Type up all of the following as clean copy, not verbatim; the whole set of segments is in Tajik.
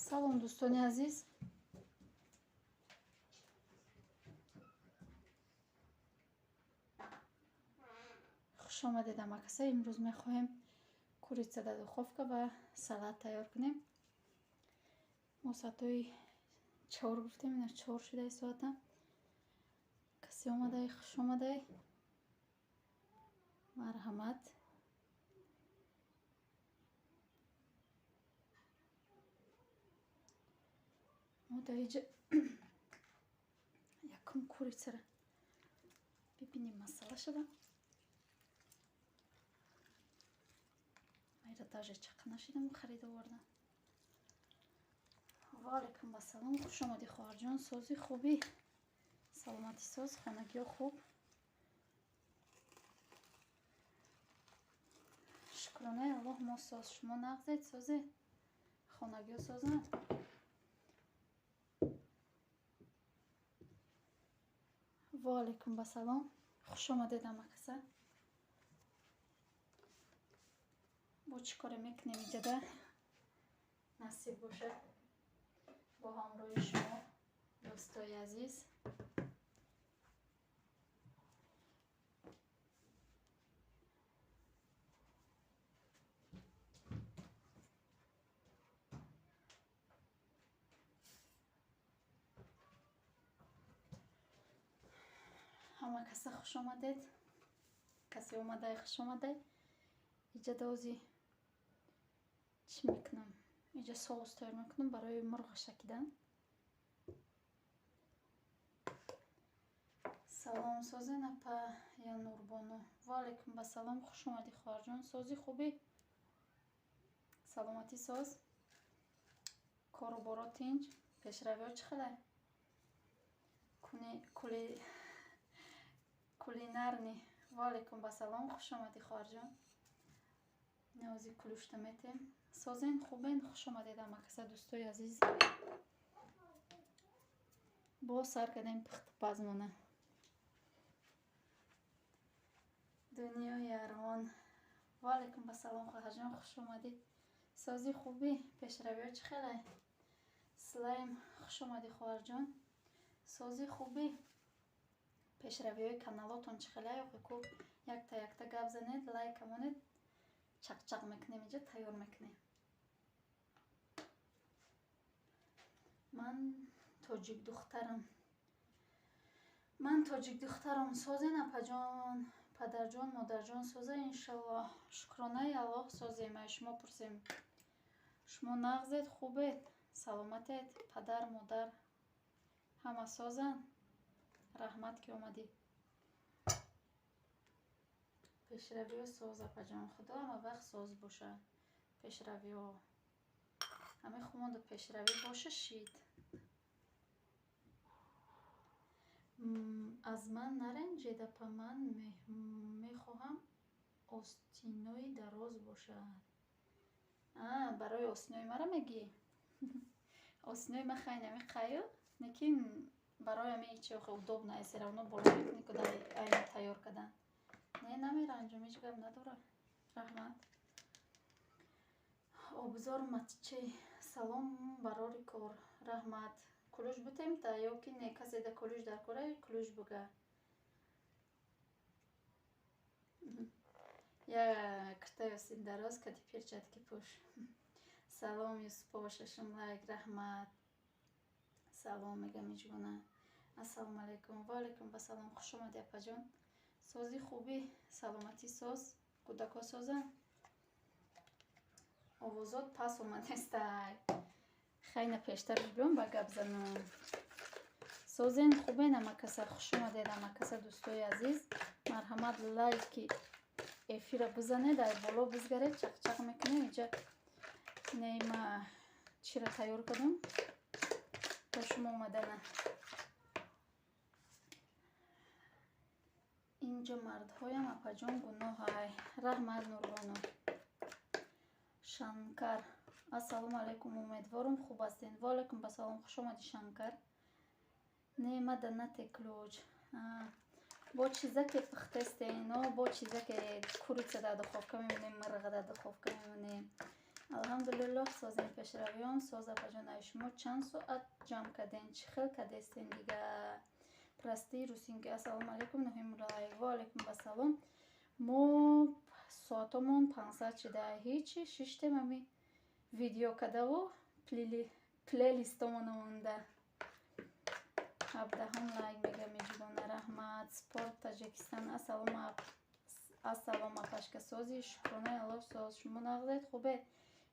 Салом, дӯстони азиз. Хуш омадед, ҳамакаса. Имрӯз мехоҳем курица дар духовка ва салат тайёр кунем. Мо соатҳои 4 гуфтем, ина 4 шудаи соата. Касе омадай, хуш омадай. Марҳамат. Мо дар иҷа якум курицара бибинем, масала шава. Майра даже чақа нашидам, харида овардам. Ва алайкум ассалом, хуш омадӣ, хоҳарҷон. Сози, хубӣ? Саломатӣ соз, хонагиҳо хуб? Шукронаи Аллоҳ, мо соз. Шумо нағзед, созед? Хонагиҳо созанд? Ва алайкум ассалом, хуш омадед, ҳамакаса. Бо чӣ коре мекунем иҷода? Насиб бошад, бо ҳамроҳи шумо, дӯстои азиз. Ҳама каса хуш омадед. Касе омадай, хуш омадай. Иҷода ози чӣ мекунам? Иҷа соус тайёр мекунам барои мурғ шакидан. Салом, созен, апа я Нурбону? Ва алайкум ассалом, хуш омадӣ, хоҳарҷон. Сози, хубӣ? Саломатӣ соз? Кору боро тинҷ? Пешравиҳо чӣ хелай? Кулинарный. Ва алайкум ассалом, хуш омадӣ, хоҳарҷон. Навози кулушта метем. Созен, хубен? Хуш омадед, ҳамакаса, дӯстои азиз. Боз сар кардем пухтупазмона. Дунёи армон. Ва алайкум ассалом, хоҳарҷон, хуш омадӣ. Сози, хубӣ? Пешравиҳо чӣ хелай? Слайм, хуш омадӣ, хоҳарҷон. Сози, хубӣ? Пешравиҳои каналотон чӣ хелай? Охи ку якта якта гап занед, лайка монед, чақчақ мекунем, иҷа тайёр мекунем. Ман тоҷик духтарам. Ман тоҷик духтарам. Созен, апаҷон, падарҷон, модарҷон соза, иншаллоҳ. Шукронаи Аллоҳ, созем. Ай шумо пурсем. Шумо нағзед, хубед, саломатед, падар, модар ҳама созанд? Раҳмат, ки омадӣ. Пешравиҳо соз, апаҷон. Худо ҳама вақт соз бошад. Пешравиҳо. Ҳамин хумонда пешравӣ боша, шид. Аз ман наранҷед, апа, ман мехоҳам остинои дароз бошад. А, барои остинои мара мегӣ? Остинои ма хай намеқаю, лекин барои ҳамин чи охе удобно, всё равно боло мекунӣ ку дар айна тайёр кардан. Не, намеранҷам, ҳеҷ гап надорад. Раҳмат. Обзор матчи. Салом, барори кор. Раҳмат. Кулуш бутем та ё ки не, касе да кулуш дар кора, кулуш буга. Я куртаи остин дароз кати перчатки пӯш. Салом, Юсупова, шашум лайк, раҳмат. Салом мегам ҳеҷ гуна. Ассалому алайкум. Ва алайкум ассалом, хуш омадӣ, апаҷон. Сози, хубӣ? Саломатӣ соз? Кӯдакҳо созанд? Овозот пас омадестай. Хайна пештар биём, ба гап занам. Созен, хубен, ҳамакаса? Хуш омадед, ҳамакаса, дӯстои азиз. Марҳамат, лайки эфира бизанед, ай боло бизгаред, чақчақ мекунем. Иҷа нема чира тайёр кардам то шумо омадана. Инҷо мардҳоям, апаҷон, гуноҳай. Раҳмат, Нурбону. Шанкар. Ассалому алайкум, умедворам, хуб ҳастед. Ва алайкум ассалом, хуш омадӣ, Шанкар. Нема да нате ключ. Бо чизаке пухтестен, бо чизаке курица дар духовка мемонем, мирға дар духовка мемонем. Алҳамдулиллоҳ, созем, пешравиён соз. Апаҷон, ай шумо чанд соат ҷамъ кардем? Чӣ хел кардестен дига? Прости, русинки. Ассалому алайкум, Ноҳимуллоев. Ва алайкум ассалом. Мо соатомон 500 шида, ҳичи, шиштем, ами видео кардаву плейлистомона монда. 17-ум лайк мега Мижгона, раҳмат. Спорт Таҷикистон, ассалом, апашка, сози? Шукронаи Аллоҳ, соз. Шумо нағзед, хубе?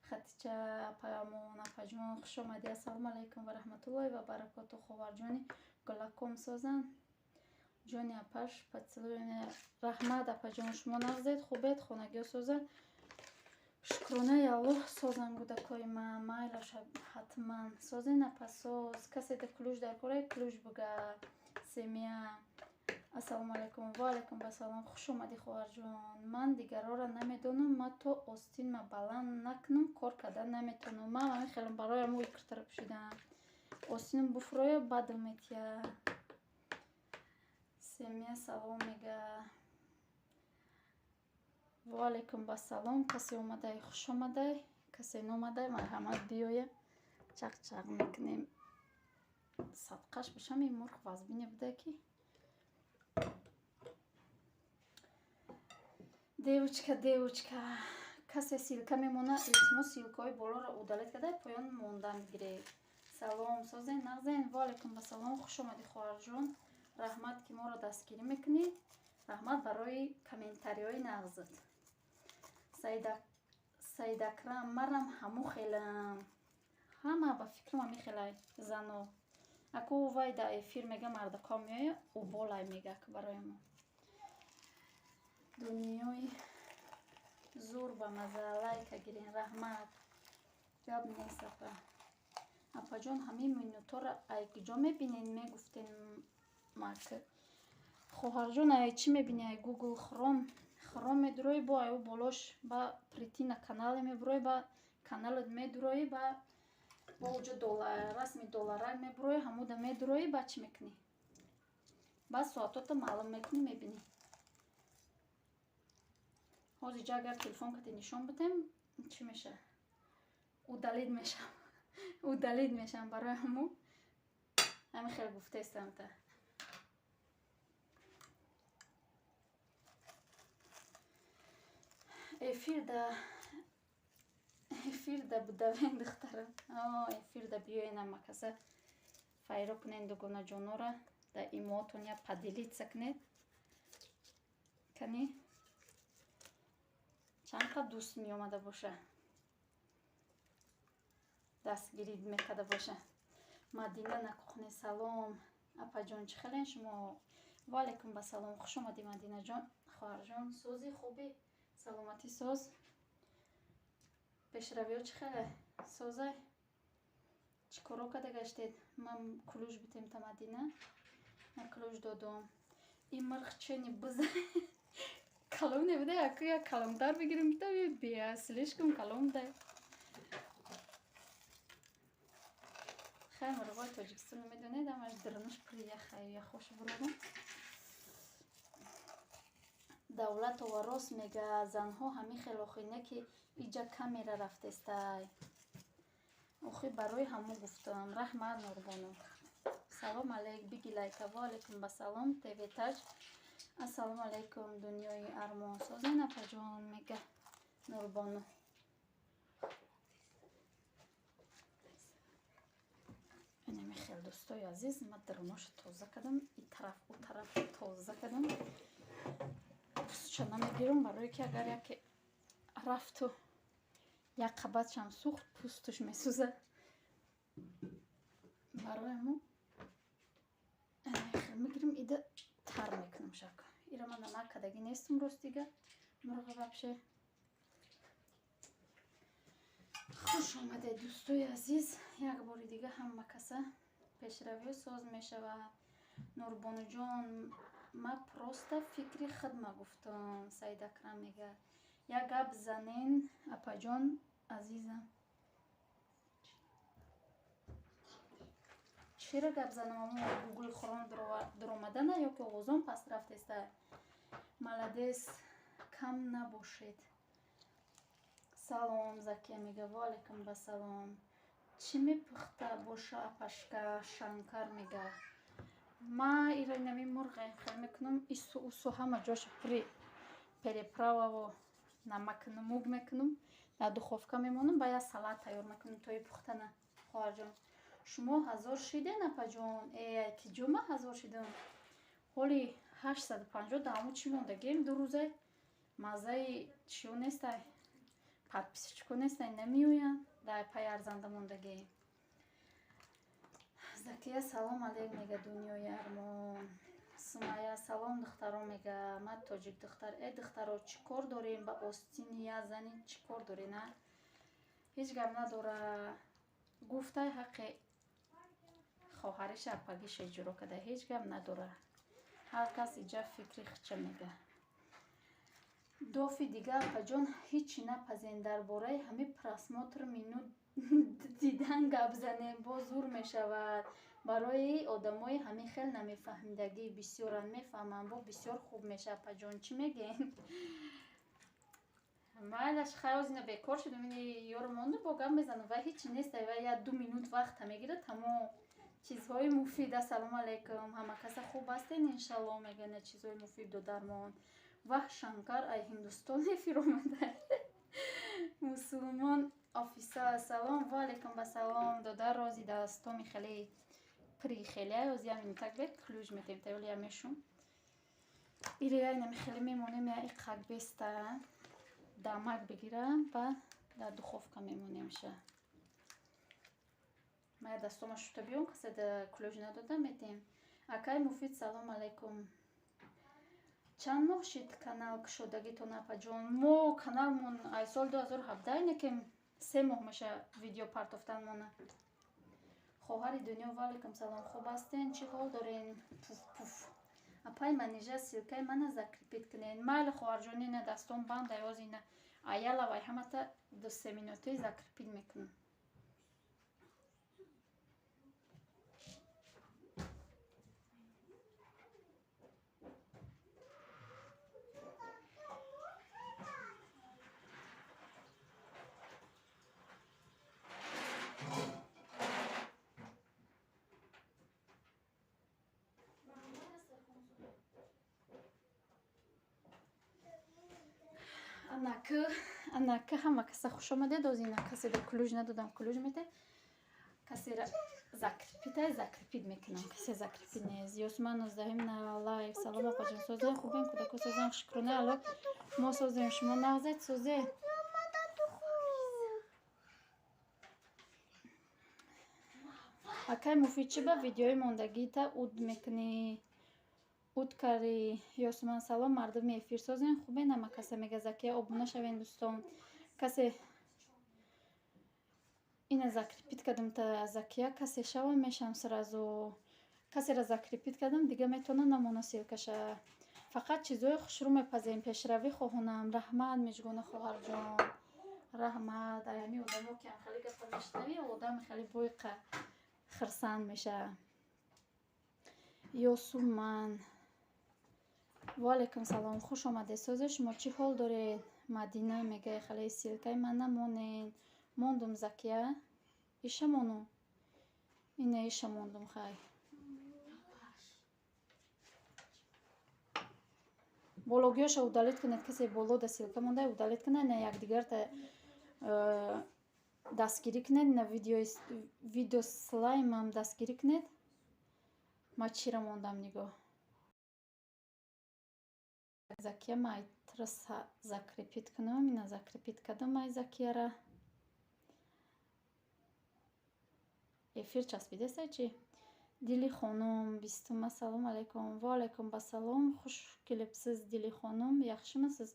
Хатича апамон, апаҷон, хуш омадӣ. Ассалому алайкум ва раҳматуллоҳи ва баракоту, ховарҷони гулаком, созан ҷони апаш, поцелуй. Раҳмат, апаҷон, шумо нағзед, хубед? Хонагиҳо созанд? Шукронаи Аллоҳ, созам, кӯдакои ман. Майлаша, ҳатман созен, апа, соз. Касе да ключ дар кораи, ключ буга. Семия, ассалому алайкум. Ва алайкум ассалом, хуш омадӣ, хоҳарҷон. Ман дигарора намедонам, ман то остинма баланд накунам, кор карда наметавонам. Ман ҳамин хелам, барои ҳамон киртара пӯшидам. Остинам буфроя, бадам метия. Семия, салом мега. Ва алайкум ассалом. Касе омадай, хуш омадай, касе номадай, марҳамат, биёя, чақ-чақ мекунем. Садқаш бошам, ин мурғ вазбине буда ки. Девочка, девочка, касе ссылка мемона, илтимос, ссылкаҳои болоро удалить карда, поён монда мегиред. Салом, созен, нағзен? Ва алайкум ассалом, хуш омадӣ, хоҳарҷон. Раҳмат, ки моро дастгирӣ мекунӣ, раҳмат барои комментариҳои нағзат. Саидакрам, марам ҳаму хелам, ҳама ба фикрам ҳами хелай зано. Аку вай да эфир мега, мардакҳо меоя, уболай мега барои мо. Дунёи зур ба маза, лайка гирен, раҳмат. Гап нест, апа. Апаҷон, ҳамин минутҳоро ай куҷо мебинен, мегуфтен мак? Хоҳарҷон, ай чӣ мебинӣ? Ай Гугл Хром, Хром медуроӣ, бо ай болош ба прийти на канале мебуроӣ, ба каналат медуроӣ, ба бо уҷо расми долларак мебуроӣ, ҳамуда медуроӣ, ба чӣ мекунӣ? Баъд соатота маълум мекунӣ, мебинӣ. Ҳозир ҷа агар телефон кати нишон бидем, чӣ меша? Удалить мешам, удалить мешам. Барои ҳаму ҳамин хел гуфтаистам та. Эфирда будавен, духтарам, эфирда биёен, амакаса файро кунен, дугонаҷонора да имотон я поделиться кунед. Кани, чанд қа дӯст меомада боша, дастгирӣ мекарда боша. Мадина на кухне, салом, апаҷон, чӣ хелен шумо? Ва алайкум ассалом, хуш омадӣ, Мадинаҷон, хоҳарҷон. Сози, хубӣ, саломатӣ соз? Пешравиҳо чӣ хеле, созай? Чӣ коро карда гаштед? Ман ключ битем та, Мадина, ман ключ додум. Ин мирх чени биза калон небуда, яку як калонтар бигирем, кита бия, слишком калон буда. Хай, мурғои Тоҷикистон медонед, ҳамаш дурнуш пури яхаю яхош буродам. Давлатова рост мега, занҳо ҳамин хел охи, не ки иҷа камера рафтестай. Охи, барои ҳамо гуфтам. Раҳмат, Нурбону. Салом алейк, биги лайка. Ва алайкум басалом, ТВ Таҷ. Ассалому алайкум, дунёи армон, созен, апаҷон, мега Нурбону. Инами хел, дӯстои азиз, ма даруноша тоза кардам, и тараф, ӯ тараф тоза кардам. Пустча намегирам, барое ки агар яке рафту як қабатшам сӯхт, пӯстуш месӯзад. Барои ҳамо мегирим, ида тар мекунам шак. Ира ман накардагӣ нестам, ростига, мурға вообще. Хуш омадед, дӯстои азиз, як бори дига ҳама каса. Пешравиҳо соз мешавад, Нурбонуҷон. Ма просто фикри хидма гуфтам. Саид Акрам мега, як гап занен, апаҷон азизам. Чира гап занам? Амо Гугл Хром дуромадана ё ки овозон паст рафтеста? Молодец, кам набошед. Салом, Закия мега, ва алайкум басалом. Чӣ мепухта боша, апашка? Шанкар мега. Ма ира инами мурғе хел мекунам, ису усу ҳама ҷоша пури приправа ву намак нумук мекунам, дар духовка мемонам, ба як салат тайёр мекунам тои пухтана. Хоҳарҷон, шумо 1000 шиден, апаҷон? Э, ки ҷо ма 1000 шидам? Ҳоли 850 даҳаму чӣ мондагем, 2 рӯза маззаи чиё нестай, подписчик о нестай, намеоянд, дар пай арзанда мондагем. Закия, салом алейк мега, дунёи армон. Сумая, салом, духтаро мега, ма тоҷик духтар. Э, духтаро, чӣ кор дорем ба остини я зани? Чӣ кор дорем? А ҳеҷ гап надора, гуфтай, ҳаққи хоҳариша апагиша иҷро карда, ҳеҷ гап надора. Ҳар кас иҷа фикри хича мега. Дофи дига, апаҷон, ҳичи напазен, дар бораи ҳамин просмотр, минут дидан гап занем, боз зур мешавад. Барои одамои ҳамин хел намефаҳмидагӣ бисёранд, мефаҳманд, бо бисёр хуб мешавад. Апаҷон, чӣ мегӯен? Майлаш, хайр, озина бекор шудам, ини ёро монду, бо гап мезанам. Вай ҳичи нест, вай як ду минут вақта мегирад, тамом, чизҳои муфид. Ассалому алайкум, ҳама каса хуб ҳастен, иншалло мегӯян, чизҳои муфид додармон. Ваҳ, Шанкар ай Ҳиндустон эфир омада. Мусулмон офиса, салом, ва алайкум басалом, додар рози дастоми хеле при хеле ози ям интак бе ключ метем таёли я мешум. Ире я инами хеле мемонем, я иқак беста дамак бигирам, ба дар духовка мемонемша. Ма я дастома шута биём, касе да ключ надода метем. Акай Муфид, салом алайкум. Чанд моҳ шид канал кушодагитон, апаҷон? Мо каналмон ай соли 2017, ине 3 моҳ меша видео партофтанмона. Хоҳари дунё, ва алайкум салом, хуб ҳастен, чӣ ҳол дорен? Пуф пуф. Апай Манижа, ссылка и мана закрепить кунен. Майли, хоҳарҷон, ина дастон банд, аёз ина аялавай ҳамата 2-се минутаи закрепить мекунам. Анаки, анаки, ҳама каса хуш омадед. Оз ина каседа ключ надодам, ключ мете. Касера закрепить ай, закрепить мекунам, касе закрепить нест. Ёсман ноздаҳим на лайк. Салом, апаҷон, созем, хубем, кӯдако созем, шукрона Алло, мо созем, шумо нағзед, созе? Акай Муфид, чӣ ба видеои мондагита уд мекунӣ, уд карӣ? Ёсуман, салом, мардуми эфир, созем, хубен, ҳама каса мега. Закия, обуна шавен, дӯстон. Касе ина закрепить кардам та Закия, касе шава мешам сразу. Касера закрепить кардам, дига метавона намона ссылка ша. Фақат чизҳои хушрӯ мепазем, пешравӣ хоҳонам. Раҳмат, Мижгона хоҳарҷон, раҳмат. Аями одамо ки хеле гапа мешунавӣ, одам хеле бойқа хирсанд мешавад. Ёсуман, ваалайкум салом, хуш омадед, созе, шумо чӣ ҳол доред? Мадина мега, хеле ссылка и ман намонед. Мондум, Закия, иша монум, ина иша мондум, хай. Бологиёша удалить кунед, касе боло да ссылка монда, удалить кунед, на якдигарта дастгирӣ кунед, на видео слаймам дастгирӣ кунед. Ма чира мондам, нигоҳ. Закия, ма айтра закрепить кунам, ина закрепить кардам ай Закияра. Эфир часпидесай чӣ? Дили хонум бистум, ассалому алайкум. Ва алайкум басалом, хуш келибсиз, Дили хонум, яхшимисиз?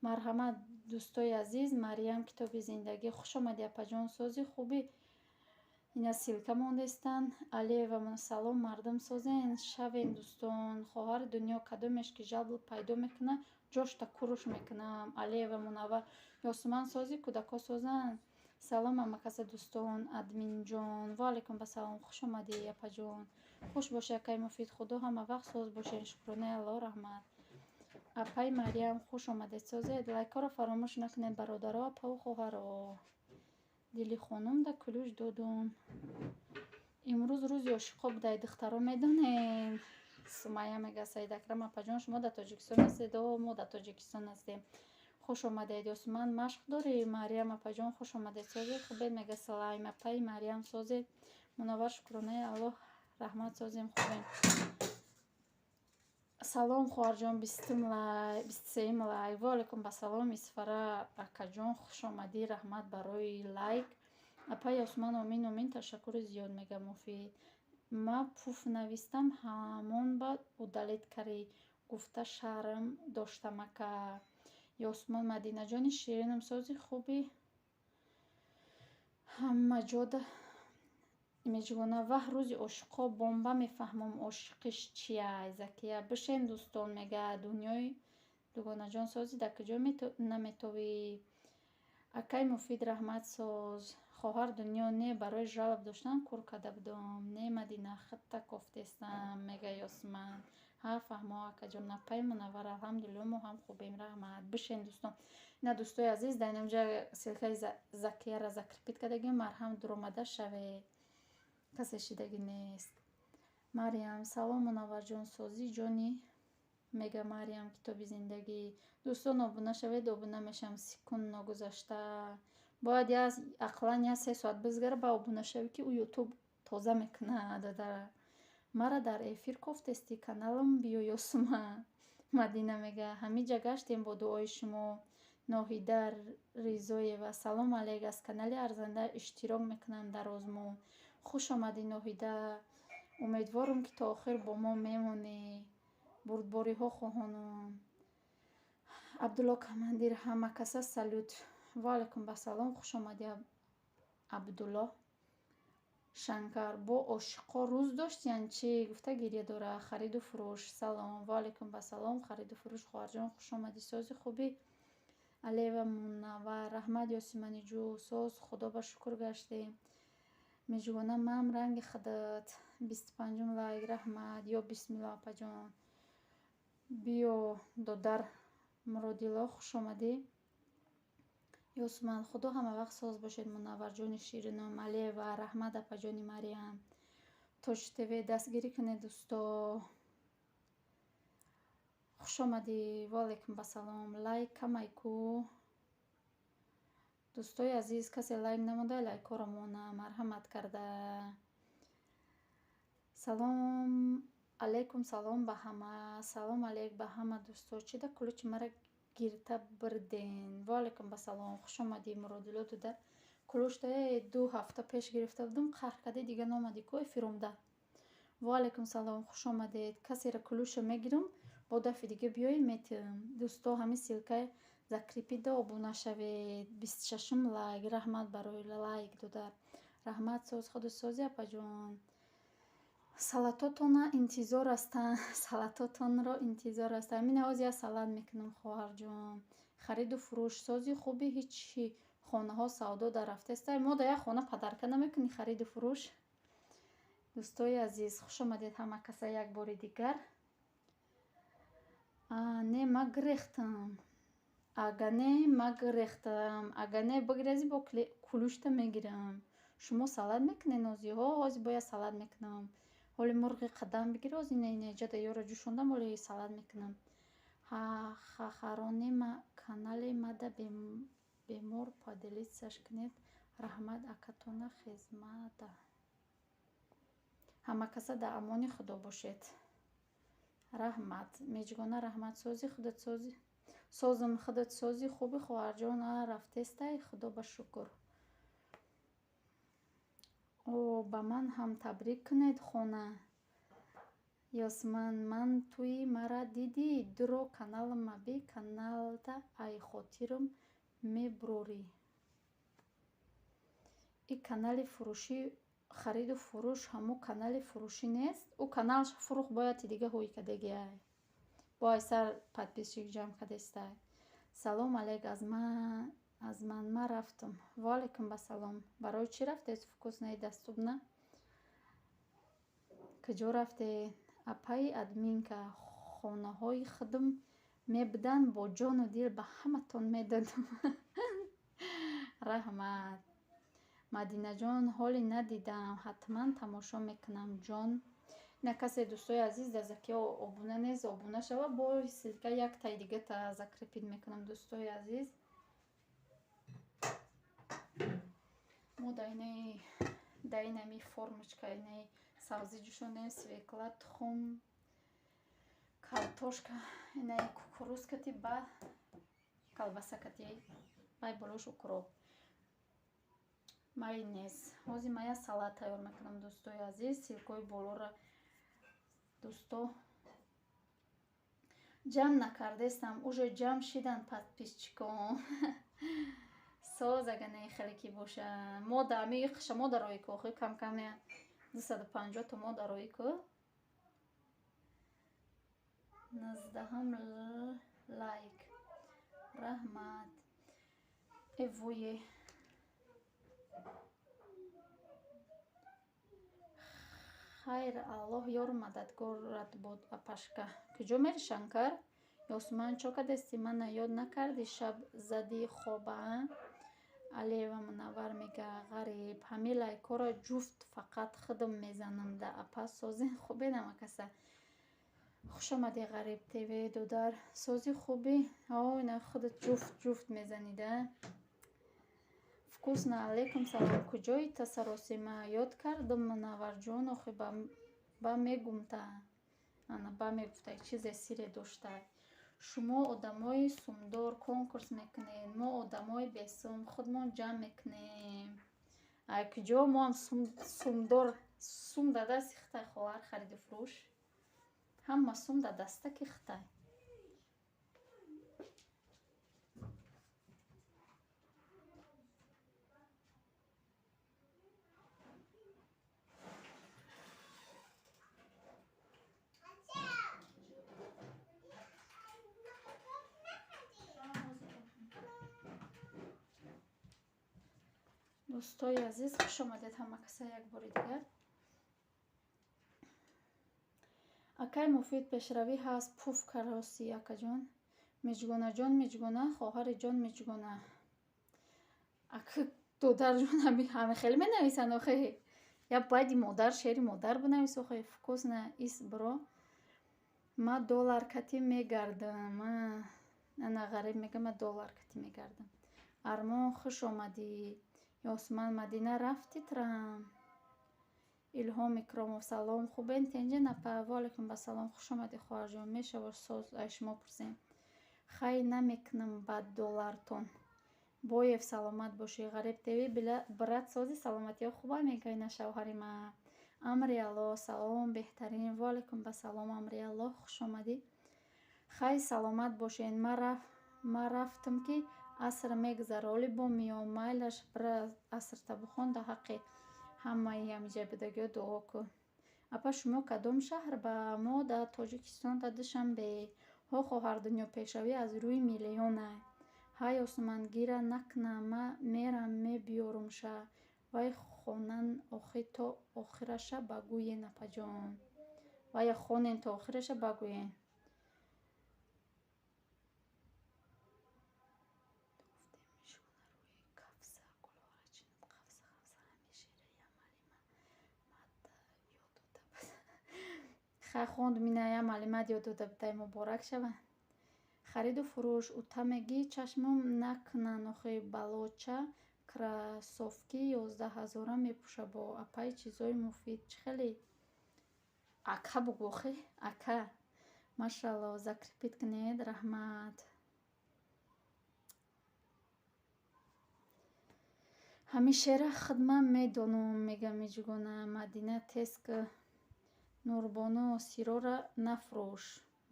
Марҳамат, дӯстои азиз. Мариям, китоби зиндагӣ, хуш омадӣ, апаҷон, сози, хубӣ? Ина ссылка мондаистанд. Алиева, салом, мардум, созен, шавем, дӯстон. Хоҳари дунё, кадомеш ки жалб пайдо мекунад, ҷошта куруш мекунам. Алиева Мунаввар, Ёсуман, сози, кӯдако созанд. Салом, ҳамакаса дӯстон, админҷон. Ва алайкум басалом, хуш омадӣ, апаҷон. Хуш бошӣ, акай Муфид, худо ҳама вақт соз бошед, шукронаи Аллоҳ, раҳмат. Апаи Мариям, хуш омадед, созед. Лайкҳоро фаромӯш накунед, бародаро, апаву хоҳаро. Дили хонум да ключ додум. Имрӯз рӯзи ошиқо будай, духтаро, медонед. Сумайя мега: «Саид Акрам апаҷон, шумо дар Тоҷикистон ҳастед?» О, мо дар Тоҷикистон ҳастем. Хуш омадед, Ёсуман, машқ дорӣ? Мариям апаҷон, хуш омадед, созед, хубед, мега Салайм. Апаи Мариям, созед? Мунаввар, шукронаи Аллоҳ, раҳмат, созем, хубем. Салом, хоҳарҷон, 20-ум лайк, 23-юм лайк. Ваалайкум басалом, Исфара акаҷон, хуш омадӣ, раҳмат барои лайк. Апаи Осман, омин, омин, ташаккури зиёд, мега Муфид. Ма пуф навистам, ҳамон ба удалить карӣ, гуфта шарм доштам, ака. Ёсмон, Мадинаҷони ширинам, сози, хуби, ҳамаҷода меҷгона. Ваҳ, рӯзи ошиқо, бомба, мефаҳмам ошиқиш чияй. Закия, бишен, дӯстон, мега дунёи. Дугонаҷон, сози, дар куҷо наметовӣ? Акай Муфид, раҳмат, соз. Хоҳар Дунё, не, барои жалоб доштан кур карда будам. Не, Мадина, хитта кофтестам, мега Ёсман. Ҳа, фаҳмо, акаҷон. Апаи Мунаввар, алҳамдулилло, мо ҳам хубем, раҳмат. Бишен, дӯстон. Ина, дӯстои азиз, дар инҷа ссылкаи Закияра закрепить кардагим, марҳам, дуромада шавед, касе шидагӣ нест. Мариям, салом, Мунавварҷон, созӣ, ҷони, мега Мариям, китоби зиндагӣ. Дӯстон, обуна шавед, обуна мешавам. Секунд ногузашта бояд ақаллан як 3 соат бизгара, ба обуна шавӣ, ки ӯ Ютуб тоза мекунад додара. Мара дар эфир кофтестӣ, каналам биё, Ёсума. Мадина мега: «Ҳамиҷа гаштем бо дуои шумо». Ноҳида Ризоева, салом алейк, аз канали арзанда иштирок мекунам дар озмун. Хуш омадӣ, Ноҳида, умедворам, ки то охир бо мо мемонӣ. Бурдбориҳо хоҳонам. Абдулло командир, ҳама каса салют. Ваалайкум басалом, хуш омадӣ, Абдулло. Шанкар, бо ошиқо рӯз доштиян чӣ гуфта гиря дора. Хариду фурӯш, салом. Ваалайкум басалом, хариду фурӯш, хоҳарҷон, хуш омадӣ, сози, хубӣ? Алева Мунаввар, раҳмат, Ёсиманиҷӯ, соз, худо ба шукр, гаштем. Мижгона, мам ранги худат. 25-ум лайк, раҳмат. Ё бисмилло, апаҷон. Биё, додар Муродило, хуш омадӣ. Ёсуман, худо ҳамавақт соз бошед, Мунавварҷони ширином. Алиева, раҳмат, апаҷони Мариям. Тоҷ ТВ, дастгирӣ кунед, дӯсто. Хуш омадӣ, ваалайкум басалом. Лайк камай ку, дӯстои азиз, касе лайк намонда, лайкҳоро мона, марҳамат карда. Салом алейкум, салом ба ҳама, салом алейк ба ҳама дӯсто. Чида ключи мара гирта бирден? Ваалайкум басалом, хуш омадӣ, Муродило додар. Ключта 2 ҳафта пеш гирифта будам, қаҳр кардӣ, дига наомадӣ ку эфиромда. Ваалайкум салом, хуш омадед. Касеро ключа мегирам, бо дафъи дига биёед, метиҳам. Дӯсто, ҳамин ссылкаи закрепить обуна шавед. 26-ум лайк, раҳмат барои лайк, додар. Раҳмат, соз, худу сози, апаҷон. Салатотона интизор ҳастанд, салатотонро интизор ҳастам. Ҳамин ҳоз як салат мекунам, хоҳарҷон. Хариду фурӯш, сози, хуби, ҳичи хонаҳо савдо дар рафтаеста. Мо дар як хона подарка намекунӣ, хариду фурӯш. Дӯстои азиз, хуш омадед ҳама каса як бори дигар. Не, ма гирехтам. Ага, не, ма гирехтам. Ага, не, бигирези, бо ключта мегирам. Шумо салат мекунед, нозиҳо? Ҳозир бояд салат мекунам. Ҳоли мурғи қадам бигир, ҳозир ина инаҷада ёро ҷӯшондам, ҳоли салат мекунам. Хахарони канали мада бемор, поделиться ш кунед. Раҳмат, акатона хизмата. Ҳама каса дар амони Худо бошед. Раҳмат. Меҷгона, раҳмат, сози, худат сози. Созам, худат сози, хуби, хоҳарҷон? А, рафтестай, худо ба шукр. О, ба ман ҳам табрик кунед, хона. Ёсман, ман туи мара дидӣ? Дуро каналам аби, каналта ай хотирам мебурорӣ. И канали фурӯшӣ, хариду фурӯш, ҳамо канали фурӯшӣ нест? Ӯ каналаш фурӯх, бояд дига ҳои кардагиай. Бо ай сар подписчик ҷамъ кардестай. Салом алейк, аз ман ма рафтам. Ваалайкум басалом. Барои чӣ рафтед? Вкусно и доступно. Куҷо рафтед? Апаи админка, хонаҳои худам. Мебудан бо ҷону дил ба ҳаматон медодам. Раҳмат. Мадинаҷон, ҳоле надидам, ҳатман тамошо мекунам, ҷон. Ина касе, дӯстои азиз, дар Закия обуна нест, обуна шава, бо ссылка яктаи дигата закрепить мекунам, дӯстои азиз. Мо дар инами формочка инаи сабзӣ ҷӯшондем, свекла, тухм, картошка, инаи кукуруз кати ба колбаса кати, бай болош укроп, майонез. Ҳозир ман як салат тайёр мекунам, дӯстои азиз. Ссылкаҳои болоро, дӯсто, ҷамъ накардестам, уже ҷамъ шидан подписчикон. Соз ага не хеле ки боша. Мо да ами қиша мо дарои ку, охи кам-кам 250 то мо дарои ку. 19-ум лайк. Раҳмат. Эвое. Хайр, Аллоҳ ёру мададгорат бод, апашка. Куҷо мери, Шанкар? Ёсуман, чо кардести? Мана ёд накардӣ, шаб зади хоба? Алиева Мунаввар мега: ғариб, ҳамин лайкҳоро ҷуфт фақат худам мезанам да апа созин хубе намакаса. Хуш омадӣ, Ғариб ТВ, додар. Сози хубӣ? О, ина худат ҷуфт ҷуфт мезанӣ да. Вкусно, алейкум салом. Куҷои та саросима? Ёд кардам, Мунавварҷон, охи ба мегумта. Ана ба мегуфтай, чизе сире доштай. Шумо одамои сумдор конкурс мекунед, мо одамои бесум худмон ҷамъ мекунем. Ай куҷо моам сумдор, сум дар дасти хитай, хоҳар, хариду фурӯш. Ҳама сум дар дастаки хитай. Дӯстои азиз, хуш омадед ҳама каса як бори дигар. Акай Муфид, пешравӣ ҳаст, пуф кароси, акаҷон. Миҷгонаҷон, Миҷгона, хоҳари ҷон Миҷгона. Ак додарҷон, ҳами хеле менависанд охе. Я баъди модар шеъри модар бинавис охе. Вкусно ис бро. Ма доллар кати мегардам. Ана Ғариб мега, ма доллар кати мегардам. Армон, хуш омадӣ. Ёсуман, Мадина рафти трам. Илҳом Икромов, салом, хубен тенҷа напа? Ва алайкум басалом, хуш омадӣ, хоҳарҷон. Мешава соз, ай шумо пурсем. Хай намекунам бад доллартон. Боев, саломат бошӣ. Ғариб ТВ, брат, сози, саломатиҳо хуба, мега ина шавҳари ма. Амри Аллоҳ, салом, беҳтарин. Ва алайкум басалом, Амри Аллоҳ, хуш омадӣ. Хай саломат бошед. Ма рафтам ки аср мегузара, оли бо миём. Майлаш, бира асрта бихон, да ҳаққи ҳамаи ҳамиҷа будагиҳо дуо кун. Апа, шумо кадом шаҳр? Ба мо дар Тоҷикистон, дар Душанбе. Ҳо, хоҳар, дунё пешравӣ аз рӯи миллиона. Ҳай Осман, гира накна, ма мерам мебиёрумша. Вай хонан охи то охираша багӯен, апаҷон. Вая хонен то охираша багӯен. Хай хонд миная маълимат ёд дода будай, муборак шава. Хариду фурӯш ута мегӣ, чашмам накунан охи, балоча кроссовки 11 ҳазора мепӯша бо апаи чизои муфид. Чӣ хеле? Ака бугӯ охи, ака. Машалло, закрепить кунед, раҳмат. Ҳамин шеъра худман медонам, мега Миҷгона. Мадина, тез ки. Нурбону, сирора нафурӯш.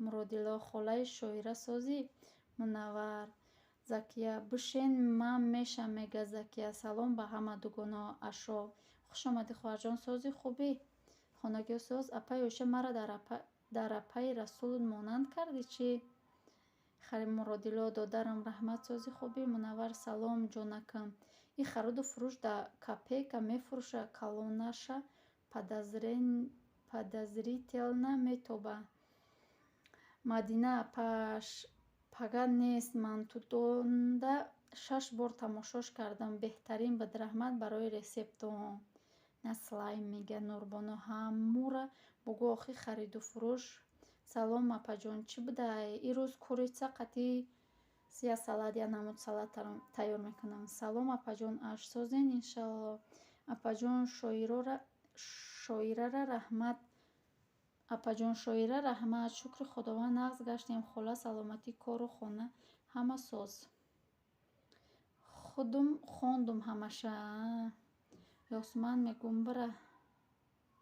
Муродилло, холаи шоира созӣ? Мунаввар. Закия, бишен, ман мешам, мега Закия. Салом ба ҳама дугоно. Ашо, хуш омадӣ, хоҳарҷон, сози, хубӣ? Хонагиҳо соз? Апаи Оиша, мара дар апаи Расул монанд кардӣ чӣ? Хари Муродилло, додарам, раҳмат, сози, хубӣ? Мунаввар, салом, ҷонакам. И хариду фурӯш да копейка мефурӯша, калонаша подозрительно метоба. Мадина, Пага нест, мантудонда шаш бор тамошош кардам. Беҳтарин буд. Раҳмат барои рецептон. На слайм мега Нурбону. Ҳамура бугӯ охи хариду фурӯш. Салом, апаҷон, чӣ будай? Ирӯз курица қатъи я салат, я намуд салат тайёр мекунам. Салом, апаҷон, аш созен, иншалло. Апаҷон Шоирара раҳмат, апаҷон Шоира, раҳмат. Шукри Худованд, нағз гаштем, хола, саломатӣ, кору хона ҳама соз. Худум хондум ҳамаша. Ёсман мегӯм,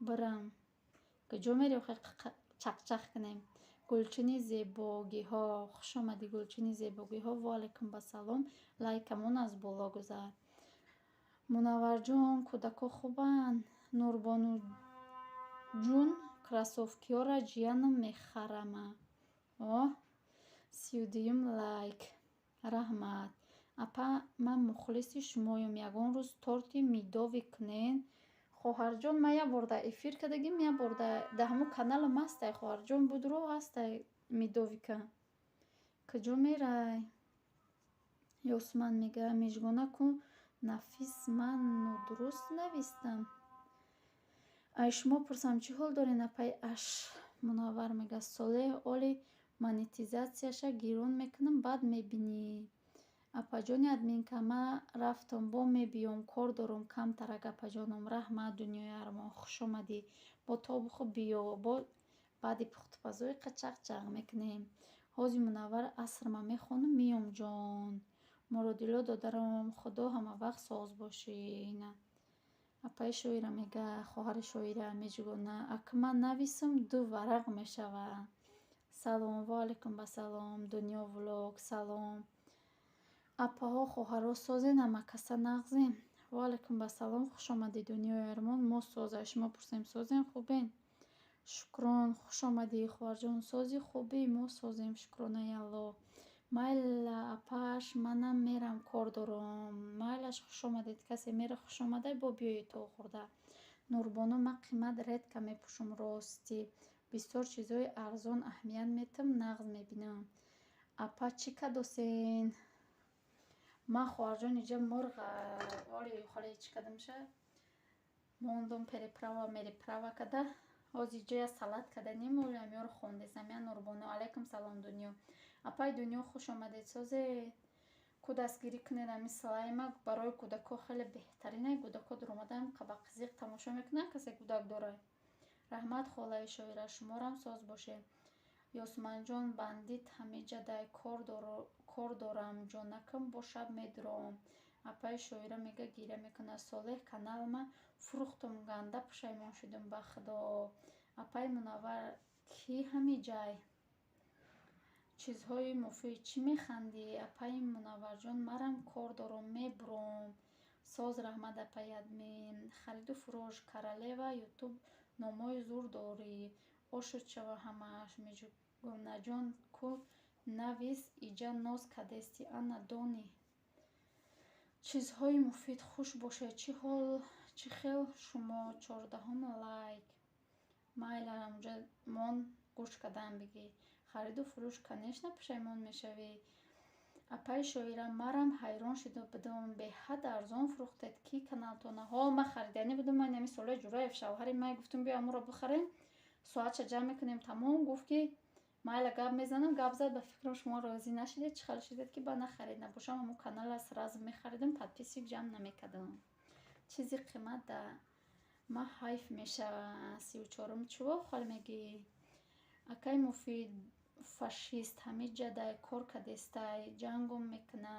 бирам. Куҷо мерӣ охи, чақчақ кунем? Гулчини зебогиҳо, хушомадӣ, Гулчини зебогиҳо. Ваалайкум басалом. Лайкамон аз боло гузар. Мунавварҷон, кӯдако хубанд? Нурбонуҷун, кроссовкиҳоро ҷиянам мехарама. Оҳ, 32-юм лайк. Раҳмат. Апа, ман мухлиси шумоюм. Ягон рӯз торти медовый кунен. Хоҳарҷон, ман як бор дар эфир кардагим, як бор дар ҳамун каналам ҳастай, хоҳарҷон, будро, ҳастай медовика. Куҷо мерай? Ёсман мега, Мижгона ку нафис, ман нодуруст навистам. Ай шумо пурсам, чӣ ҳол дорен, апаи аш? Мунаввар мега, Солеҳ, оли монетизатсияша гирон мекунам, баъд мебинӣ. Апаҷони админка, ман рафтам, бо мебиём, кор дорам камтарак, апаҷоном. Раҳмат, дунёи армон, хушомадӣ. Бо тобуху биё, бо баъди пухтупазои чақчақ мекунем. Ҳози Мунаввар асрма мехонам, миём, ҷон. Муродилло додарам, Худо ҳамавақт соз бошӣ. Апаи Шоира мега, хоҳари Шоира Мижгона, ака, ман нависам, ду варақ мешавад. Салом, ваалайкум басалом, Дунё влог, салом. Апаҳо, хоҳаро, созен, ҳамакаса нағзем? Ваалайкум басалом, хушомадӣ, дунёи армон. Мо соз, аз шумо пурсем, созем, хубен? Шукрон, хушомадӣ, хоҳарҷон, сози, хубӣ? Мо созем, шукронаи Аллоҳ. Майла, апаш, манам мерам, кор дорам. Майлаш, хушомадед, касе мера, хушомадай, бо биёед то хӯрда. Нурбону, ман қимат редко мепӯшам, ростӣ. Бисёр чизҳои арзон аҳамият метам, нағз мебинам. Апа, чӣ кадосен? Ман, хоҳарҷон, иҷа мурғ оли холе чӣ кардамша, мондум, переправа мереправа када. Ҳозир иҷа салат каданем, амёро хондесам. Я Нурбону, алайкум салом, Дунё. Апаи Дунё, хуш омадед, созед? Ку дастгирӣ кунед ами слайма, барои кӯдакҳо хеле беҳтаринай. Кӯдакҳо дуромадаам ба қизиқ тамошо мекунанд, касе кӯдак дорад. Раҳмат, холаи Шоира, шуморам соз бошед. Ёсманҷон, бандит ҳамиҷадай, кор дорам, ҷонакам, бо шаб медуром. Апаи Шоира мега, гиря мекунад. Солеҳ, каналма фурӯхтум, ганда пушаймон шудум, ба Худо. Апаи Мунаввар, кӣ ҳамиҷай? Чизҳои муфид, чӣ механдӣ? Апаи Мунавварҷон, марам кор дорам, мебуром. Соз, раҳмат, апаи админ. Хариду фурӯш, королева ютуб, номҳои зур дорӣ. Ошуд шава ҳамааш. Мижгонаҷон, ку навис, иҷа ноз кадести, ана донӣ. Чизҳои муфид, хуш бошед, чӣ ҳол, чӣ хел шумо? 14-ум лайк. Майла, ҳамҷа мон, гӯш кардан бигӣ. Хариду фурӯш, конечно, пушаймон мешавӣ. Апаи Шоира, марам ҳайрон шуда будам, беҳад арзон фурӯхтед ки каналтона. Ҳо, ман хариданӣ будам, ман ҳамин Солеҳ Ҷураев, шавҳари май, гуфтум, биё амуро бихарем, соатша ҷамъ мекунем, тамом. Гуфт ки майла, гап мезанам. Гап зад, ба фикрам, шумо розӣ нашудед, чӣ хел шудед ки ба нахаред. Набошам, ҳамун канала сразу мехаридам, подписчик ҷамъ намекардам. Чизи қимат да ма ҳайф мешава. 34-ум чиво хол мегӣ? Акай Муфид, фашист ҳамиҷадай, кор кадестай, ҷангум мекуна.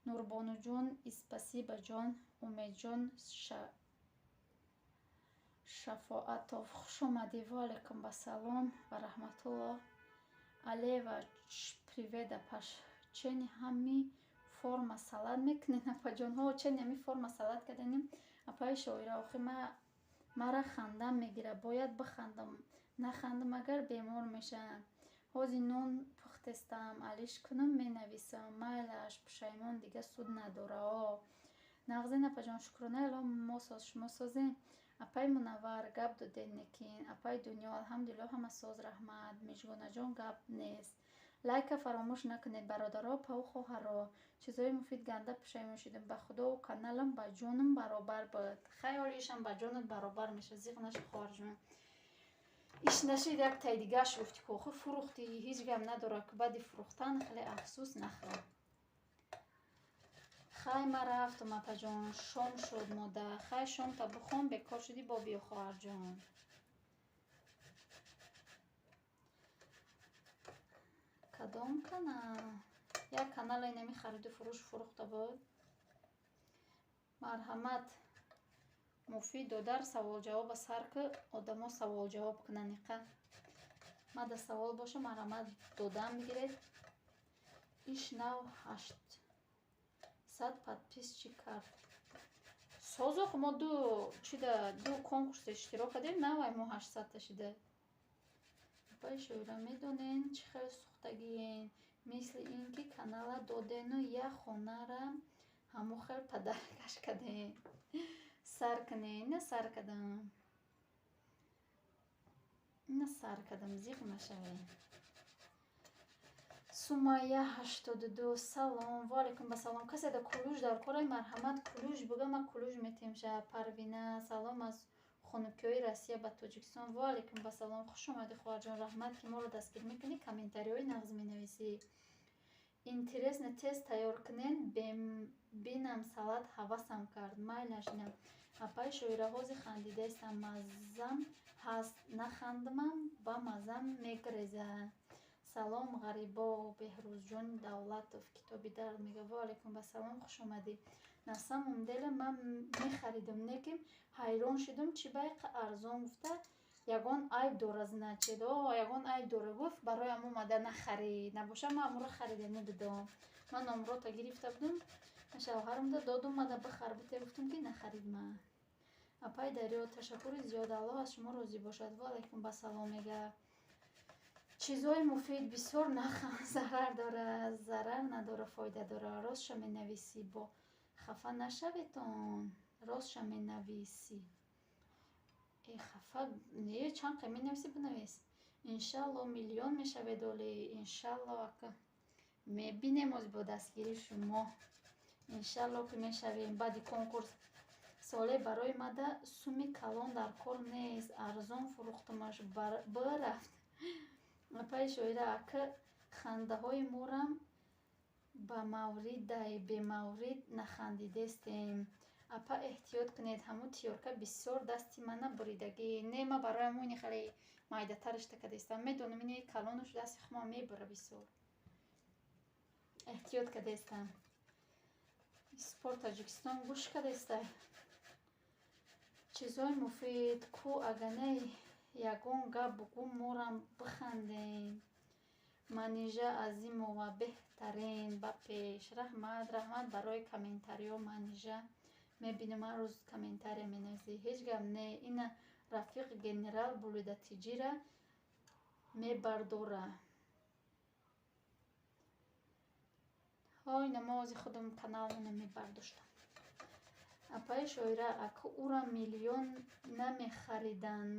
Нурбонуҷон, спасибо, ҷон. Умедҷон Шафоатов, хушомадӣ. Ваалайкум басалом ва раҳматуллоҳ. Алева, привет, апаш. Чени ҳами форма салат мекунед, апаҷонҳо? Чени ҳами форма салат карданем, апаи Шоира. Охи мара хандам мегирад, бояд бихандам, нахандам агар, бемор мешавам. Ҳозир нон пухтестам, алиш кунам, менависам. Майлаш, пушаймон дига суд надора. О нағзен, апаҷон, шукронаи Аллоҳ, мо соз, шумо созем? Апаи Мунаввар, гап додед, некин. Апаи Дунё, алҳамдулиллоҳ, ҳама соз, раҳмат. Мижгонаҷон, гап нест. Лайка фаромӯш накунед, бародаро, паву хоҳаро. Чизҳои муфид, ганда пушаймон шудем. Ба худову каналам ба ҷонам баробар буд. Хай, ҳолишам ба ҷонат баробар мешавад, зиқ наша, хоҳарҷон. Иш нашид, як тай дигаш гуфти, ку охир фурӯхтӣ, ҳеҷ гап надорад, ки баъди фурӯхтан хеле афсӯс нахӯр. Хай, ма рафтум, апаҷон, шом шуд мода. Хай, шомта бихон, бекор шудӣ, бо биё, хоҳарҷон. Кадом канал? Як канала инами хариду фурӯш фурӯхта буд. Марҳамат, муфид додар, саволҷавоба сар ки, одамо саволҷавоб кунанд иқа. Мада савол боша, марҳамат, додам бигиред. Иш нав 800 подписчик кард. Созох, мо ду чида, ду конкурс иштирок кардем, навай мо 800-та шида. Апаи Шоира, медонен, чӣ хел сӯхтагиен? Мисли ин ки канала додену як хонара ҳамон хел подаркаш кардем. Сар кунед, ина сар кардам. Ина сар кардам, зиқ нашавед. Сумайя 82, салом. Ваалайкум басалом. Касе да кулуш дар корай, марҳамат, кулуш буга, ма кулуш метем ша. Парвина, салом аз хунукиҳои Россия ба Тоҷикистон. Ваалайкум басалом, хуш омадӣ, хоҳарҷон, раҳмат, ки моро дастгирӣ мекунӣ, комментариҳои нағз менависӣ. Интересно, тез тайёр кунен, бинам, салат ҳавасам кард. Майлаш, инам. Апаи Шоира, ҳозир хандидаистам, маззам ҳаст, нахандамам, ба маззам мегреза. Салом, ғарибо, Беҳрӯзҷони Давлатов, китоби дард мега. Ваалайкум басалом, хуш омадӣ. На самом деле ман мехаридам, не ки ҳайрон шудам, чӣ байқа арзон гуфта, ягон айб дора, значит, о, ягон айб дора, гуфт, барои ам омада нахарид. Набоша, ман амуро харида будам. Ман номрота гирифта будам, шавҳарамда додум, мада бихар бите гуфтам, ки нахарид ма. Апаи Дарё, ташаккури зиёд, Аллоҳ аз шумо розӣ бошад. Ваалайкум басалом мега. Чизҳои муфид, бисёр нахан, зарар дорад. Зарар надора, фоида дора. Ростша менависӣ, бо хафа нашаветон. Ростша менависӣ. Э, хафа не, чанд қай менависӣ, бинавис. Иншалло, миллион мешавед оли, иншалло, ака. Мебинем оз бо дастгирии шумо. Иншалло, ки мешавем баъди конкурс. Соле барои мада суми калон дар кор нест, арзон фурӯхтумаш, бирафт. Апаи Шоира, ака, хандаҳои морам ба мавридай, бемаврид нахандидестем. Апа, эҳтиёт кунед, ҳамун тиёрка бисёр дасти мана буридагӣ. Не, ма барои ҳамони хеле майдатарашта кардастам. Медонам, ини калонаш дасти худам мебура бисёр. Эҳтиёт кардастам. Спорт Тоҷикистон гӯш кардастай. Чизҳои муфид ку, ага не, ягон гап бугӯ, морам бихандем. Манижа Азимова, беҳтарин, ба пеш. Раҳмат, раҳмат барои комментариҳо, Манижа. Мебинам, ҳар рӯз комментария менависӣ. Ҳеҷ гап не, ина рафиқ генерал булидатиҷира мебардора. Ҳой, намози худам каналмона мебардоштам. Апаи Шоира, ака, ура миллион намехариданд.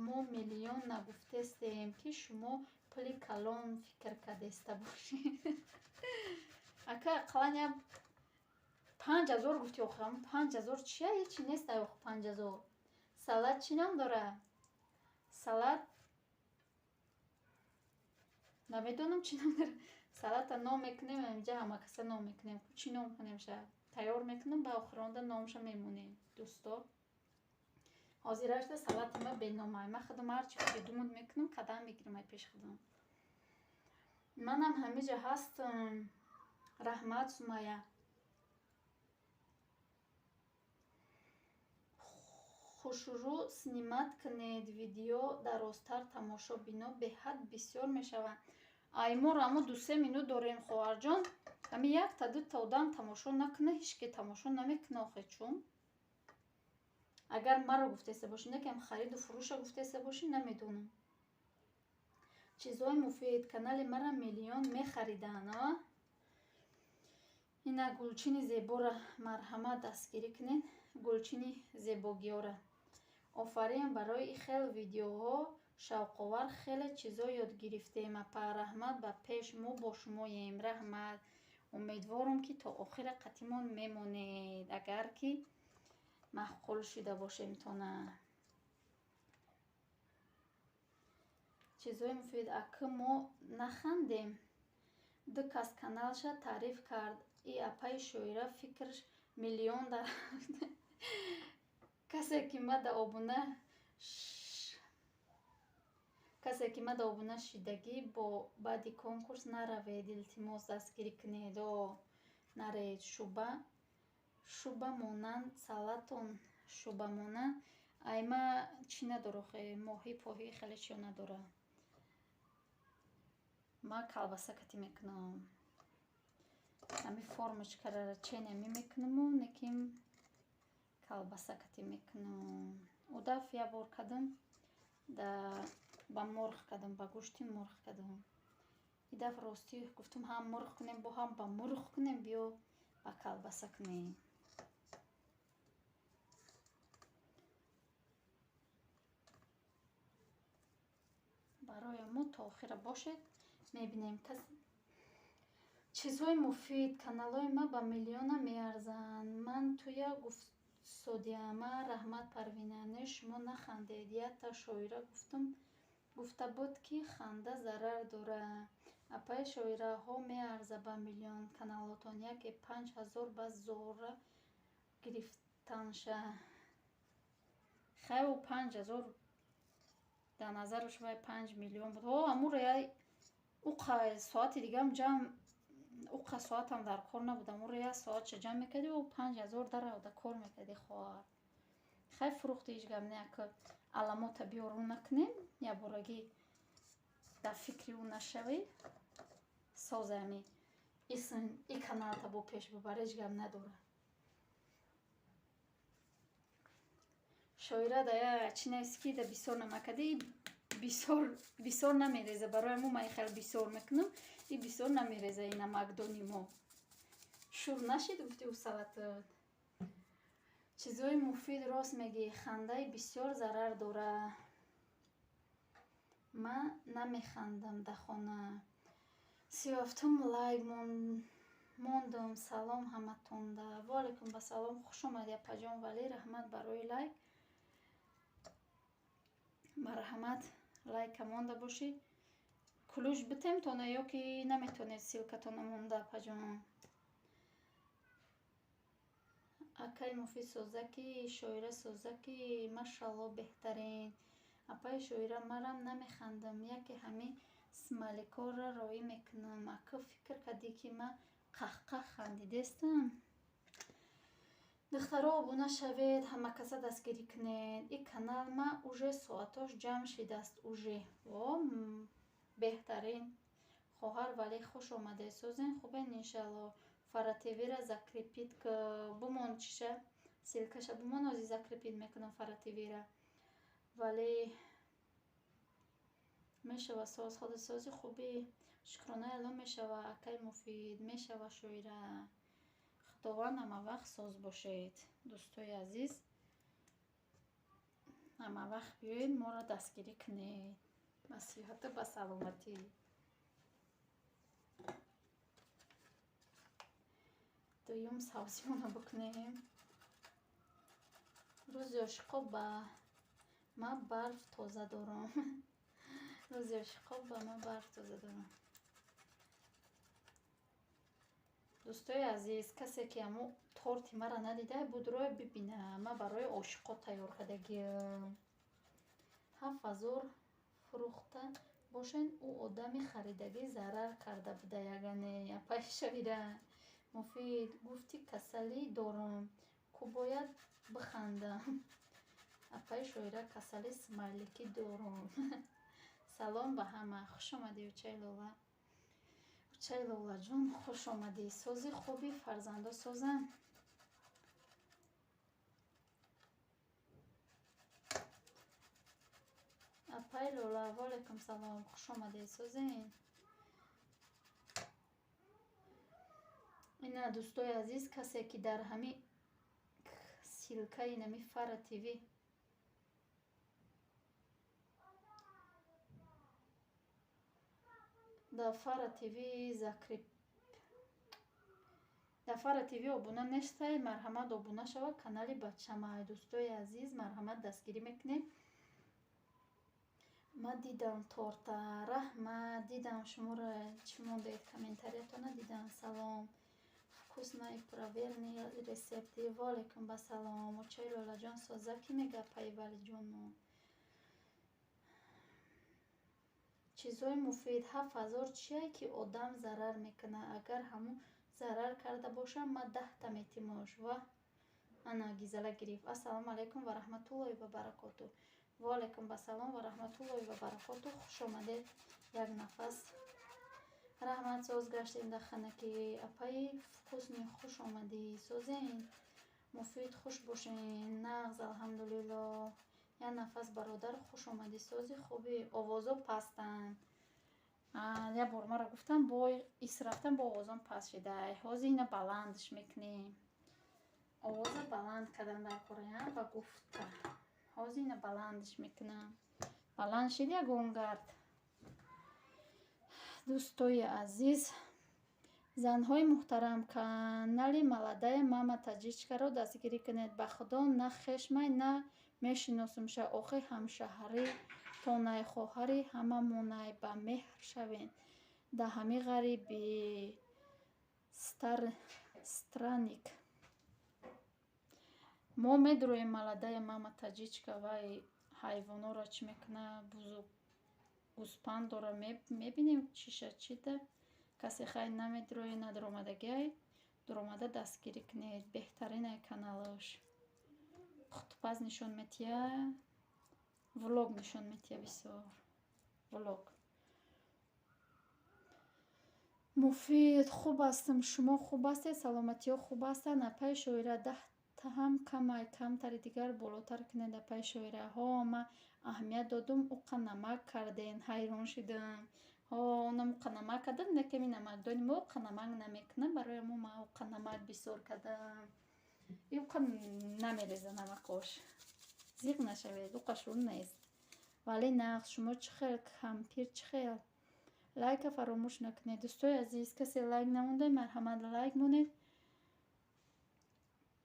Мо миллион нагуфтестем, ки шумо пули калон фикр кардеста бошед. Ака, ақаллан як 5000 гуфти, охир 5000 чия? Ҳечи нест, ай охир 5000. Салат чӣ ном дора? Салат намедонам чӣ ном дора. Салата ном мекунем, инҷа ҳама каса ном мекунем. Чӣ ном кунем ша? Тайёр мекунам, ба охиронда номша мемонем, дӯсто. Ҳозирашда салати ма беномай. Ман худам ҳарчи придумад мекунам, қадам мегирам ай пеши худам. Манам ҳамиҷа ҳастам. Раҳмат, Сумая. Хушрӯ снимать кунед, видео дарозтар, тамошобино беҳад бисёр мешаванд. Ай, моро амо 2-се минут дорем, хоҳарҷон. Ами якта дута одам тамошо накуна, ҳеҷ ке тамошо намекуна, охе чун. Агар маро гуфтеста бошӣ, не ки ам хариду фурӯша гуфтеста бошӣ, намедонам. Чизҳои муфид, канали мара миллион мехариданд, а? Ина гулчини зебора марҳамат, дастгирӣ кунед, гулчини зебогиёра. Офарин барои ин хел видеоҳо. Шавқовар, хеле чизо ёд гирифтем, апа. Раҳмат, ба пеш, мо бо шумоем. Раҳмат. Умедворам, ки то охира қатимон мемонед, агар ки маъқул шида бошемтона. Чизҳои муфид. Акы мо нахандем. Ду кас каналша таъриф кард. И апаи Шоира фикрш миллион дар касе ки мада обуна касе ки мада обуна шидагӣ, бо баъди конкурс наравед, илтимос, дастгирӣ кунед. О, наред. Шуба шуба монанд салатон шуба монанд. Айма чӣ надора охе, моҳӣ поҳӣ хеле чиё надора. Ма колбаса катӣ мекунам. Ҳами формочкара чен ами мекунаму неким колбаса катӣ мекунам. Удаф як бор кардам, да ба мурғ кардам, ба гӯшти мурғ кардам. И дафъ ростӣ гуфтам, ҳам мурғ кунем, бо ҳам ба мурғ кунем, биё ба колбаса кунем. Барои мо то охира бошед, мебинем. Кас чизҳои муфид. Каналҳои ма ба миллиона меарзанд. Ман туя гуфтсодиама. Раҳмат, Парвина. Не, шумо нахандед. Якта шоира гуфтам, гуфта буд, ки ханда зарар дора. Апаи Шоираҳо, меарза ба миллион каналотон. Яке 5000 ба зора гирифтанша. Хай, ӯ 5000 дар назараш вай 5 миллион буд. О, амуро я уқа соати дигам ҷамъ, уқа соатам дар кор набуд. Амуро як соатша ҷамъ мекардӣ, ӯ 5000 даравда кор мекардӣ, хоҳар. Хай, фурӯхти, ҳеҷ гап не. Ака аламота биёру накунем, якборагӣ дар фикри ӯ нашавӣ. Созами исм и каналта бо пеш бубар, ҳеҷ гап надора. Шоира да я чӣ нависи, ки да бисёр намакадӣ, бисёр бисёр намереза. Барои мо ман хеле бисёр мекунам, и бисёр намереза. И намакдони мо шур нашид, гуфти ӯ салатат. Чизҳои муфид. Рост мегӣ, хандаи бисёр зарар дора. Ман намехандам дар хона. 37-ум лайк мондум. Салом ҳаматонда. Ваалайкум басалом, хуш омадӣ, апаҷон Валӣ. Раҳмат барои лайк, марҳамат, лайка монда бошӣ. Ключ битем тона ё ки наметонед ссылкатона монда, апаҷон? Акаи Муфид созаки, Шоира созаки, машалло, беҳтарин. Апаи Шоира, марам намехандам, яке ҳамин смайликора роӣ мекунам. Ака, фикр кардӣ, ки ман қаҳқаҳ хандидестам? Духтаро, обуна шавед, ҳамакаса дастгирӣ кунед. И канал ма уже соатош ҷамъ шидааст уже. Во, беҳтарин. Хоҳар Вале, хуш омадед. Созен, хубен, иншалло. Фара ТВра закрепить бумон, чиша, ссылкаша бумон, ози закрепить мекунам Фара ТВра. Вале мешава соз, ходасозӣ хубӣ, шукронаи Алло, мешава, акаи Муфид, мешава, Шоира. Худованд ҳамавақт соз бошед, дӯстои азиз. Ҳамавақт биёед, моро дастгирӣ кунед. Ба сиҳату ба саломатӣ. Дуюм сабзимонро бикунем. Рӯзи ошиқо ба ман барф тоза дорам. Рӯзи ошиқо ба ман барф тоза дорам. Дӯстои азиз, касе ки ҳамо торти маро надида буд, рӯя бибина. Ман барои ошиқо тайёр кардагиам. 7000 фурӯхта бошен, ӯ одами харидагӣ зарар карда буда ягане. Апаи Шоира, Муфид, гуфтӣ касалӣ дорам, ку бояд бихандам. Апаи Шоира, касали смайликӣ дорам. Салом ба ҳама. Хуш омадӣ, учаи Лола. Учаи Лолаҷон, хуш омадӣ. Сози, хуби, фарзандо созанд. Апаи Лола, ваалайкум салом, хуш омадед, созен. Ина, дӯстои азиз, касе ки дар ҳами ссылкаи нами Фара ТВ Дар Фара ТВ закреп, дар Фара ТВ обуна нестай, марҳамат, обуна шава. Канали бачамай, дӯстои азиз, марҳамат, дастгирӣ мекунем. Ман дидам торта, раҳмат, дидам шуморо, чӣ мондед, комментариятона дидам. Салом, вкусный, правильный рецепты. Ваалайкум басалом, очаи Лолаҷон, соза ки мега паи Валиҷону. Чизҳои муфид. 7000 чие, ки одам зарар мекунад? Агар ҳамун зарар карда бошам, ман 10-та метимош. Ва ана гизала гирифт. Ассалому алайкум ва раҳматуллоҳи ва баракоту. Ваалайкум басалом ва раҳматуллоҳи ва баракоту, хуш омадед. Як нафас, раҳмат, соз гаштем дар ханаки. Апаи вкусный, хуш омадӣ, созен? Муфид, хуш бошен, нағз, алҳамдулилло. Як нафас, бародар, хуш омадӣ, сози, хуби? Овозо пастанд. Як бор мара гуфтам, бо ис рафтам, бо овозон паст шидай. Ҳозир ина баландш мекунем. Овоза баланд кардан дар кораям ба гуфта. Ҳозир ина баландш мекунам. Баланд шид ягон гард. Дӯстои азиз, занҳои муҳтарам, канали молодая мама таҷичкаро дастгирӣ кунед. Ба худо, на хешмай, на мешиносумша, охи ҳамшаҳрӣ тонай, хоҳари ҳамамонай, ба меҳр шавен. Да ҳами ғарибӣ странник. Мо медроем молодая мама таҷичка, вай ҳайвонҳоро чӣ мекуна, бузу гӯспандора мебинем, чиша чида. Касе хай намедрои, надуромадагиай, дуромада дастгирӣ кунед, беҳтаринай каналаш. Пухтупаз нишон метия, влог нишон метия, бисёр влог. Муфид, хуб ҳастам, шумо хуб ҳастед, саломатиҳо хуб ҳастанд? Апаи Шоира, 10-та ҳам камай, камтари дигар болотар кунед, апаи Шоира. Ҳо, ман аҳамият додум, уқа намак карден, ҳайрон шудам. Ҳо, онам уқа намак кардам, некеми намакдони мо уқа намак намекунам, барои мо ман уқа намак бисёр кардам. И уқа намереза намакош. Зиқ нашавед, уқа шур нест. Вале нағз, шумо чӣ хел, кампир чӣ хел? Лайка фаромӯш накунед, дӯстои азиз, касе лайк намонда, марҳамат, лайк монед.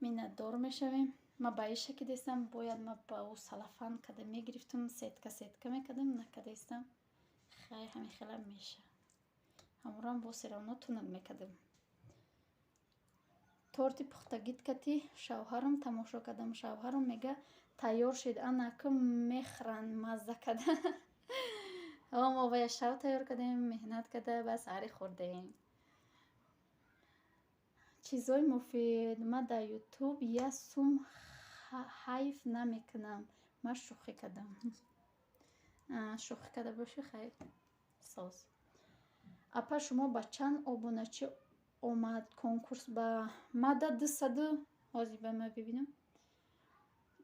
Миннатдор мешавем. Ман ба иша кидестам, бояд ман ба ӯ салафан када мегирифтум, сетка сетка мекардам, накадаистам. Хай, ҳамин хелам меша. Ҳаморам бо серавно тунук мекардам. Торти пухтагит кати шавҳарам тамошо кардам. Шавҳарам мега, тайёр шид, ана ку мехӯранд мазза када. Ҳо, мо вая шав тайёр кардем, меҳнат карда, ба саҳари хӯрдем. Чизҳои муфид. Ман дар Ютуб як сум ҳайф намекунам. Ман шӯхӣ кардам. Шӯхӣ карда бошӣ, хай, соз. Апа, шумо ба чанд обуначӣ омад конкурс? Ба мада 200, ҳозир ба ма бибинам,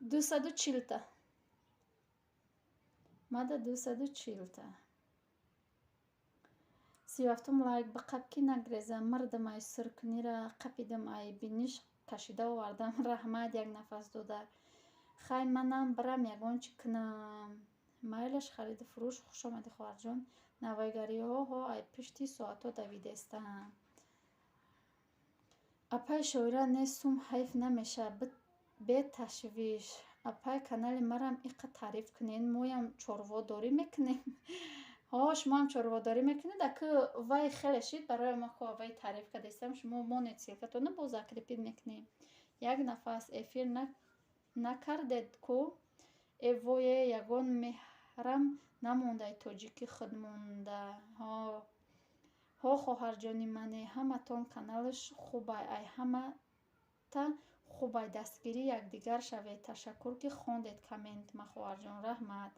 240-та. Мада 240-та. 37-ум лайк ба қаб ки нагреза, мардам ай сиркунира қапидам, ай биниш кашида овардам. Раҳмат, як нафас додар. Хай, манам бирам ягон чӣ кунам. Майлаш, хариду фурӯш, хуш омадӣ, хоҳарҷон. Навоигариҳо ҳо ай пишти соатҳо давидаистанд. Апаи Шоира, не, сум ҳайф намеша, беташвиш. Апай, канали марам иқа таъриф кунед, моям чорводорӣ мекунем. Ҳо, шумоам чорводорӣ мекунед, аку вай хеле шид, барои ма ку вай таъриф кардаистам, шумо монед ссылкатона, боз закрепить мекунем. Як нафас, эфир накардед ку? Э вое, ягон меҳрам намондай, тоҷики худ монда. Ҳо, ҳо, хоҳарҷони мане, ҳаматон каналаш хубай, ай ҳамата хубай, дастгири якдигар шавед. Ташаккур, ки хондед комментма, хоҳарҷон, раҳмат.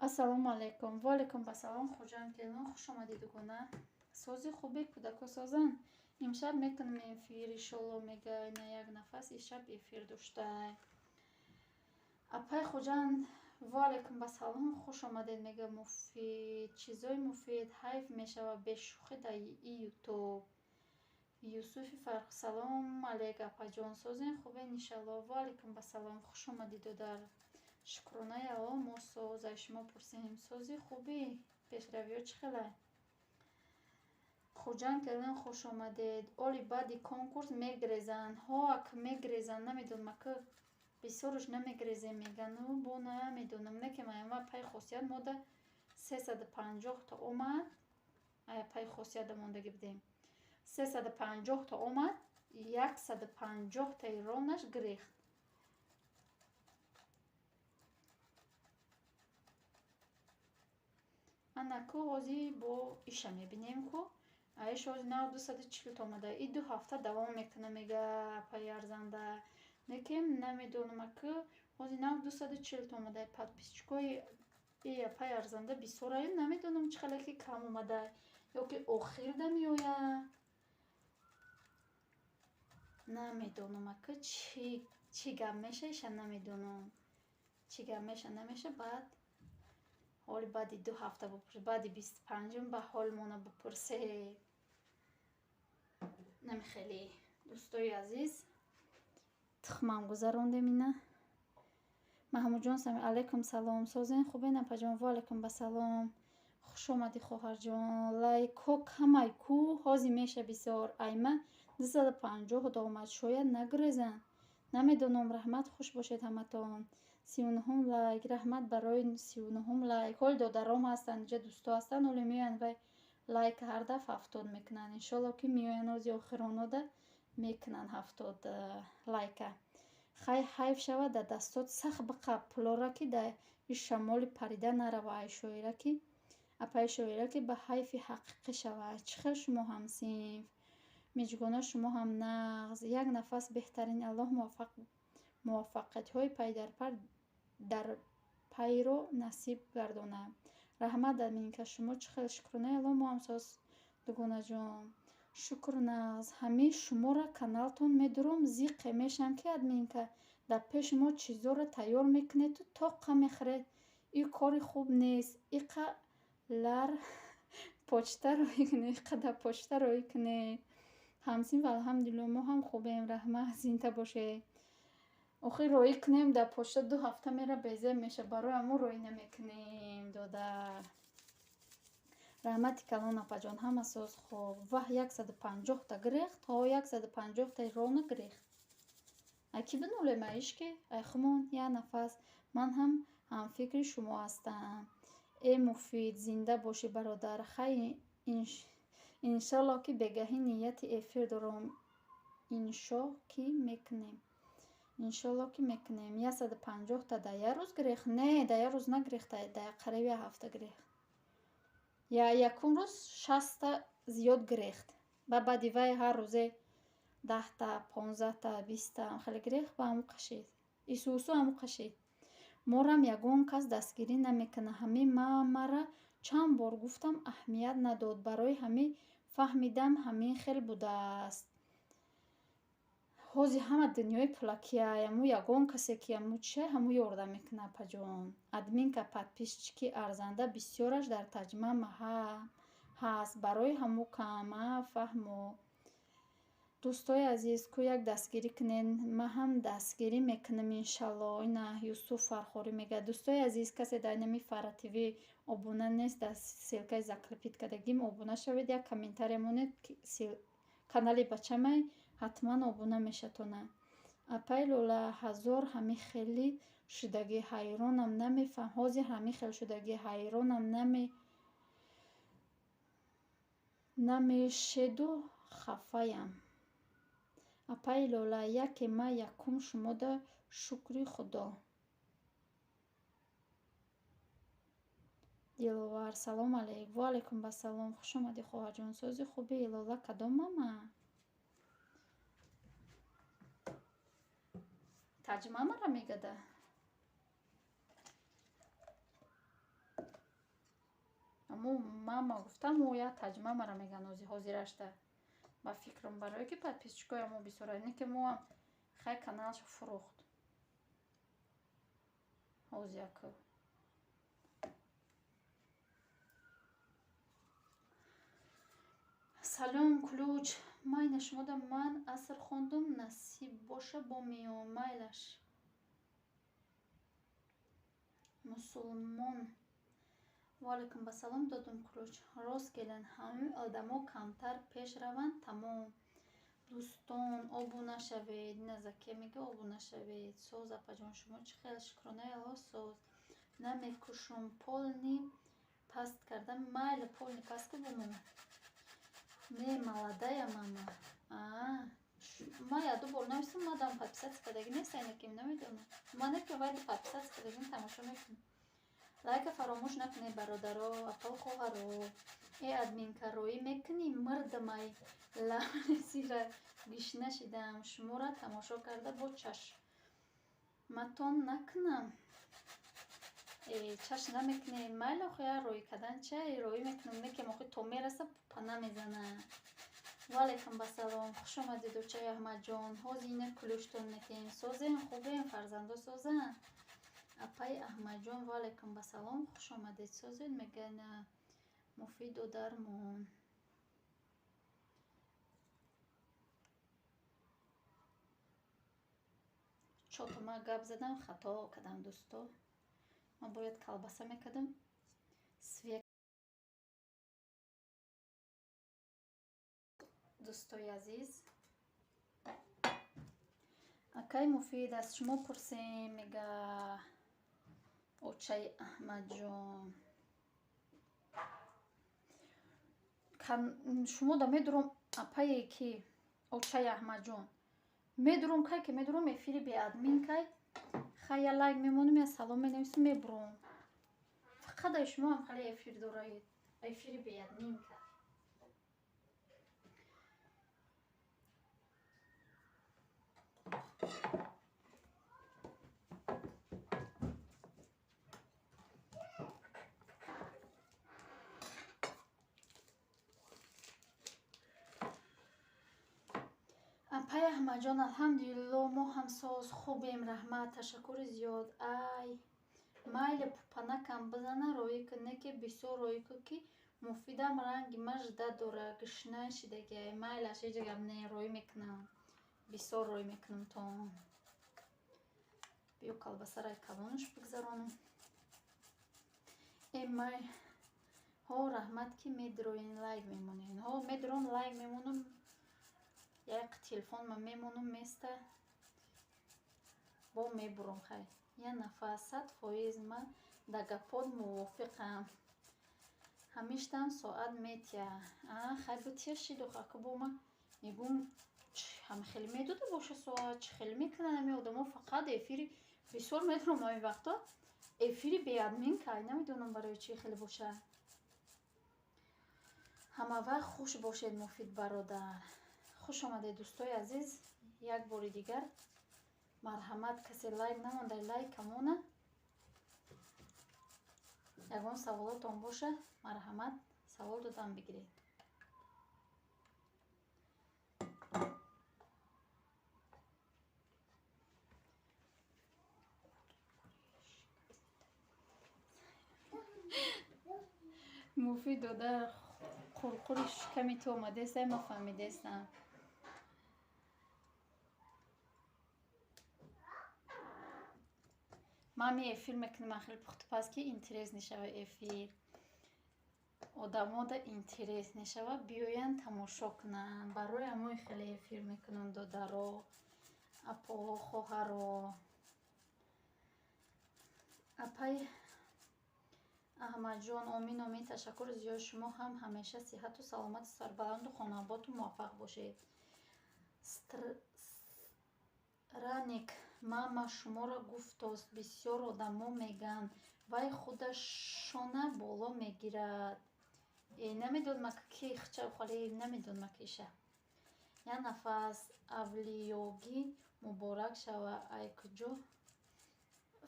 Ассалому алайкум. Ваалайкум басалом, Хуҷанд келин, хуш омадӣ, дугона. Сози, хубе, кӯдако созанд? Имшаб мекунем эфир, иншолло, мега на як нафас, ишаб эфир доштай. Апаи Хуҷанд, ваалайкум басалом, хуш омадед, мега Муфид. Чизои муфид, ҳайф мешавад бешӯхӣ дар и Ютуб. Юсуфи Фарқ, салом алейк, апаҷон, созен, хубен, иншалло. Ваалайкум басалом, хуш омадӣ, додар. Шукронаи Алло, мо соз, ай шумо пурсем. Сози, хубӣ, пешравиҳо чӣ хелай? Хуҷанд келин, хуш омадед. Оли баъди конкурс мегрезанд. Ҳо, ак мегрезанд, намедонам, ака бисёраш намегрезем мегану бо намедонам. Не ки маяма пай хосият мода 350 та омад, ая пай хосията мондагӣ будем. 350 та омад, 150-таи ронаш гирехт. Ана ку ҳозир бо иша мебинем ку. Аиш ҳозир нав 240 та омада. И 2 ҳафта давом мекуна, мега апаи арзанда. Лекин намедонам, ака ҳозир нав 240 та омада. Подписчикои и апаи арзанда бисёраю, намедонам чӣ хеле ки кам омада ё ки охирда меояд. Намедонам, ака чӣ гап меша, иша намедонам. Чӣ гап меша, намеша, баъд ҳоли баъди 2 ҳафта бупурс, баъди 25-ум ба ҳолмона бупурсед. Намихеле, дӯстои азиз, тухмам гузарондем ина. Маҳмудҷон, алайкум салом. Созен, хубен, апаҷон? Ва алайкум басалом. Хуш омадӣ, хоҳарҷон. Лайкҳо камай ку, ҳозир меша бисёр. Айма 250 та омад, шояд нагурезанд. Намедонам, раҳмат, хуш бошед ҳаматон. 39-ум лайк, раҳмат барои 39-ум лайк. Ҳоли додаром ҳастанд, инҷа дӯсто ҳастанд, ҳоле меоянд, вай лайк ҳар дафъ 70 мекунанд. Иншолло ки меоянд, ҳози охиронода мекунанд 70 лайка. Хай, ҳайф шавад, дар дастот сахт биқаб пулора, ки дар и шамоли парида нарава. Ай шоира ки, апаи шоира ки ба ҳайфи ҳақиқӣ шавад. Чӣ хел шумо ҳамсинф? Миҷгона, шумо ҳам нағз. Як нафас беҳтарин. Аллоҳ муваффақиятҳои пайдарпай дар пайро насиб гардонад. Раҳмат, Аминка, шумо чӣ хел? Шукронаи Аллоҳ, мо ҳам соз, дугонаҷон. Шукр, нағз. Ҳамин шуморо каналтон медурам, зиқе мешам ки админка дар пеши мо чизоро тайёр мекунеду тоққа мехӯред. Ин кори хуб нест. Иқа лар почта роҳӣ кунед, иқа дар почта роҳӣ кунед. Ҳамсинф, алҳамдулилло, мо ҳам хубем, раҳмат, зинда бошед. Охир роҳӣ кунем дар почта 2 ҳафта мера, безеб меша, барои ҳамон роҳӣ намекунем, додар. Раҳмати калон, апаҷон, ҳама соз, хуб. Ваҳ, 150-та гирехт? Ҳо, 150-таи рона гирехт. Ай кӣ бинулем, ай ишке, ай хумон, як нафас. Ман ҳам ҳамфикри шумо ҳастам. Э Муфид, зинда бошӣ, бародар. Хай, иншолло ки бегаҳӣ нияти эфир дорам. Иншо ки мекунем. Иншолло ки мекунем. 150-та дар як рӯз гирехт? Не, дар як рӯз нагирехта, дар қариби як ҳафта гирехт. Якум рӯз 60-та зиёд гирехт. Ба баъди вай ҳар рӯзе 10-та, 15-та, 20-та хеле гирехт, ба ҳамон қашид. Исусу ҳамон қашид. Морам ягон кас дастгирӣ намекунад. Ҳамин мара чанд бор гуфтам, аҳамият надод. Барои ҳамин фаҳмидам, ҳамин хел будааст. Ҳозир ҳама дунёи пулакия, ҳамун ягон касе ки ҳамун чия, ҳамун ёрдам мекунад, апаҷон. Админка, подписчики арзанда бисёраш дар таҷма ҳаст. Барои ҳамун кама фаҳмо. Дӯстои азиз, ку як дастгирӣ кунед, ман ҳам дастгирӣ мекунам, иншалло. Ина Юсуф Фархорӣ мегӯяд. Дӯстои азиз, касе дар инами Фара ТВ обуна нест, дар ссылкаи закрепить кардагим обуна шавед, як комментария монед, канали бачамай ҳатман обуна мешатона. Апаи Лола, ҳазор ҳамин хели шудагӣ, ҳайронам, намефаҳм. Ҳозир ҳамин хел шудагӣ, ҳайронам, намешеду хафаям. Апаи Лола, яке ма якум шумода шукри Худо. Диловар, салом алейк. Ва алайкум басалом. Хуш омадӣ, хоҳарҷон. Сози хубӣ, Лола, кадом мама? Таҷма мара мегада? Аммо мама гуфтам, мо як таҷма мара меган ҳозирашта. Ба фикрам, барое ки подписчикои мо бисёра, не ки моам хай каналшо фурӯхт. Ҳозир яку. Салом, ключ. Майна шумода, ман аср хондум, насиб боша, бо меом. Майлаш. Мусулмон. Ваалайкум басалом, додум ключ. Рост келин, ҳамин одамо камтар пеш раванд, тамом. Дӯстон, обуна шавед. Ина Закия мега, обуна шавед. Соз, апаҷон, шумо чӣ хел? Шукронаи Аллоҳ, соз. Намекушум, полный паст кардам. Майли, полный паст ку бумон. Не, молодая мама. Ма яду бор нависам, мадам подписаться кардаги нест, айнаким намедонам. Ма не ки вайду подписаться кардагим, тамошо мекунам. Лайка фаромӯш накунед, бародаро, апау, хоҳаро. Э, админкароӣ мекунӣ, мирдамай лавресира гишна шидам. Шуморо тамошо карда бо чашматон накунам. Э, чашм намекунед, майли, охи я роӣ кардан чай, роӣ мекунам, не ки охи то мераса пупа намезана. Ваалайкум басалом, хуш омадед, очаи Аҳмадҷон. Ҳозир ина ключтон метиҳем. Созем, хубем, фарзандо созанд. Апаи Аҳмадҷон, ваалайкум басалом, хуш омадед. Созед, мега на Муфиду дармон. Чото ма гап задам, хато кардам, дӯсто. Ман бояд колбаса мекардам. Свет дӯстои азиз. Акай Муфид, аз шумо пурсем, мега очаи Аҳмадҷон. Шумо да медуром, апае ки очаи Аҳмадҷон. Медуром, кай ки медуром эфири беадмин кай. Хай, я лайк мемонам, я салом менависам, мебуром. Фақат ай шумо ҳам хеле эфир дораед. Эфири беадмин кай. Апай Аҳмадҷон, алҳамдулилло, мо ҳам соз, хубем, раҳмат, ташаккури зиёд. Ай, майли, пупанакам бизана, роӣ кун, не ки бисёр роӣ кун, ки Муфидам ранги ма жда дора, гишна шидагиай. Майлаш, ҳеҷ гап не, роӣ мекунам. Бисёр роӣ мекунам то. Биё, колбасаро калонаш бигзаронам. Э, май ҳо, раҳмат, ки медроен, лайк мемонед. Ҳо, медром, лайк мемонам. Як телефонма мемонам, места бо мебурам, хай. Я нафар 100% ман да гапот мувофиқам. Ҳамиштам соат метия. А, хай, бутия шиду хаку бо ма мегум, ҳам хеле медода боша соат, чӣ хеле мекунанд ҳами одамо, фақат эфири бисёр медурам ҳамин вақто. Эфири беадмин кай, намедонам барои чӣ хеле боша. Ҳама вақт хуш бошед, Муфид бародар. Хуш омадед, дӯстои азиз. Як бори дигар марҳамат, касе лайк намонда, лайк камона. Ягон саволотон боша, марҳамат, савол додан бигиред. Муфид додар, қурқури шиками ту омадеста, ма фаҳмидестам. Ман ми эфир мекунам хеле пухтупаз, ки интерес нешава эфир. Одамода интерес нешава, биёянд тамошо кунанд. Барои ҳамои хеле эфир мекунам, додаро, апо, хоҳаро. Апай Аҳмадҷон, омин, омин, ташаккури зиёд. Шумо ҳам ҳамеша сиҳату саломату сарбаланду хонаободу муваффақ бошед. Странник, мама шуморо гуфтост, бисёр одамо мегӯянд, вай худашона боло мегирад. Э, намедонам ки хча холе, намедонам киша. Я нафас, авлиёгӣ муборак шава, ай куҷо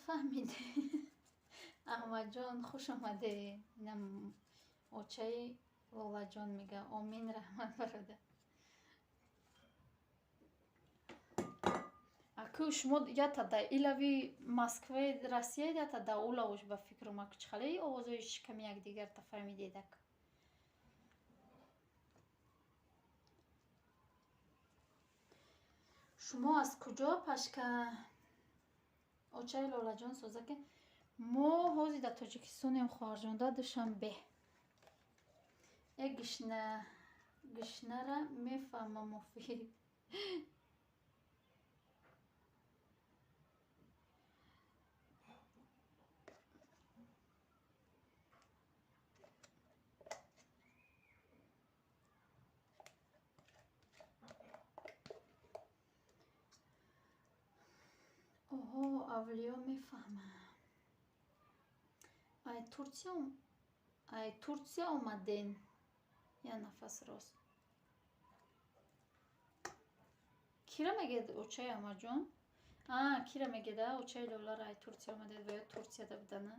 фаҳмидӣ? Аҳмадҷон, хуш омадед. Инам очаи Лолаҷон мега. Омин, раҳмат, бародар. Аку шумо ята да илави Москваи Россия, ята да улавош, ба фикрум, аку чӣ хале овозои шиками якдигар та фаҳмидед ак. Шумо аз куҷо, пашка? Очаи Лолаҷон, созаке. Мо ҳозир дар Тоҷикистонем, хоҳарҷон, дар Душанбе. Як гишнара мефаҳмам, Муфид. Оҳо, Авлиё мефаҳмам. Ай Турсия омаден. Я нафас рост. Кира мегед очаи Амаҷон? А, кира мегеда очаи Лолара ай Турсия омадед ва ё Турсияда будана?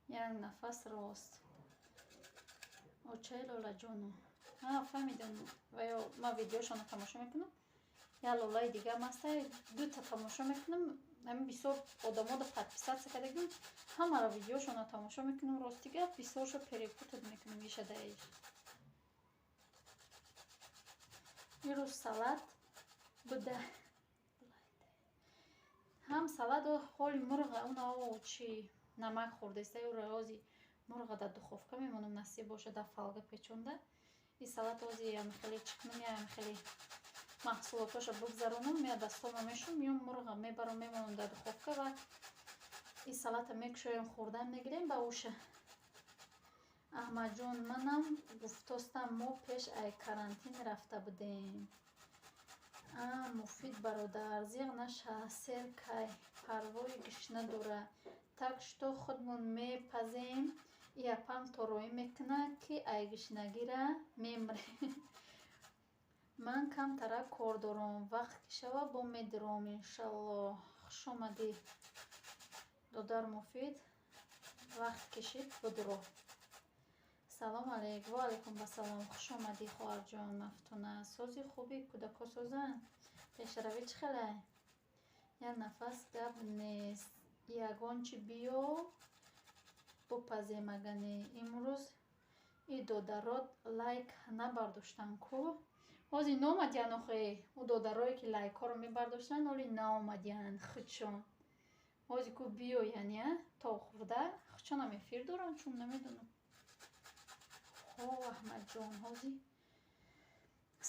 Як нафас рост. Очаи Лолаҷону. А, фаҳмидам. Ва ё ман видеошонро тамошо мекунам. Я Лолаи дигаам ҳаста, дута тамошо мекунам. Ҳамин бисёр одамода подписаться кардагим. Ҳамаро видеошонро тамошо мекунам. Рости гап, бисёршо перепутать мекунам иша да иш. Ирӯз салат буда. Ҳам салат ҳоли мурға, уна чи намак хӯрдаиста, ӯро ҳози мурға дар духовка мемонам, насиб боша, дар фолга печонда. И салат ҳози ям хеле чӣ кунам, ям хеле маҳсулотоша бигзаронам, я дастома мешум, миём мурға мебарам, мемонам дар духовка ва и салата мекушоем, хӯрдан мегирем ба уша. Аҳмадҷон, манам гуфтостам, мо пеш ай карантин рафта будем. А, Муфид бародар, зиғ наша, сер кай парвои гишна дора. Так что худмон мепазем, и апам тороӣ мекунад, ки ай гишнагира мемрем. Ман камтарак кор дорам, вақт ки шава бо медиром, иншаллоҳ. Хуш омадӣ, додар Муфид, вақт кишид будро. Салом алейк, ва алайкум басалом. Хуш омадӣ, хоҳарҷон Мафтуна. Сози хуби кӯдако созанд? Пешравӣ чӣ хелай? Як нафас гап нест. Ягон чи биё бупазем агане. Имрӯз и додарот лайк набардоштанд ку? Ҳозир наомадиян охе. Ӯ додарое ки лайкҳоро мебардоштанд, ҳоли наомадиянд худшон. Ҳозир ку биёян, я то хурда худшонам эфир доранд, чун намедонам. Хо, Аҳмадҷон, ҳозир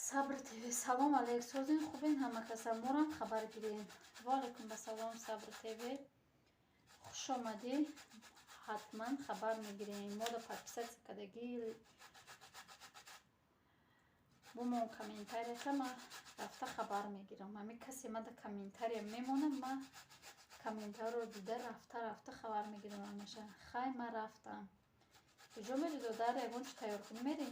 Сабр ТВ. Салом алейк, созин хубен ҳама каса, морам хабар гирем. Ва алайкум басалом, Сабр ТВ. Хуш омадӣ, ҳатман хабар мегирем. Мода подписаться кардагӣ бумон комментарията, ма рафта хабар мегирам. Ҳамин касе мада комментария мемонам, ма комментарро дида рафта рафта хабар мегирам ҳамаша. Хай, ма рафтам. Куҷо мери, додар? Ягон чи тайёр кунӣ мери?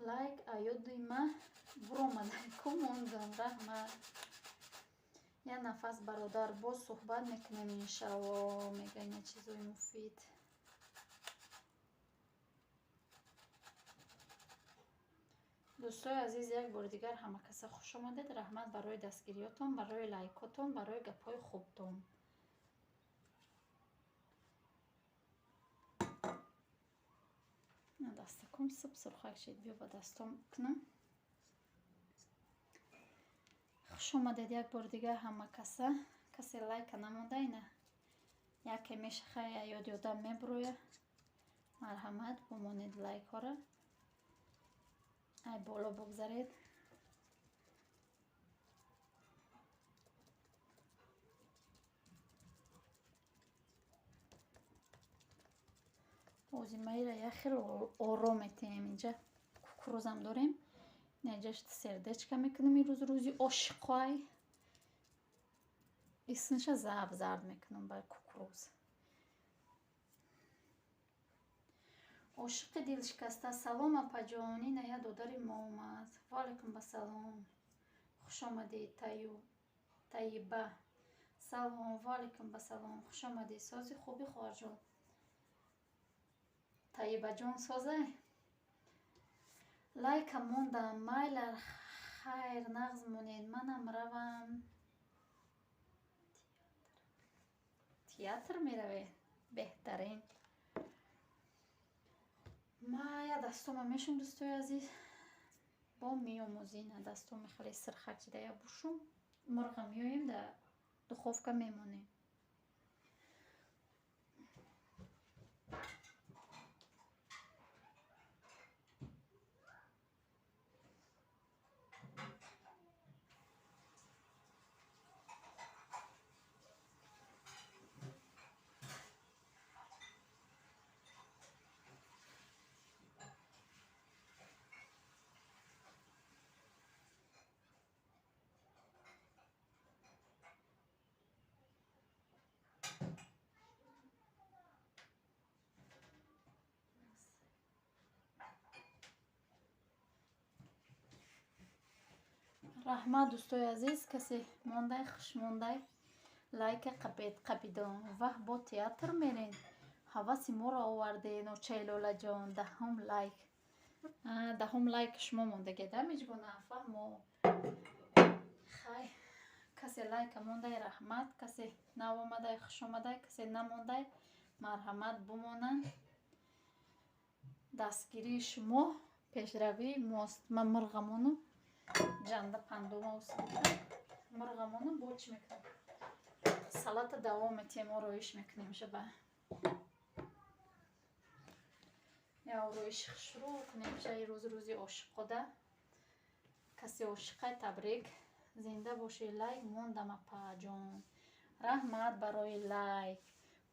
Лайк аёди ма буромада ку мондам, раҳмат. Я нафас бародар, боз суҳбат мекунем иншалло, мега ина чизои муфид. Дӯстои азиз, як бори дигар ҳама каса хуш омадед. Раҳмат барои дастгириётон, барои лайкотон, барои гапҳои хубтон. Дастаком суб сурхак шид, биё ба дастом кунам. Хуш омадед як бори дигар ҳама каса. Касе лайка намонда, ина яке мешахая, ёди одам мебуроя. Марҳамат, бумонед лайкҳоро. Ай боло бигзаред. Ҳозир ма ира як хел ором метиҳем. Инҷа кукурузам дорем. Инҷа сердечка мекунем. Ирӯз рӯзи ошиқай. Исмша заб зард мекунам ба кукуруз. Ошиқи дилшикаста. Салом, апаҷон, ина я додари мо омад. Ва алайкум басалом. Хуш омадӣ, Таиба. Салом, ва алайкум басалом. Хуш омадӣ. Сози хуби, хоҳарҷон. Таибаҷон, созай? Лайка мондам, майла. Хайр, нағз монед, манам равам. Театр меравед? Беҳтарин. Ма я дастома мешум, дӯстои азиз. Бо меомӯзина дастоми хеле сирхак шида я бушум. Мурға меоем, да духовка мемонем. Раҳмат, дӯстои азиз, касе мондай, хуш мондай, лайка қапед, қапидон. Ваҳ, бо театр мерен. Ҳаваси моро оварден, очаи Лолаҷон. Даҳум лайк. Даҳум лайк шумо мондагеда, миҷгуна, фаҳмо. Хай, касе лайка мондай, раҳмат, касе нав омадай, хуш омадай, касе намондай, марҳамат бумонанд. Дастгирии шумо пешравии мост. Ман мурғамону ҷанда пандума усидам. Мурғамону бо чӣ мекунем? Салата давом метиҳем, ороиш мекунем шаба. Я ороиш шурӯъ кунем шаи рӯз, рӯзи ошиқода. Касе ошиқай, табрик. Зинда бошӣ, лайк мондам, апаҷон. Раҳмат барои лайк.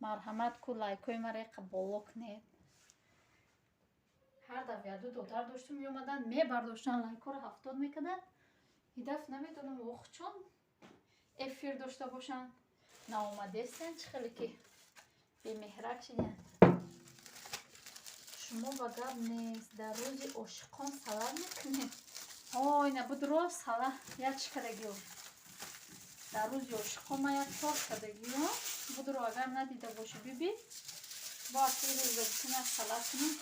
Марҳамат ку лайкҳои маро яқа боло кунед. Ҳар дафъа яду додар доштум, меомаданд, мебардоштанд лайкҳоро, 70 мекарданд. И дафъ намедонам, ох, чон эфир дошта бошанд. Наомадестанд, чӣ хеле ки бемеҳрак шиданд. Шумо ба гап нест, дар рӯзи ошиқон салат мекунед. Ой, набуд рост салат як чӣ кардагиё. Дар рӯзи ошиқон ман як торт кардагиё. Будро агар надида бошӣ, биби. Бо акри рӯза бикунам як салат кунам.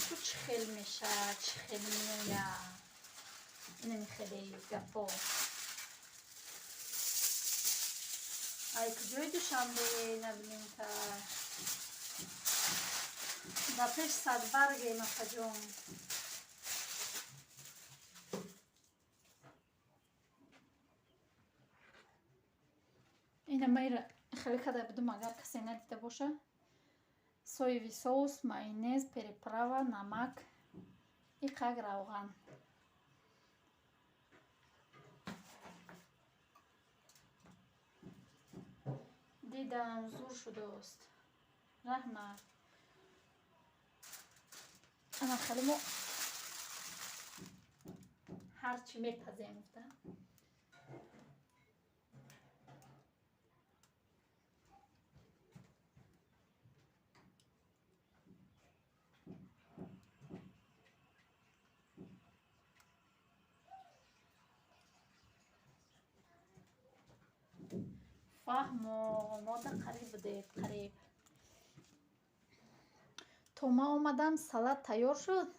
Ту чӣ хел мешавад, чӣ хел меояд. Инами хеле гапо. Ай куҷои Душанбе набинемта? Ба пеш садбарге, мақаҷон. Ина майра хеле када будум, агар касе надида боша. Соевый соус, майонез, переправа, намак и қак равған. Дидам, зур шудааст. Раҳмат. Ана хеле мо ҳарчи мепазем, гуфта. Фаҳмо, мода қариб будед, қариб. То ман омадам, салат тайёр шуд.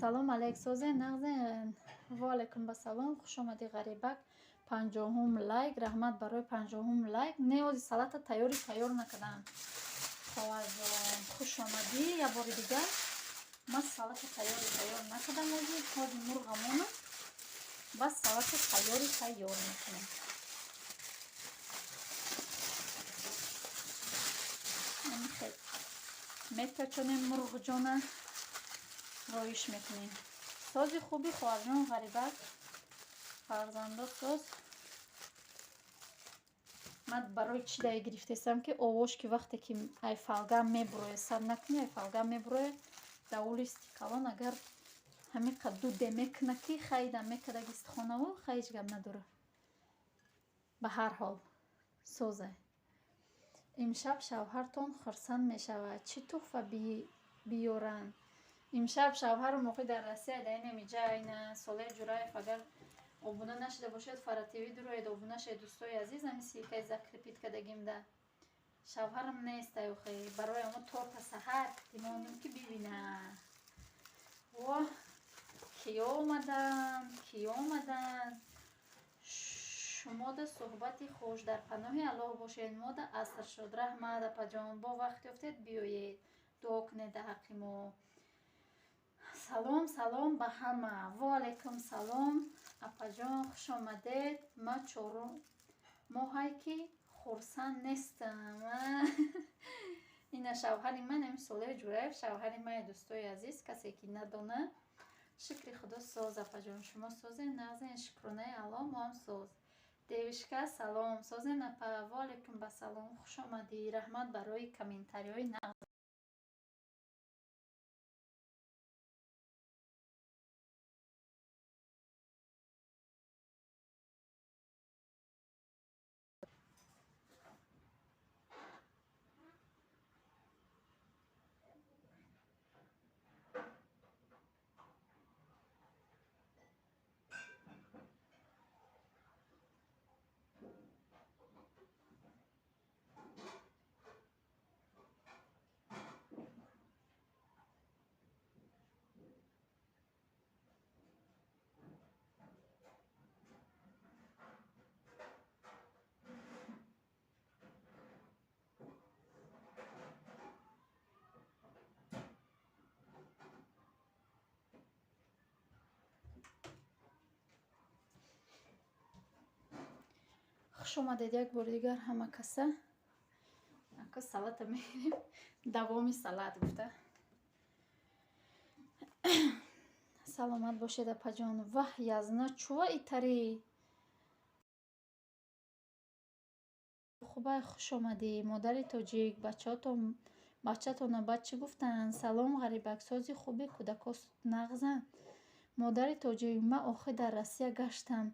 Салом алейк, созен, нағзен. Ва алайкум басалом, хуш омадӣ, ғарибак. 50-ум лайк, раҳмат барои 50-ум лайк. Не, ози салата тайёри тайёр накардам. Хоҳарҷон, хуш омадӣ як бори дигар. Ман салата тайёри тайёр накардам ози, ҳози мурғамону бас салата тайёри тайёр мекунем. Мепечонем мурғҷона, роиш мекунем. Сози хуби, хоҳарҷон ғарибак, фарзандо соз. Ман барои чӣ дай гирифтесам, ки овош ки вақте ки ай фалга мебуроя, саб накунӣ, ай фалга мебуроя, даулисти калон агар ҳамин қад дуде мекуна, ки хайдам мекарда гистхонаву, хай ҳеҷ гап надора. Ба ҳар ҳол созай. Имшаб шавҳартон хурсанд мешавад. Чӣ туҳфа биёранд? Имшаб шавҳару моқӣ дар Россия, дар инами ҷайна Солеҳ Ҷураев. Агар обуна нашида бошед, Фара ТВ дуроед, обуна шавед, дӯстои азиз, ҳамин ссылкаи закрепить кардагимда. Шавҳарам нест, охе, барои мо торта саҳар димонем, ки бибина. Во, Киё омаданд, киё омаданд? Шумода суҳбати хуш, дар паноҳи Аллоҳ бошед. Мода аср шуд. Раҳмат, апаҷон, бо вақт ёфтед биёед, дуо кунед дар ҳаққи мо. Салом, салом ба ҳама. Ва алайкум салом, апаҷон, хуш омадед. Ма чорум моҳае ки хурсанд нестам. Ина шавҳари ман, ами Солеҳ Ҷураев, шавҳари ман, дӯстои азиз, касе ки надона. Шукри Худо соз, апаҷон, шумо созен, нағзен, шукронаи Аллоҳ, мо ҳам соз. Девушка, салом, созен, апа. Ва алайкум ба салом, хуш омадӣ. Раҳмат барои комментариҳои нағз. Хуш омадед як бори дигар ҳама каса. Ака салата мегирем. Давоми салат гуфта. Саломат бошед, апаҷон. Ваҳ, язна чува итари. Хубай, хуш омадӣ. Модари тоҷик, бачаотон бачатона баъд чӣ гуфтанд? Салом, ғарибак, сози хуби кӯдако нағзанд. Модари тоҷик, ман охир дар Россия гаштам.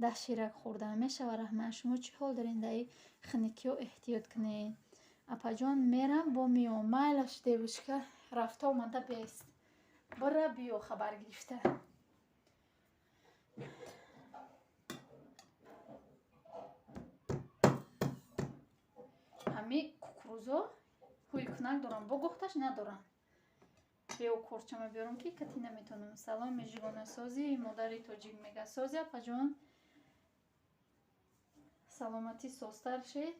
Даҳ ширак хӯрдам. Мешава, раҳмат. Шумо чӣ ҳол доред? Дар ин хиникиҳо эҳтиёт кунед. Апаҷон, мерам, бо меом. Майлаш, девушка, рафта омада бест. Бира биё хабар гирифта. Ҳами кукурузо ҳуйкунак дорам, бо гухташ надорам. Бео корчама биёрам ки кати наметонам. Салом, межигонасозӣ, модари тоҷик мега. Сози, апаҷон. Саломатӣ созтар шед.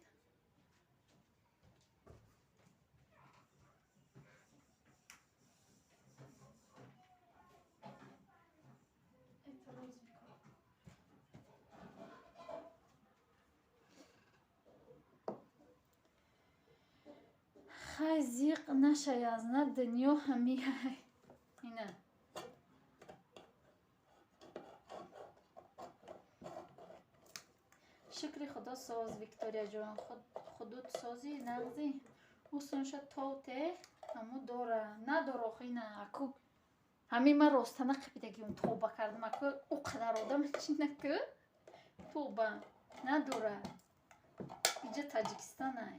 Хай, зиқ нашаязна, дунё ҳамиай. Ина. Шукри Худо соз, Викторияҷон. Худут сози, нағзи. Усунша тоте, ҳаму дора. Надора охи ина аку. Ҳамин ман ростана қипидагиум тоба кардам. Аку ӯ қадар одам чи наку? Тоба. Надора. Иҷа Таҷикистон ай.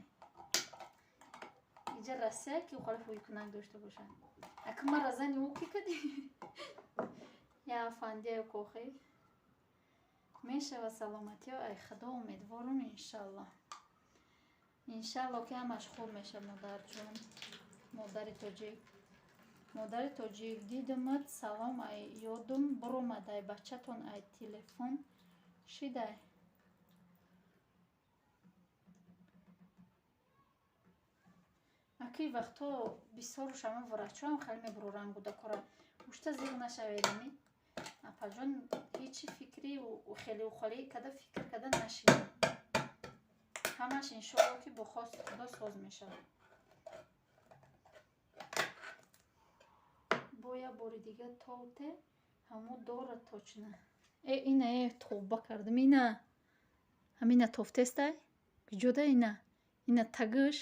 Иҷа Россия ки ӯқала ҳуйкунак дошта бошад. Аку мара зани ӯ ки кадӣ? Я афандия кохи. Мешава саломатиё, ай Худо умедворум, иншаллоҳ. Иншаллоҳ ки ҳамаш хуб мешавад, модарҷон, модари тоҷик. Модари тоҷик, дидумат, салом, ай ёдум буромадай, бачатон ай телефон шидай. Аки вақтҳо бисёру шама врачоам хеле мебуроранд кӯдакора. Ушта зиқ нашаведами. Апаҷон, ҳечи фикри хеле ухалӣ када фикр када нашид. Ҳамаш иншоалло ки бо хости Худо соз мешавад. Бо як бори дига тоте ҳаму дора точно. Э, ина, э, тоба кардам, ина. Ҳамина тофтестай? Куҷода ина? Ина тагиш,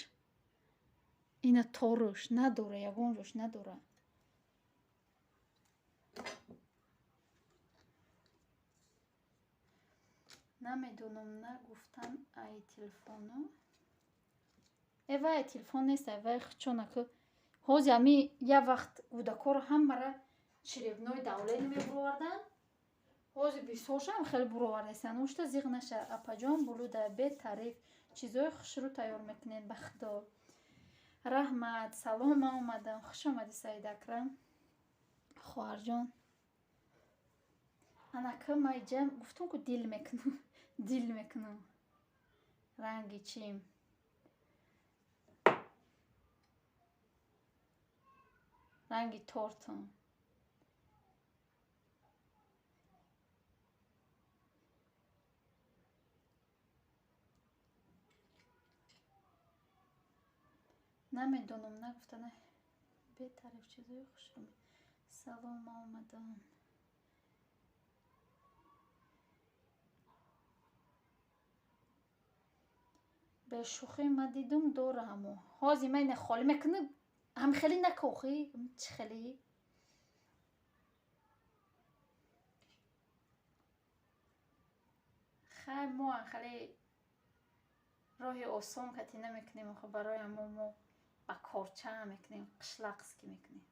ина торуш надора, ягон ҷош надора. Намедонам, нагуфтан ай телефону. Э, вай телефон нест, ай вай хчонаку. Ҳози ами як вақт кӯдакоро ҳамара черепной давление мебуроварданд. Ҳози бисёршам хеле буровардастанд. Ушта зиқ наша, апаҷон, булуда бетариф. Чизои хушрӯ тайёр мекунед, ба Худо. Раҳмат, салом, ман омадам. Хуш омадӣ, Саид Акрам. Хоҳарҷон. Анака ма иҷа гуфтум ку дил мекунам, дил мекунам. Ранги чим? Ранги тортам. Намедонам, нагуфта на. Бетариф чизои хушрӯ. Салом, омадам. Бешӯхӣ ма дидум дора ҳамо. Ҳозир ма ина холӣ мекунам, ҳам хеле накохӣ, чӣ хеле? Хай мо хеле роҳи осон кати намекунем, охо барои ҳамо мо ба корча мекунем, қишлақски мекунем.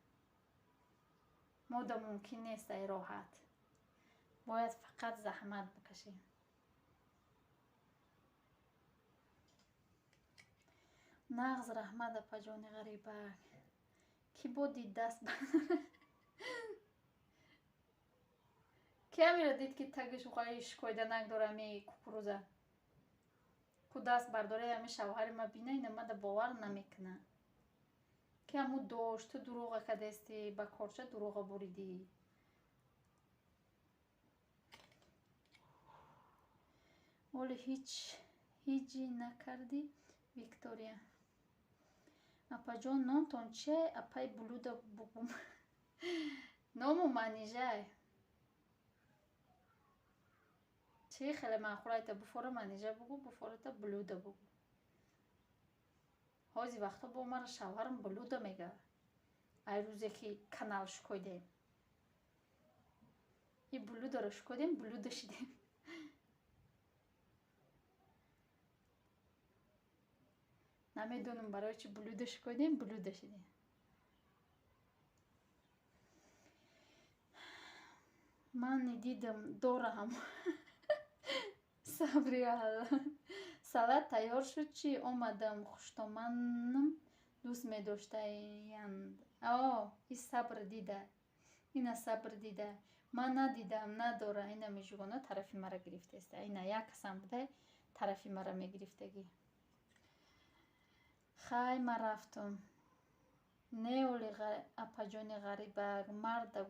Мо да мумкин нест ай роҳат. Бояд фақат заҳмат бикашем. Нағз раҳмат апаҷони ғарибак. Ки бо дид даст Ки ҳамира дид ки тагиш ухаи шикоиданак дора ами кукуруза. Ку даст бардоред ами шавҳари ма бина ина мада бовар намекуна. Ки ҳаму дошт, ту дурӯға кадести, ба корча дурӯға буридӣ. Оли ҳиҷи накардӣ, Виктория. Апаҷон, номтон чия? Апай блюда бугум. Ному манижай. Чӣ хеле маъқулайта буфора манижа бугу, буфората блюда бугу. Ҳози вақто бо мара шавҳарам блюда мега. Ай рӯзе ки канал шукодем. И блюдаро шукодем, блюда шидем. Намедонам барои чӣ блюда шукодем, блюда шидем. Ман дидам дора ҳам. Сабри Алло. Салат тайёр шуд чӣ? Омадам, хуштоманам дӯст медоштаянд. О, и сабр дида. Ина сабр дида. Ман надидам, надора. Ина мижугона тарафи мара гирифтеста. Ина як касам буда тарафи мара мегирифтагӣ. Хай, ма рафтум. Не оли апаҷони ғарибак, марда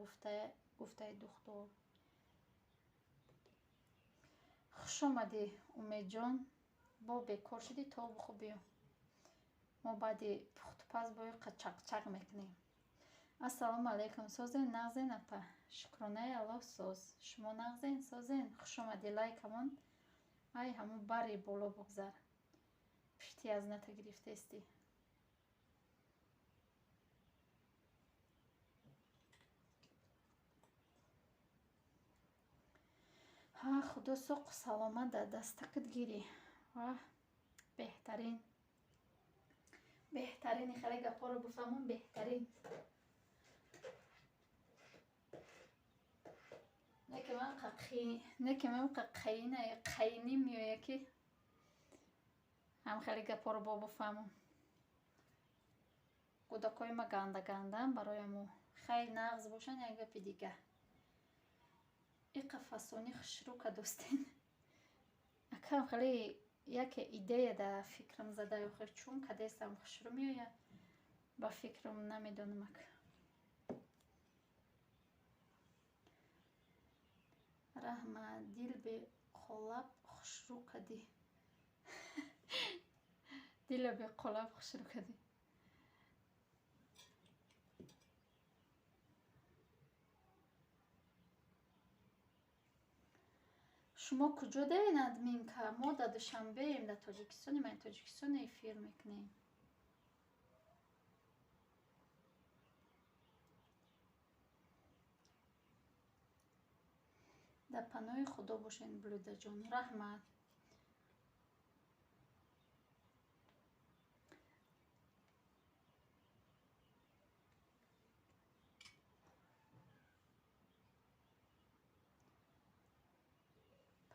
гуфтаи духтур. Хуш омадӣ, Умедҷон. Бо бекор шудӣ, то бухӯ биё. Мо баъди пухтупаз бои чақчақ мекунем. Ассалому алайкум. Созен, нағзен, апа? Шукронаи Аллоҳ соз. Шумо нағзен, созен? Хуш омадӣ, лайкамон. Ай, ҳамун бари боло бугзар. Пишти аз ната гирифтестӣ. Ҳа, худо соқу саломат дар дастакат гирӣ. Ваҳ, беҳтарин. Беҳтарин, хеле гапҳоро бифаҳмам, беҳтарин. Не ки ман қайнӣ меояд ки ҳам хеле гапҳоро бо бифаҳмам. Кӯдакҳои ма ганда гандаам, барои мо хай нағз бошанд як гапи дига. Иқа фасони хушрӯ кадостен. Акам хеле яке идея дар фикрам зада, охир чун кадестам хушрӯ меояд, ба фикрам намедонам ак. Раҳмат, дил беқолаб хушрӯ кадӣ. Дила беқолаб хушрӯ кадӣ. Шумо куҷо даен, админка? Мо дар Душанбеем, дар Тоҷикистонем, ай Тоҷикистон эфир мекунем. Дар паноҳи Худо бошед, Блюдаҷон. Раҳмат.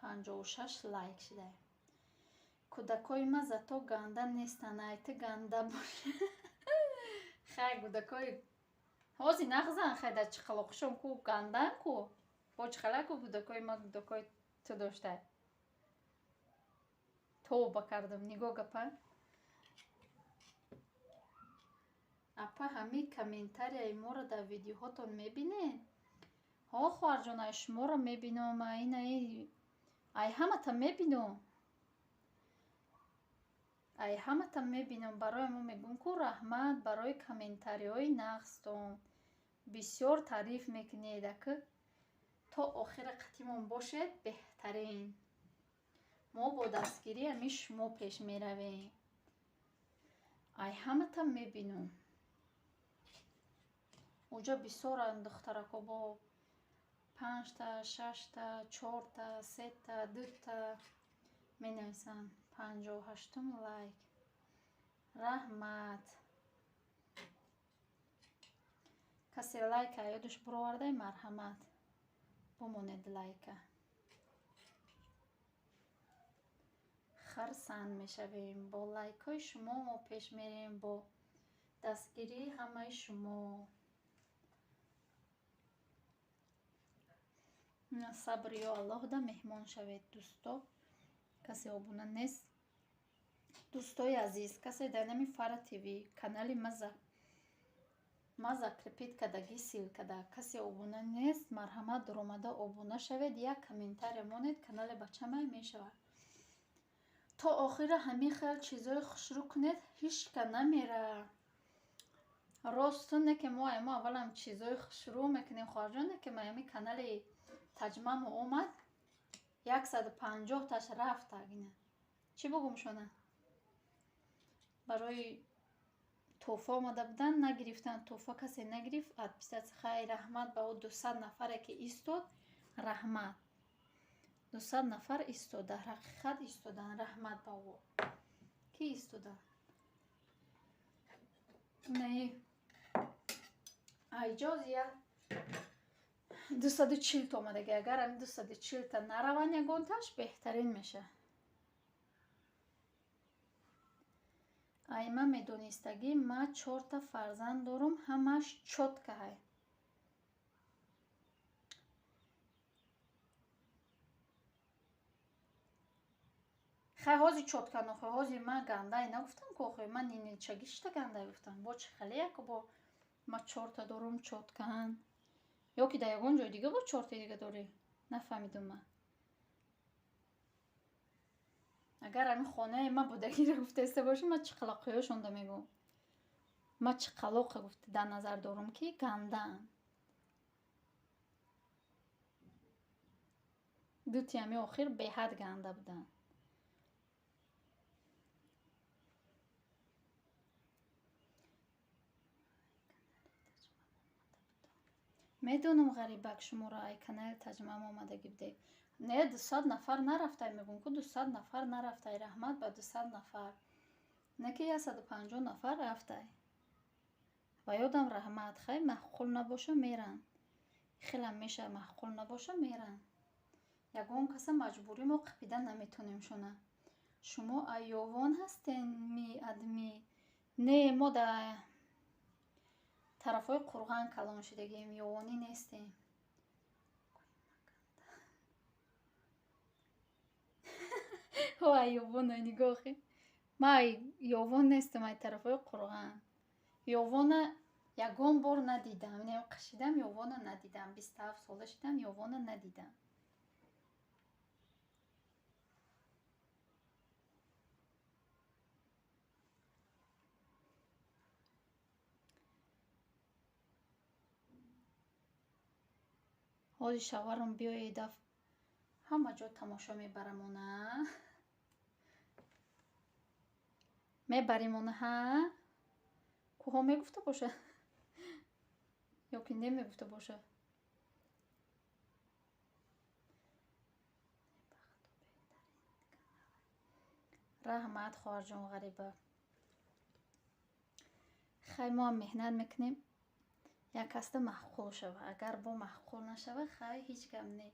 56 лайк шида. Кӯдакҳои ма зато ганда нестанд, ай ту ганда бош. Хай, кӯдакҳои ҳозир нағзан, хай дар чиқалоқшон ку гандан ку. Бо чӣ халаку гудакои ма гудакои ту доштай. Тавба кардам, нигоҳ гапа. Апа, ҳамин комментарияи моро дар видеоҳотон мебинед? Ҳо, хоҳарҷон, ай шуморо мебинам, ай ай ҳамата мебинам. Ай ҳамата мебинам. Барои мо мегӯм ку раҳмат барои комментариҳои нағзтон. Бисёр таъриф мекунед, ака. То охира қатимон бошед, беҳтарин. Мо бо дастгирии ҳамин шумо пеш меравем. Ай ҳамата мебинам. Уҷо бисёранд духтарако бо 5та, 6та, 4та, 3та, 2та менависанд. 58-ум лайк. Раҳмат. Касе лайка ёдаш буровардай, марҳамат. Бумонед лайка. Хурсанд мешавем. Бо лайкҳои шумо мо пеш мерем, бо дастгирии ҳамаи шумо. Сабр ё Аллоҳ да меҳмон шавед, дӯсто. Касе обуна нест. Дӯстои азиз, касе дар нами Фара ТВ канали ма закрепит кардагӣ ссылкада. Касе обуна нест, марҳамат дуромада обуна шавед, як комментария монед, канали бачамай мешавад. То охира ҳамин хел чизои хушрӯ кунед, ҳичка намера. Росту не ки мо мо аввалам чизои хушрӯ мекунем, хоҳарҷон, не ки ма ҳамин канали таҷмамо омад, 150 таш рафт агина. Чӣ бугум шона? Барои тӯҳфа омада будан, нагирифтанд тӯҳфа, касе нагирифт. Отписаться. Хай, раҳмат ба ӯ 200 нафаре ки истод, раҳмат. 200 нафар истод, дар ҳақиқат истоданд, раҳмат ба ӯ. Ки истоданд? Инаи айҷоз я 240 та омадаги. Агар ҳамин 240 та нараванд ягонташ, беҳтарин мешавад. Ай ман медонистагӣ, ма чорта фарзанд дорум, ҳамаш чёткаҳай. Хай, ҳозир чёткан охи, ҳозир ман гандай нагуфтам ку охи, ман ниничагишта гандай гуфтам. Бо чӣ хеле яко бо ма чорта дорум чёткаан. Ё ки дар ягон ҷои дига бо чортаи дига дорӣ? Нафаҳмидум ман. Агар ҳамин хонаи ма будагиро гуфтаиста бошӣ, ман чӣ қалоқиҳошонда мегӯм. Ман чӣ қалоқа гуфта дар назар дорум, ки гандаанд. Дути ҳамин охир беҳад ганда буданд. Медонам, ғарибак, шуморо ай канали таҷмаам омадагӣ будед. Не, 200 нафар нарафтай, мегӯм ку 200 нафар нарафтай, раҳмат ба 200 нафар. Не ки 150 нафар рафтай. Ва ёдам раҳмат, хай маъқул набоша меранд. Хелам меша маъқул набоша меранд. Ягон каса маҷбурӣ мо қапида наметонем шона. Шумо айёвон ҳастен ми адми? Не, мо дар тарафҳои Қурған калон шудагием, ёвонӣ нестем. Ҳо, айёвоно нигоҳи. Ман ёвон нестам, ай тарафҳои Қурған. Ёвона ягон бор надидам. Не, қашидам, ёвона надидам. 27 сола шидам, ёвона надидам. Ҳозир шавҳарам биёед ҳама ҷо тамошо мебарамона. Мебаримона, ҳа? Кӯҳо мегуфта боша? Ё ки немегуфта боша? Раҳмат, хоҳарҷон ғариба. Хай, мо ҳам меҳнат мекунем, як касда маъқул шава. Агар бо маъқул нашава, хай, ҳеҷ гап не.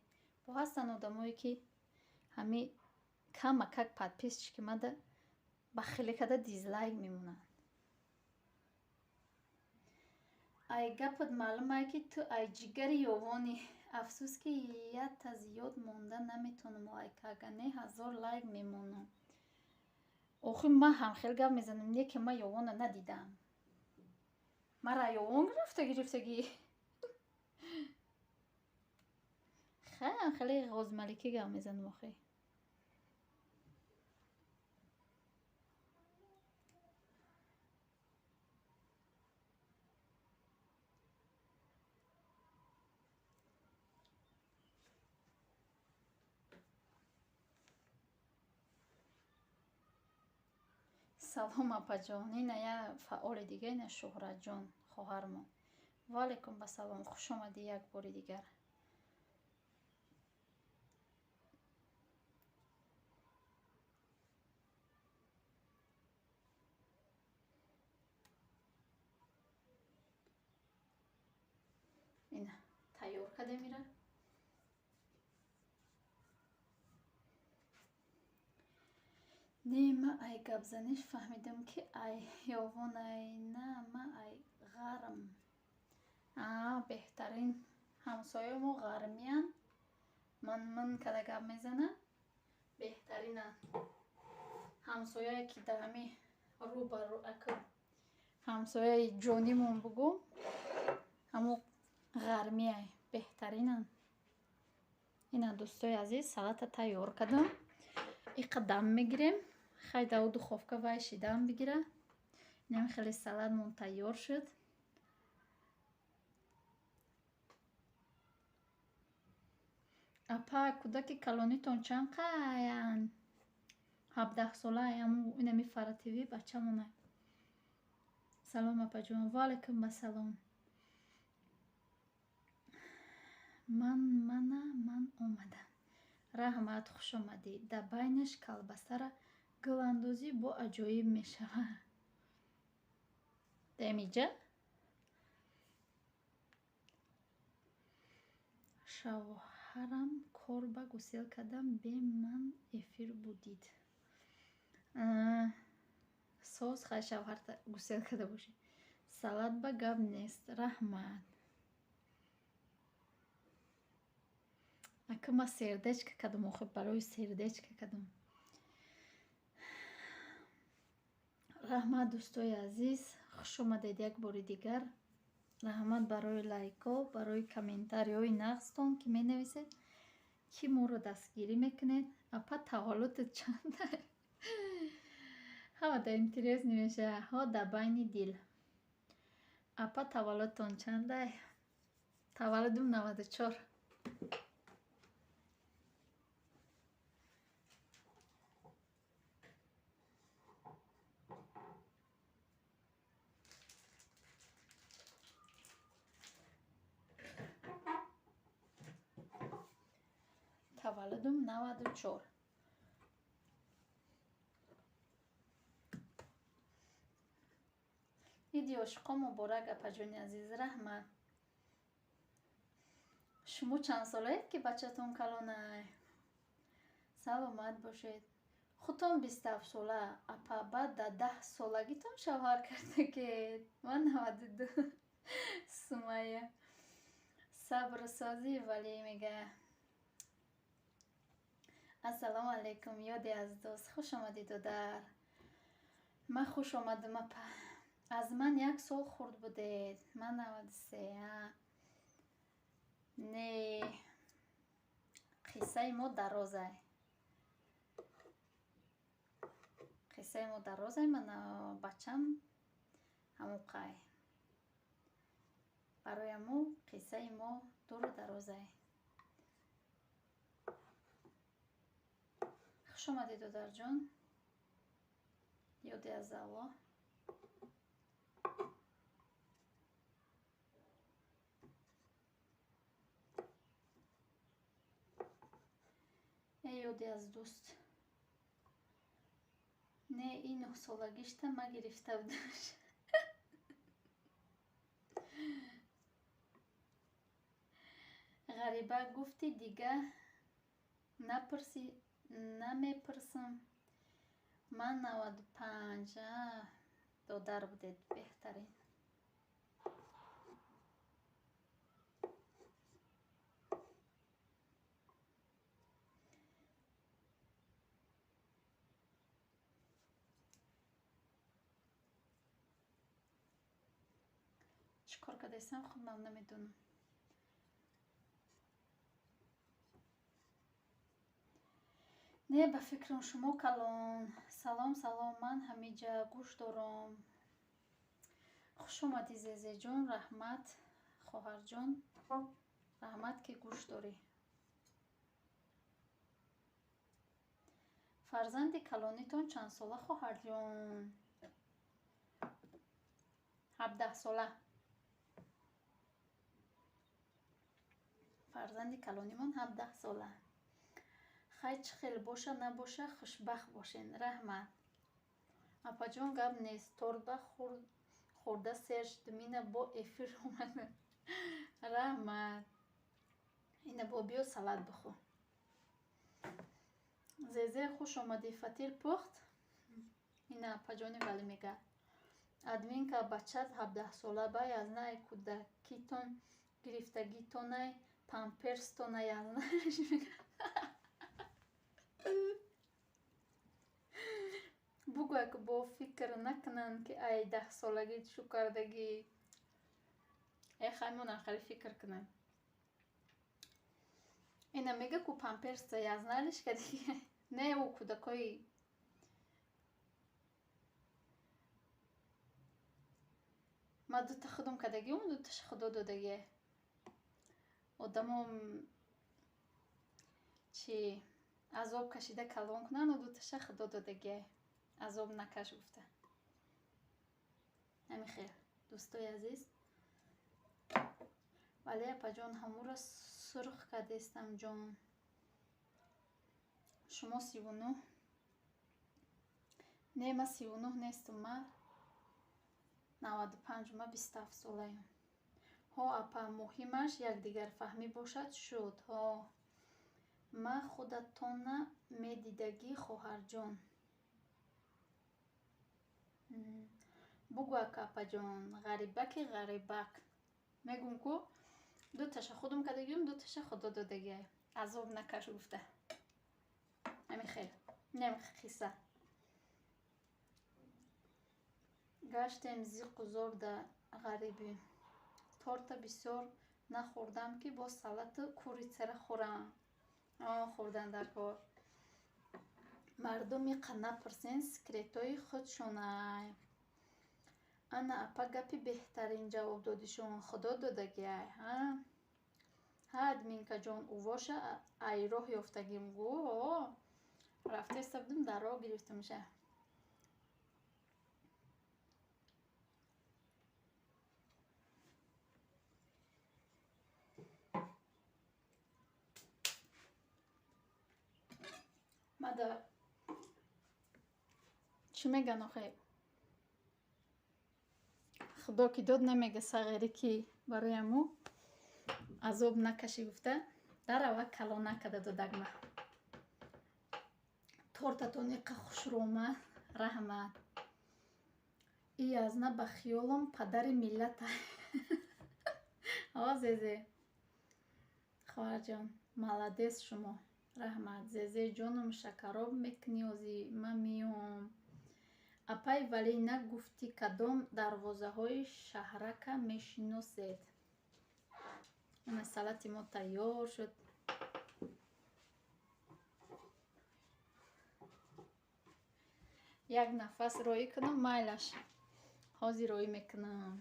Бо ҳастанд одамое ки ҳами камакак подписчики мада бахилӣ карда дизлайк мемонанд. Ай гапат маълумае ки ту ай ҷигари ёвонӣ. Афсӯс, ки якта зиёд монда наметавонам лайк, агар не 1000 лайк мемонам. Охир ман ҳам хел гап мезанам, не ки ман Ёвона надидам. Мара Ёвон гирифта гирифтагӣ. Хай, хеле ғозмаликӣ гап мезанам охи. Салом, апаҷон. Ина я фаъоли дига, ина Шуҳратҷон, хоҳармон. Ва алайкум басалом, хуш омадӣ як бори дигар. Ина тайёр кардем ира. Не, ма ай гапзаниш фаҳмидам, ки ай Ёвонай, на ма ай ғарм. А, беҳтарин ҳамсояи мо ғармиян. Ман ман када гап мезанам. Беҳтаринанд. Ҳамсояе ки дар ҳами рӯ ба рӯ ака ҳамсояи ҷонимон бугӯ, ҳамо ғармияй, беҳтаринанд. Ина, дӯстои азиз, салата тайёр кардам. Иқа дам мегирем. Хай, дар духовка вай шидам бигира. Инам хеле салатмон тайёр шуд. Апа, кӯдаки калонитон чанд қаянд? 17 сола, инами Фаративи бачамона. Салом, апаҷон. Ва алайкум басалом. Ман мана ман омадам. Раҳмат, хуш омадӣ. Дар байнаш колбасара гул андозӣ, бо аҷоиб мешавад. Демиҷа? Шавҳарам кор ба гусел кардам, бе ман эфир будид. Соз, хай, шавҳарта гусел карда бошӣ. Салат ба гап нест, раҳмат. Ака, ман сердечко кардам, охир барои сердечко кардам. Раҳмат, дӯстои азиз, хуш омадед як бори дигар. Раҳмат барои лайкҳо, барои комментариҳои нағзтон, ки менависед, ки моро дастгирӣ мекунед. Апа, таваллудат чанд? Ҳамада интересно мешавад. Ҳо, дар байни дил. Апа, таваллудтон чандай? Таваллудум 94. Таваллудум 94. Иди ошиқо муборак, апаҷони азиз, раҳмат. Шумо чанд солаед, ки бачатон калонай? Саломат бошед. Худтон 27 сола, апа, баъд дар 10 солагитон шавҳар кардагед. Ман 92. Сумайя. Сабрсозӣ вале мега. Ассалому алайкум, ёде аз дӯст. Хуш омадӣ, додар. Ман хуш омадам, апа. Аз ман як сол хурд будед. Ман 93. Не, қиссаи мо дарозай. Қиссаи мо дарозай. Ман бачам ҳамон қай. Барои ҳамо қиссаи мо дуру дарозай. Хуш омадӣ, додарҷон. Ёде аз Аллоҳ. Э, ёде аз дӯст. Не, ин 9 солагишта ма гирифта будамш. Ғариба гуфти, дига напурсӣ, намепурсам. Ман 95. Додар будед, беҳтарин. Чӣ кор кардаистам, худам намедонам. Не, ба фикрам шумо калон. Салом, салом, ман ҳамиҷа гӯш дорам. Хуш омадӣ, Зезеҷон, раҳмат, хоҳарҷон, раҳмат, ки гӯш дорӣ. Фарзанди калонитон чандсола, хоҳарҷон? 17 сола. Фарзанди калонимон 17 сола. Хай, чӣ хел боша набоша, хушбахт бошен. Раҳмат. Апаҷон, гап нест, торба хӯрда сер шудум, ина бо эфир омадам. Раҳмат. Ина бо биё салат бихӯр. Зезе, хуш омадӣ. Фатир пухт? Ина апаҷони Валӣ мега: админка, бачат 17 сола, бай аз най кӯдакитон гирифтагитонай, памперстонай аз най. Бугӯяк, бо фикр накунанд, ки ай 10 солагӣ чӯ кардагӣ. Э, хаймонам хеле фикр кунанд. Ина мега ку памперса язналиш кадиги. Не, ӯ кӯдакои ма дута худум кардагиум, дуташа худо додагие. Одамо чи азоб кашида калон кунанд, дуташа худо додагие, азоб накаш гуфта. Ҳамин хел, дӯстои азиз. Вале, апаҷон, ҳамуро сурх кардестам, ҷон. Шумо 39? Не, ма 39 нестум, ма 95, ма 27 солаям. Ҳо, апа, муҳимаш якдигарфаҳмӣ бошад, шуд. Ҳо, ма худатона медидагӣ, хоҳарҷон. Бугӯ, апаҷон, ғарибаки ғарибак. Мегӯм ку, дуташа худум кардагиум, дуташа худо додагиай, азоб накаш гуфта. Ҳамин хел, нем қисса. Гаштем зиқу зор да ғарибӣ. Торта бисёр нахӯрдам, ки бо салату курицара хӯрам. Хӯрдан дар кор. Мардуми напурсен, секретҳои худшонай. Ана, апа, гапи беҳтарин ҷавоб додишон. Худо додагиай. Ҳа, админкаҷон, увоша ай роҳ ёфтагим гӯ. Рафтеста будум, дар роҳ гирифтамша. Мада чӣ меган охе? Худо ки дод, намега сағирӣ, ки барои аму азоб накашӣ гуфта, дар аввал калон накарда додагма. Тортатон иқа хушрӯ омад, раҳмат. И азна ба хиёлам падари миллата. О, Зезе, хоҳарҷон, молодец шумо, раҳмат. Зезе ҷоном, шакароб мекунӣ, озӣ ман меом. Апай Валӣ, нагуфтӣ, кадом дарвозаҳои шаҳрака мешиносед? Ана салати мо тайёр шуд. Як нафас роӣ кунам, майлаш, ҳозир роӣ мекунам.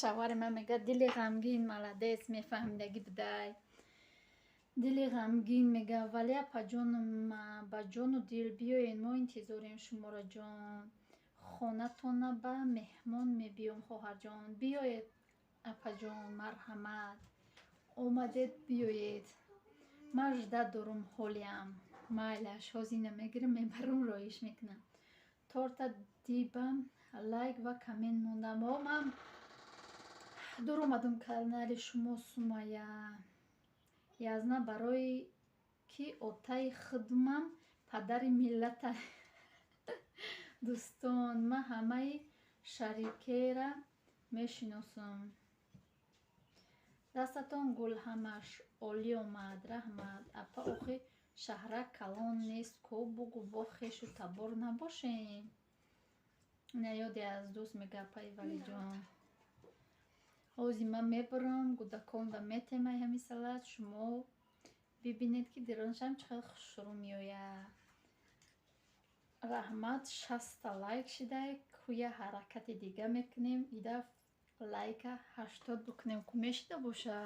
Шавҳари ман мегӯяд: дили ғамгин, молодец, мефаҳмидагӣ будай. Дили ғамгин мега: вале апаҷонум, ба ҷону дил биёед, мо интизорем шуморо, ҷон. Хонатона ба меҳмон мебиём, хоҳарҷон. Биёед, апаҷон, марҳамат, омадед, биёед. Ман ждать дорум ҳолиам. Майлаш, ҳозир ина мегирам, мебарам, роиш мекунам. Торта дибам, лайк ва коммент мондам. О, ман дур омадам канали шумо, Сумая. Язна барои ки отаи худмам падари миллата. Дӯстон, ман ҳамаи шарикера мешиносам. Дастатон гул, ҳамаш олӣ омад, раҳмат. Апа, охи шаҳрак калон нест ку, бугу бо хешу табор набошем. Ина ёде аз дӯст мега, апаи Валиҷон. Ҳози ман мебарам, гудаконда метемай ҳамин салат, шумо бибинед, ки дироншам чӣ қадр хушрӯ меояд. Раҳмат, 60-та лайк шидай, куя ҳаракати дига мекунем, идаф лайка 80 бикунем, ку мешида боша.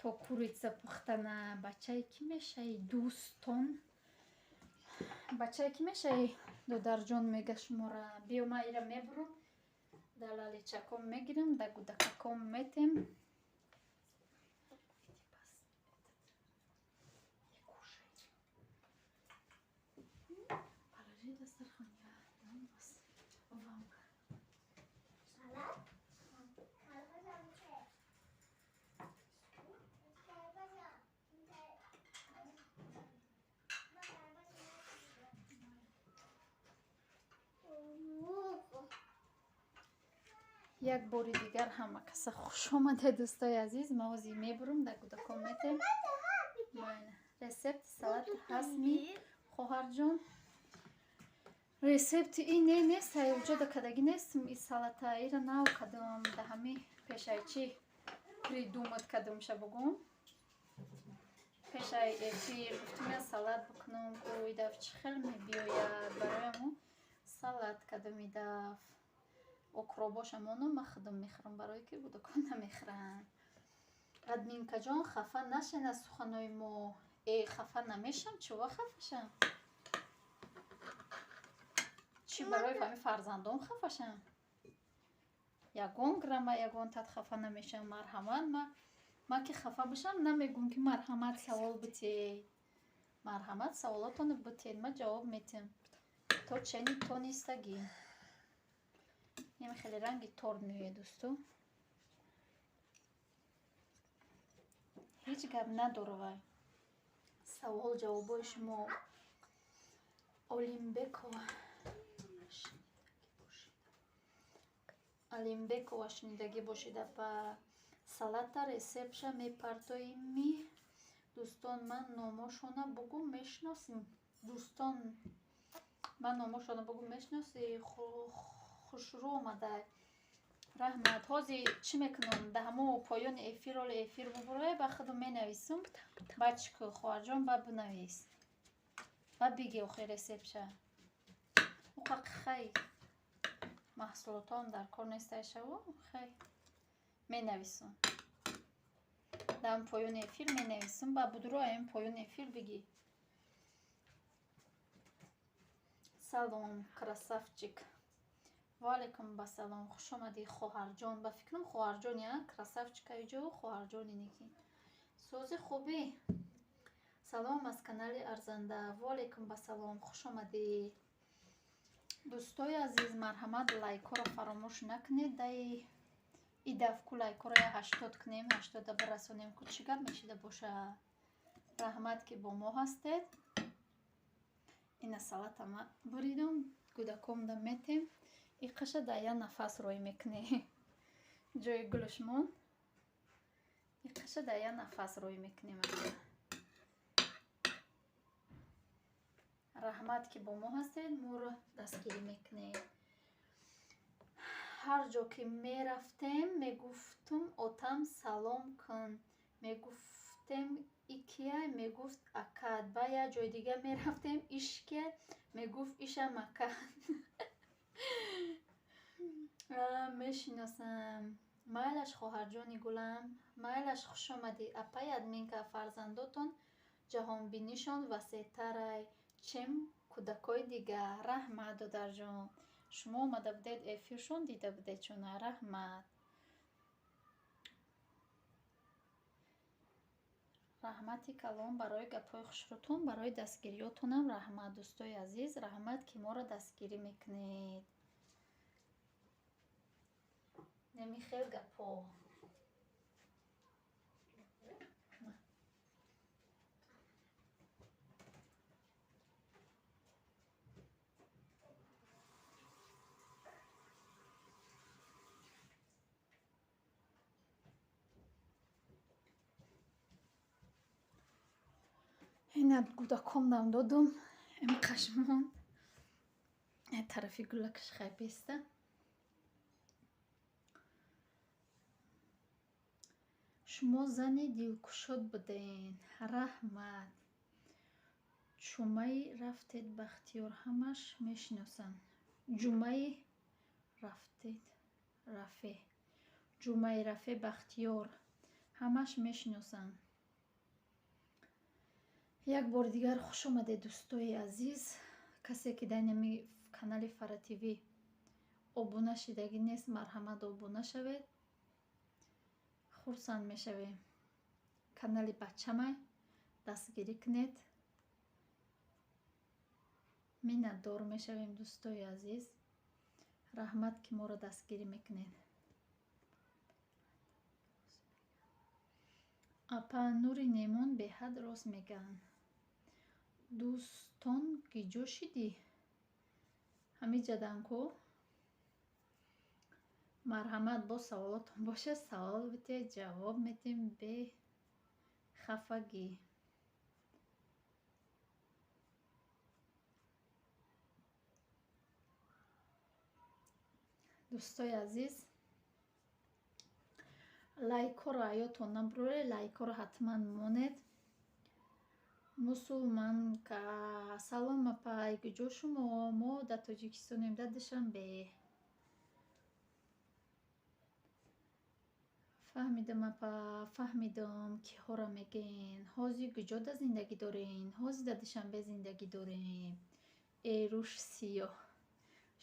То курица пухтана бачае кӣ мешавӣ, дӯстон? Бачае кӣ мешавӣ, додарҷон мега шумора. Биё, ман ира мебурам, дар лаличаком мегирам, дар гудакаком метем. Положи дастархон, я дам вас вам. Салат? Як бори дигар ҳама каса хушомадед, дӯстои азиз. Ма ҳозир мебурам, дар гудакон метем. Рецепти салат ҳастми, хоҳарҷон? Рецепти ин не, нест, уҷода кадагӣ нестм. И салата ира нав кадам, да ҳами пешай чӣ придумать кадамша бугум. Пешай эфир гуфтум, я салат бикунам, ку идаф чӣ хел мебиёяд, барояму салат кадам идаф. Окробоша моно ма худам мехӯрам, барое ки гудакон намехӯранд. Админкаҷон, хафа нашен аз суханои мо. Э, хафа намешам, чува хафашам? Чӣ барои ҳамин фарзандом хафашам? Ягон грамма ягон тат хафа намешам. Марҳамат, ма ки хафа бошам, намегӯм ки марҳамат савол битед. Марҳамат, саволотонро битед, ма ҷавоб метиҳам. То чени тонистагӣ. Ин хеле ранги торт меояд, дӯсто. Ҳеҷ гап надора вай. Савол ҷавобои шумо. Олимбекова. Алимбекова, шунидагӣ бошед, апа. Салата рецептша мепартоим. Дӯстон, ман номошона бугӯ мешиносем. Дӯстон, ман номошона бугӯ мешиноси. Хушрӯ омадай. Раҳмат. Ҳозир чӣ мекунам? Да ҳамо поёни эфир, оли эфир бубурай, ба худам менависам. Баъд чӣ ку, хоҳарҷон, ба бинавис. Ба биги охи рецептша. Уқа хай маҳсулотҳоам дар кор нестай шаву, хай менависам. Дар поёни эфир менависам, ба будуро ам поёни эфир биги. Салом, красавчик. Ва алайкум басалом, хушомадӣ, хоҳарҷон. Ба фикрам, хоҳарҷон, я красавчика иҷо хоҳарҷони ники. Сози хубӣ. Салом аз канали Арзанда. Ва алайкум басалом, хушомадӣ. Дӯстои азиз, марҳамат, лайкҳоро фаромӯш накунед. Даи идафку лайкҳоро я 80 кунем, 80-а бирасонем, ку чӣ гап мешида боша. Раҳмат, ки бо мо ҳастед. Ина салата ма буридам, гудакомда метем. Иқаша дар як нафас рӯй мекунем. Ҷои гулушмон. Иқаша дар як нафас рӯй мекунем. Раҳмат, ки бо мо ҳастед, моро дастгирӣ мекунед. Ҳар ҷо ки мерафтем, мегуфтум отам салом кун. Мегуфтем икия, мегуфт акад. Ба як ҷои дига мерафтем, ишкия, мегуфт ишам акад. Мешиносам. Майлаш, хоҳарҷони гулам. Майлаш, хушомадӣ. Апаи админка, фарзандотон ҷаҳонбинишон васеътарай, чем кӯдакҳои дигар. Раҳмат, додарҷон. Шумо омада будед эфиршон, дида будед чуна. Раҳмат. Раҳмати калон барои гапҳои хушрӯтон, барои дастгириётонам раҳмат, дӯстои азиз, раҳмат, ки моро дастгирӣ мекунед. Неми хел гапҳо. Ина гудаком дам додум, ин қашмон. Тарафи гулакаш хай беста. Шумо зани дилкушод буден. Раҳмат. Чумаи рафтед Бахтиёр ҳамаш мешиносанд. Ҷумаи рафтед рафе. Ҷумаи рафе Бахтиёр ҳамаш мешиносанд. Як бори дигар хуш омадед, дӯстои азиз. Касе ки дар инами канали Фара ТВ обуна шидагӣ нест, марҳамат обуна шавед. Хурсанд мешавем. Канали бачамай дастгирӣ кунед. Миннатдор мешавем, дӯстои азиз. Раҳмат, ки моро дастгирӣ мекунед. Апа Нури Немон беҳад рост мегӯянд. Дӯстон гиҷо шидӣ? Ҳамин ҷаданку? Марҳамат, боз саволотон бошад, савол битед, ҷавоб медиҳем бехафагӣ. Дӯстои азиз, лайкҳоро аётон набуред, лайкҳоро ҳатман монед. Мусулманка, салом апай, куҷо шумо? Мо дар Тоҷикистонем, дар Душанбе. Фаҳмидам апа, фаҳмидам, киҳоро мегӯен. Ҳозир куҷода зиндагӣ дорен? Ҳозир дар Душанбе зиндагӣ дорем. Эруш сиёҳ.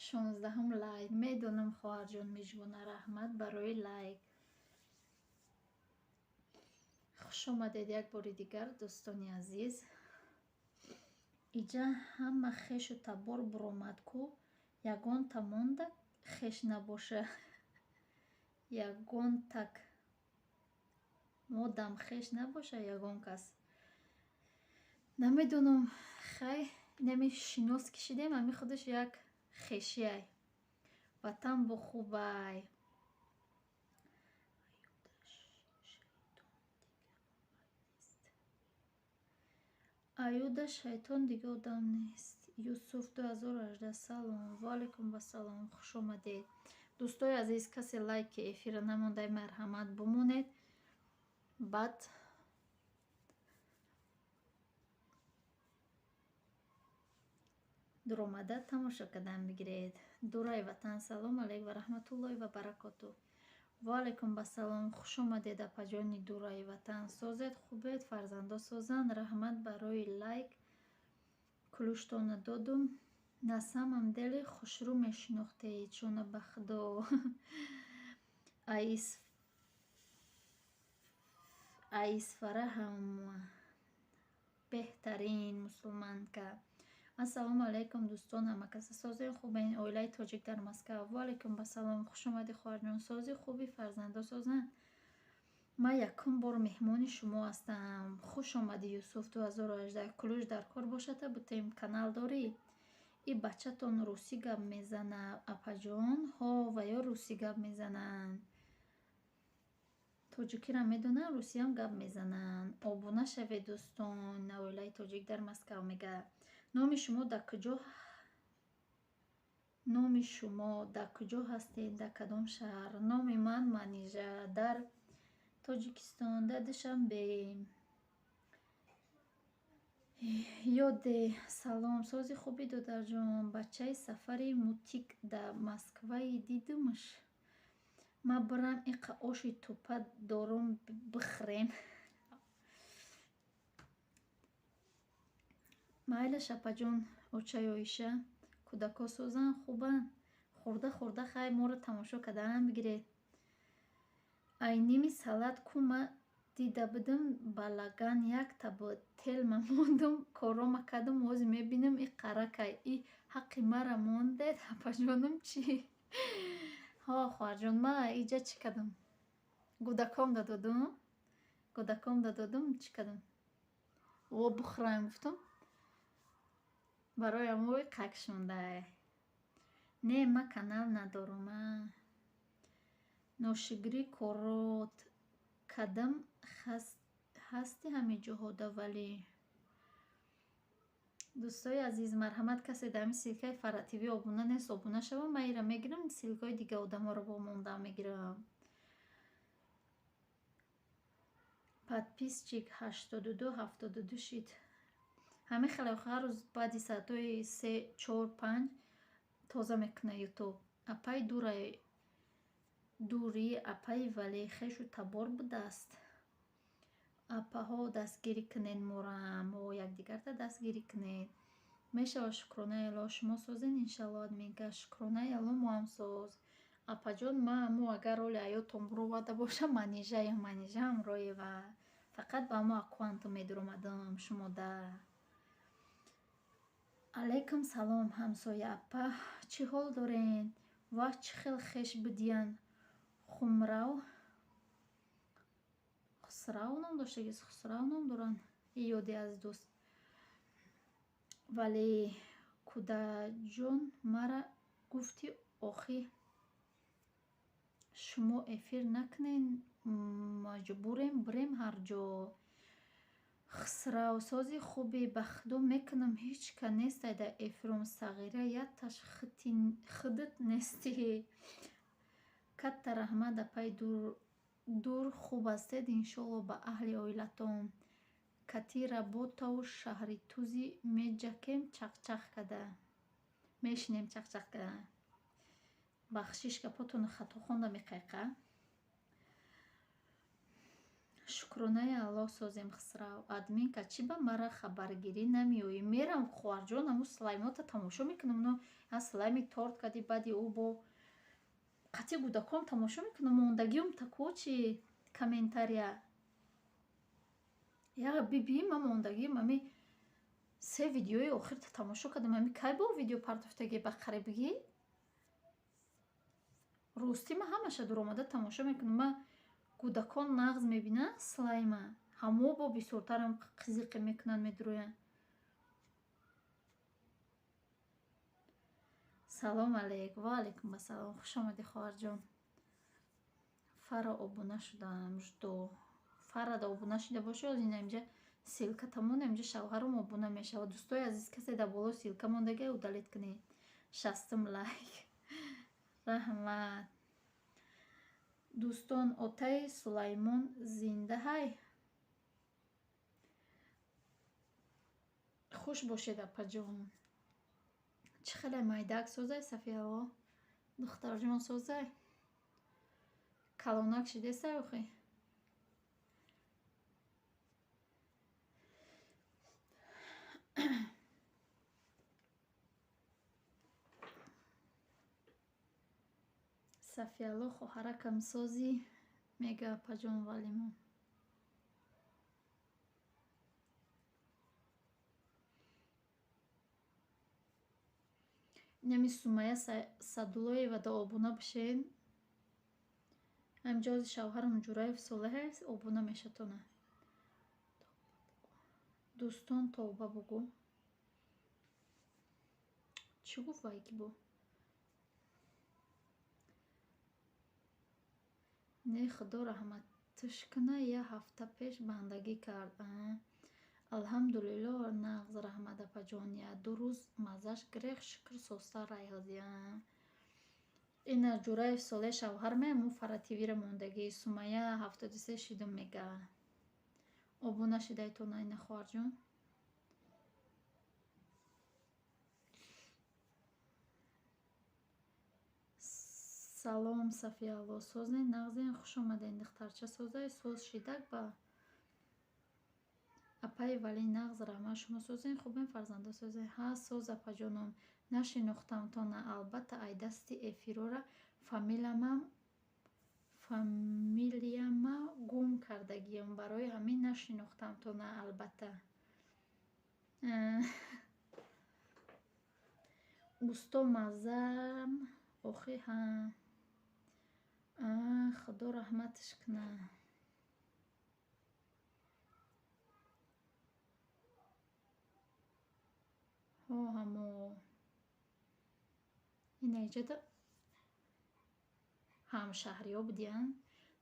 16-ум лайк. Медонам, хоҳарҷон Мижгона, раҳмат барои лайк. Хуш омадед як бори дигар, дӯстони азиз. Иҷа ҳама хешу табор буромад ку, ягонта монда хеш набоша. Ягонтак модам хеш набоша ягон кас. Намедонам, хай инами шинос кишидем, ами худаш як хешиай. Ватан бо хубай. Аюда шайтон дига одам нест. Юсуф 2018 салом. Ва алайкум вассалом. Хуш омадед. Дӯстои азиз, касе лайки эфира намондай, марҳамат бимонед. Баъд дуромада тамошо кардан бигиред. Дураи ватан, салом алайк ва раҳматуллоҳи ва баракоту. Ва алайкум вассалом. Хуш омадед, апаҷони дураи ватан. Созед, хубед, фарзандо созанд. Раҳмат барои лайк. Кулуштона додум. На самом деле хушрӯ мешинохтед, чона ба худо. Аисфара ҳам беҳтарин мусулманка. Ассалому алайкум, дӯстон, ҳамакаса созед, хубен, оилаи тоҷик дар Москва. Ва алайкум вассалом. Хуш омадӣ, хоҳарҷон. Сози хуби, фарзандо созанд. Ман якум бор меҳмони шумо ҳастам. Хуш омадӣ, Юсуф 2018. Кулуш дар кор бошада бутем, канал дорӣ? И бачатон русӣ гап мезана, апаҷон? Ҳо, ва ё русӣ гап мезананд. Тоҷикиро медонанд, русиям гап мезананд. Обуна шавед, дӯстон. Оилаи тоҷик дар Москва мегӯяд. Номи шумо дар куҷо? Номи шумо дар куҷо ҳастед? Дар кадом шаҳр? Номи ман Манижа, дар Тоҷикистон, дар Душанбе. Ёде, салом, сози хуби додарҷон. Бачаи сафари мутик дар Москваи дидумш. Ман бирам иқа оши тупа дорум бихӯрем. Майлаш, апаҷон, очаи Оиша, кӯдако созанд, хубанд. Хӯрда хӯрда хай моро тамошо кардан бигиред. Ай ними салат ку ма Дида будам, ба лаган якта буд. Телма мондум, корома кардум, ҳозир мебинам и қаракай. И ҳаққи мара мондед, апаҷонум чӣ? Ҳо, хоҳарҷон, ма иҷа чӣ кардам? Гудакомда додум, гудакомда додум, чӣ кардам? Во бухӯраем гуфтум. Барои амои қакшондай. Не, ма канал надорум. А ношукрӣ корот кадам ҳасти ҳамин ҷоҳода вале. Дӯстои азиз, марҳамат, касе дар ҳамин ссылкаи Фара ТВ обуна нест, обуна шава. Ман ира мегирам, ссылкаҳои дига одаморо бо монда мегирам. Подписчик 82 72 шид. Ҳамин хеле ҳар рӯз баъди соатҳои се, чор, панҷ тоза мекуна Ютуб. Апаи дури, апаи Вале хешу табор будааст. Апаҳо, дастгирӣ кунед мора, мо якдигарда дастгирӣ кунед. Мешавад, шукронаи Аллоҳ, шумо созен, иншаллоҳ, админка. Шукронаи Аллоҳ, моам соз. Апаҷон, ма мо агар роли ҳаётон буроварда бошам, манижаем, манижаам роева. Фақат ба мо аккаунту медуромадам шумода. Алайкум салом, ҳамсоя апа, чӣ ҳол дорен? Ваҳ, чӣ хел хеш будиян. Хумрав, Хусрав ном доштагист, Хусрав ном доранд. И ёди аз дӯст. Вале кудаҷон, мара гуфтӣ охи, шумо эфир накунен, маҷбурем бирем ҳар ҷо. Хусрав, сози хубе, ба худо мекунам, ҳеҷ ка нестай дар эфиром, сағира якташ худат нестӣ. Катта раҳмат, апаи дур, хуб ҳастед, иншоалло, ба аҳли оилатон. Кати работау шаҳри тузи меҷакем чақчақ када. Мешинем чақчақ када. Бахшиш, гапотону хато хондам иқайқа. Шукронаи Аллоҳ, созем, Хусрав. Админка, чӣ ба мара хабаргирӣ намеоӣ? Мерам, хоҳарҷон, ҳамун слаймота тамошо мекунам. Но слайми торт кади, баъди ӯ бо қатъи кӯдакон тамошо мекунам. Мондагиум тако чи комментария. Я биби, ма мондагиум ами се видеои охирта тамошо кардам. Ами кай бо видео партофтаги ба қарибгӣ? Ростӣ, ма ҳамаша дуромада тамошо мекунам. Ма кӯдакон нағз мебинанд слайма. Ҳамо бо бисёртарам қизиқе мекунанд, медуроянд. Салом алейк, ва алайкум ассалом. Хуш омадӣ, хоҳарҷон. Фара обуна шудам, жду. Фарада обуна шуда бошӣ, оз ина инҷа ссылка тамон, инҷа шавҳарам обуна мешавад. Дӯстои азиз, касе дар боло ссылка мондага, удалить кунед. 60-ум лайк. Раҳмат. Дӯстон, отаи Сулаймон зинда ҳай? Хуш бошед, апаҷон. Чӣ хеле майдак созай, Сафиялло? Духтарҷон, созай? Калонак шидесай охи? Сафиялло, хоҳаракам, созӣ? Мега апаҷон Валимон. Инами Сумая Садулоева да обуна бишед. Ҳаминҷо ози шавҳарам Ҷураев Солеҳ обуна мешатона. Дӯстон, тавба бугӯ. Чӣ гуфт вай ки бо? Не, худо раҳматаш куна, як ҳафта пеш бандагӣ кард. Алҳамдулилло, нағз, раҳмат, апаҷон. Як ду рӯз маззаш гирехт, шукр, созтар райҳозӣ. Ина Ҷураев Солеҳ шавҳар меаму Фара ТВра мондагӣ. Сумая 73 шидум мега. Обуна шидайтона ина, хоҳарҷон. Салом, Сафиялло, созен, нағзен, хуш омаден, духтарча, созай, соз шидак ба апаи Валӣ, нағз, раҳмат, шумо созен, хубен, фарзандо созен? Ҳа, соз, апаҷоном, нашинохтамтона, албатта, ай дасти эфирора фамилиямам Фамилияма гум кардагиам, барои ҳамин нашинохтамтона, албатта. Усто маззам охи ҳа. Худо раҳматаш кунад. Ҳо, ҳамо. Ина иҷода ҳамшаҳриҳо будиянд.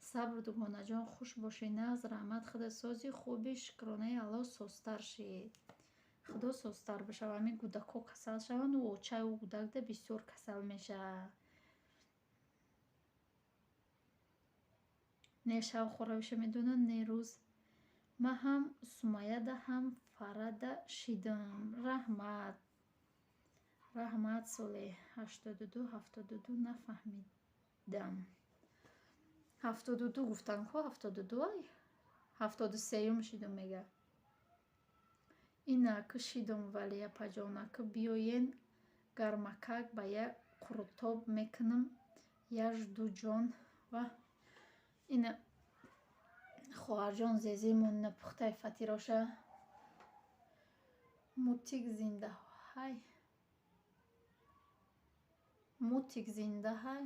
Сабр, дугонаҷон, хуш бошӣ, нағз, раҳмат, худат сози, хуби, шукронаи Аллоҳ, созтар шид. Худо созтар бишава. Ҳамин кӯдакҳо касал шаванд, ӯ очаи ӯ кӯдакда бисёр касал мешавад. Не шав хоравиша медонад, не рӯз. Ман ҳам Сумайяда, ҳам Фарада шидам. Раҳмат. Раҳмат, Солеҳ. 82 72 нафаҳмидам. 72 гуфтан ко, 72 ай? 73-юм шидум мега. Ина ака шидум, вале апаҷон, ака биёен гармакак ба як қурутоб мекунам, я жду ҷон. Ва ина хоҳарҷон зезимон ина пухтаи фатироша. Мутик зиндаҳай. Мутик зиндаҳай.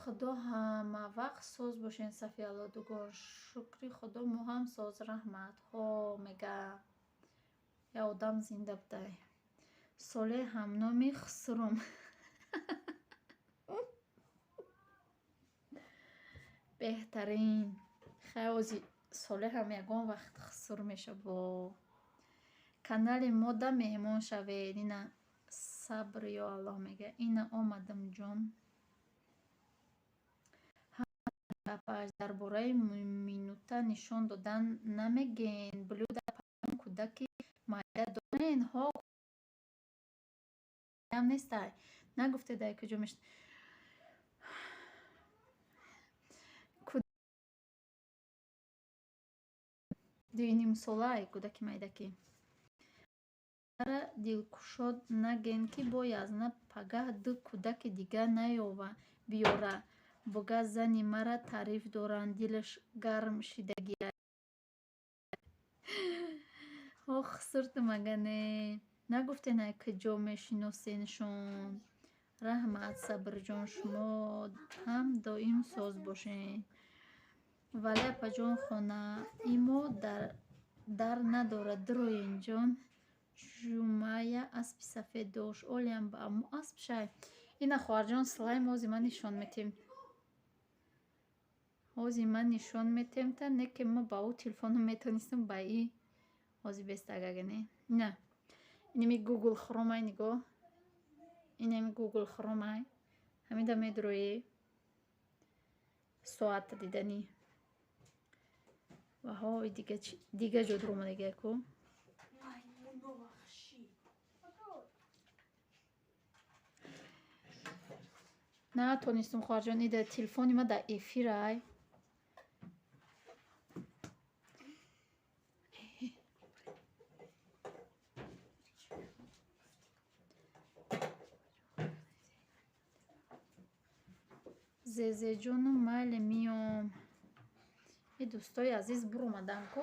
Худо ҳамавақт соз бошен, Сафиалло дугон. Шукри Худо, мо ҳам соз, раҳмат. Ҳо, мега. Я одам зинда будай. Солеҳ ҳамноми хусурум. Беҳтарин. Хай, ози Солеҳам ягон вақт хусур меша бо. Канали мода меҳмон шавед. Ина сабр ё Аллоҳ мега. Ина омадам, ҷон. Дар бораи минута нишон додан намегӯен. Блюда апаҷон, кӯдаки майда дорен? Ҳо, нестай. Нагуфтед, ай куҷо меш 2,5 солаи кӯдаки майдакӣ. Дилкушод нагӯен, ки боязна пагаҳ ду кӯдаки дига наёва биёра. Буга зани мара таъриф доранд, дилаш гарм шидагиай. Ох, хусурту мага не. Нагуфтен, ай куҷо мешиносеншон. Раҳмат, Сабрҷон, шумо ҳам доим соз бошед. Вале апаҷон, хонаи мо дар надорад, дуроен, ҷон. Ҷумъая аспи сафед дошт. Олиам ба аммо асп шай. Ина хоҳарҷон Слайм, ҳози ман нишон метем. Ҳози ман нишон метем та, не ки ма ба ӯ телефоно метонистам, ба и ҳози бестагагане. Ина. Инами Google Chrome ай, нигоҳ. Инами Google Chrome ай. Ҳамида медуроӣ. Соата диданӣ. Ваҳо, дига дига ҷо дуромадагия ку. Маймуно ваҳшӣ. Натонистум, хоҳарҷон, ида телефони ма дар эфирай. Зезеҷону майли, миём. И дӯстои азиз, буромадам ку.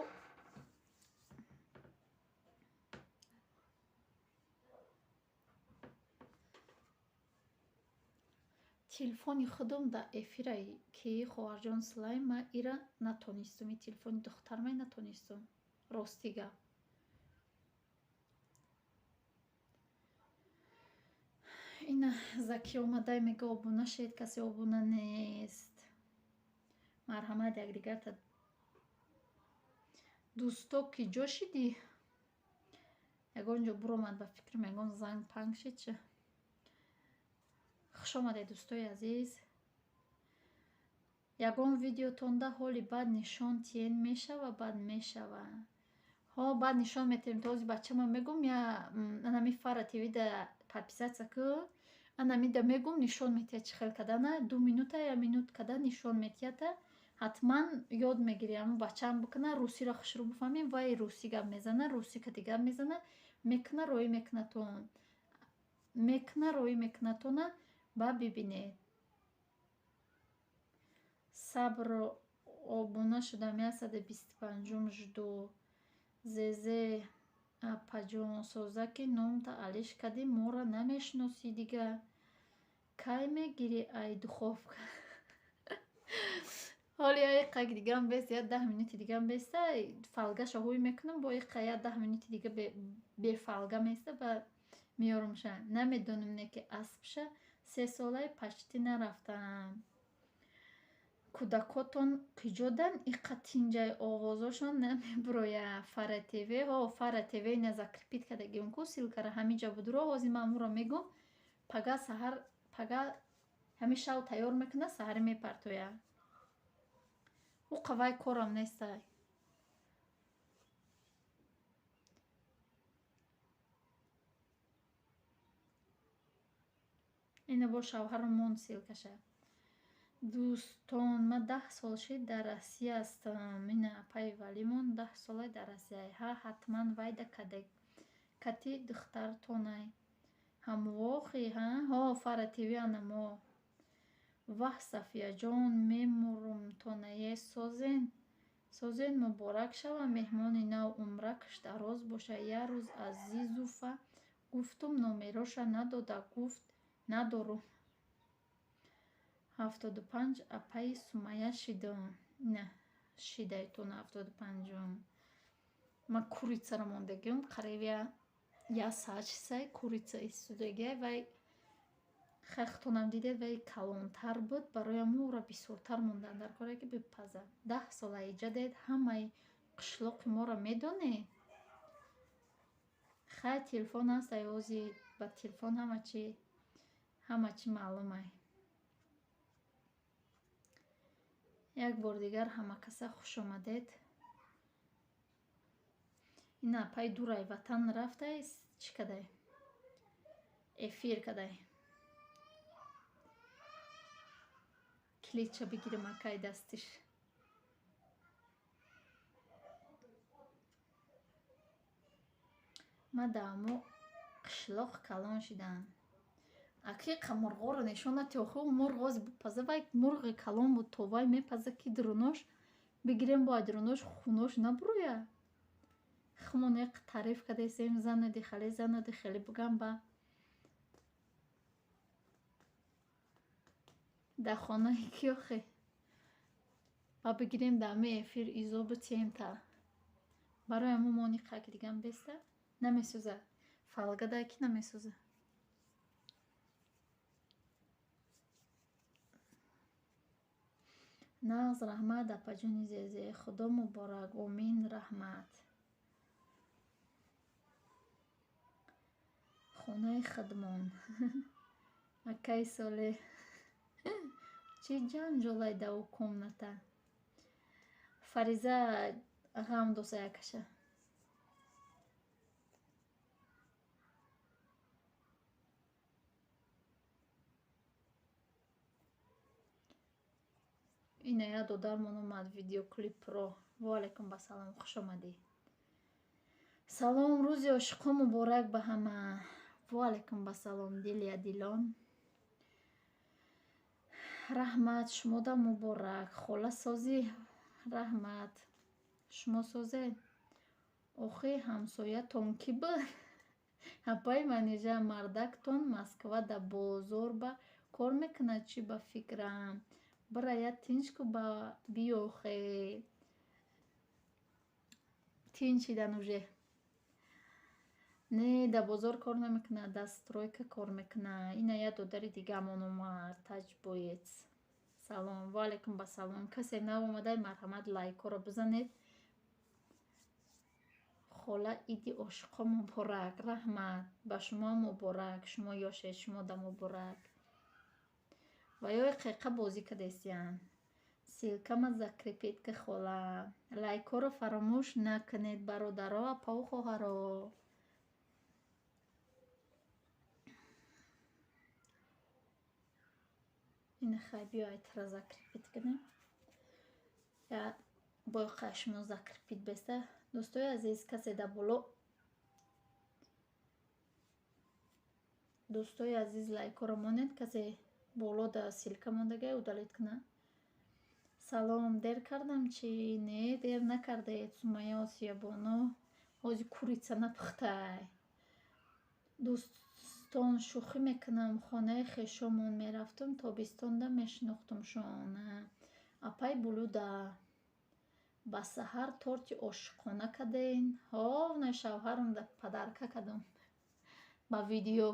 Телефони худам дар эфирай, ки хоҳарҷон Слайм, ман ира натонистум. И телефони духтармай натонистум. Рости гап. Ина Заки омадай, мега обуна шед, касе обуна нест. Марҳамат, якдигарта. Дӯсто, ки ҷо шидӣ? Ягон ҷо буромад, ба фикрам, ягон занг панг шид ча. Хуш омадед, дӯстои азиз. Ягон видеотонда ҳоли бад нишон тиен мешава, бад мешава. Ҳо, баъд нишон метиҳем. То ози бачама мегум, я анами Фара ТВ-да подписаться ку, анамида мегум, нишон метиҳад чӣ хел кардана, 2 минута, я минут када нишон метиҳада, ҳатман ёд мегирӣ. Ҳамн бачаам бикуна, русиро хушрӯ бифаҳмем, вай русӣ гап мезана, русӣ кади гап мезана, мекуна, роӣ мекунатон, мекуна, роӣ мекунатона, ба бибинед. Сабро обуна шудам, 125-ум жду. Зезе апаҷон, созаки номта алиш кардӣ, моро намешиносӣ дига. Кай мегирӣ ай духовка? Ҳоли яқак дигам бест, я 10 минути дигам беста, фолгаша ҳуй мекунам, бо иқа я 10 минути дига бефолга места ба меёрумша. Намедонам не ки аспша 3 солаи почти нарафтаам. Кӯдакотон киҷодан иқа тинҷай, овозошон намебуроя. Фара ТВ, ҳо, Фара ТВ ина закрепить кардагиам ку ссылкара, ҳамиҷа будро. Ҳозир ман амуро мегӯм, пага саҳар, пага ҳамин шав тайёр мекунад, саҳарӣ мепартояд. Уқа вай корам нестай. Ина бо шавҳарам монд ссылкаша. Дӯстон, ман 10 сол шид дар Россия ҳастам. Ина апаи Валимон 10 сола дар Россияй. Ҳа, ҳатман вайда кати духтартонай. Ҳамвохи, ҳа? Ҳо, Фара ТВ анамо. Ваҳ, Сафияҷон, мемурумтонае, созен, созен, муборак шава, меҳмони нав умракш дароз боша. Як рӯз Азизуфа гуфтум, номероша надода, гуфт надорум. 75 апаи Сумая шидам. Ина шидайтон 75-ум. Ман курицаро мондагиам, қариб як соат шисай курица истодагиай вай. Хахтонам дидед, вай калонтар буд, барои ҳамун ӯро бисёртар мондан дар коре ки бипаза. 10 сола иҷа дед, ҳамаи қишлоқи моро медонед. Хай, телефон ҳаст, ай ози ба телефон ҳама чӣ маълумай. Як бори дигар ҳамакаса хушомадед. Ина апаи дурай ватан рафтай, чӣ кадай, эфир кадай. Килидша бигирам акай дастиш. Ман дар ҳамо қишлоқ калон шидам. Аки мурғоро нишон надиҳ, охи мурғ ози бипаза, вай мурғи калон буд, то вай мепаза ки дурунош бигирем, бояд дурунош хунош набурояд. Хумон як таъриф кардесем, занади хале, занади хеле бугам ба дар хонаи ки охе ба бигирем, дар ҳамин эфир изо битием та барои ҳамун мони қаки дигам беста намесӯзад. Фолга дар ки намесӯзад. Нағз, раҳмат, апаҷони Зезе, худо муборак, омин, раҳмат. Хонаи худмон. Акаи Солеҳ, чӣ ҷанҷолай дар ӯ комната? Фариза ғам доса якаша. Ина як додармон омад, видеоклип про. Ва алайкум ассалом, хуш омадӣ. Салом, рӯзи ошиқон муборак ба ҳама. Ва алайкум ассалом, Дилия Дилон. Раҳмат, шумода муборак. Хола, созӣ? Раҳмат. Шумо созед? Охи ҳамсоятон кӣ буд? Апаи Манижа, мардактон Москва да бозор ба кор мекунад чӣ ба фикрам? Бира я тинч ку ба биёхе. Тинч шидан уже. Не, дар бозор кор намекунад, дар стройка кор мекунад. Ина як додари дигаамон омад, таҷбоец. Салом, ва алайкум ассалом. Касе нав омадай, марҳамат, лайкҳоро бизанед. Хола, иди ошиқон муборак. Раҳмат, ба шумо муборак, шумо ёшед, шумода муборак. Ва ё қиқа бозӣ кардестиян. Ссылкама закрепить ки, хола. Лайкҳоро фаромӯш накунед, бародаро, апаву хоҳаро. Ина хай, биё айтра закрепить кунем. Я боқай шумо закрепить беста. Дӯстои азиз, касе дар боло, дӯстои азиз, лайкҳоро монед, касе боло да ссылка мондагай, удалить кунад. Салом, дер кардам чӣ? Не, дер накардаед, Сумайя Осиябону. Ҳози курица напухтай. Дӯстон, шӯхӣ мекунам. Хонаи хешомон мерафтум, тобистонда мешинохтумшон. Апай Блюда. Ба саҳар торти ошиқона карден? Ҳо, на, шавҳарам подарка кардам. Ба видео.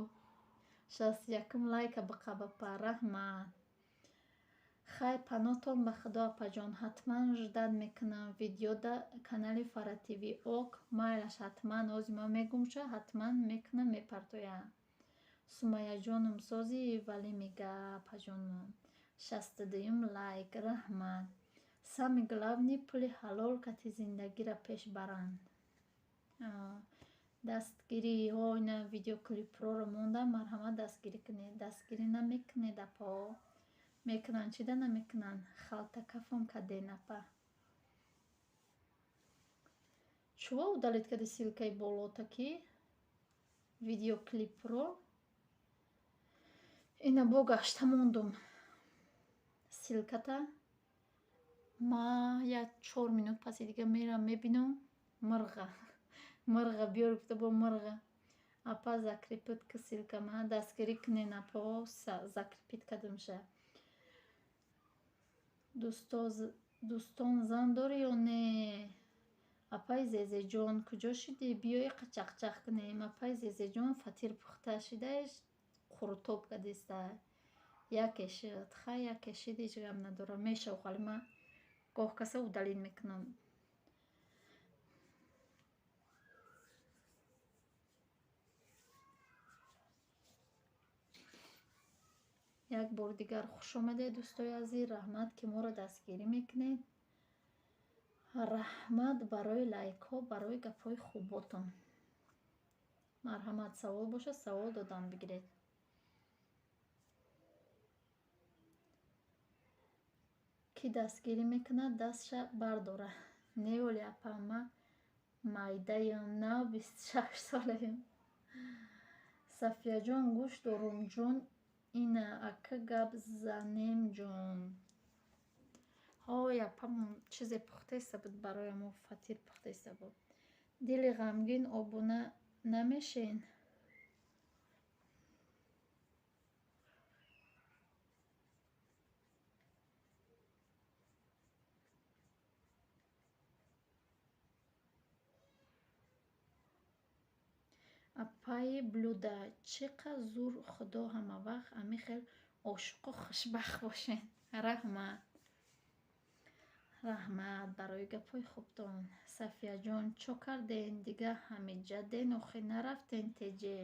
61-ум лайка биқабапа. Раҳмат. Хай, паноҳтон ба Худо, апаҷон. Ҳатман ждать мекунам видеода канали Фара ТВ. Ок, майлаш, ҳатман. Ҳози ман мегумша, ҳатман мекунам, мепартоям. Сумайяҷонум, сози валӣ мега, апаҷонум. 62-юм лайк. Раҳмат. Самый главный, пули ҳалол кати зиндагиро пеш баранд. Дастгирӣ ҳо, ина видеоклипроро мондам, марҳамат, дастгирӣ кунед. Дастгирӣ намекунед, апо? Мекунанд, чида намекунанд? Халтакафам карден, апа. Чува удалить карди ссылкаи болота, ки видеоклипро? Ина бо гашта мондум ссылката. Ма як 4 минут паси дига мерам, мебинам. Мирға мирға биёр гуфта, бо мирға. Апа, закрепить ки ссылка ма. Дастгирӣ кунен, апо, закрепить кардамша. Дӯстон, зан дорӣ ё не? Апаи Зезеҷон, куҷо шидӣ? Биё, иқа чақчақ кунем. Апаи Зезеҷон фатир пухта шидаеш, қурутоб кардиста. Яке шуд. Хай, яке шид, ҳеҷ гап надорам, мешав. Ҳали ма гоҳ каса удалить мекунам. Як бори дигар хуш омадед, дӯстои азиз. Раҳмат, ки моро дастгирӣ мекунед. Раҳмат барои лайкҳо, барои гапҳои хуботон. Марҳамат, савол бошад, савол додан бигиред. Кӣ дастгирӣ мекунад, дастша бардора. Не, оли, апа, ма майдаям, нав 26 солаям. Сафияҷон, гӯш дорум, ҷон. Ина ака, гап занем, ҷон. Ҳой, апамон чизе пухтеста буд барои мо, фатир пухтеста буд. Дили ғамгин, обуна намешен? Апаи Блюда, чӣ қа зур. Худо ҳамавақт ҳамин хел ошиқу хушбахт бошед. Раҳмат, раҳмат барои гапҳои хубтон. Сафияҷон, чо карден, дига ҳамиҷаден, охир нарафтен теҷе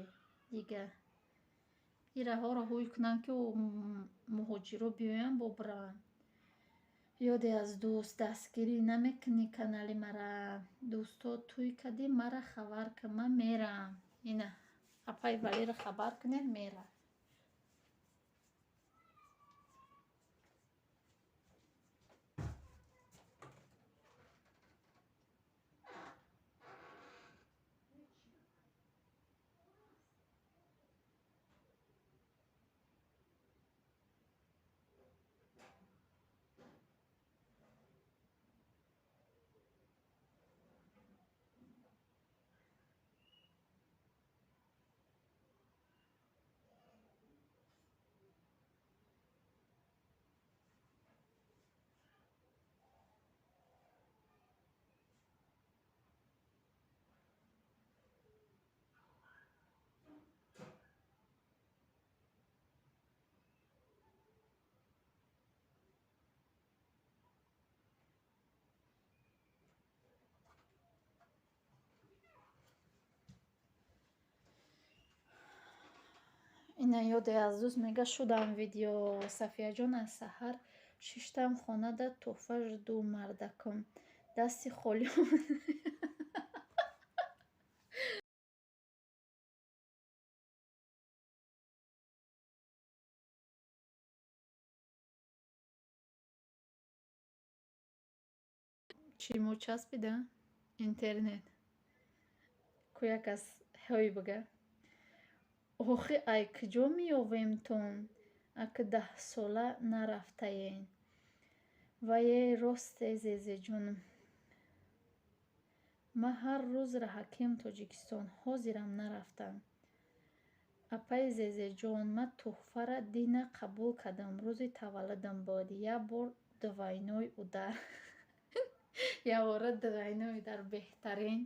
дига? Ираҳоро ҳуй кунанд, ки муҳоҷиро биёянд, бо бираванд. Ёде аз дӯст, дастгирӣ намекунӣ канали мара? Дӯсто, тӯй кардӣ, мара хабар кун, ман мерам. Ина апаи Валиро хабар кунед, мера. Ина ёде аз дӯст мега, шудам видео. Сафияҷон, аз саҳар шиштам хонада, тӯҳфа жду, мардакум дасти холӣ. Чӣ мо часпида интернет ку, як аз ҳой бига. Охи, ай куҷо меёвемтон, аки 10 сола нарафтаен? Вае росте, Зезеҷон. Ман ҳар рӯз раҳакем Тоҷикистон, ҳозирам нарафтам. Апаи Зезеҷон, ман тӯҳфара дина қабул кардам, рӯзи таваллудам буд. Як бор двойной удар. Якбора двойной удар, беҳтарин.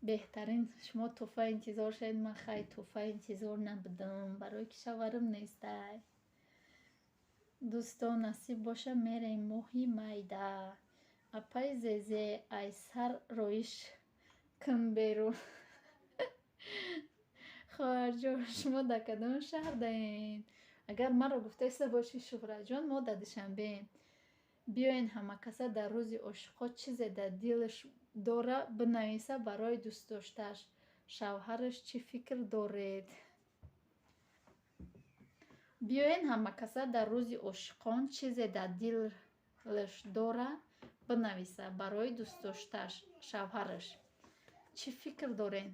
Беҳтарин, шумо тӯҳфа интизор шавед, ман хай тӯҳфа интизор набудам, барое ки шавҳарам нестай. Дӯстон, насиб боша, мерем моҳи майда. Апаи Зезе, ай сар роиш кун берун. Хоҳарҷон, шумо дар кадом шаҳр даед? Агар маро гуфтаиста бошӣ, Шуҳратҷон, мо дар Душанбеем. Биёен, ҳамакаса дар рӯзи ошиқҳо чизе дар дилаш дора бинависа барои дӯстдоштааш, шавҳараш, чӣ фикр доред? Биёен, ҳамакаса дар рӯзи ошиқон чизе дар дилаш дора бинависа барои дӯстдоштааш, шавҳараш, чӣ фикр доред?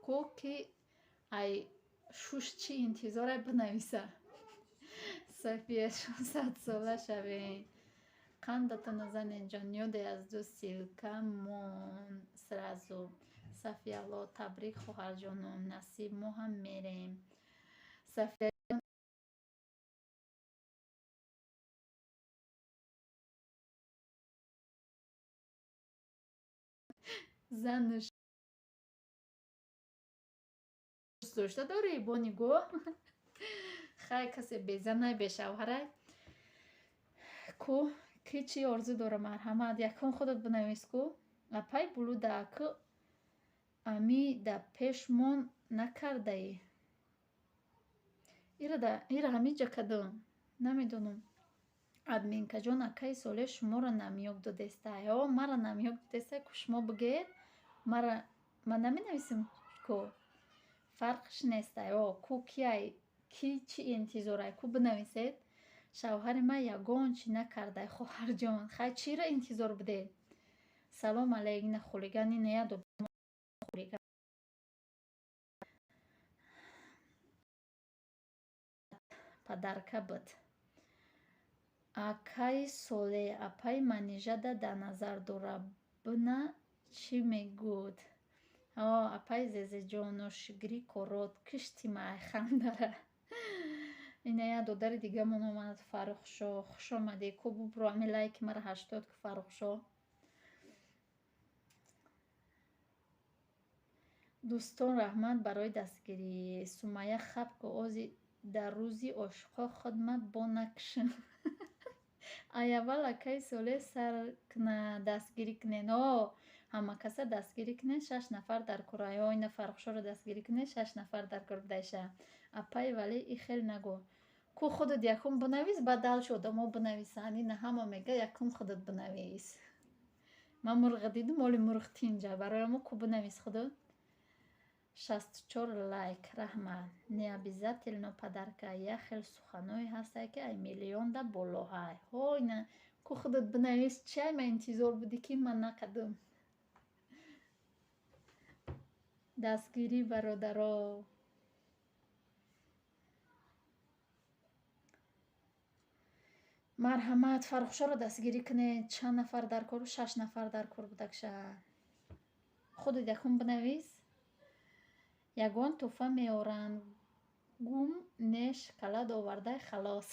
Ку ки ай шуш чӣ интизоре бинависа. София, 600-сола шавед. Қандатона занед ҷон, ёде аз ду ссылка мон сразу. Сафиялло, табрик, хоҳарҷоном, насиб, мо ҳам мерем. Сафияҷон, занаш дӯстдошта дорӣ бо нигоҳ? Хай, касе безанай, бешавҳарай. Ку ки чӣ орзу дора, марҳамат, якум худат бинавис ку. Апай Булуда, ку ами да пешмон накардаӣ? Ира ҳамиҷа кадом? Намедонам. Админкаҷон, акаи Солеҳ шуморо намёк додестай. О, мара намёк додестай, ку шумо бигӯед, мара ман наменависам ку. Фарқш нестай. О, ку кияй, ки чӣ интизорай, ку бинависед. Шавҳари ман ягон чӣ накардай, хоҳарҷон. Хай, чиро интизор будед? Салом алейк, ина хулиган, ина ядо хулиган. Подарка буд. Акаи Солеҳ, апаи Манижада дар назар дора, бина чӣ мегӯд. О, апаи Зезеҷон, ношукрӣ корот, кишти ма ай хандара. Ина як додари дигамон омад, Фаррухшоҳ. Хуш омадӣ. Ку бубро, ами лайки мара 80 ку, Фаррухшоҳ. Дӯстон, раҳмат барои дастгирӣ. Сумайя, хаб ку, ози дар рӯзи ошиқҳо хидмат бо накушам. Ай аввал акаи Солеҳ сар куна, дастгирӣ кунед. О, ҳамакаса дастгирӣ кунед, шаш нафар дар кор. Ай, о, ина Фаррухшоҳро дастгирӣ кунед, шаш нафар дар кор будайша. Апаи Вале, и хел нагӯ. Ку худат якум бинавис, баъд дальше одамо бинависанд. Ина ҳама мега, якум худат бинавис. Ман мурға дидум, оли мурғ тинҷа. Барои мо ку бинавис худат. 64 лайк, раҳмат. Не обязательно подарка, як хел суханҳое ҳастае, ки ай миллионда болоҳай. Ҳо, ина ку худат бинавис, чай ман интизор будӣ, ки ман накардам. Дастгирӣ, бародаро. Марҳамат, Фаррухшоҳро дастгирӣ кунед. Чанд нафар дар кор? Шаш нафар дар кор будакша. Худат якум бинавис. Ягон тӯҳфа меоранд. Гум не, шоколад овардай, халос.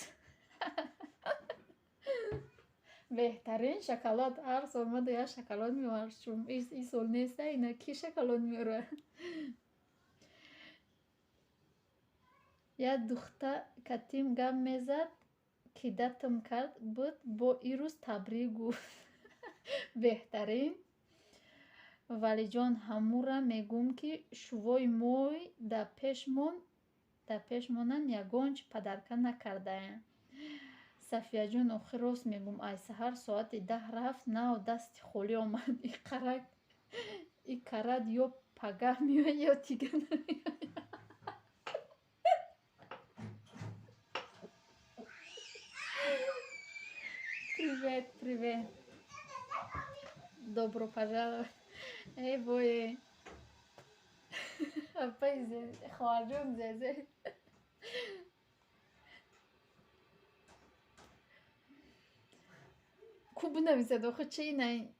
Беҳтарин шоколад, ҳар сол мада як шоколад меовард. Ин сол неста, ина ки шоколад меорад? Як духта катим гап мезад, кидатам кард буд, бо ирӯз табрик гуфт. Беҳтарин. Валиҷон, ҳамура мегӯм, ки шувои мой дар пешмонанд, ягон чи подарка накардаям. Сафияҷон, охир рост мегӯм, ай саҳар соати 10 рафт, нав дасти холӣ омад. И карат ё пагаҳ меояд, ё тига намеояд. Привет, привет. Добро пожаловать. Эй, бое. Апаи хоҳарҷон Зезе. Ку бинависед охи чи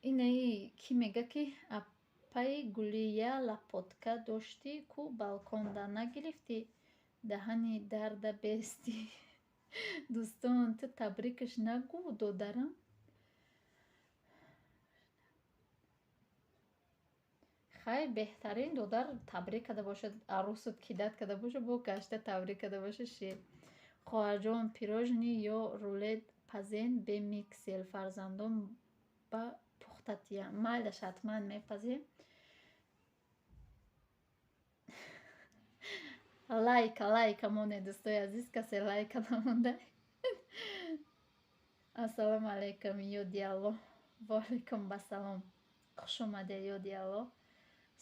инаи ки мега ки апаи Гулия лапотка доштӣ ку балконда нагирифтӣ даҳани дарда бестӣ. Дӯстон, ту табрикаш нагӯ, додарам. Хай, беҳтарин додар табрик карда бошад, арӯсут кидать карда бошад, бо гашта табрик карда бошад ши. Хоҳарҷон, пирожни ё рулет пазен бе миксер, фарзандон ба пухтатия. Майлаш, ҳатман мепазем. Лайка, лайка монед, дӯстои азиз, касе лайка намонда. Ассалому алайкум, ёди Аллоҳ. Ваалайкум басалом. Хуш омадед, ёди Аллоҳ.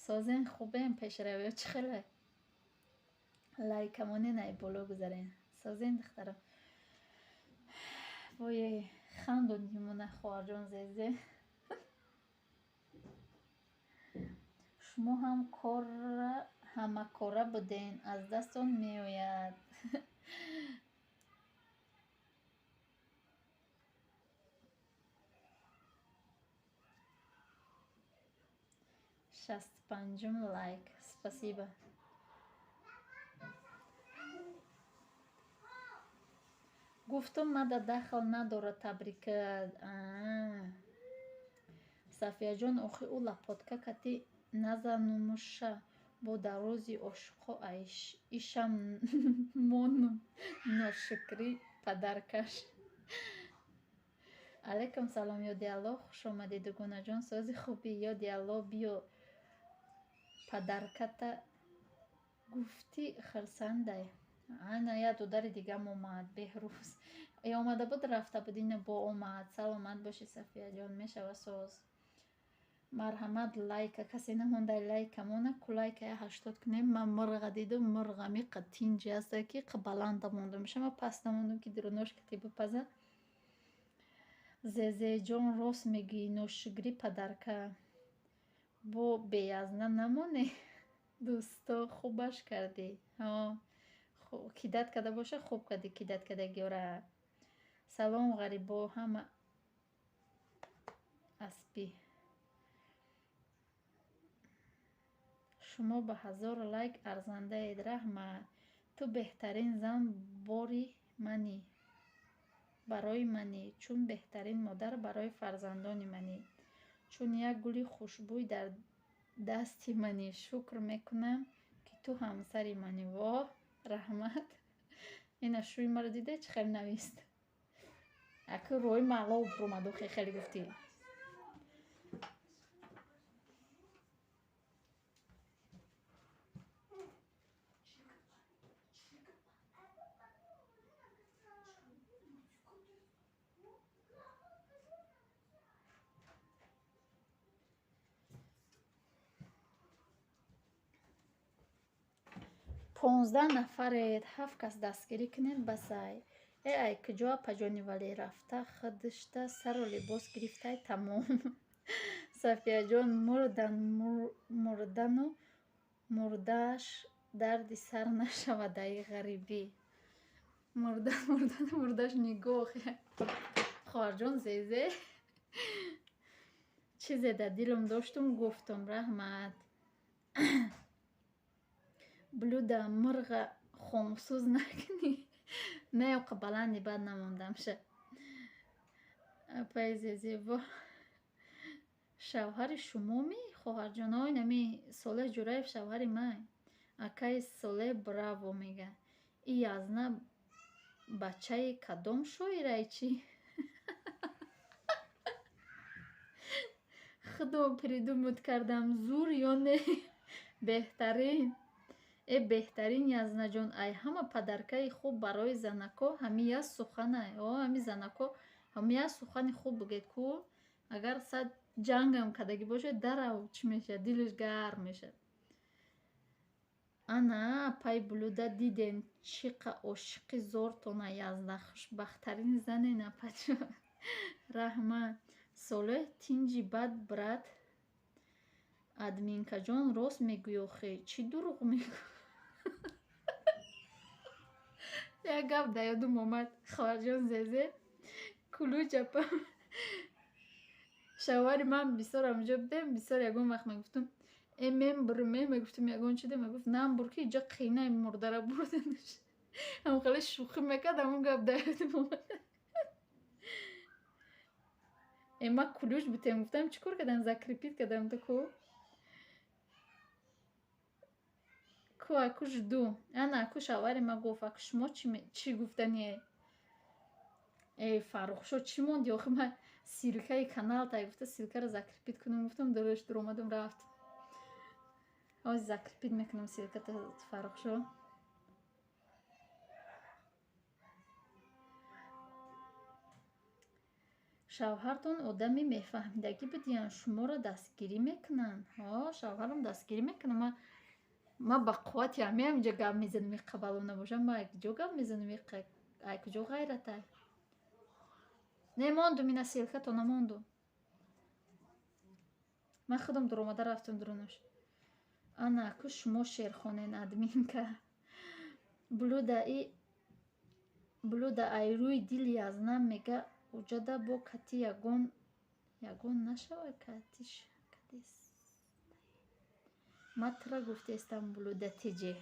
Созен, хубем, пешравиё чӣ хеле? Лайка монед, ай боло гузарен. Созен, духтарам. Вое, хандонимона, хоҳарҷон Зезе. Шумо ҳам ҳамакора буден, аз дастон меояд. 65-ум лайк. Спасибо. Гуфтум, мада дахл надорад табрика. Сафияҷон, охи ӯ лапотка кати назанумуша бо дар рӯзи ошиқо ишам монум ношукрӣ падаркаш. Алайкум салом, ёди Аллоҳ, хуш омадӣ, дугонаҷон, сози хубӣ, ёди Аллоҳ, биё падарката гуфтӣ хирсандай. Ана як додари дигам омад, Беҳрӯз. Е омада буд, рафта буд, ина бо омад. Саломат бошӣ, Сафияҷон, мешава соз. Марҳамат, лайка касе намондай лайка мона, ку лайка я 80 кунем. Ман мурға дидум, мурға миқа тинҷи аста ки қа баланда мондум. Шама паст намондум ки дурунош кати бипаза. Зезеҷон, рост мегӯӣ, ношукрӣ падарка. Бо беязна намоне. Дӯсто, хубаш кардӣ. Ҳо, кидать карда боша, хуб кардӣ кидать кардагиёра. Салом, ғарибо, ҳама аспӣ. Шумо ба 1000 лайк арзандаед, раҳмат. Ту беҳтарин зан бори манӣ. Барои манӣ, чун беҳтарин модар барои фарзандони манӣ. Чун як гули хушбӯй дар дасти манӣ. Шукр мекунам, ки ту ҳамсари манӣ. Воҳ, раҳмат. Ина шӯи маро дида чӣ хел навист. Аку рӯи маъло буромад, охе хеле гуфтӣ. 15 нафаред, ҳафт кас дастгирӣ кунед, басай. Э ай куҷо апаҷони вале рафта худишта сару либос гирифтай тамом. Сафияҷон, мурдан мурдану мурдааш дарди сар нашавад ай ғарибӣ. Мурдан мурдану мурдааш нигоҳ. Хоҳарҷон Зезе. Чизе дар дилам доштум, гуфтум, раҳмат. Блюда мурға хомсӯз накунӣ. Не, оқа баланди бад намондамша. Апаи Зезе, во шавҳари шумоми, хоҳарҷон? Ой, нами Солеҳ Ҷураев шавҳари ман. Акаи Солеҳ браво мега. И язна бачаи кадом шоирай чӣ? Худо придумать кардам, зур ё не? Беҳтарин. Э беҳтарин Язнаҷон, ай ҳама падаркаи хуб барои занако ҳами як суханай. О, ҳами занако ҳами як сухани хуб бигӯед ку, агар сад ҷангам кардагӣ бошад, дарав чӣ мешавад, дилаш гарм мешавад. Ана апаи Блюда диден чӣ қа ошиқи зортона Язна, хушбахттарин занен апаҷон. Раҳмат. Солеҳ тинҷи бад брат. Админкаҷон рост мегӯӣ охе, чӣ дурӯғ мегӯ? Як гап дар ёдум омад, хоҳарҷон Зезе. Кулуҷ апа Шавҳари ман бисёр ҳаминҷо будем, бисёр ягон вақт мегуфтум, э мембурм, э мегуфтум ягон чиде, мегуфт намбур, ки иҷо қийнаи мурдара бурданаш. Ҳам хеле шӯхӣ мекард, ҳамон гап дар ёдам омад. Э ма ключ бутем, гуфтам чӣ кор кардам, закрепить кардам ту ку? Ку аку жду. Ана аку шавҳари ма гуфт, аку шумо чӣ гуфтание? Э Фаррухшо чӣ монди охи, ма ссылкаи канал тай гуфта ссылкаро закрепить кунам, гуфтам дурӯш дуромадам рафт. Ҳозир закрепить мекунам ссылката, Фаррухшо. Шавҳартон одами мефаҳмидагӣ будиян, шуморо дастгирӣ мекунанд? Ҳо, шавҳарам дастгирӣ мекунад. Ма ба қуввати ҳамеам инҷа гап мезанам, иққа бало набошам, ма куҷо гап мезанам, иққа ай куҷо ғайратай? Не мондум, ина ссылкато намондум. Ман худам дуромада рафтам дурунаш. Ана аку шумо шерхонен, админка. Блюда ай рӯи дили язнам мега, уҷада бо кати ягон ягон нашава катиш кадис. Ма тура гуфтестам, блюда теҷе.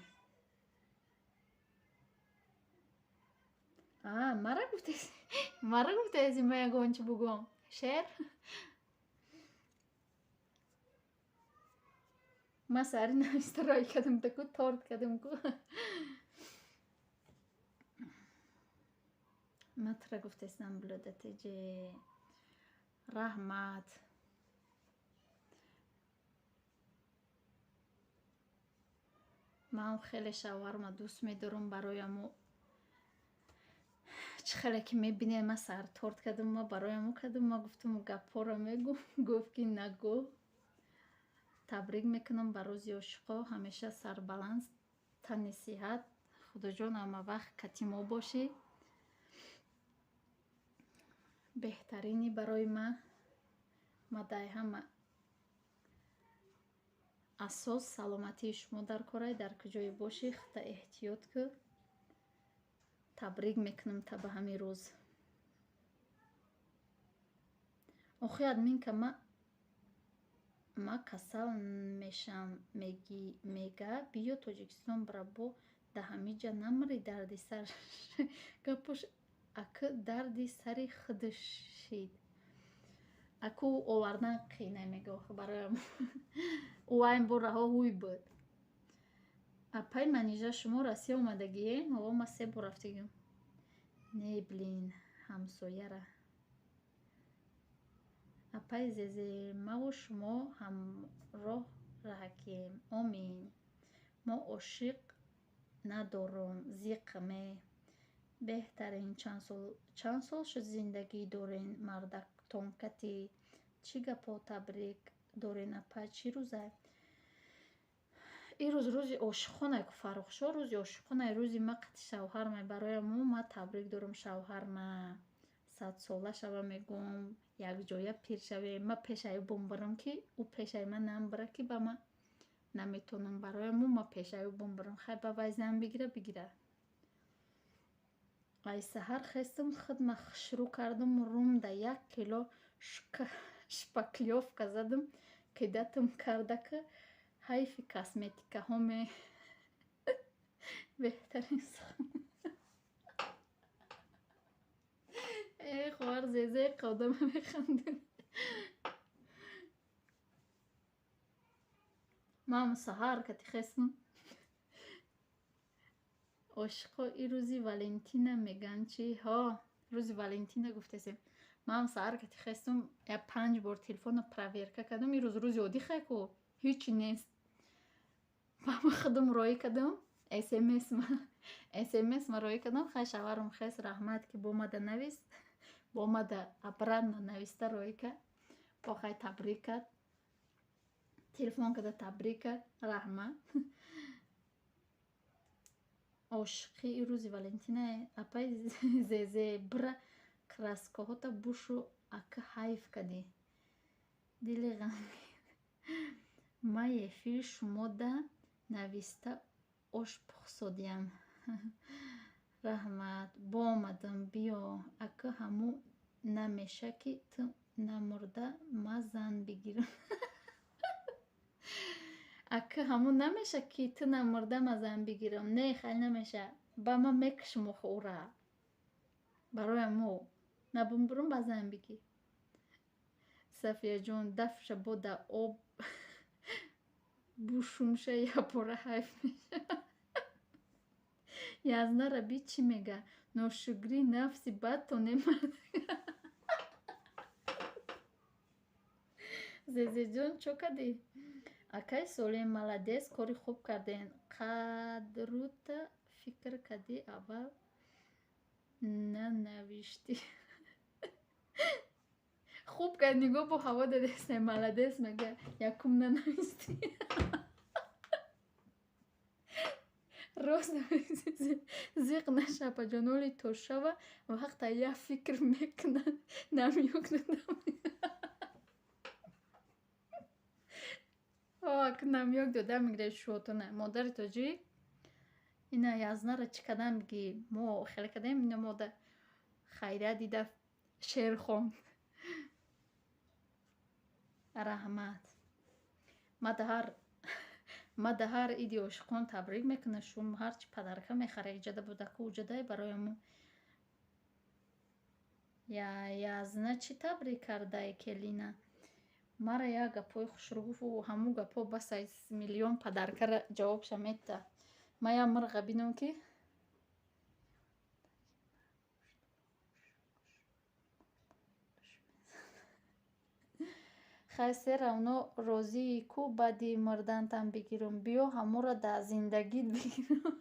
А, мара гуфтеси? Мара гуфтеси, ма ягон чӣ бугӯм? Шер? Ма сари нависта рой кардам, таку торт кардам ку. Ма тура гуфтестам, блюда теҷе. Раҳмат. Ман хеле шавҳарма дӯст медорам, барои амо чӣ хеле ки мебинед, ма сар торт кардам, ма барои амо кардам, ма гуфтам гапҳоро мегӯм, гуфт ки нагӯ. Табрик мекунам ба рӯзи ошиқо, ҳамеша сарбаланд, тани сиҳат, Худоҷон ҳама вақт кати мо бошӣ. Беҳтарини барои ма, ма дай ҳама асос саломатии шумо дар корай, дар куҷое бошӣ, худта эҳтиёт кӯ. Табрик мекунам та ба ҳамин рӯз. Охи админка, ма касал мешам, мега биё Тоҷикистон бира, бо да ҳамиҷа намри, дарди сар гапош акы дарди сари худаш шид. Аку овардан қийнай мега охи бароям. Ӯ айн бо раҳо ҳуй буд. Апай Манижа, шумо Россия омадагие? Ҳо, ма се бор рафтагим. Не, блин, ҳамсояра. Апай Зезе, маву шумо ҳамроҳ раҳакем. Омин. Мо ошиқ надорум, зиқ ме. Беҳтарин, чанд сол шуд зиндагӣ дорен мардактон кати? Чӣ гапо табрик дорен апа, чӣ рӯза? Ин рӯз рӯзи ошиқонай ку, Фаррухшо, рӯзи ошиқонай, рӯзи ма қати шавҳармай, барои мо ма табрик дорам шавҳарма. Садсола шава мегӯм, якҷоя пир шавем. Ма пешаи ӯ бумбарам, ки ӯ пешаи ман намбара, ки ба ма наметонам. Барои мо ма пешаи ӯ бумбарам. Хай ба вай зан бигира, бигира. Ай саҳар хестам, хидма хушрӯ кардам, румда як кило шпаклёвка задам, кидатам кардака, ҳайфи косметикаҳо ме. Беҳтарин сухан. Э хоҳар Зезе, одама механдем. Ман саҳар кати хестам. Ошиқо ин рӯзи Валентина меган чӣ? Ҳо, рӯзи Валентина гуфтесем. Ман саҳар кати хестам, як панҷ бор телефонро проверка кардам. Ин рӯз рӯзи оддӣ хай ку, ҳечи нест. Ба худам роӣ кардам, смс ма роӣ кардам. Хай шавҳарам хес, раҳмат ки бомада навист, бомада обратно нависта роӣ кард. Бо хай табрик кард. Телефон карда табрик кард, раҳмат. Ошиқи ин рӯзи Валентинае. Апай Зезе, бира краскаҳота бушу, ака ҳайф кардӣ. Дили ғамгин. Ма эфири шумода нависта ош пухсодиям. Раҳмат, боомадам, биё. Ака ҳамун намеша ки ту Намурда ма зан бигирам. Ака, ҳамун намеша, ки ту намурда ма зан бигирам? Не, хеле намеша. Ба ман мекушам охи ура. Барои мо набумбурум, ба зан бигир. Сафияҷон, дафша бо да об бушумша, якбора ҳайф мешавад. Язнара би чӣ мега? Ношукрӣ нафси бад то немард. Зезеҷон, чо кардӣ? Акай Солим, молодец, кори хуб кардем. Қадрута фикр кардӣ, аввал нанавиштӣ. Хуб кард, нигоҳ, бо ҳаво дадестай, молодец мега, якум нанавистӣ. Рост, зиқ наша, апаҷон, оли то шава вақта як фикр мекунад, намёк додам. Намёк дода мегирад шуотона. Модари тоҷик ина язнара чӣ кардам биги, мо хеле кардем, ина мода хайрия дида шеър хонд. Раҳмат. Ма да ҳар иди ошиқон табрик мекунам. Шум ҳарчи подарка мехара, иҷада будаку уҷадай барои мо. Язна чӣ табрик кардай, келина? Мара як гапҳои хушрӯ гуфт, ҳамун гапҳо бас миллион подаркара ҷавобша медиҳад. Ма як мирға бинам, ки хай, се равно розии ку баъди мурдантам бигирам. Биё, ҳамура дар зиндагит бигирам.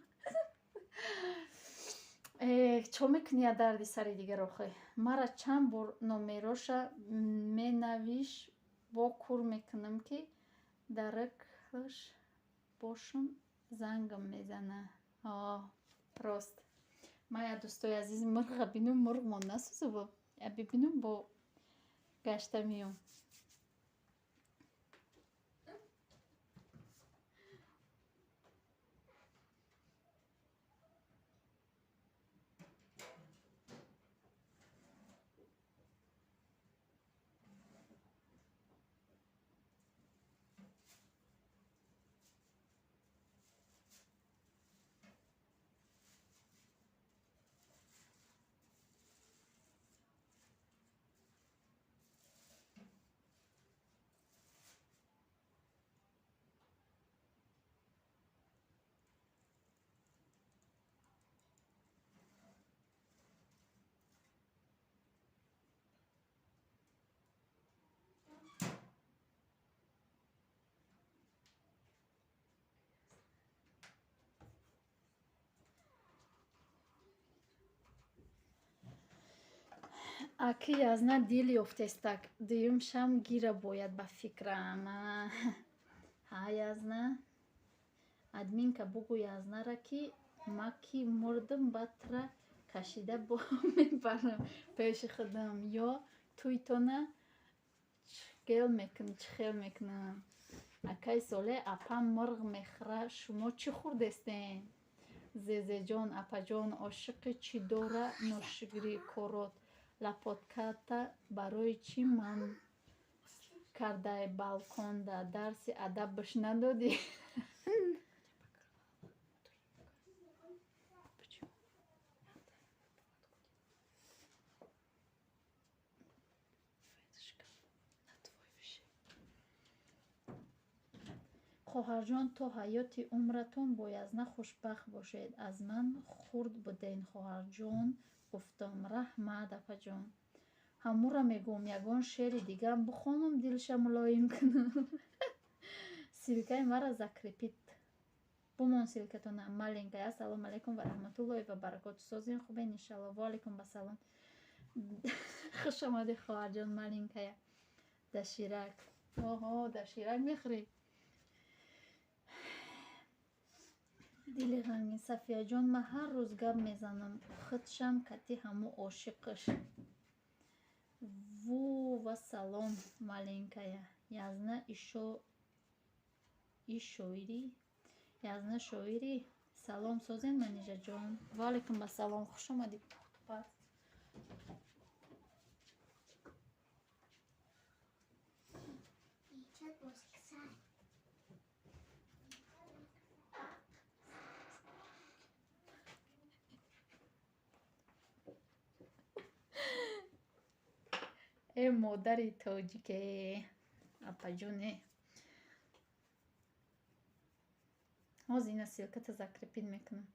Чо мекунӣ, я дарди сари дигар охи? Мара чанд бор номероша менавиш, бо кур мекунам, ки даракш бошам, зангам мезана. Рост. Ма я, дӯстои азиз, мурға бинум, мурғмон насӯзубо. Я бибинум, бо гашта меём. Аки язна дил ёфтестак, дуюм шам гира бояд ба фикрам. Ҳа, язна. Админка, бугӯ язнара, ки ма ки мурдам, батра кашида бо мебарам пеши худам ё туйтона чгел чихел мекунам. Акай Соле, апам мурғ мехӯра, шумо чӣ хӯрдестен? Зезеҷон, апаҷон, ошиқи чӣ дора ношукрӣ корот? Лапотката барои чӣ ман кардай балконда? Дарси адабаш надодӣ? Почему? Шкаф на твой вообще. Хоҳарҷон, то ҳаёти умратон бо язна хушбахт бошед. Аз ман хурд буден, хоҳарҷон, гуфтам. Раҳмат, апаҷон. Ҳамура мегӯм, ягон шеъри дигар бихонам, дилша мулоим кунам. Ссылкаи мара закрепить бумон, ссылкатона, маленькая. Ассалому алайкум ва раҳматуллоҳи ва баракоту. Созин, хубен, иншалло. Ва алайкум ассалом. Хуш омадӣ, хоҳарҷон маленькая. Доширак. Оҳо, доширак мехӯрӣ? Дили ғамгин. Сафияҷон, ман ҳар рӯз гап мезанам, худшам кати ҳаму ошиқш. Ву вассалом, маленькая. Язна и шоирӣ? Язна шоирӣ? Салом, созен, Манижаҷон. Ва алайкум ассалом, хуш омадӣ. Пухтупаз. Модари тоҷике, апаҷоне. Ҳозир ина ссылката закрепить мекунам.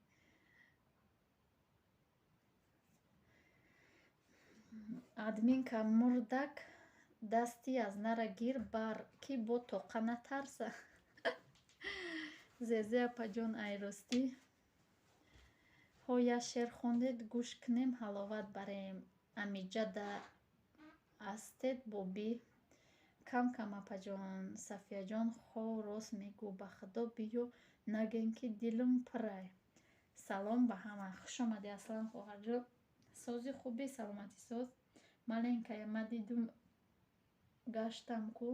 Админка мурдак дасти аз нара гир бар, ки бо тоқа натарса. Зезе апаҷон, ай ростӣ. Ҳо як шеър хондед, гӯш кунем, ҳаловат барем. Амиҷада астед бобӣ? Кам кам апаҷон. Сафияҷон хо рост мегӯ, ба худо биё нагӯем ки дилум пурай. Салом ба ҳама. Хуш омадӣ Аслан хоҳарҷон. Сози хубӣ, саломатӣ соз. Маленькая ма дидум гаштам ку.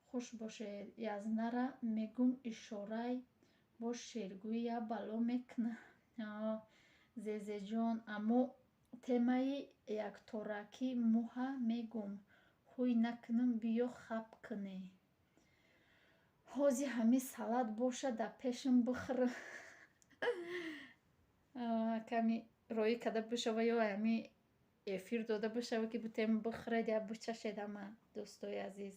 Хуш бошед. Язнара мегум ишорай бо шергӯӣ як бало мекуна. Зезеҷон, аммо темаи якторакӣ муҳа мегум. Ҳуй накунам биё хап кунӣ. Ҳози ҳами салат боша дар пешам бихӯрам. Ками роӣ карда бишава ё ҳами эфир дода бишава ки бутем бихӯред я бичашед ҳама дӯстои азиз.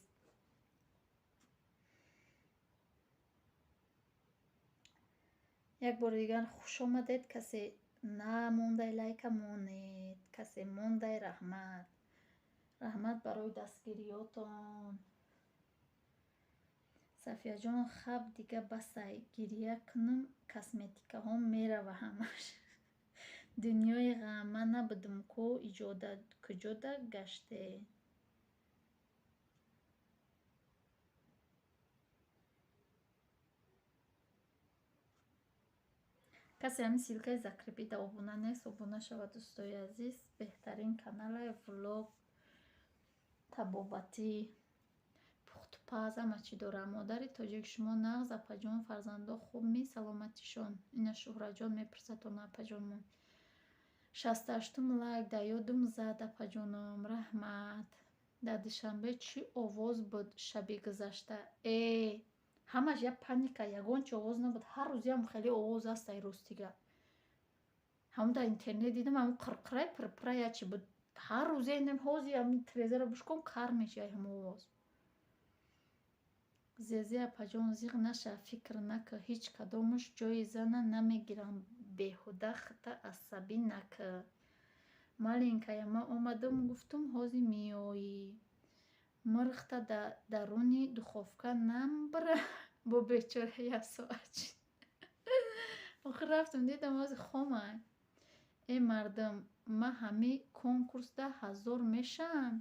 Як бори дигар хуш омадед. Касе намондай лайка монед, касе мондай раҳмат. Раҳмат барои дастгириётон. Сафияҷон хаб дига басай, гиря кунам косметикаҳом мерава ҳамаш. Дунёи ғам ман набудум ку иҷода куҷода гаште. Касе ҳамин ссылкаи закрепида обуна нест, обуна шавад дӯстои азиз. Беҳтарин каналай влог, табобатӣ, пухтупаз ҳама чӣ дорад. Модари тоҷик шумо нағз апаҷон, фарзандо хубми, саломатишон. Ина Шуҳраҷон мепурсад она апаҷонмон. 68-ум лайк да ёдум зад апаҷоном, раҳмат. Дар Душанбе чӣ овоз буд шаби гузашта? Э, ҳамаш як паника, ягон чи овоз набуд. Ҳар рӯзиам хеле овоз аст ай ростига. Ҳамун дар интернет дидам, ҳамун қирқирай пирпирай як чи буд. Ҳар рӯзе инам ҳози ҳамин тирезаро бишкон кар мешавад ҳамун овоз. Зезе апаҷон зиғ наша, фикр накӣ, ҳеҷ кадомаш ҷои зана намегиранд, беҳуда хита асабӣ накӣ. Маленькая ма омадам гуфтум ҳози меоӣ. Мирхта дар даруни духовка нам бира бо бечора як соат шид. Охир рафтам дидам ҳози хомай. Э мардум, ма ҳами конкурсда 1000 мешавам?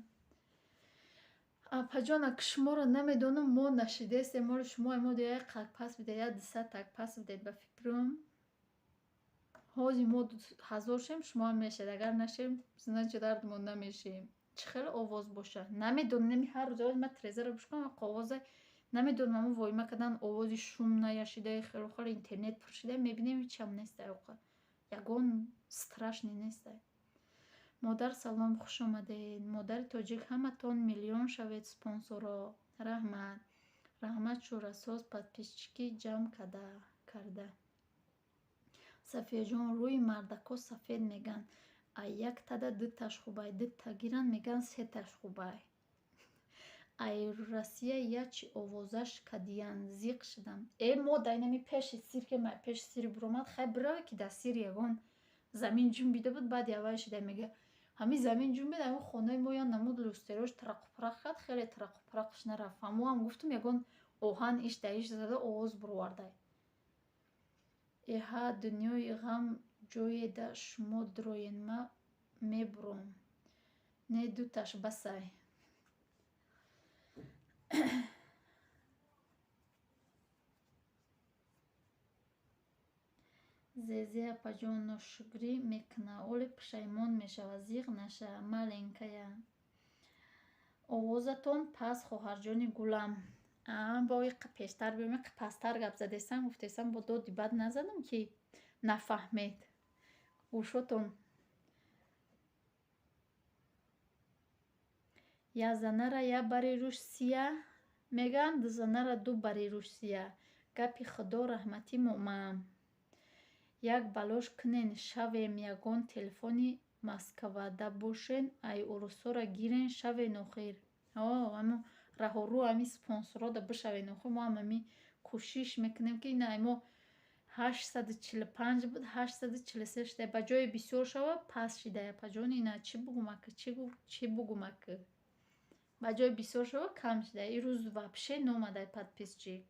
Апаҷон, ака шуморо намедонам, мо нашидестем, моро шумо мо як қак пас бидед, як дусад так пас бидед ба фикрам. Ҳози мо 1000 шем, шумоам мешед. Агар нашем, значит дардмон намешем. Чӣ хеле овоз боша? Намедонам, нами ҳар рӯз ма трезаро бишконам, овоза намедонам, ҳамун воима кардан овози шум наяшида, хеле хеле интернет пур шуда, мебинем ҳечам нестай оқа. Ягон страшный нестай. Модар салом, хуш омадед. Модари тоҷик ҳаматон миллион шавед спонсоро. Раҳмат. Раҳмат Шӯрасоз подписчики ҷамъ карда. Сафияҷон рӯи мардако сафед меган. Ай яктада дуташ хубай, дута гиранд меган сеташ хубай. Ай Россия як чи овозаш кадиян, зиқ шудам. Э мо дар инами пеши сир ки ма пеши сири буромад, хай бираве ки дар сир ягон замин ҷунбида буд, баъди аввал шуда мега. Ҳамин замин ҷунбид, ҳамин хонаи мо як намуд люстерош трақупрақ кард, хеле трақупрақш нарафт. Ҳамоам гуфтум ягон оҳан иш да иш зада овоз буровардай. Эҳа дунёи ғам ҷоеда шумо дроен, ма мебуром. Не дуташ басай. Зезе апаҷон ношукрӣ мекуна, оле пушаймон мешава, зиғ наша, маленькая. Овозатон пас хоҳарҷони гулам. Бо иқа пештар биём, иқа пасттар гап задесам, гуфтесам бо доди бад назадам ки нафаҳмед. Гӯшотон. Я занара я бари рӯш сия мегӯянд, ду занара ду бари рӯш сия. Гапи худо раҳматӣ момам. Як балош кунен шавем ягон телефони Москвада бошен, ай урусора гирен, шавен охир. О, амо раҳору ами спонсорода бишавен охир. Мо ҳам ами кӯшиш мекунем, ки ина мо 845 буд, 843 шуда. Ба ҷои бисёр шава, паст шида, апаҷон. Ина чӣ бугум ака, чӣ бугум ака? Ба ҷои бисёр шава, кам шида. Ирӯз вообще номадай подписчик.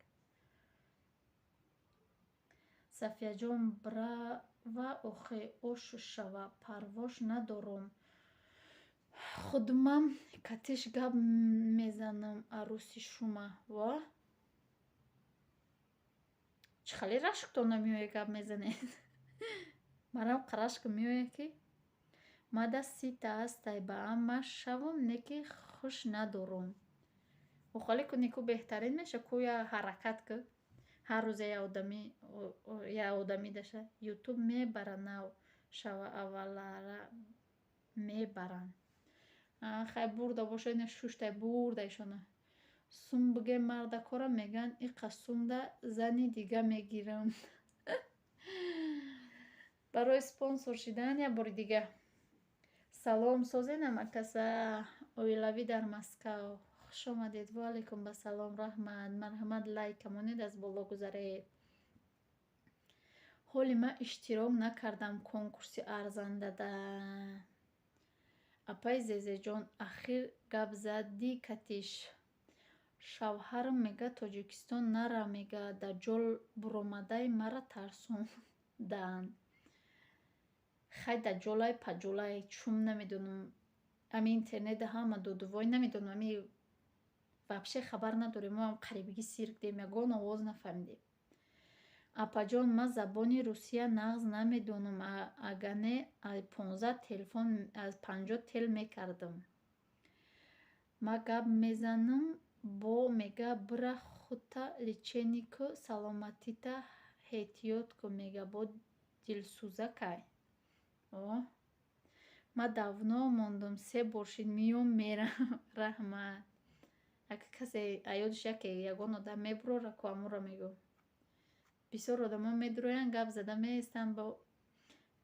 Сафияҷон, брава охе, ош шава, парвош надорум. Худмам катиш гап мезанам, арӯси шума. Во, чӣ хеле рашктон намеояд, гап мезанед? Марам рашк меояд, ки мада 30-та ҳастай, ба амма шавам, не ки хуш надорум. Охале куни ку, беҳтарин меша ку, я ҳаракат ку, ҳар рӯза я одамӣ даша. Ютуб мебара, нав шава, аввалара мебаранд. Хай, бурда боша, ина шуштай бурда ишона. Сум бигем, мардакора мегӯянд, иқа сумда зани дига мегирам. Барои спонсор шидан як бори дига. Салом, созен ҳамакаса, оилавӣ дар Москав, хуш омадед. Ва алайкум ба салом, раҳмат, марҳамат, лайк монед, аз боло гузаред. Ҳоли ман иштирок накардам конкурси арзандада. Апаи Зезеҷон, ахир гап задӣ катиш? Шавҳарам мега, Тоҷикистон нара, мега, даҷҷол буромадай, мара тарсонданд. Хай, даҷҷолай паҷҷолай, чум намедонам. Ами интернета ҳама додувой, намедонам, ами вообще хабар надорем. Мо ҳам қарибигӣ сир дем, ягон овоз нафаҳмидем. Апаҷон, ман забони русия нағз намедонам, ага не аз 15 телефон, аз 50 тел мекардам. Ман гап мезанам, бо мега, бира худта лечение ку, саломатита эҳтиёт кун, мега, бо дилсӯзакай. О, ман давно мондум, се бор шид, миём, мерам. Раҳмат. Ака касе аёдиш яке ягон одам мебурора ку, амуро мегӯм. Бисёр одамо медуроянд, гап зада меистанд, бо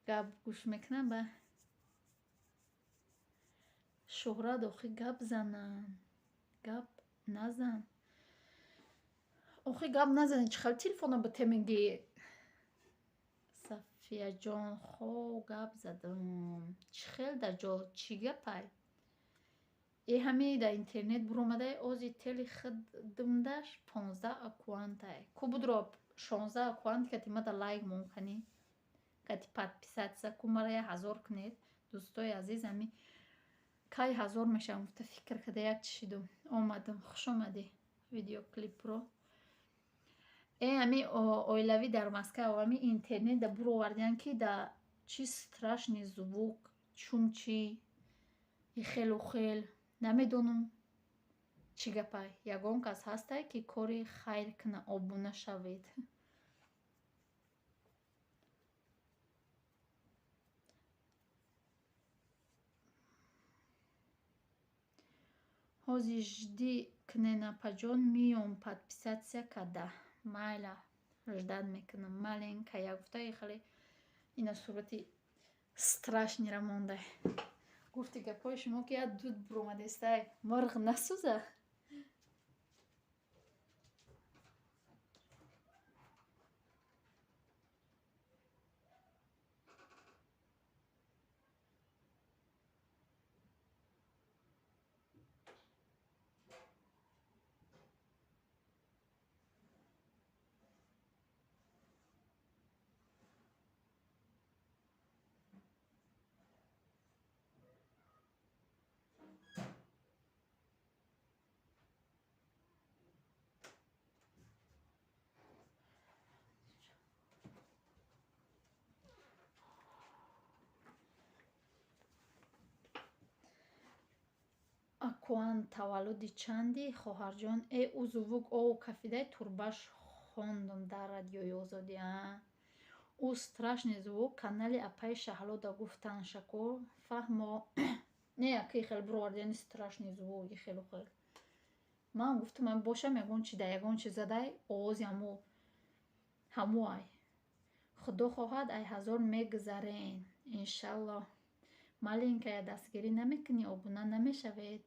гап гӯш мекунанд, ба шӯҳрат охи гап зананд. Гап назан. Охи гап назанед, чӣ хел телефона ба те мегӣ? Сафияҷон, хо, гап задам. Чӣ хел даҷҷол, чӣ гапай? Э, ҳами дар интернет буромадай, ози тели хидмдаш 15 аккаунтай. Ку будро 16 аккаунт кати мада лайк мон кани. Кати подписаться ку, мара 1000 кунед. Дӯстои азиз, ами кай 1000 мешавам гуфта фикр карда як чӣ шидум. Омадам, хуш омадӣ видеоклипро. Э, ами оилавӣ дар Москва, ами интернет да буровардиян, ки да чи страшный звук, чум чи ихелу хел, намедонам чӣ гапай. Ягон кас ҳастай, ки кори хайр куна, обуна шавед. Ҳози ждӣ кунен, апаҷон, миём подписаться када. Майла, ждать мекунам. Маленькая гуфта, хеле ина сурати страшный ра мондай. Гуфти гапҳои шумо, ки як дуд буромадестай, мурғ насӯза? Акуан таваллуди чанди, хоҳарҷон? Э, ӯ звук оу кафидай, турбаш хондум дар Радиои Озодӣ. А ӯ страшный звук канали апаи Шаҳлода гуфтан шако, фаҳмо. Не, аки хел бировардияни страшный звук хелу хел. Ман гуфтам, ман бошам, ягон чи да ягон чи задай, овози ҳаму ай. Худо хоҳад, ай 1000 мегузарен, иншаллоҳ. Маленькая, дастгирӣ намекунӣ, обуна намешавед.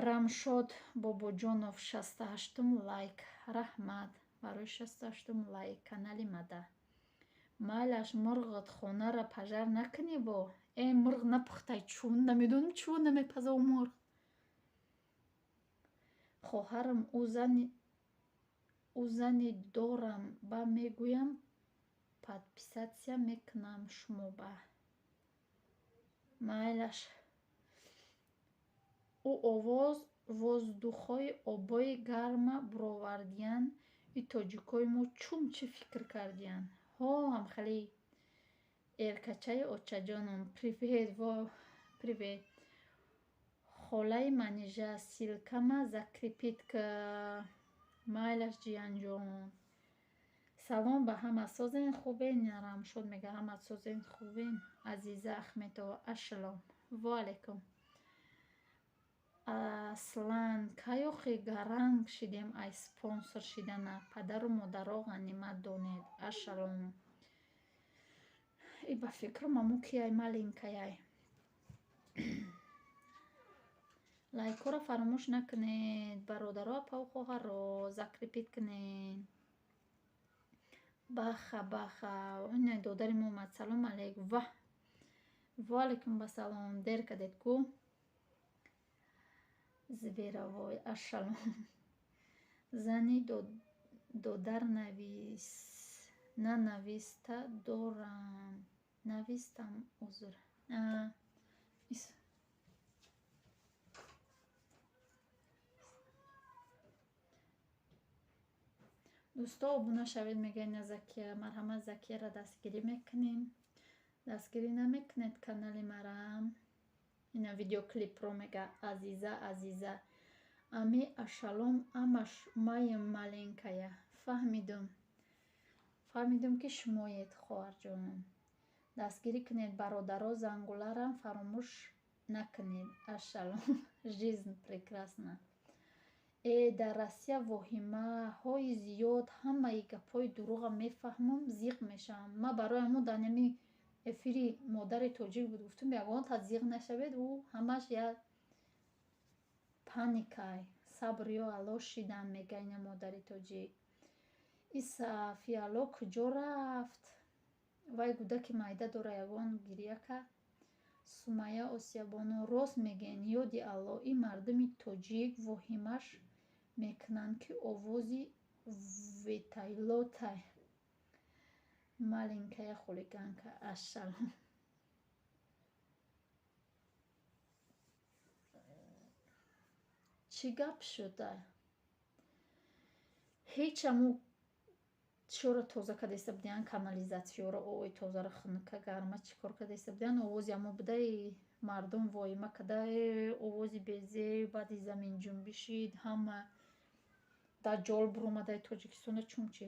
Рамшод Бобоҷонов, 68-ум лайк. Раҳмат барои 68-ум лайк канали мада. Майлаш, мурғат хонара пожар накунӣ во. Э, мурғ напухтай, чун намедонам, чун намепаза у мурғ. Хоҳарам, ӯ зани дорам, ба мегӯям, подписаться мекунам шумо ба. Майлаш. Ӯ овоз воздухои обои гарма буровардиян, и тоҷикои мо чум чӣ фикр кардиян? Ҳо, ҳамхелӣ. Эркачаи очаҷоном, привет, во, привет. Холаи Манижа, ссылкама закрепить ка. Майлаш, ҷиянҷон. Салом ба ҳама, созен, хубен? Рамшод мега, ҳама созен, хубен? Азиза Ахметова, ассалом. Ва алайкум. Аслан, кай охи гаранг шидем ай спонсор шидана? Падару модаро ғанимат донед. Ассалом. И ба фикрам аму кияй, маленькаяй. Лайкҳоро фаромӯш накунед, бародаро, апаву хоҳаро, закрепить кунед. Баха, баха. Ина додари мо омад. Салом алейк. Ва. Ва алайкум басалом. Дер кардед ку? Зверовой, ассалом. Зани додар навис нанависта дорам. Навистам, узр. Ис. Дӯсто, обуна шавед, мегӯяд ина Закия. Марҳамат, Закияро дастгирӣ мекунем. Дастгирӣ намекунед канали мара. Ина видеоклипро мега Азиза, Азиза. Ами ашалом амаш маем, маленькая. Фаҳмидум. Фаҳмидум, ки шумоед, хоҳарҷон. Дастгирӣ кунед, бародаро, зангуларам фаромӯш накунед. Ассалом. Жизнь прекрасна. Э, дар Россия воҳимаҳои зиёд, ҳамаи гапҳои дурӯға мефаҳмам, зиқ мешавам. Ман барои ҳамон дар нами эфири модари тоҷик буд, гуфтум, ягон та зиқ нашавед, ӯ ҳамаш як паникай. Сабр ё Алло шидан, мега ина модари тоҷик. И Сафиалло куҷо рафт? Вай гудаки майда дора, ягон гиря кард. Сумайя Осиябону, рост мегӯен, ёди Алло, ин мардуми тоҷик воҳимаш мекунанд, ки овози вертолётай. Маленькая хулиганка, ассалом. Чӣ гап шуда? Ҳеҷ, аму чиёро тоза кардаиста будиян, канализатсияро, ои тозаро, хунука, гарма чӣ кор кардаиста будиян, овози амо будаи, мардум воҳима карда, овози безеб, баъди заминҷунбишид, ҳама даҷҷол буромадаи Тоҷикистона чун чӣ?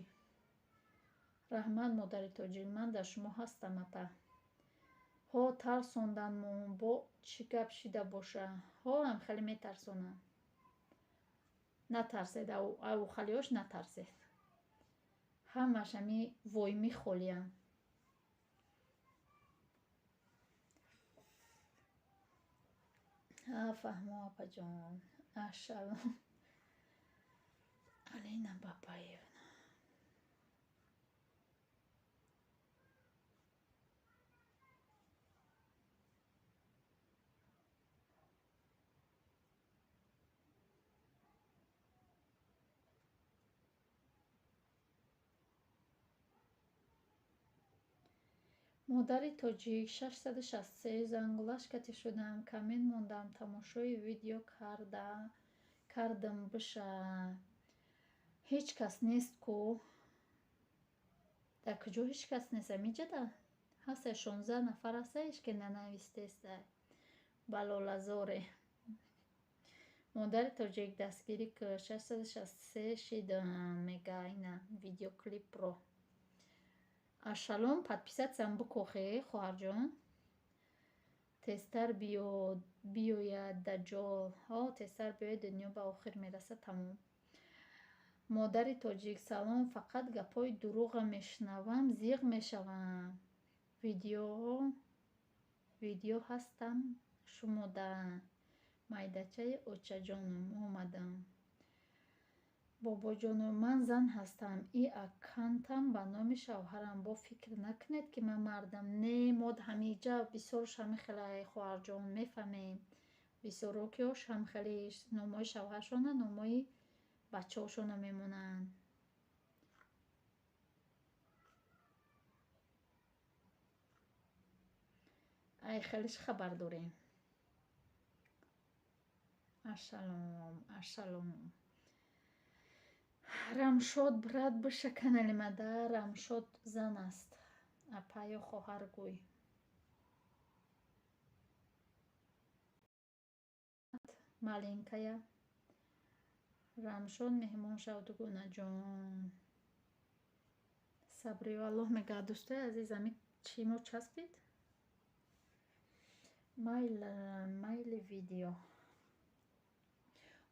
Раҳмат, модари тоҷик, ман дар шумо ҳастам, апа. Ҳо, тарсонданмон, бо чӣ гап шида боша? Ҳо, ам хеле метарсонанд. Натарсед, ав халиёш натарсед. Ҳамаш ами войми холиянд. А, фаҳмо, апаҷон. Ассалом. Алина Бабаевна. Модари тоҷик, 663 зангулаш кати шудам, камин мондам, тамошои видео кардам биша. Ҳеҷ кас нест ку? Дар куҷо ҳеҷ кас нест? Амиҷада? Ҳастай, 16 нафар ҳастай, ҳеҷ ке нанавистестай. Балолазоре. Модари тоҷик, дастгирӣ ки 663 шидам, мега ина видеоклипро. Ашалом, подписатьсям бикохе, хоҳарҷон. Тезтар биёяд даҷҷол. Ҳо, тезтар биёяд, дунё ба охир мерасад, тамом. Модари тоҷик, салом, фақат гапҳои дурӯға мешунавам, зиқ мешавам. Видеоҳо Видео ҳастам шумода. Майдачаи очаҷонум омадам. Бобоҷону, ман зан ҳастам. И аккаунтам ба номи шавҳарам. Бо фикр накунед, ки ман мардам. Не, мо ҳамиҷа бисёрш ҳами хелай, хоҳарҷон, мефаҳмем. Бисёро киёш ҳам хеле номҳои шавҳаршона, номҳои бачаҳошона мемонанд. Ай хелеш хабар дорем. Ашалом, ашалом. Рамшод, брат, биша канали мада. Рамшод зан аст. Апа ё хоҳар гӯй. Маленькая. Рамшод, меҳмон шав, дугонаҷон. Сабриё Аллоҳ мегӯяд. Дӯстои азиз, ами чӣ мо часпид? Майли видео.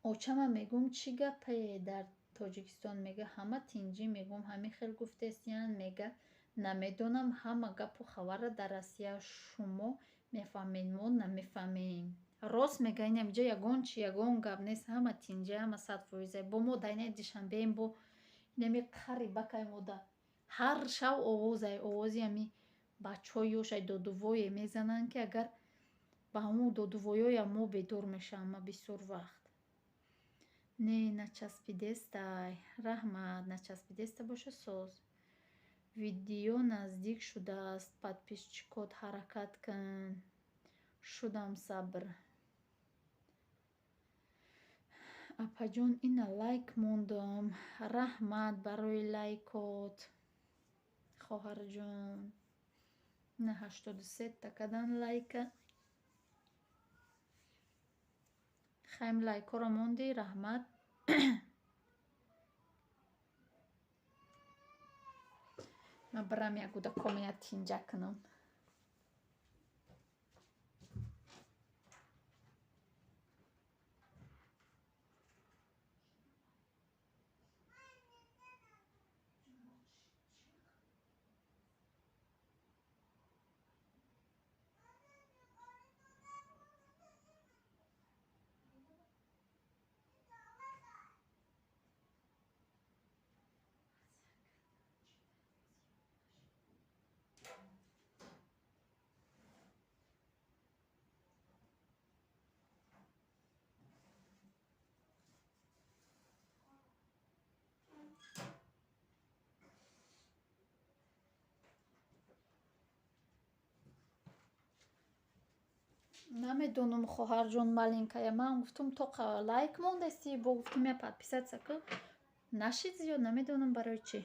Очама мегӯм, чӣ гапае дар Тоҷикистон? Мега, ҳама тинҷӣ. Мегӯм, ҳамин хел гуфтесиян? Мега, намедонам, ҳама гапу хабарра дар Россия шумо мефаҳмед, мо намефаҳмем. Рост мега, инамиҷа ягон чи, ягон гап нест, ҳама тинҷӣ, ҳама 100%. Бо мо дар инаи Душанбеем, бо инами қари бакай мода. Ҳар шав овозай, овози ами бачаҳои ёшай додувое мезананд, ки агар ба ҳамон додувоёя мо бедор мешавам ма бисёр вақт. Не, начаспидестай. Раҳмат, начаспидеста боша соз. Видео наздик шудааст, подписчикот ҳаракат кун. Шудам, сабр. Апаҷон, ина лайк мондам. Раҳмат барои лайкот, хоҳарҷон. Ина 83-та кадан лайка. Хайм, лайкҳоро мондӣ, раҳмат. Ман бирам як гудакома як тинҷа кунам. Намедонам, хоҳарҷон маленькая. Ман гуфтум, тоқа лайк мондасти, бо гуфтум, я подписаться ку. Нашид зиёд, намедонам барои чӣ.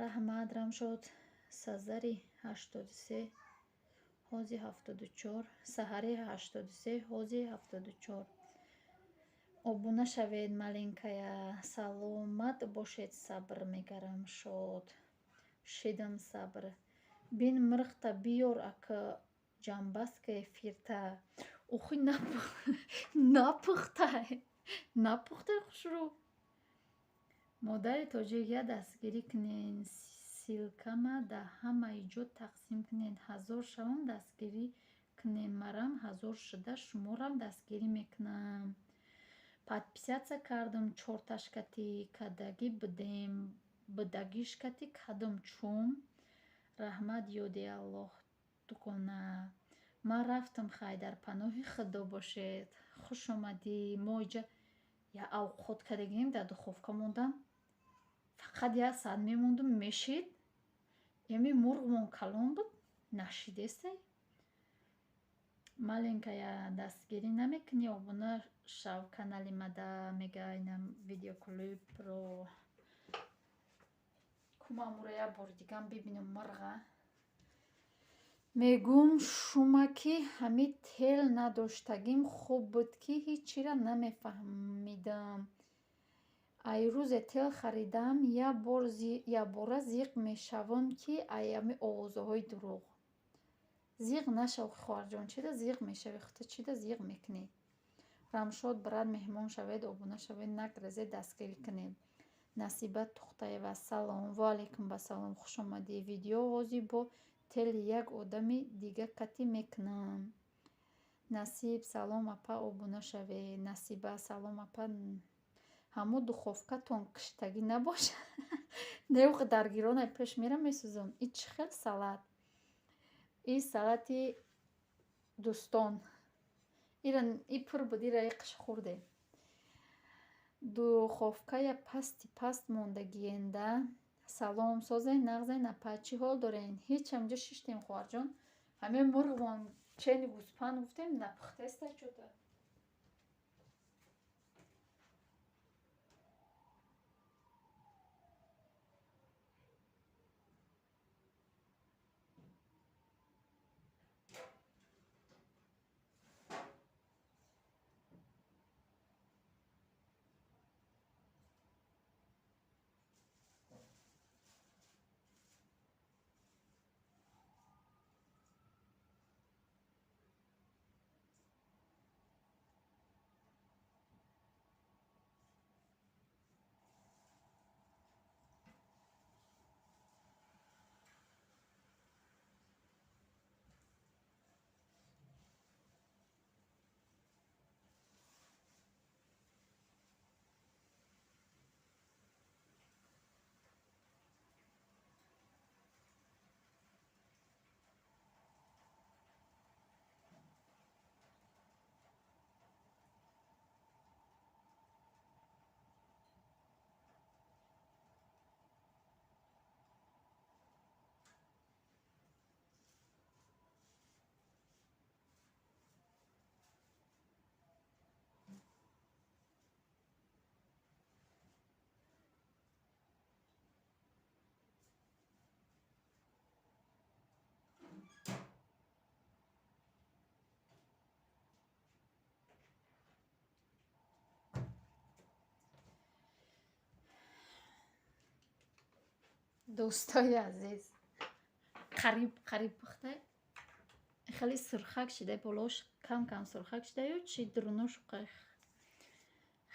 Раҳмат, Рамшод. Сазари 83, ҳози 74. Саҳари 83, ҳози 74. Обуна шавед, маленькая. Саломат бошед, сабр, мега Рамшод. Шидам, сабр. Бин мирхта биёр, ака ҷамбаска эфирта. Охи, напухтай. Напухтай хушрӯ. Модари тоҷик, я дастгирӣ кунед. Ссылкама да ҳамаи ҷо тақсим кунед. 1000 шавам, дастгирӣ кунед. Марам 1000 шуда, шуморам дастгирӣ мекунам. Подписаться кардам чорташкати кадагӣ будем. Будагишкати кадом чум. Раҳмат, ёди Аллоҳ, дугона. Ман рафтам, хай, дар паноҳи Худо бошед. Хуш омадӣ. Мо иҷа як авқот кардагим, дар духовка мондам. Фақат як соат мемондум, мешид. Ями мурғмон калон буд, нашидестай. Маленькая, дастгирӣ намекунӣ, обуна шав канали мада, мега инам видеоклипро. Кумамуро як бори дигам бибинам мурға. Мегӯм шума, ки ҳами тел надоштагим хуб буд, ки ҳечира намефаҳмидам. Ай рӯзе тел харидам, якбора зиқ мешавам, ки ай ами овозаҳои дурӯғ. Зиқ нашав, хоҳарҷон, чида зиқ мешавӣ? Хута чида зиқ мекунӣ? Рамшод, брат, меҳмон шавед, обуна шавед, нагрезед, дастгирӣ кунед. Насиба Тухтаева, салом. Ва алайкум басалом, хуш омадӣ. Видео ҳозир бо Тели як одами дига катӣ мекунам. Насиб салом апа, обуна шавед. Насиба салом апа, ҳамо духовкатон киштагӣ набошад? Неуқ даргиронай пеш мерам месӯзон. И чӣ хел салат? И салати дӯстон. Ира и пур буд, ира иқш хӯрдем. Духовкая пасти паст мондагиенда. Салом, созен, нағзен апа, чӣ ҳол дорен? Ҳеч, ҳаминҷо шиштем, хоҳарҷон. Ҳамин мурғмон чени гӯспанд гуфтем, напухтеста чӯта. Дӯстои азиз, қариб қариб пухта, хеле сурхак шида, болош кам кам сурхак шида ё чи дурунош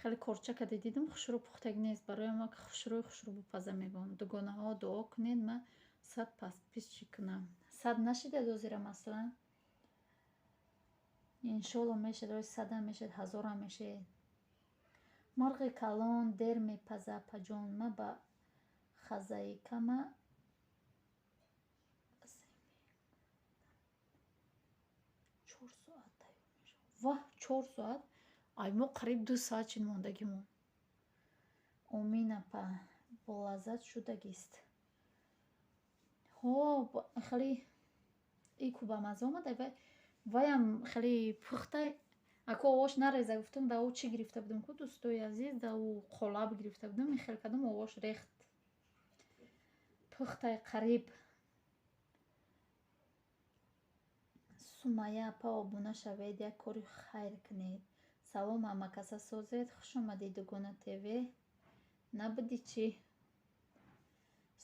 хеле корча каде дидам, хушрӯ пухтагӣ нест. Барои ма хушрӯи хушрӯ бупаза мегӯям. Дугонаҳо, дуо кунед, ма 100 подписчик кунам. 100 нашида дозира маслан. Иншолло мешад, ой садам мешад, ҳазорам мешад. Мурғи калон дер мепаза, апаҷон, ма ба хазайкама 4 соат тайёр мешавад. Ваҳ, 4 соат? Ай мо қариб 2 соат шид мондагимон. Омин апа, болаззат шудагист. Ҳо, хеле и ку бамазза омад, ваям хеле пухта. Аку овош нареза гуфтам, да ӯ чӣ гирифта будам ку, дӯстои азиз, да ӯ қолаб гирифта будам, хел кардам, овош рехт. Пухтай қариб. Сумайя апа, обуна шавед, як кори хайр кунед. Салом, ҳамакаса созед, хуш омадед, Дугона ТВ. Набудӣ чӣ?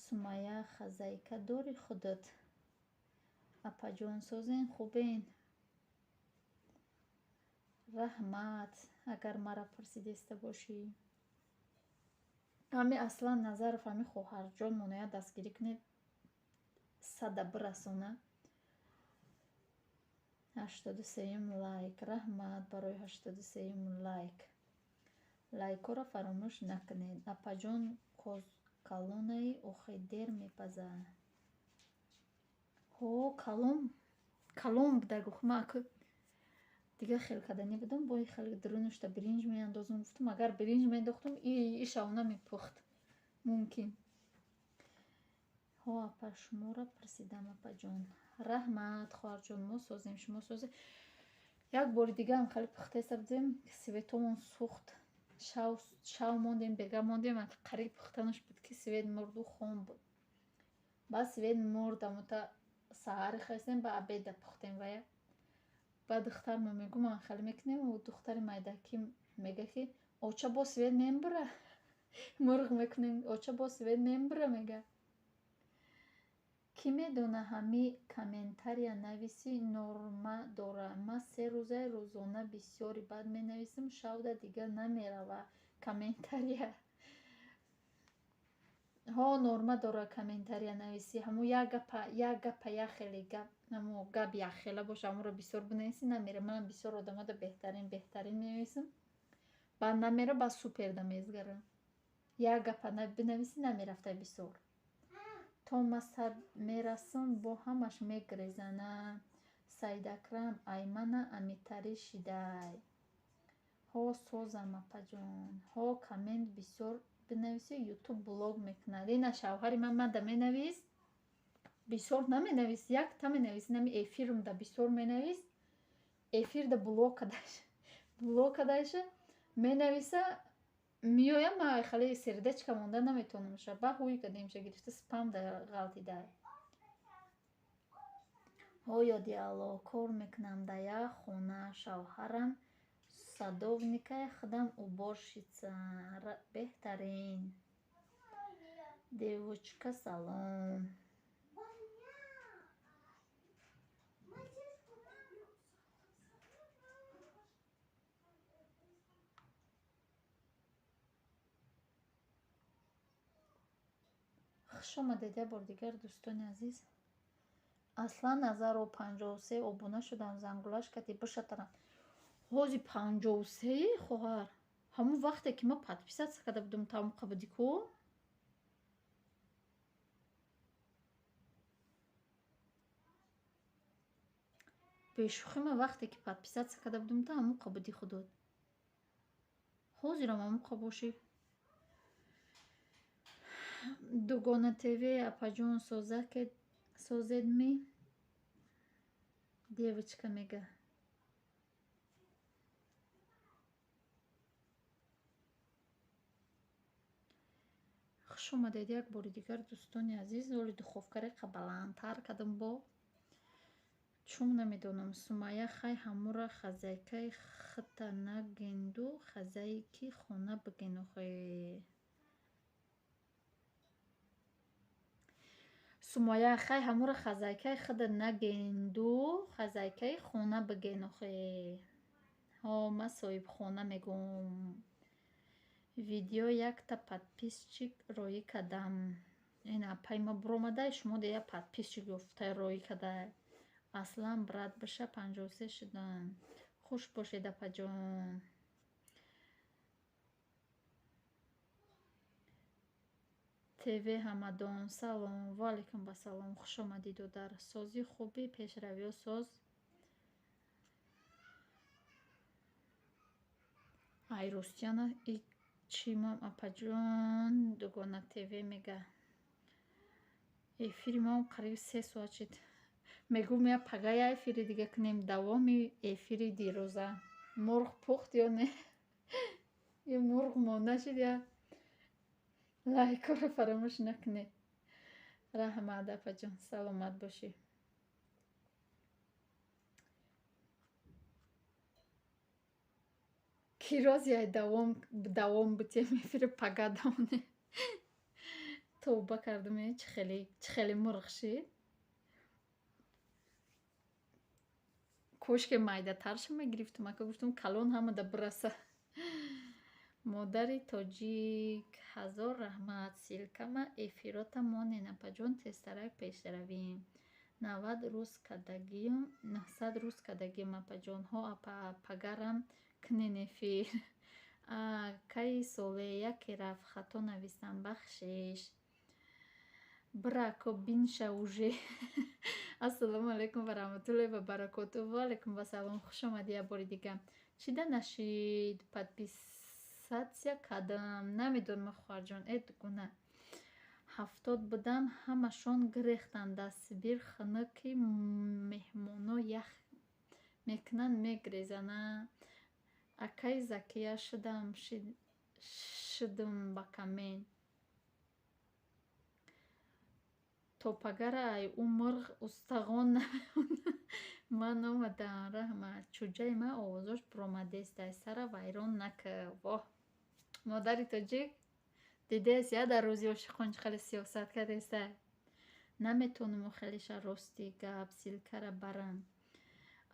Сумайя, хозяйка дорӣ худат? Апаҷон, созен, хубен? Раҳмат, агар мара пурсидеста бошӣ. Ҳами Аслан Назаров, ҳами хоҳарҷон моноя дастгирӣ кунед, сада бирасона. 83-юм лайк. Раҳмат барои 83-юм лайк. Лайкҳоро фаромӯш накунед. Апаҷон, калонаи охи дер мепаза. Ҳо, калон калон буда гуфт. Ма аку дигар хел карданӣ будам, бо хеле дурунашта биринҷ меандозам гуфтам, агар биринҷ меандохтам, ишав намепухт. Мумкин. Ҳо апа, шуморо пурсидам, апаҷон. Раҳмат, хоҳарҷон, мо созем, шумо созед. Як бори дигаам хеле пухтеста будем, светомон сӯхт. Шав мондем, бега мондем, қариб пухтанаш буд, ки свет мурду хом буд. Баъд свет мурд, амута саҳари хестем, ба обеда пухтем вая. Баъд духтармо мегӯ, ман хеле мекунем, духтари майдакӣ мега, ки оча, бо свет мембура. Мурғ мекунем, оча, бо свет мембура, мега. Кӣ медона, ҳами комментария нависӣ норма дора. Ма 3 рӯзаи рӯзона бисёри бад менависам, шавда дига намерава комментария. Ҳо, норма дора комментария нависӣ. Ҳамун як гапа, як гапа, як хеле гап, ҳамун гап якхела боша, ҳамунро бисёр бинависӣ, намера. Манам бисёр одамода беҳтарин, беҳтарин менависам, баъд намера, баъд суперда мезгара. Як гапа бинависӣ, намерафта бисёр. То ма сар мерасам, бо ҳамаш мегрезана. Саидакрам аймана амитарӣ шидай. Ҳо, созам, апаҷон. Ҳо, коммент бисёр бинависӣ, ютуб блок мекунад. Ина шавҳари ман мада менавист, бисёр наменавист, якта менавист, нами эфирмда бисёр менавист, эфирда блок кадаша, блок кадаша, менависа, меоям, ма хеле сердечка монда наметавонамша. Ба ҳуй кадемша гирифта спамда ғалтида. Ҳо, ёди Аллоҳ, кор мекунам дар як хона, шавҳарам садовникай, худам уборщица. Беҳтарин. Девочка, салом. Хуш омадед як бор дигар, дӯстони азиз. Аслан Назаров, 53 обуна шудам, зангулаш кати бишатарам. Ҳози 53, хоҳар? Ҳамун вақте ки ман подписаться карда будам, тамоқа будӣ ку? Бешӯхӣ, ман вақте ки подписаться карда будам, та ҳамуқа будӣ худот. Ҳозирам ҳамуқа бошӣ. Дугона ТВ, апаҷон, созед ми? Девочка мега. Хуш омадед як бори дигар, дӯстони азиз. Оли духовкаре қа баландтар кардам бо. Чун намедонам, Сумайя, хай ҳамура хозяйкаи хита нагенду хозяйки хона биген охе. Сумайя, хай ҳамура хозяйкаи хида нагенду хозяйкаи хона биген охе. Ҳо, ман соҳибхона мегӯм. Видео якта подписчик роӣ кардам. Ин апаи ма буромадай, шумо де як подписчик ёфтай роӣ кадай. Аслан брат биша, 53 шудам. Хуш бошед, апаҷон. ТВ Ҳамадон, салом. Ва алайкум басалом. Хуш омадӣ, додар. Созӣ, хубӣ, пешравиҳо соз. Ай ростияна и чимам, апаҷон, Дугона ТВ мега. Эфири мам қариби 3 соат шид. Мегӯм, я пага я эфири дига кунем, давоми эфири дирӯза. Мурғ пухт ё не? Ё мурғ монда шид я? Лайкҳоро фаромӯш накунед. Раҳмат, апаҷон, саломат бошӣ. Ки рози ай давом бутем эфири пага давоне. Тавба кардам, чӣ хеле, чӣ хеле мурғ шид. Кошке майдатарша мегирифтум, ака гуфтум, калон ҳамада бираса. Модари тоҷик, ҳазор раҳмат. Ссылкама эфирота монен, апаҷон, тезтарак пешравем. 90 рӯз кардагиюм, 900 рӯз кардагиюм, апаҷон. Ҳо, апа, пагарам кунен эфир. Кай соле яке рафт, хато навистам, бахшиш. Бирако бинша уже. Ассалому алайкум ва раҳматуллоҳи ва баракотуҳ. Ва алайкум вассалом. Хуш омадӣ як бори дига. Чида нашид? Подписаться кардам. Намедонам, хоҳарҷон, э дугона. 70 будам, ҳамашон гирехтанд. Дар Сибир хунуки, меҳмоно ях мекунанд, мегрезанд. Акаи Закия, шудам шудум ба камен. То пагара ай ӯ мурғ устағон намемонад. Ман омадам, раҳмат. Чӯҷаи ман овозош буромадестай, сара вайрон накар. Воҳ, модари тоҷик, дидест я дар рӯзи ошиқон чӣ хеле сиёсат кардестай. Наметонаму хелеша, рости гап, ссылкара барам.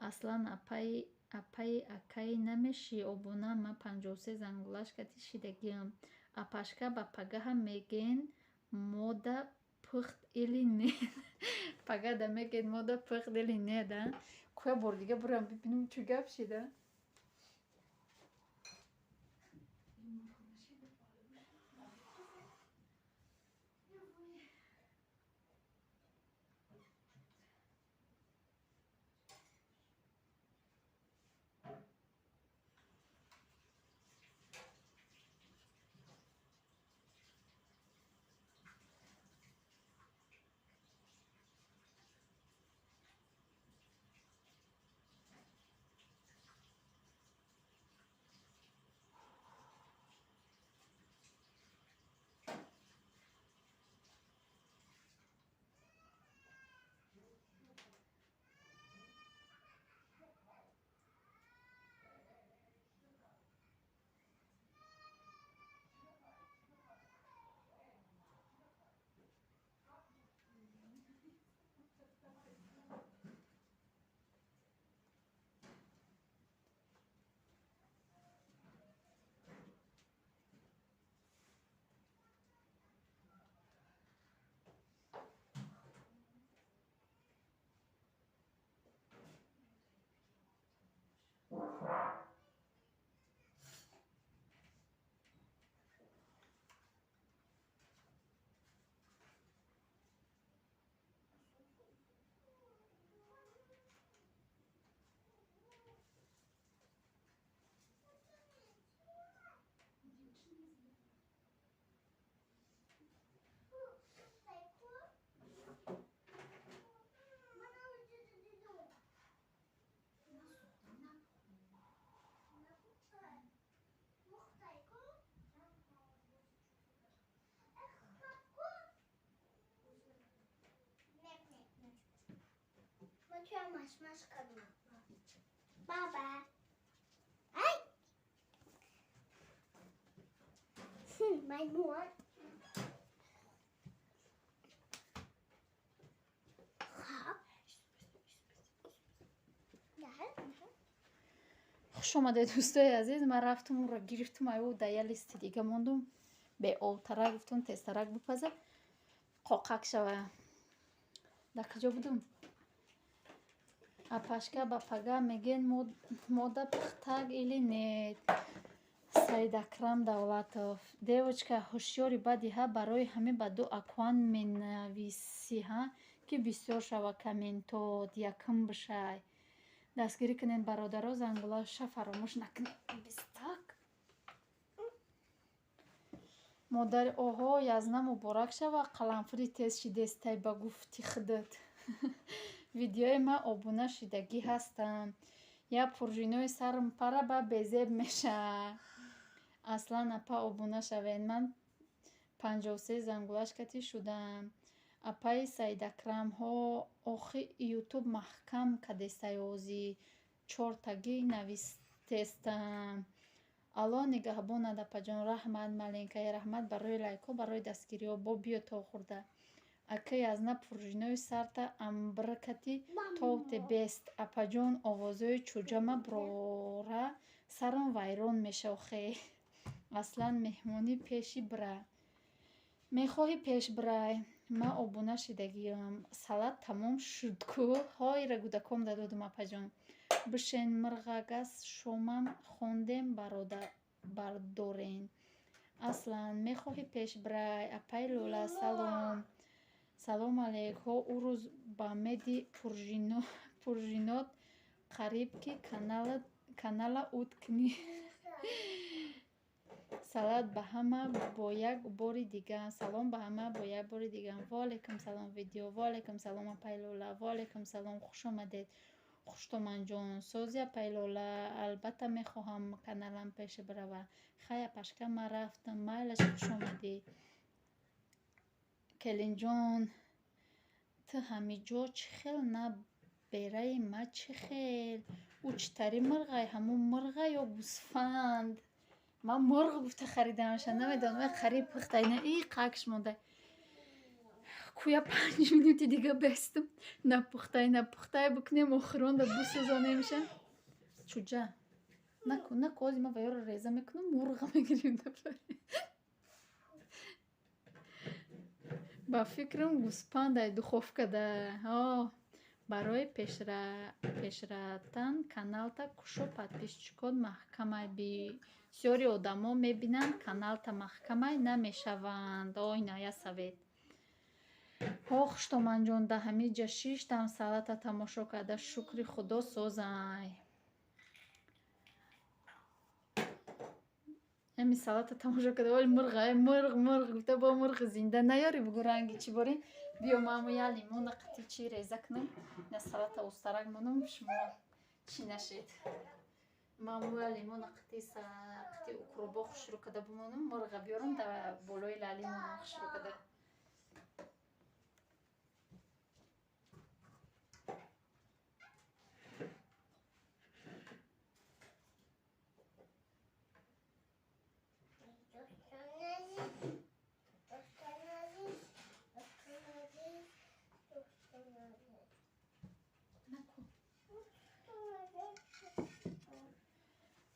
Аслан апаи акаи намешӣ, обуна ман 53 зангулаш кати шидагиам. Апашка, ба пагаҳам меген. Мода пухт или не? Пагада мегӯед, мода пухт или не, да? Куя бори дига бурам, бибинем, чӣ гап шида. Baba. Ay. Маймун. Хуш омадед, дӯстои азиз. Ман рафтум, ӯро гирифтум, аю да я листи дига мондум, беобтарак гуфтум, тезтарак бипаза, қоқак шава. Дар куҷо будум? Апашка, ба пага мегӯен, мода пухтак или нет? Саидакрам Давлатов: девочка ҳушёри бади ҳа, барои ҳамин ба ду аккаунт менависӣ ҳа, ки бисёр шава комментот, якум бишай. Дастгирӣ кунед, бародаро, зангулаша фаромӯш накунед. Бистак модари оҳо, язна муборак шава, қаламфури тез шидестай ба гуфти худат. Видеои ман обуна шидагӣ ҳастам. Я пуржинои сарм пара ба безеб меша. Аслан апа, обуна шавед, ман 53 зангулашкати шудам. Апаи Саидакрам, ҳо, охи ютуб маҳкам кадестай, озӣ чортагӣ навистестам. Алло нигаҳбонад, апаҷон, раҳмат, маленькая, раҳмат барои лайкҳо, барои дастгириҳо. Бо биё то хӯрда. Ака язна, пуржинои сарта амбркати товте бест. Апаҷон, овозои чӯҷама брора, сарам вайрон меша охе. Аслан меҳмонӣ пеши бира. Мехоҳӣ пеш бирай? Ман обуна шидагиам. Салат тамом шуд ку? Ҳойра гудаком дадодум, апаҷон. Бишен, мирғагас шомам хондем, бардорен. Аслан, мехоҳӣ пеш бирай? Апаи Лола, салом. Салом алейк. Ҳо, ӯ рӯз ба меди пуржинот қариб ки канала уд кунӣ. Салат ба ҳама бо як бори дига. Салом ба ҳама бо як бори дига. Ва алайкум салом, видео. Ва алайкум салом, апаи Лола. Ва алайкум салом, хуш омадед. Хуштоманҷон. Сози, апаи Лола, албатта мехоҳам каналам пеш бирава. Хай, апашка, ман рафтам. Майлаш, хуш омадӣ. Келинҷон, ту ҳамиҷо чӣ хел на бераи ма чӣ хел? Ӯ чӣ тари мирғай? Ҳамун мирға ё гӯсфанд? Ман мурғ гуфта харидамаша, намедонам, қариб пухтай на, и қакш монда. Куя 5 минути дига бестум, напухтай, напухтай бикунем, охиронда бисӯзонемша. Чуҷа наку, наку, ози ман ваёро реза мекунам, мурға мегирем. Ба фикрам гӯспандай духовкада. Барои пешратан каналта кушо, подписчикот маҳкамай. Бисёри одамо мебинанд каналта маҳкамай намешаванд. О, ина я совет. Ҳо, хуштоманҷон, да ҳамин ҷа шиштам салата тамошо карда, шукри худо созай. Ҳамин салата тамошо карда, оли мурғ, ай мурғ, мурғ гуфта, бо мурғи зинда наёрӣ, бугӯ ранги чӣ борӣ? Биё мамо я лимона қити чӣ реза кунам, ина салата устарак монам, шумо чӣ нашед. Мамо я лимона қити қити укробо хушрӯ карда бимонам, мурға биёрам да болои лали монам хушрӯ карда.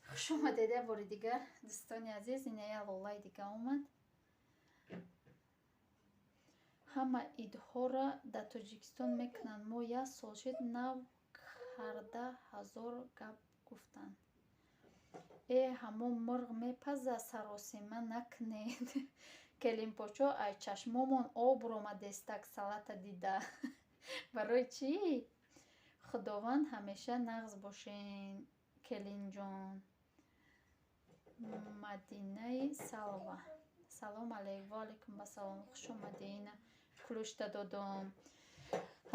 Хуш омадед як бори дигар, дӯстони азиз. Ина як лолаи дига омад. Ҳама идҳоро дар Тоҷикистон мекунанд. Мо як сол шуд нав карда ҳазор гап гуфтанд. Э, ҳамон мурғ мепаза, саросема накунед. Келинпочо, ай чашмомон об ромадестак салата дида. Барои чӣ? Худованд ҳамеша нағз бошен, келинҷон. Мадинаи Салва. Салом алейк, ва алейкум ассалом. Хуш омадӣ. Ина кулушта додом.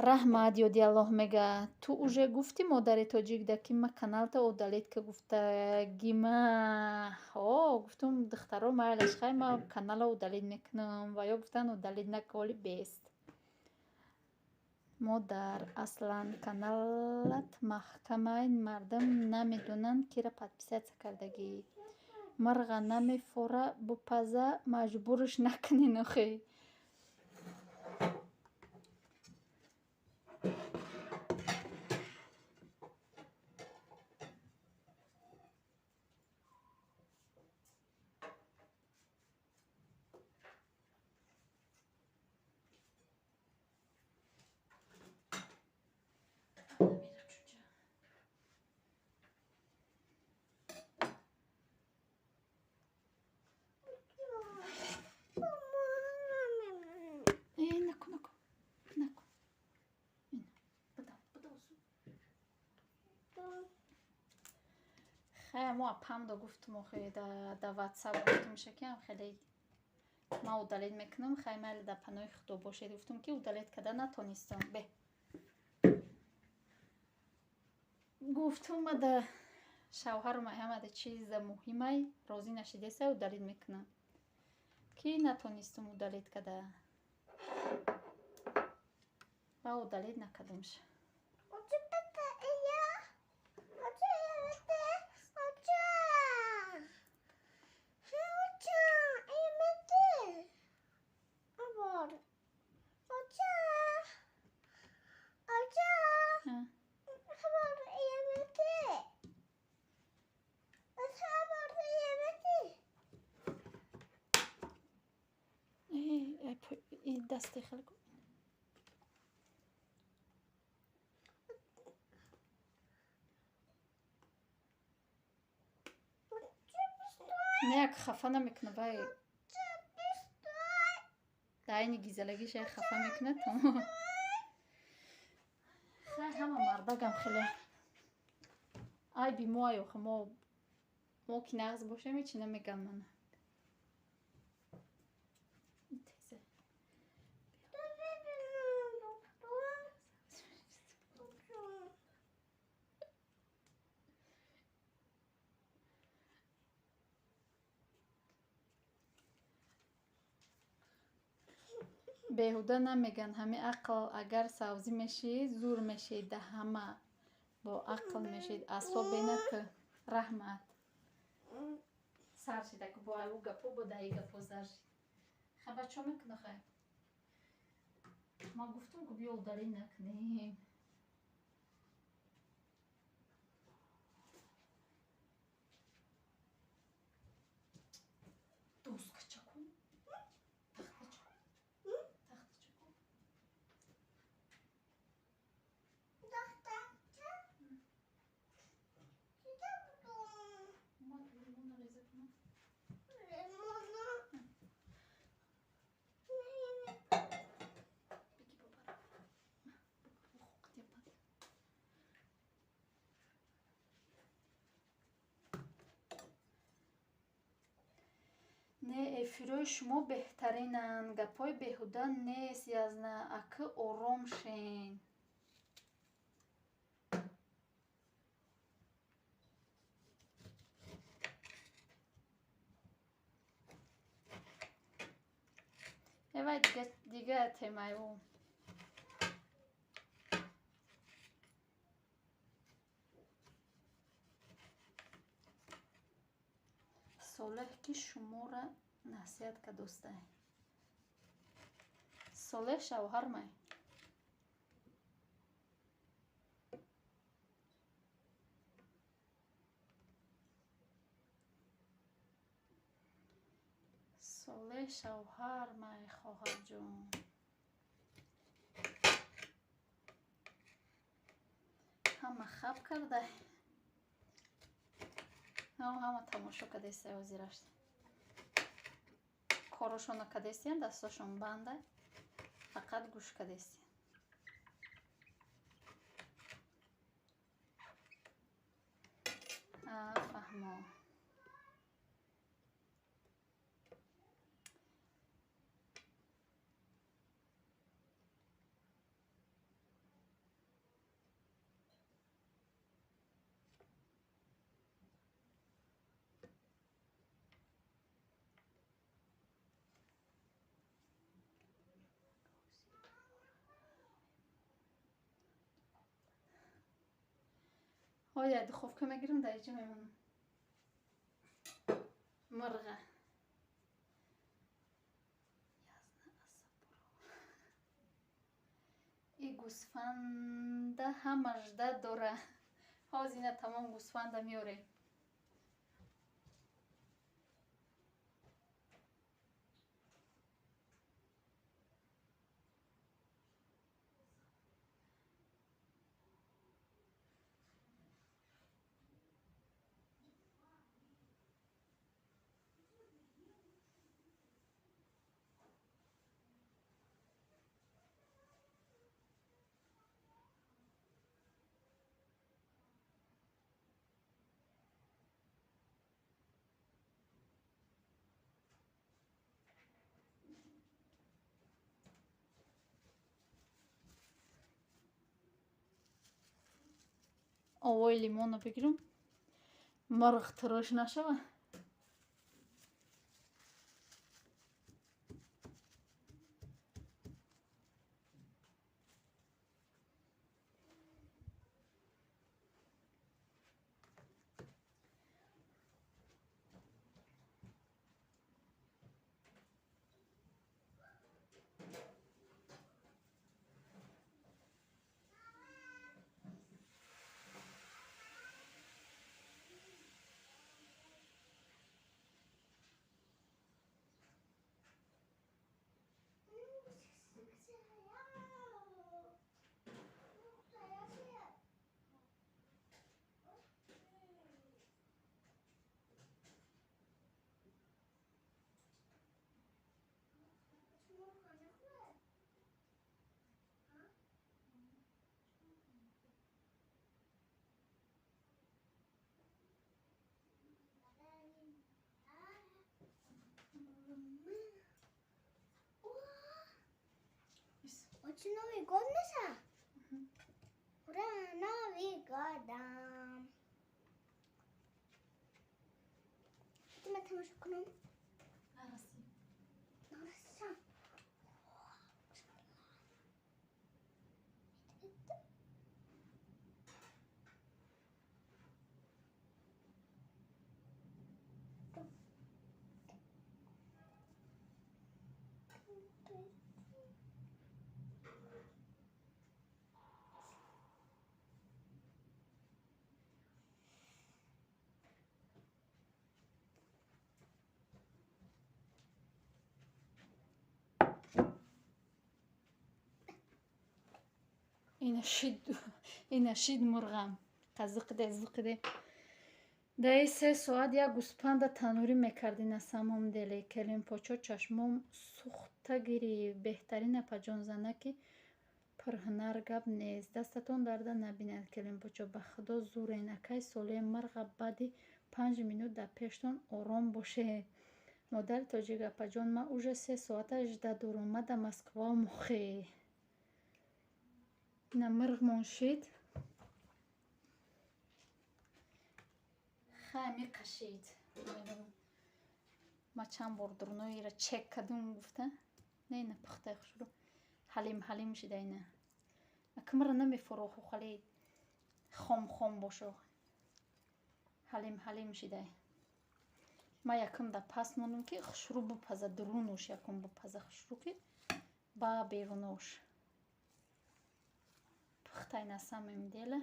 Раҳмат, ёди Аллоҳ мега. Ту уже гуфтӣ модари тоҷик да ки ма каналта удалить ка гуфтагима. О, гуфтум духтаро майлаш хай ма канала удалить мекунам ва ё гуфтан удалить нака, оли бест. Модар, аслан каналат маҳкамай, мардум намедонанд кира подписаться кардагӣ. Мурға намефора бупаза, маҷбурш накунен охи. Хай мо апамдо гуфтум охи да ватсап гуфтумша ки ам хеле ма удалить мекунам, хай майли да паноҳи худо бошед гуфтум ки удалить карда натонистам. Бе. Гуфтум ма да шавҳарум ай ҳама да чиза муҳимай розӣ нашидеса удалить мекунам. Ки натонистум удалить карда. Ва удалить накардамша. Дасти хеле кун. Не як хафа намекуна вай. Да айни гизалагиш як хафа мекунад тамом. Хай ҳама мардагам хеле айби мо ай охи мо ки нағз бошем ҳечи намеган мана. Беҳуда намеган ҳами ақл агар савзӣ мешид, зур мешид, да ҳама бо ақл мешид, асобе на ту. Раҳмат. Сар шида ку бо аю гапо бо даи гапо сар шид. Хай бачо мекуна хай. Ма гуфтум ку биё удалить накунем. Доскача ку. Тахтача. Эфирҳои шумо беҳтаринанд, гапҳои беҳуда нест, язна, акы ором шен. Эвай дига темаи ӯ. Солеҳ ки шуморо насиҳат кардостай. Солеҳ шавҳармай. Солеҳ шавҳармай, хоҳарҷон. Ҳама хаб кардай. Ҳама тамошо кардестай ҳозираш. Корошонро кардестиян, дастошон бандай, фақат гӯш кардестиян. Фаҳмо. Оя духовка мегирам, дар иҷа мемонам. Мурға. И гӯсфанда ҳама жда дора. Ҳозир ина тамом гӯсфанда меорем. Овои лимонро бигирам, мурғ туруш нашава. Очень Новый год, Наша? Ура, Новый год! Ина шид мурғам. Қазиқиде, зиқиде. Даи 3 соат як гӯспанда танурӣ мекардӣ на самом деле. Келинпочо чашмом сухта гирифт. Беҳтарин апаҷонзанаки пурҳунар гап нест. Дастатон дарда набинад келинпочо. Ба худо зурен. Акай солеҳ мурға баъди 5 минут дар пештон ором бошед. Модари тоҷик апаҷон, ман уже 3 соата жда дорум. Ма да Москва мухе. Ина мирғмон шид. Хай меқашид. Ма чанд бор дурноира чек кардум гуфта. Не, ина пухтай хушрӯ. Ҳалим ҳалим шида ина. Акмара намефуроху хали хом хом бошо. Ҳалим ҳалим шидай. Ма якум да паст мондум ки хушрӯ бипаза дурунуш якум бипаза хушрӯ ки ба берунуш. Пухтай на самом деле.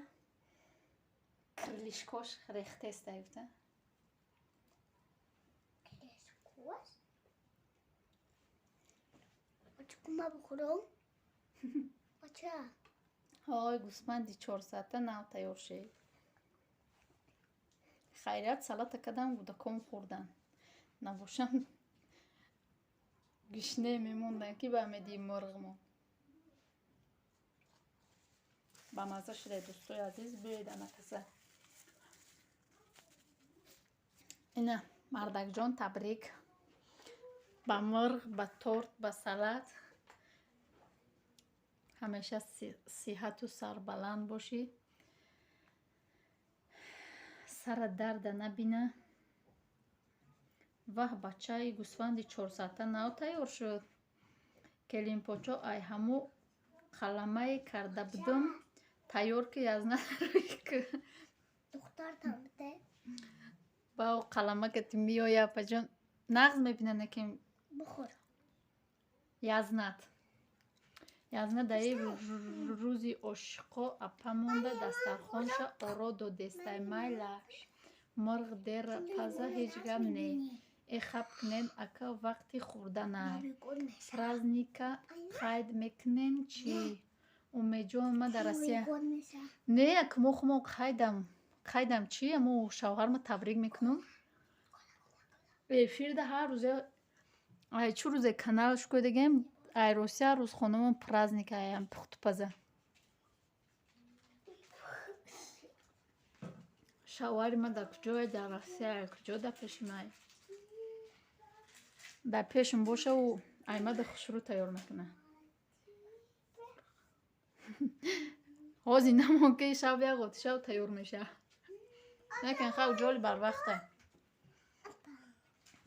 Крылишкош рехтестай гуфта. Крылишкош? Ма бихӯрам? Бача. Ой, гӯсфанди 4 соата нав тайёр шид. Хайрият салата кардам, кӯдакон хӯрдан. Набошам гишне мемондан ки ба медии мурғмо. Ба мазза шидай дӯстои азиз, биёед анакаса. Ина мардакҷон табрик. Ба мурғ, ба торт, ба салат. Ҳамеша сиҳату сарбаланд бошӣ. Сара дарда набина. Ваҳ, бачаи гӯсфанди 4 соата нав тайёр шуд. Келинпочо ай ҳаму қаламае карда будум тайёр ки аз ба қалама ки ти меоя апаҷон нағз мебина накем бухор. Язнат. Язна даи рӯзи ошиқо апа монда дастархонша оро додестай. Майлаш мурғ дер паза ҳеҷ гап не. Э хаб кунед ака вақти хӯрданай. Праздника қайд мекунен чӣ? Умедҷон ма дар Россия. Не, ак мо хумо қайдам. Қайдам чӣ? Амо шавҳарма табрик мекунум. Эфирда ҳар рӯзе ай чӣ рӯзе канал шукӯдагем ай Россия рӯз хонумон праздник аям пухтупаза. Шавҳари ма дар куҷое? Дар Россия. Куҷо дар пеши май? Дар пешам боша ӯ аймада хушрӯ тайёр мекунад. Ҳозир намон ки шаб як отишав тайёр мешавад. Накун хав ҷоли барвақта.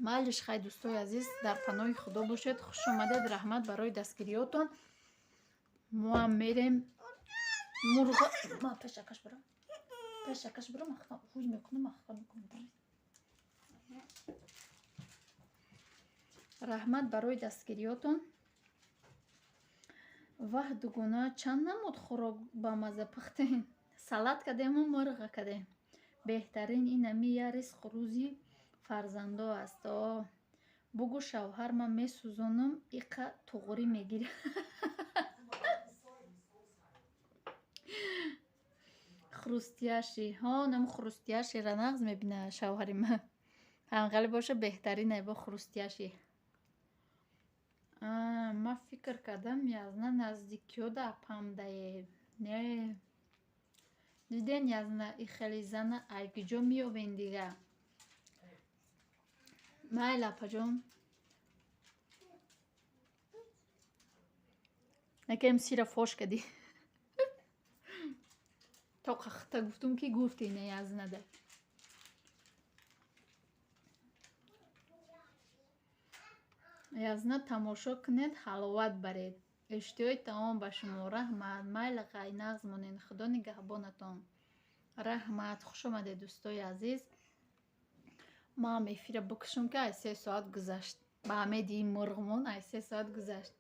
Майлиш хай дӯстои азиз, дар паноҳи Худо бошед. Хуш омадед, раҳмат барои дастгириётон. Моам мерем мурға ма пешакаш бирам. Пешакаш бирам, ахта ҳуй мекунам, ахта мекунам. Раҳмат барои дастгириётон. Ваҳ дугона, чанд намуд хӯрок ба мазза пухтем? Салат кардему мурға кардем. Беҳтарин инами я ризқу рӯзи фарзандо аст. О, бугӯ шавҳар ман месӯзонам, иқа туғрӣ мегирад. Хрустяши. Ҳо, нам хрустяширо нағз мебина шавҳари ман. Ҳамғали боша беҳтарин ай бо хрустяши. Ман фикр кардам язна наздикиёда апамдае. Не. Диден язна и хеле зана ай куҷо меёбен дига? Майла апаҷон. Накем сира фош кардӣ. То қахта гуфтум ки гуфтӣ не язнада. Язна тамошо кунед, ҳаловат баред. Иштиҳои таом ба шумо. Раҳмат. Майла қай нағз монед. Худо нигаҳбонатон. Раҳмат. Хуш омадед дӯстои азиз. Ман эфира бикушам ки ай 3 соат гузашт. Ба ҳамеди ин мурғмон ай 3 соат гузашт.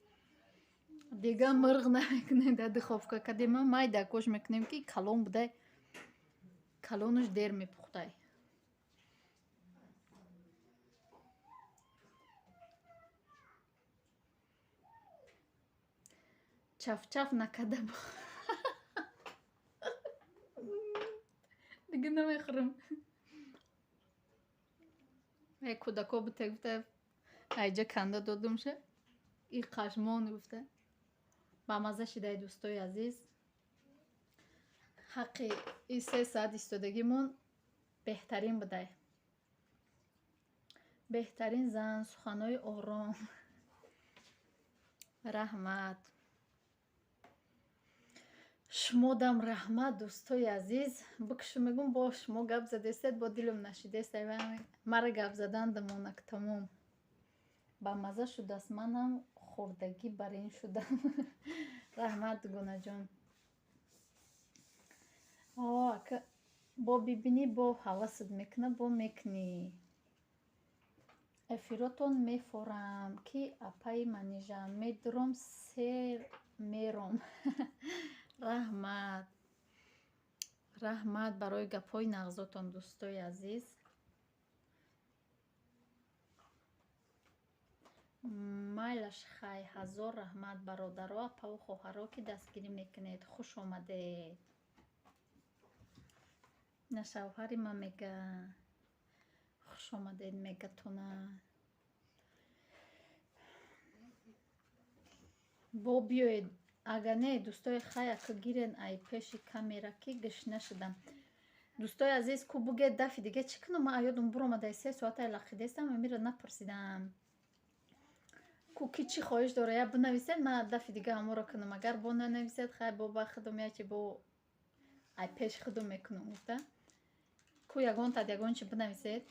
Дига мурғ намекунем, дар духовка кардем, майда кош мекунем ки калон будай. Калонаш дер мепухтай. Чафчаф накарда бо. Дига намехӯрам. Ай кӯдако бута гуфта айҷа канда додумша. И қашмон гуфта. Ба мазза шидай дӯстои азиз. Ҳаққи и 3 соат истодагимон беҳтарин будай. Беҳтарин зан, суханҳои ором. Раҳмат. Шумодам раҳмат, дӯстои азиз. Бикшу, мегум, бо шумо гап задестед, бо дилам нашидест. Мара гап задан дамонак тамом. Ба мазза шудааст, манам хӯрдагӣ бар ин шудам. Раҳмат, дугонаҷон. О, ака, бо бибинӣ, бо ҳавасат мекуна, бо мекунӣ. Эфиротон мефорам, ки апаи Манижа медуром, сер мером. Раҳмат, раҳмат барои гапҳои нағзотон, дӯстои азиз. Майлаш, хай, ҳазор раҳмат, бародаро, апаву хоҳаро, ки дастгирӣ мекунед. Хуш омадед. На, шавҳари ман мега, хуш омадед мегатона. Бо биёед, агар не, дӯстои, хай, ака, гирен ай пеши камера, ки гӯш нашудам. Дӯстои азиз, ку бугед, дафи дига чӣ кунам? Ман аёдум буромадай, 3 соатай лақидестам, амира напурсидам. Ку, ки чӣ хоҳиш дора, я бинависед, ман дафи дига ҳаморо кунам. Агар бо нанависед, хай, бо ба худум ячи, бо ай пеши худум мекунам гуфта. Ку, ягонтад ягон чи бинависед.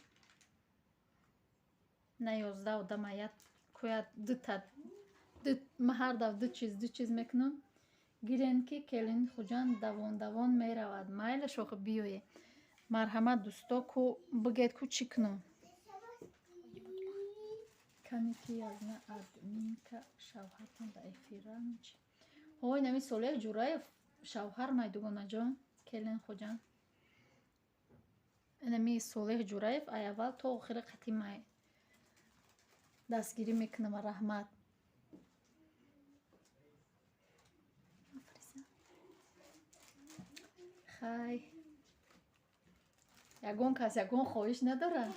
На, 11 одама, я куя дута. Ма ҳар даф ду чиз, ду чиз мекунам. Гирен, ки келин Хуҷанд давон давон меравад. Майлаш, охи, биёе. Марҳамат, дӯсто, ку бигед, ку чӣ кунам? Кане ки язна админка шавҳартон да эфирам чи? Ҳой, нами Солеҳ Ҷураев шавҳар май, дугонаҷон, келин Хуҷанд. Инами Солеҳ Ҷураев ай аввал то охира қати май дастгирӣ мекунам. Раҳмат. Хай, ягон кас ягон хоҳиш надорад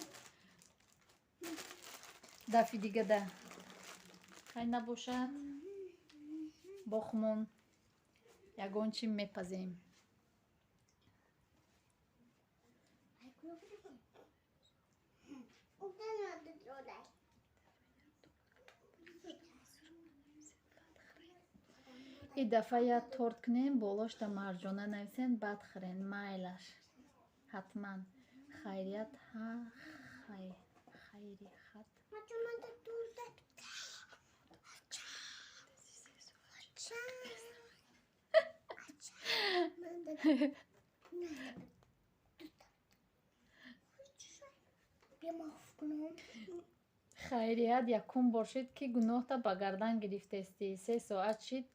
дафи дигада? Хай, набошад, бо хумон ягон чӣ мепазем. И дафъа як торт кунем, болошта Марҷона нависем, баъд хӯрен. Майлаш, ҳатман. Хайрият, ҳа, хайри хат. Хайрият, якум бор шид, ки гуноҳта ба гардан гирифтестӣ. 3 соат шид,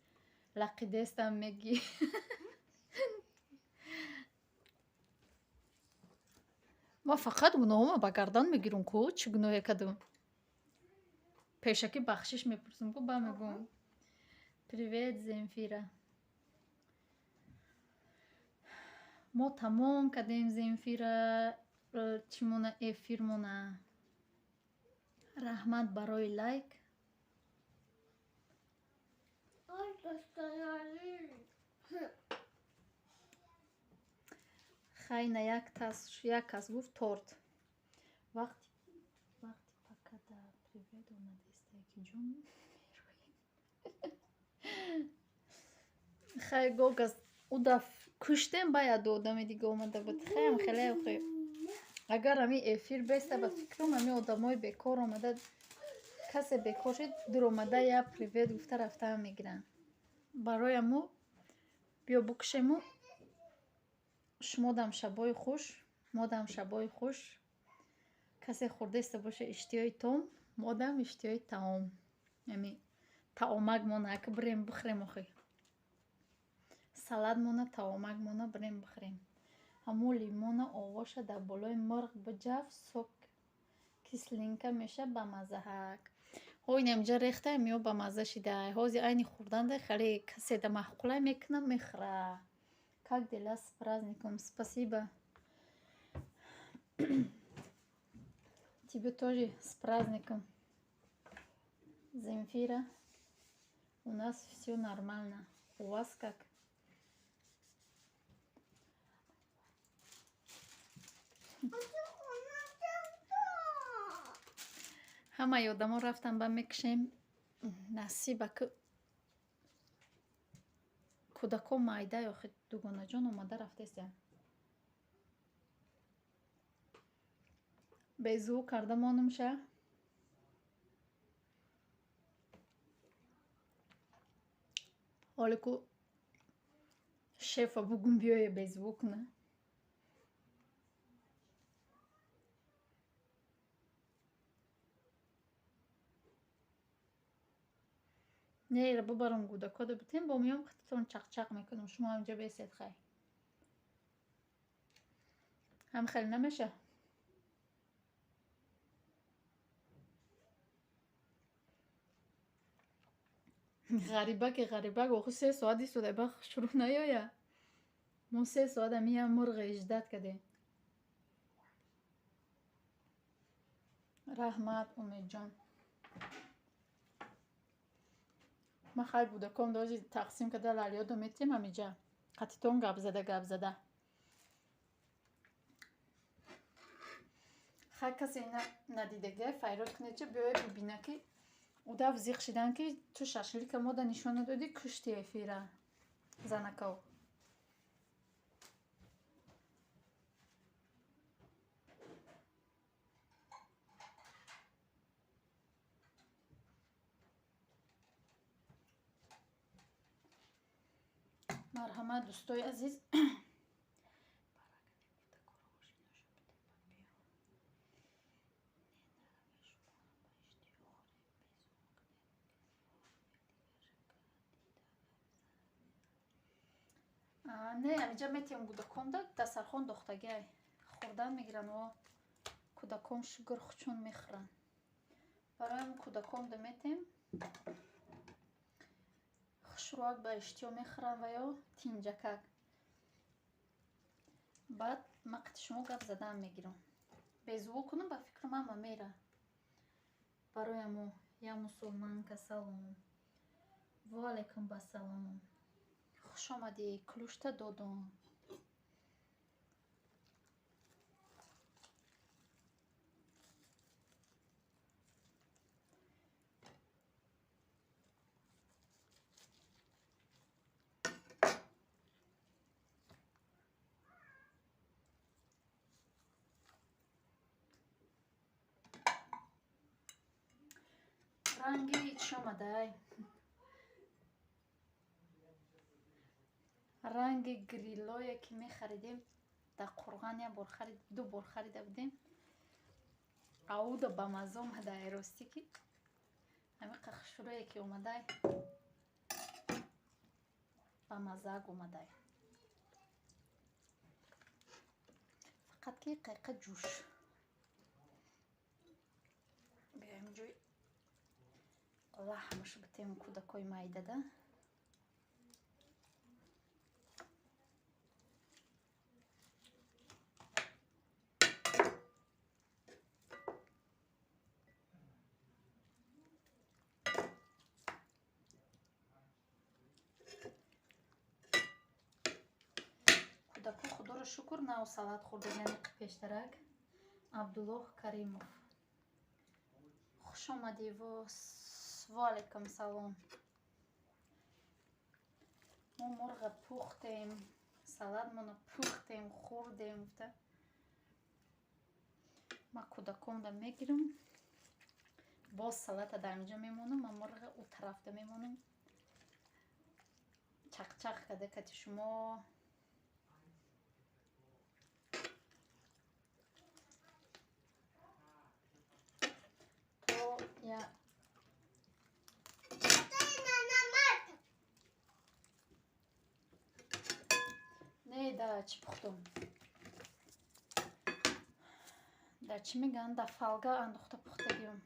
лақидестам мегӣ. Ман фақат гуноҳома ба гардан мегирам ку, чӣ гуноҳе кардам? Пешакӣ бахшиш мепурсам ку, ба мегӯм. Привет, Земфира. Мо тамом кардем, Земфира, чимона, эфирмона. Раҳмат барои лайк. Ой, дӯстони. Хай, на, як кас гуфт торт. Вақти пока да привет омадеста, ки ҷон мероем. Хай, гогас удаф куштем, ба яду одами дига омада буд. Хаям хеле охи. Агар ами эфир беста, ба фикрам, ами одамои бекор омада, касе бекор шид, дуромада я привет гуфта рафтаам мегиранд. Барои аму биё букушему. Шумодам шабои хуш, модам шабои хуш. Касе хӯрдаиста боша, иштиҳои том, модам иштиҳои таом. Ами таомак мона, ака, бирем бихӯрем охи. Салат мона, таомак мона, бирем бихӯрем. Ҳамун лимона овоша дар болои мурғ биҷав, сок кислинка меша, ба маззаҳак. Ҳо, инамҷа рехтаем, ё ба мазза шидай. Ҳози айни хӯрданда хеле касе да маъқулай мекунам, мехӯра. Как дела, с праздником? Спасибо. Тебе тоже с праздником. Земфира, у нас все нормально. У вас как? Ҳамаи одамо рафтан ба мекушем. Насиба ки кӯдако майда охи дугонаҷон омада рафтесиян. Безӯ карда монумша. Ҳоле ку шефа бугум биёе безвук куна. Не, ира бубарам гудакода битем, бо миём хатитон чақчақ мекунам. Шумо ҳамҷа бесед хай. Ҳам хеле намеша? Ғарибаки ғарибак охи 3 соат истода ба шурӯъ наёя. Мо 3 соат ами як мурғ иждат кардем. Раҳмат, Умедҷон. Ман хай гудаком дози тақсим карда лалиёдо метиҳем ҳамиҷа. Қатитон гап зада гап зада. Хай касе надидагия файрод кунед ча биёе бибина ки удав зиқ шидан ки ту шашлика мода нишон надодӣ кушти эфира занаков. Марҳамат дӯстои азиз. Не, ҳамиҷа метиҳем гудаконда дастархон дохтагиай. Хӯрдан мегиранд о кӯдакон шугр хучун мехӯранд. Барои кӯдаконда метиҳем. Хушрӯак ба иштиҳо мехӯранд ва ё тинҷакак. Баъд ман қати шумо гап задан мегирам. Безвук кунам ба фикрам ҳама мера. Барои мо я мусулманка салом. Ва алайкум басалом. Хуш омадӣ, ключта додум. Ранги чӣ омадай? Ранги грилое ки мехаридем дар Қурған як бор харид, ду бор харида будем. Ауда ба мазза омадай ростӣ ки ҳамин қахшурое ки омадай ба маззаак омадай. Фақат ки қайқа ҷӯш. Биёем ҷои лаҳмаш битем кӯдакои майдада. Кӯдако худоро шукр нав салат хӯрдагани пештарак. Абдуллоҳ Каримов. Хуш омадӣ. Ва алайкум салом. Мо мурға пухтем, салатмона пухтем, хӯрдем гуфта. Ман кӯдаконда мегирам. Боз салата дар инҷо мемонам, ман мурға у тарафда мемонам. Чақчақ карда кати шумо. То я не да чӣ пухтум? Да чӣ мегӯянд? Да фалга андохта пухтагиём.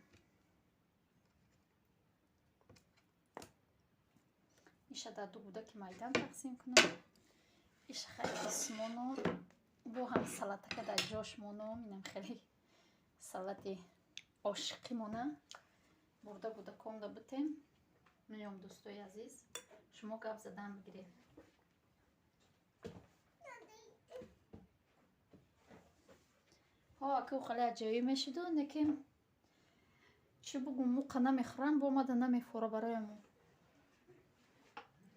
Иша дар ду гудаки майдан тақсим кунам. Иша хеле исмоно бо ҳам салатака дар ҷош моном. Инам хеле салати ошиқӣ мона. Бурда гудаконда битем. Меём дӯстои азиз. Шумо гап задан бигиред. Ҳо, аку хеле аҷоиб мешуду, лекин Чӣ бугум, муқа намехӯрам, бо мада намефора барояму.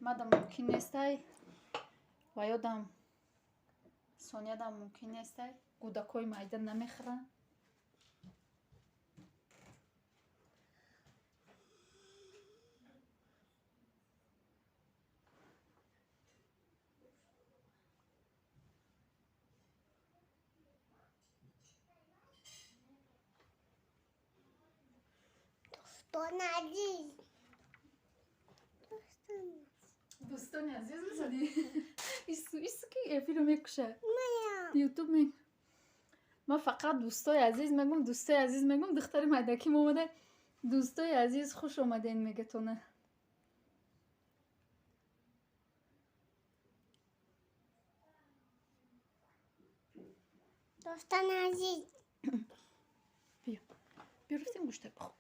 Мада мумкин нестай ва ёдам Сониядам мумкин нестай. Гудакҳои майда намехӯранд. Дӯстони азиз. Дӯстони азиз мезанӣ? Ису ки эфирро мекуша? Ютуб ме. Ман фақат дӯстои азиз мегӯм, дӯстои азиз мегӯм, духтари майдаким омада. Дӯстои азиз, хуш омадед мегатона. Дӯстони азиз. Биё. Биё рафтем гӯшта бихӯр.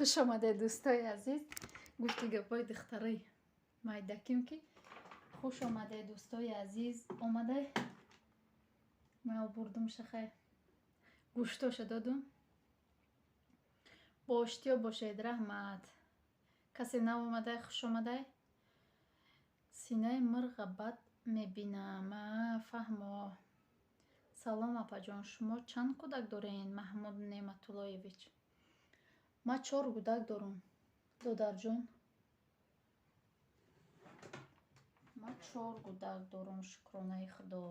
Хуш омадед, дӯстои азиз. Гуфти гапҳои духтарои майдаким ки хуш омадед, дӯстои азиз. Омадай ман обурдум шахай гӯштоша додум. Бо оштиё бошед, раҳмат. Касе нав омадай, хуш омадай. Синаи мирға бад мебинам. Фаҳмо. Салом, апаҷон, шумо чанд кӯдак доред, Маҳмуд Неъматуллоевич? Ман чор кӯдак дорам, додарҷон. Ман чор кӯдак дорам, шукронаи Худо.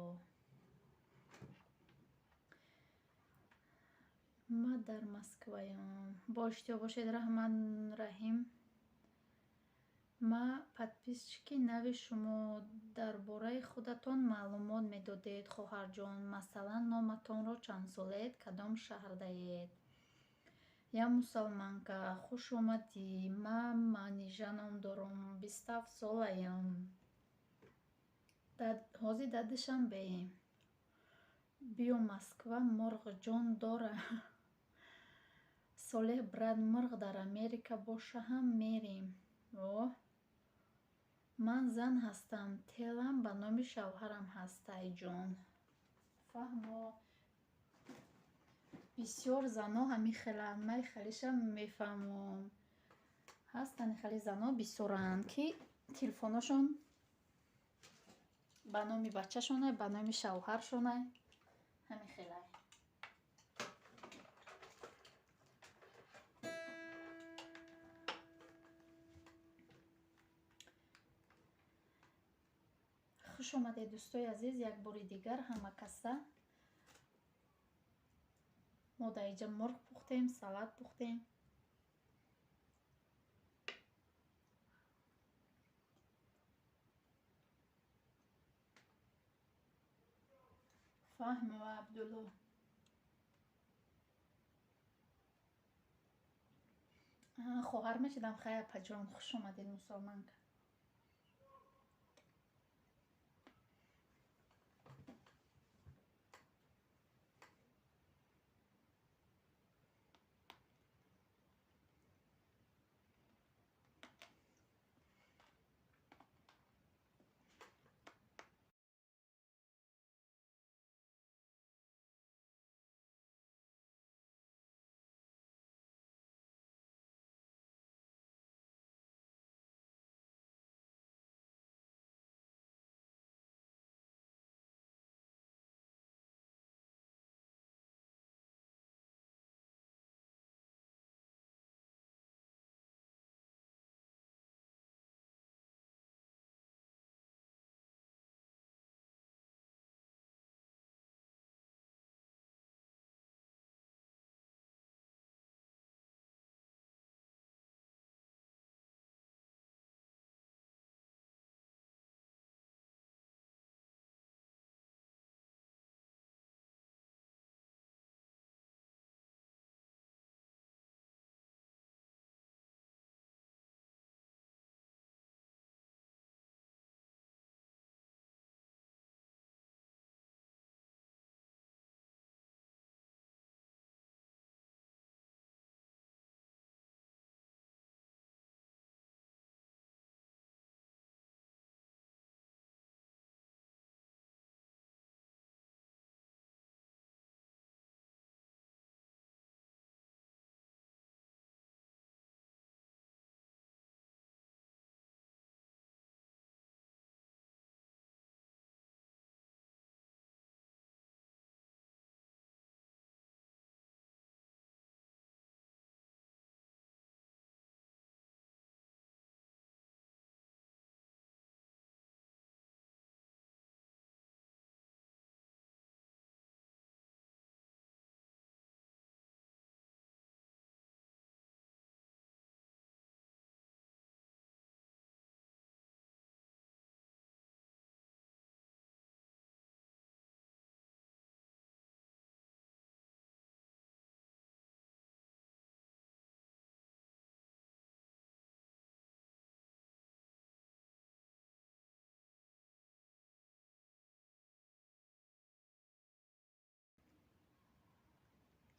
Ман дар Москваям. Бо иштиёқ бошед, раҳмат, Раҳим. Ман подписчики нави шумо. Дар бораи худатон маълумот медодед, хоҳарҷон. Масалан, номатонро, чанд солаед, кадом шаҳрдаед? Я мусалманка. Хуш омадӣ. Ман Манижа ном дорам, 27 солаям. Ҳозир дар Душанбеем. Биё Москва, мурғ ҷон дора. Солеҳ брат, мурғ дар Америка боша ҳам мерем. Оҳ. Ман зан ҳастам, телам ба номи шавҳарам ҳаст, айҷон. Фаҳмо. Бисёр зано ҳамин хеланд, ман хелишам мефаҳмам. Ҳастанд хеле зано бисёранд, ки телефоношон ба номи бачашонай, ба номи шавҳаршонай. Ҳамин хелай. Хуш омадед, дӯстои азиз, як бори дигар ҳама каса. Мо дар инҷа мурғ пухтем, салат пухтем. Фаҳмо, Абдулло. Хоҳар мешидам, хай апаҷон, хуш омадед, мусалманка.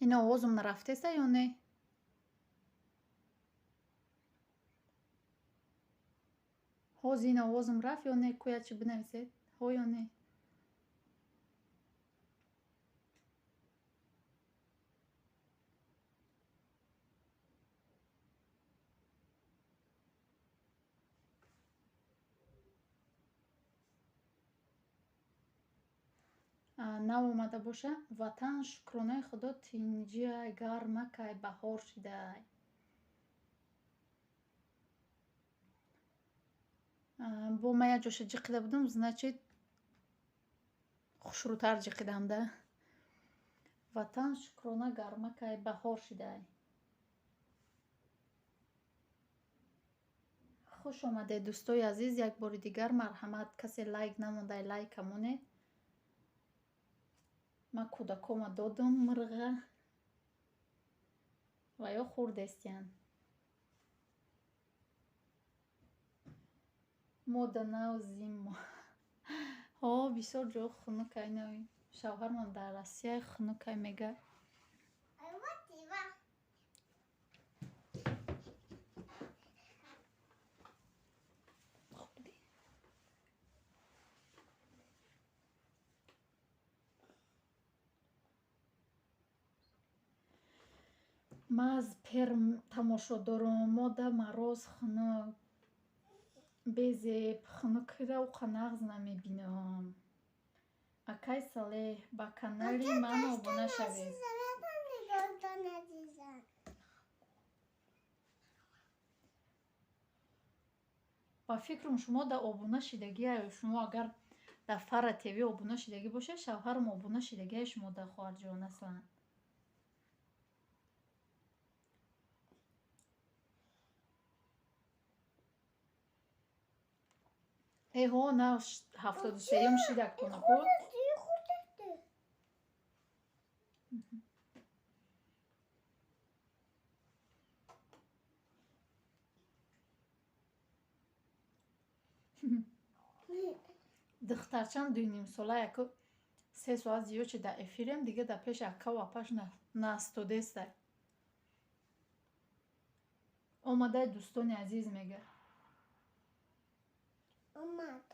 Ин овозум нарафтеста ё не? Ҳозир ин овозум рафт ё не? Кӯя чӣ бинависед? Ҳо ё не? Нав омада боша. Ватан шукронаи Худо тинҷиай, гармакай, баҳор шидай. Бо ман як ҷоша ҷиқида будам, значит хушрӯтар ҷиқидам да. Ватан шукрона гармакай, баҳор шидай. Хуш омадед, дӯстои азиз, як бори дигар марҳамат, касе лайк намондай, лайка монед. Ман кӯдакома додам мирға ва ё хурдестиянд. Мода нав зимо. Ҳо, бисёр ҷо хунукай нави. Шавҳармон дар Россия хунукай мега. Ман аз Перм тамошо дорам. Мода мороз хунук. Безеб хунукира уқа нағз намебинам. Акай Салеҳ, ба канали ман обуна шавед. Ба фикрам шумо да обуна шидагиаю. Шумо агар дар Фара ТВ обуна шидагӣ бошед, шавҳарам обуна шидагиаю шумо да, хоҳарҷон, аслан. Эҳо, на 73-юм шидак тонаку. Духтарчам дунимсола яку 3 соат зиёд чи дар эфирем, дига дар пеши акаву апаш настодестай. Омадай, дӯстони азиз, мега. Омад.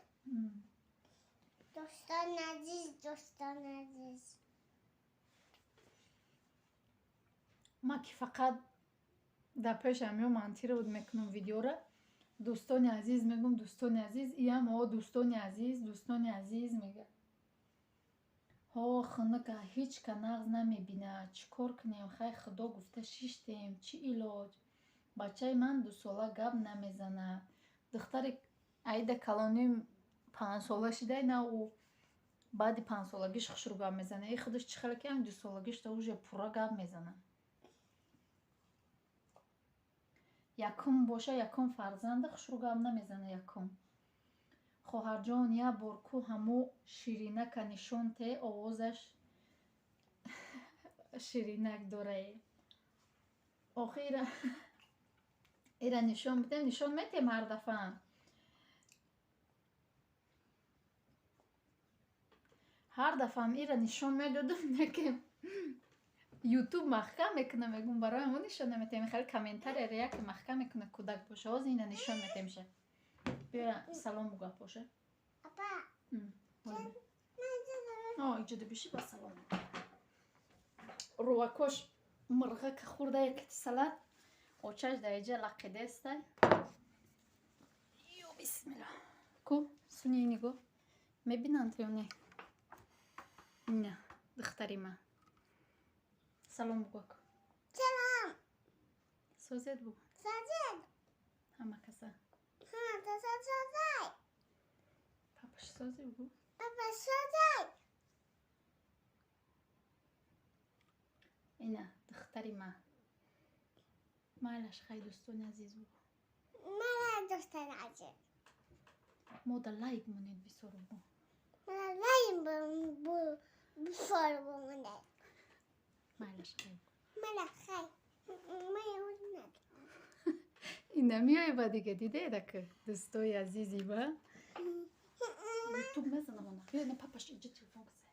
Дӯстони азиз, дӯстони азиз. Ман ки фақат дар пешам ё монтировать мекунам видеора, дӯстони азиз мегӯм, дӯстони азиз, иам о дӯстони азиз, дӯстони азиз мега. Ҳо, хунука, ҳеҷ ка нағз намебинад. Чӣ кор кунем? Хай, Худо гуфта шиштем, чӣ илоҷ? Бачаи ман 2 сола, гап намезанад. Духтари Аида калонӣ 5 сола шидай, на ӯ баъди 5 солагиш хушрӯ гап мезанад. И худаш чӣ хеле ки ҳам 2 солагиш то уже пурра гап мезанад. Якум боша, якум фарзанда хушрӯ гап намезанад якум. Хоҳарҷон, як бор ку ҳамо ширинака нишон те, овозаш ширинак дорае. Охи ира нишон бидем, нишон метем ҳар дафъа. Ҳар дафъаам ира нишон медодам, неки Ютуб маҳкам мекуна, мегум, барои мо нишон наметем. Хеле комментарияро яке маҳкам мекуна, кӯдак боша. Ҳозир ина нишон метемша. Биё, салом бугӯ, боша. Апа. О, иҷода биши, ба салом. Рувакош мирғака хӯрда, якати салат. Очаш дар иҷа лақидестай. Ё бисмилла. Ку, суни нигоҳ. Мебинанд ё не? Ина, духтари ман. Салом бугӯ. Салом. Созед бугӯ. Созед. Ҳама каса. Ҳама каса созай. Папаш созе бугӯ. Папа созай. Ина, духтари ман. Майлаш, хай, дӯстони азиз бугӯ. Мала, дӯстони азиз. Мода лайк монед бисёр бугӯ. Мала лайк бисёр монед. Майлаш, хай. Мала хай. Май. Ина миёй ба дига, дидед ака, дӯстои азизи ба. Ютуб мезанам она. Биё, на папаш иҷа телефон каса.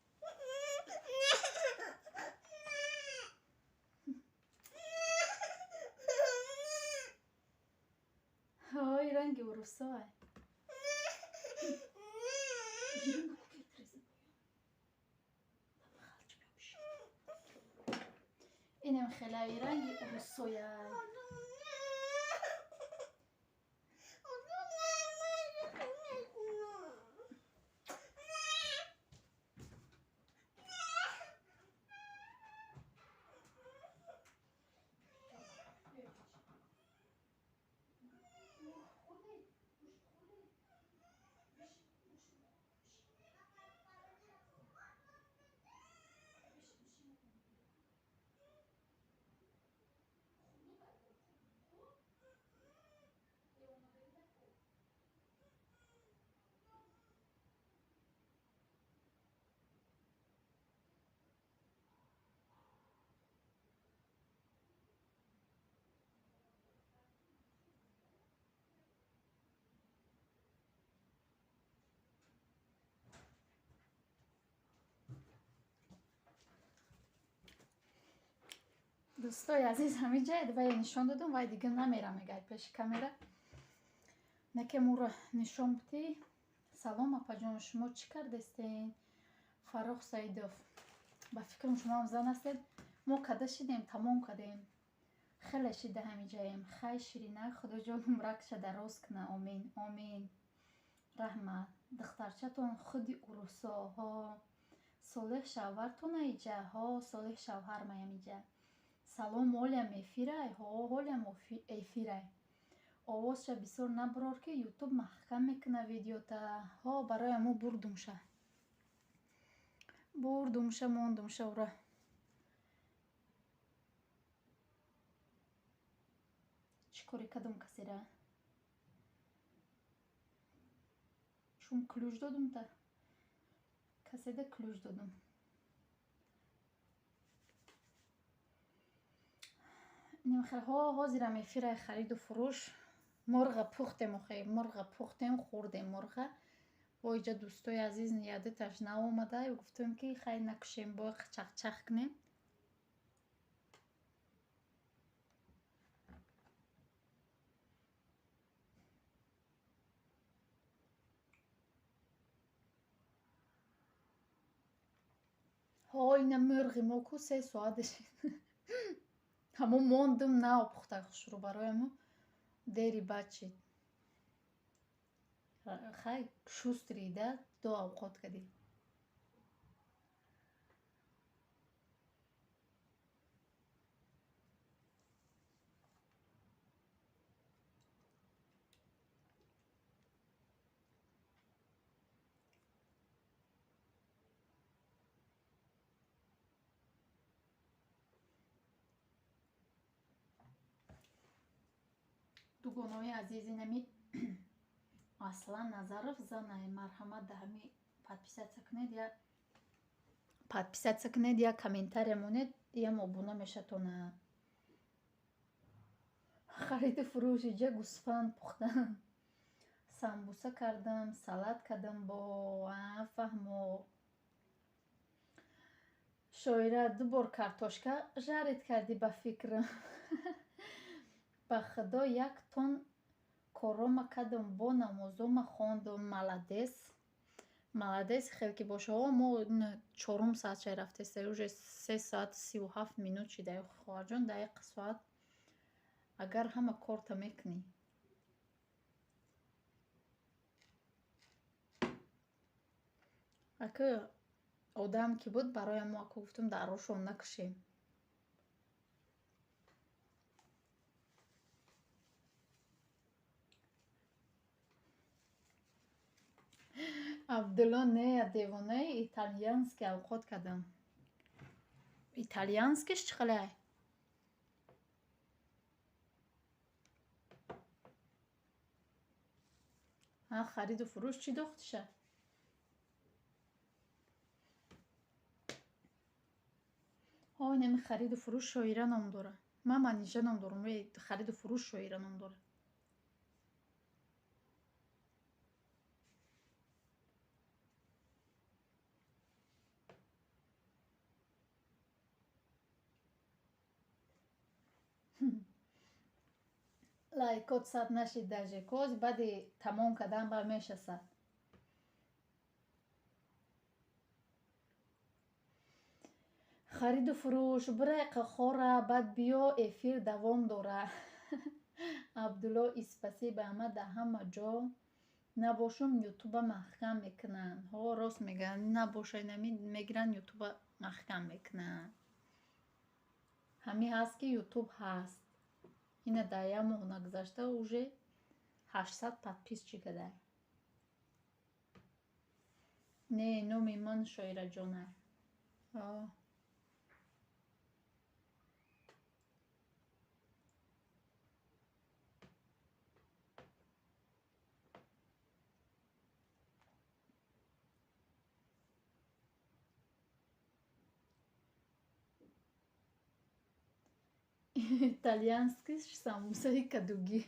Ранги урусоа. Инам хелаи ранги урусоя. Дӯстои азиз, ҳамин ҷаед вай нишон додум, вай дига намера мегай пеши камера. Неке муро нишон бутӣ. Салом апаҷон, шумо чӣ кардестен? Фаррух Саидов. Ба фикрам шумоам зан ҳастед. Мо када шидем, тамом кардем. Хеле шида ҳамин ҷаем. Хай ширина, худоҷон умракша дароз куна. Омин, омин. Раҳмат. Духтарчатон худи урусоҳо. Солеҳ шавҳартона иҷа? Ҳо, Солеҳ шавҳар маям иҷа. Салом, ҳолям эфирай? Ҳо, ҳолям эфирай. Овозша бисёр набурор, ки ютуб маҳкам мекуна видеота. Ҳо, барои амо бурдумша. Бурдумша, мондумша ура. Чӣ коре кардум касера? Чун ключ додум та. Каседа ключ додум. Ҳо, ҳозирам эфирай хариду фурӯш. Мурға пухтем, охе, мурға пухтем, хӯрдем мурға. Бо иҷа дӯстои азиз ядиташ наомада, гуфтем ки хай накушем, бо чахчах кунем. Ҳо, ина мурғи мо ку 3 соат шид. Ҳамо мондум нав пухта хушрӯ барои мо дери бад шид. Хай шустрида ду авқот кардем. Дугонои азиз, инами Аслан Назаров занай, марҳамат да ҳами подписаться кунед, я подписаться кунед, я комментария монед, ям обуна мешатона. Хариду фурӯш иҷа гӯсфанд пухтам, самбуса кардам, салат кардам бо фаҳмо. Шоира, ду бор картошка жарит кардӣ ба фикрам. Ба худо як тон корома кардам, бо намозома хондум. Молодец. Молодец, хел ки боша. О, мо чорум соат чай рафтеста, уже 3 соат 37 минут шида. Хоҳарҷон, дар як соат агар ҳама корта мекунӣ. Ака одам ки буд, барои мо ака гуфтум дар рошон накушем. Абдулло, не, девонаи итальянский авқот кардам. Итальянскиш чӣ хелай? Ҳа, хариду фурӯш чӣ дохтиша? Ҳо, инами хариду фурӯш шоира ном дора. Ман Манижа ном дорам, хариду фурӯш шоира ном дора. Лайкот 100 нашид даже. Коз баъди тамом кардан ба меша 100. Хариду фурӯш бирайқа хора, баъд биё, эфир давом дора. Абдулло и спасибо. Ама дар ҳама ҷо набошум, ютуба маҳкам мекунанд. Ҳо, рост мегӯянд, набоша, инами мегиранд, ютуба маҳкам мекунанд. Ҳамин ҳаст, ки ютуб ҳаст. Ина дар як моҳ нагузашта уже 800 подписчик кадай. Не, номи ман Шоираҷона. Итальянский самбусаи кадугӣ.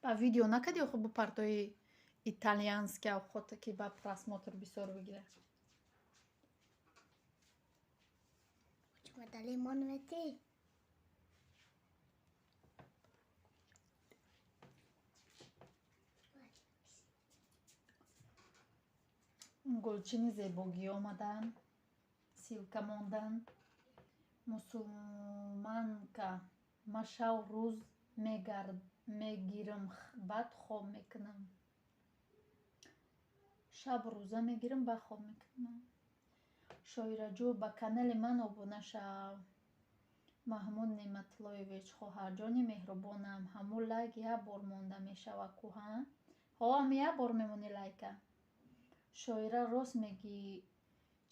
Ба видео накардӣ охо бо партои итальянский авқота, ки ба просмотр бисёр бигирад? Чума лимон мети? Гулчини зебогӣ омаданд, ссылка монданд. Мусулманка, ма шав рӯз мегирам, баъд хоб мекунам. Шаб рӯза мегирам, баъд хоб мекунам. Шоираҷӯ, ба канали ман обуна шав. Маҳмуд Неъматуллоевич, хоҳарҷони меҳрубонам, ҳамун лайк як бор монда мешава ку, ҳа? Ҳо, ҳами як бор мемонӣ лайка. Шоира, рост мегӣ,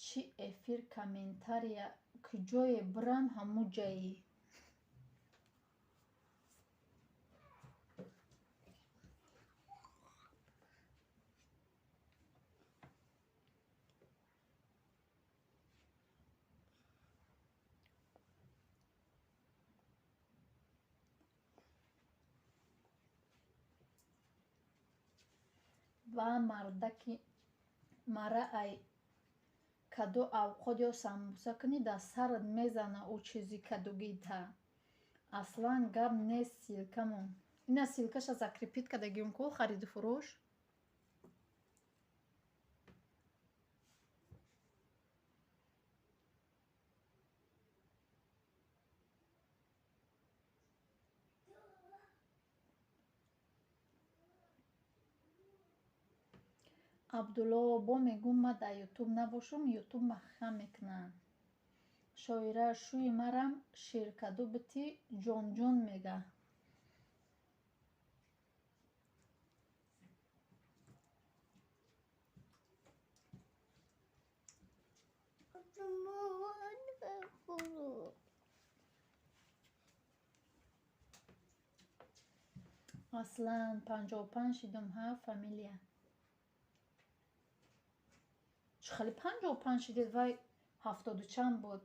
чӣ эфир, комментария куҷое бирам, ҳамун ҷаи. Ва мардаки мара ай каду авқот ё самбуса кунӣ, дар сарат мезана ӯ чизи кадугита. Аслан гап нест, ссылкамон. Ина ссылкаша закрепить кардагием ку, хариду фурӯш. Абдулло, бо мегӯм, ма дар ютуб набошум, ютуб маҳкам мекунанд. Шоира, шӯи марам ширкаду битӣ, ҷонҷон мега. Аслан 55 шидум, ҳа, фамилия. Чӣ хеле 55 шидед, вай ҳафтоду чанд буд?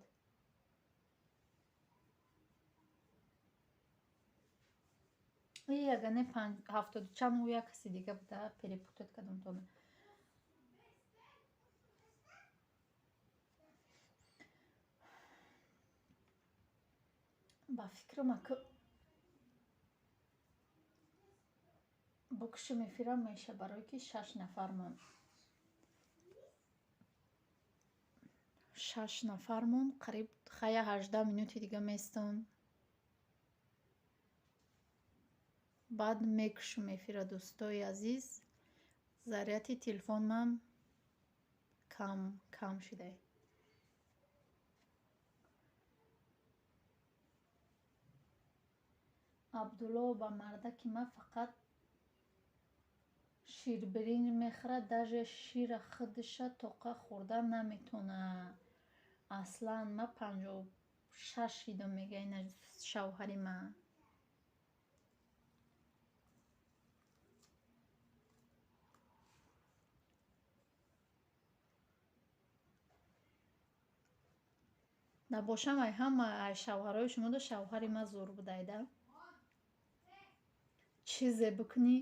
И ягане ҳафтоду чанд ӯ як каси дига буда, перепутать кардам тона. Ба фикрам, ака букшим эфирам меша, барое ки шаш нафармон. Шаш нафармон, қариб хая 18 минути дига местам. Баъд мекушум эфира, дӯстои азиз. Заряди телефонмам кам кам шудай. Абдулло, ба мардаки ман фақат ширбиринҷ мехӯрад, даже шира худша тоқа хӯрда наметавонад. Аслан ман 56 шидам, мега ина шавҳари ман. Набошам, ай ҳама ай шавҳарҳои шумода шавҳари ман зур будайда. Чизе бикунӣ,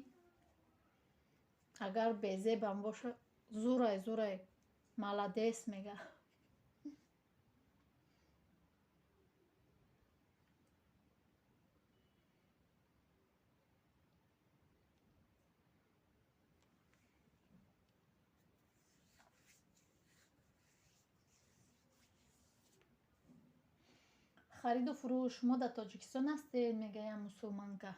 агар безебам боша, зурай, зурай, молодец мега. Хариду фурӯш, шумо дар Тоҷикистон ҳастед, мегӯям мусулманка.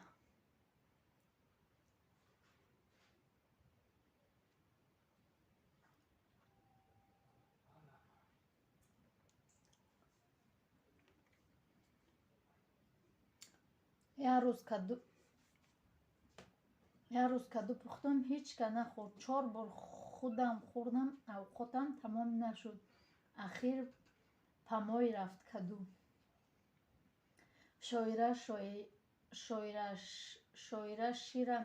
Як рӯз каду пухтам, ҳеҷ ка нахӯрд. 4 бор худам хӯрдам, авқотам тамом нашуд. Ахир памой рафт каду. Шоира шира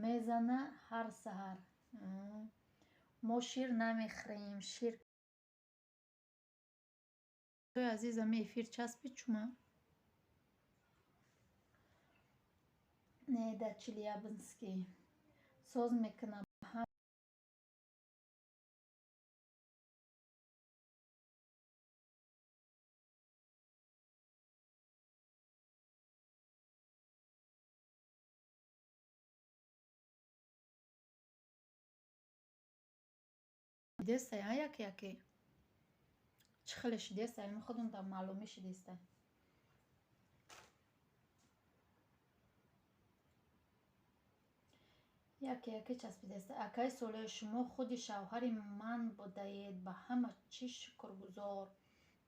мезана ҳар саҳар. Мо шир намехӯрем, шир. Азиз, ами эфир часпид чума? Не, дар Челябинский. Соз мекунам. Шидестай, а як яке? Чӣ хеле шидестай? Ами худам дар маълумӣ шидестай. Яке яке часпидестай. Акаи Солеҳ, шумо худи шавҳари ман будаед, ба ҳама чӣ шукргузор.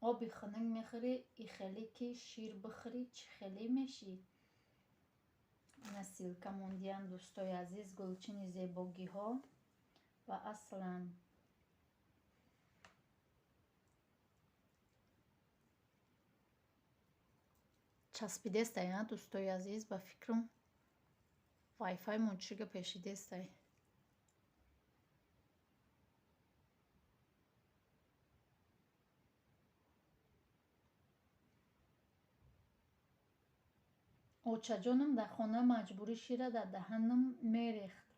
Оби хунук мехӯрӣ, ихеле ки шир бихӯрӣ, чӣ хеле мешӣ? Ина ссылка мондиям, дӯстои азиз, гулчини зебогиҳо ва аслан часпидестай, а дӯстои азиз, ба фикрам вайфаймон чӣ гапе шидестай. Очаҷонам дар хона маҷбурӣ шира дар даҳанам мерехт.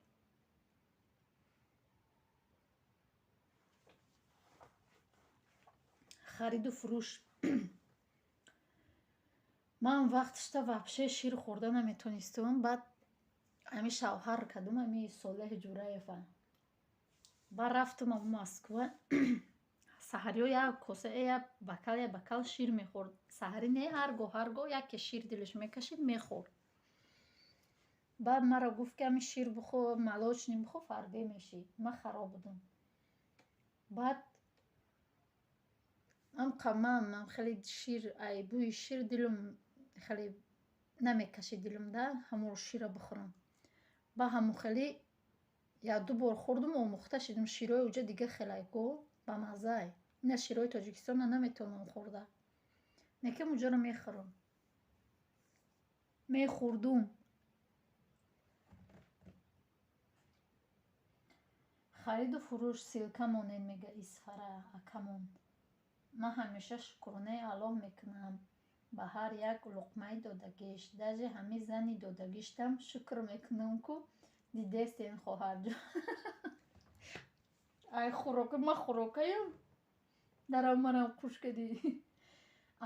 Хариду фурӯш. Ман вақташта вообще шир хӯрда наметонистам. Баъд ами шавҳар кардум, ами Солеҳ Ҷураева. Баъд рафтам ам Москва. Саҳариҳо як коса, як бакал, як бакал шир мехӯрд. Саҳарӣ не, ҳар гоҳ, ҳар гоҳ яке шир дилаш мекашид, мехӯрд. Баъд маро гуфт, ки ами шир бихӯр, молочный бихӯр, фарбе мешӣ. Ман хароб будам. Баъд ман хеле шир, ай бӯи шир дилам хеле намекашид дилам да, ҳамонро шира бихӯрам. Ба ҳамон хеле як ду бор хӯрдум, омӯхта шидум. Широи уҷа дига хелай ко ба маззай. Ина широи Тоҷикистонро наметавонам хӯрда. Некем уҷаро мехӯрам. Мехӯрдум. Хариду фурӯш ссылка монед, мега Исфара акамон. Ман ҳамеша шукронаи Аллоҳ мекунам ба ҳар як луқмаи додагиш. Даже ҳами зани додагиштам шукр мекунам, ку дидестен хоҳарҷон. Ай хӯрока, ман хӯрокаям. Дарам марам қуш кадӣ.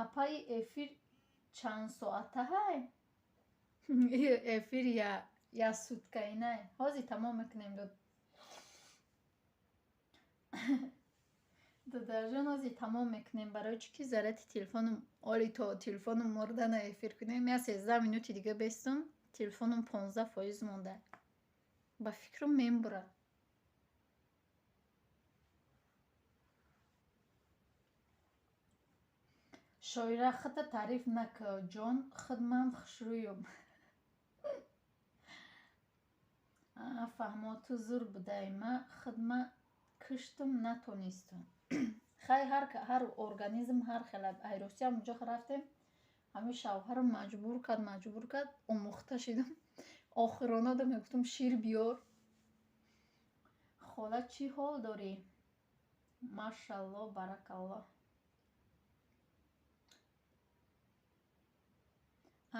Апаи эфир чанд соата ҳай? Эфир я суткаинай. Ҳозир тамом мекунем дод. Додарҷон, ҳозир тамом мекунем. Барои чӣ ки заряди телефонам оли то телефонам мурдана эфир кунем. Я 13 минути дига бестум, телефонам 15% монда. Ба фикрам мембурад. Шоира, худта таъриф накӯ, ҷон, худ ман хушрӯюм. Фаҳмо, ту зур будаи, ман худма киштум натонистум. Хай, ҳар организм ҳар хела. Ай Русия ҳам уҷо рафтем, ҳамин шавҳарам маҷбур кард, маҷбур кард, омӯхта шидам. Охиронада мегуфтам шир биёр. Хола, чӣ ҳол дорӣ? Машалло, баракалло.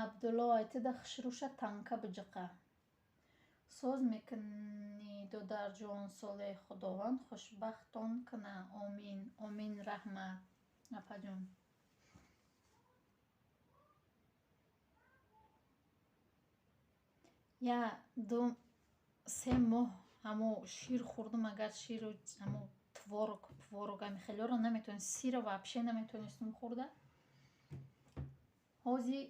Абдулло, айтида хушрӯша танка биҷиқа. Соз мекунӣ, додарҷон Солеҳ, Худованд хушбахтон куна. Омин, омин, раҳмат, апаҷон. Я ду се моҳ ҳамо шир хӯрдум, агар ширу ҳамо творог, творог ами хелёро наметавонист, сира вообще наметавонистум хӯрда. Ҳози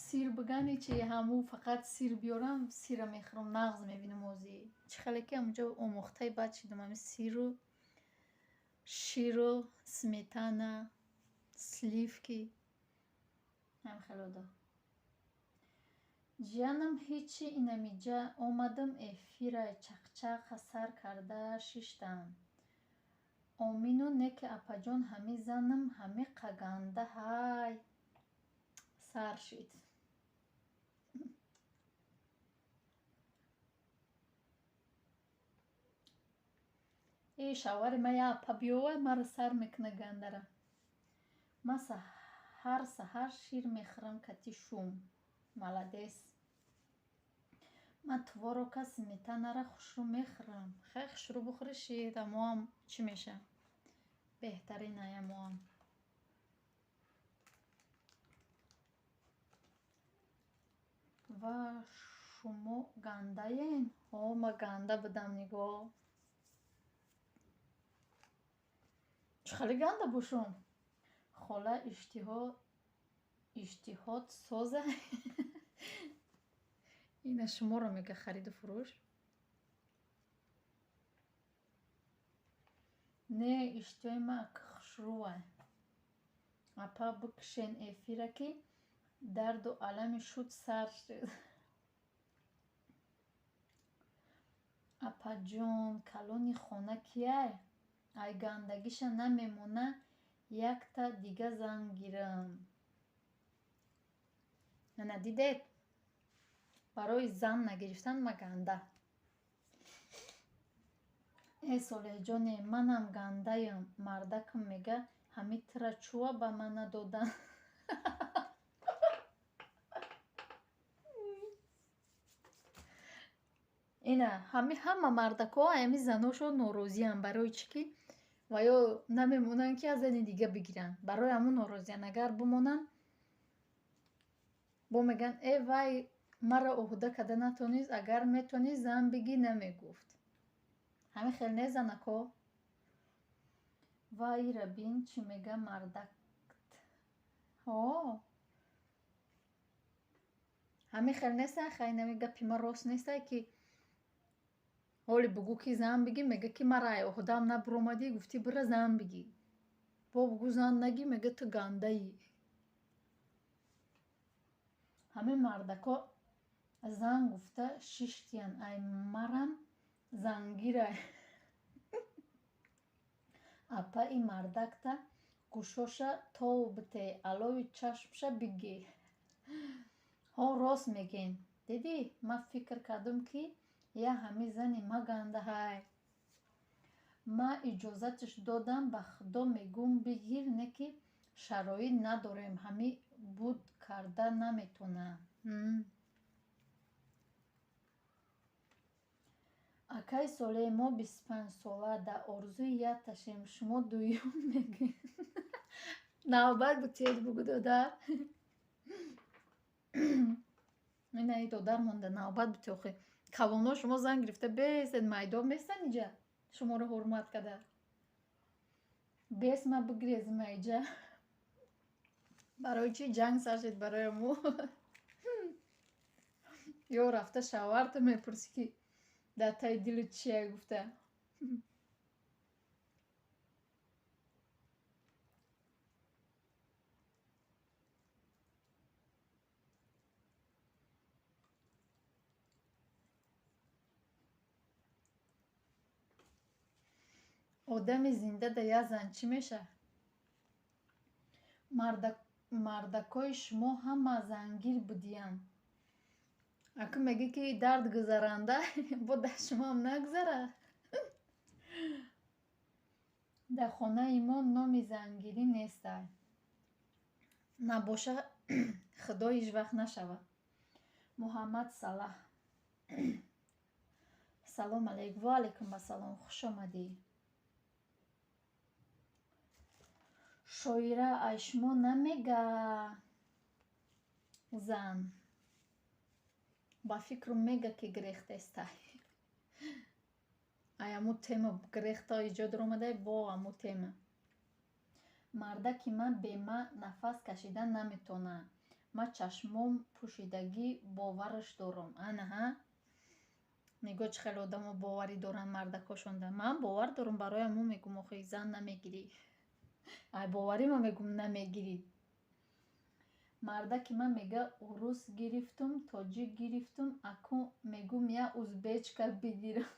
сир бигани чи, ҳаму фақат сир биёрам, сира мехӯрам, нағз мебинам. Ҳози чӣ хеле ки ҳамунҷо омӯхтаи бад шидам, ҳами сиру ширу сметана, сливки, ҳам хелода. Ҷиянам ҳечи, инамиҷа омадам, эфира чақчақа сар карда шиштам. Омину неки апаҷон, ҳами занам ҳамиқа ганда ҳай, сар шид. Э, шавҳари ма я апа биёвай, маро сар мекуна гандара. Ма ҳар саҳар шир мехӯрам кати шум. Молодец. Ман творога, сметанара хушрӯ мехӯрам. Хай, хушрӯ бухӯри, шир амоам чӣ меша? Беҳтарин аямоам. Ва шумо гандаен? Ҳо, ма ганда будам, нигоҳ. Чӣ хеле ганда бошум? Хола, иштиҳод соза. Ина шуморо мега, хариду фурӯш. Не, иштиҳои ма хушрӯвай. Апа, бикушен эфира, ки дарду алами шуд сар шуд. Апаҷон, калони хона кияй? Ай гандагиша намемона, якта дига зан гирам. Ана дидед? Барои зан нагирифтан ма ганда. Э, Солеҳҷоне, манам гандаям. Мардакам мега, ҳами тира чӯва ба ман надодан. Ина ҳами ҳама мардакҳо ами заношон норозианд, барои чӣ ки ва ё намемонанд, ки аз зани дига бигиранд. Барои ҳамун норозианд. Агар бимонанд, бо мегӯянд: э, вай маро ӯҳда карда натонист, агар метонист зан бигӣ, намегуфт. Ҳамин хел не, занако? Ва ира бин, чӣ мега мардакт. Ҳо. Ҳамин хел нестай, хай нами гапи ма рост нестай, ки ҳоли бугӯ ки зан бигӣ, мега ки мара ай ӯҳдам набуромадӣ, гуфтӣ бира зан бигӣ. Бо бугӯ зан нагӣ, мега ту гандаӣ. Ҳамин мардако зан гуфта шиштиян, ай марам зангирай. Апа, и мардакта гӯшоша тов бите, алови чашмша бигӣ. Ҳо, рост мегӯен. Дидӣ, ман фикр кардам, ки я ҳами зани ма гандаҳай. Ма иҷозаташ додам, ба худо мегӯм, бигир, не ки шароит надорем, ҳами буд карда наметонам. Акаи Солеҳ, мо 25сола дар орзуи якташем, шумо дуюм мегӯед. Навбат бутед, бугӯ додар. Ина и додар монда, навбат бутед охи. Калоно шумо зан гирифта бесед, майдон местан иҷа. Шуморо ҳурмат карда. Бес ма бигрезим иҷа. Барои чӣ ҷанг сар шид барои мо? Ё рафта шавҳарта мепурсӣ, ки дар таи дилат чия гуфта. Одами зинда да як зан чӣ меша? Мардакҳои шумо ҳама зангир будиянд. Аку мегӯ ки дард гузаранда, бо дар шумоам нагузара. Дар хонаи мо номи зангирӣ нестай. Набоша, худо ҳеҷ вақт нашавад. Муҳаммад Салаҳ. Салом алейк. Ва алейкум ассалом. Хуш омадӣ. Шоира, ай шумо намега зан. Ба фикрум мега ки гирехтестай. Ай аму тема гирехта иҷо даромадай, бо аму тема. Мардаки ман бе ман нафас кашида наметавонад. Ман чашмом пӯшидагӣ бовараш дорам. Анаҳа, нигоҳ, чӣ хеле одамо боварӣ доранд мардакошонда. Ман бовар дорам, барои ҳамон мегӯм, охи зан намегирӣ. Ай боварӣ ман мегӯм, намегирӣ. Мардаки ман мега, урус гирифтум, тоҷик гирифтум, акун мегӯм, я узбечка бигирам.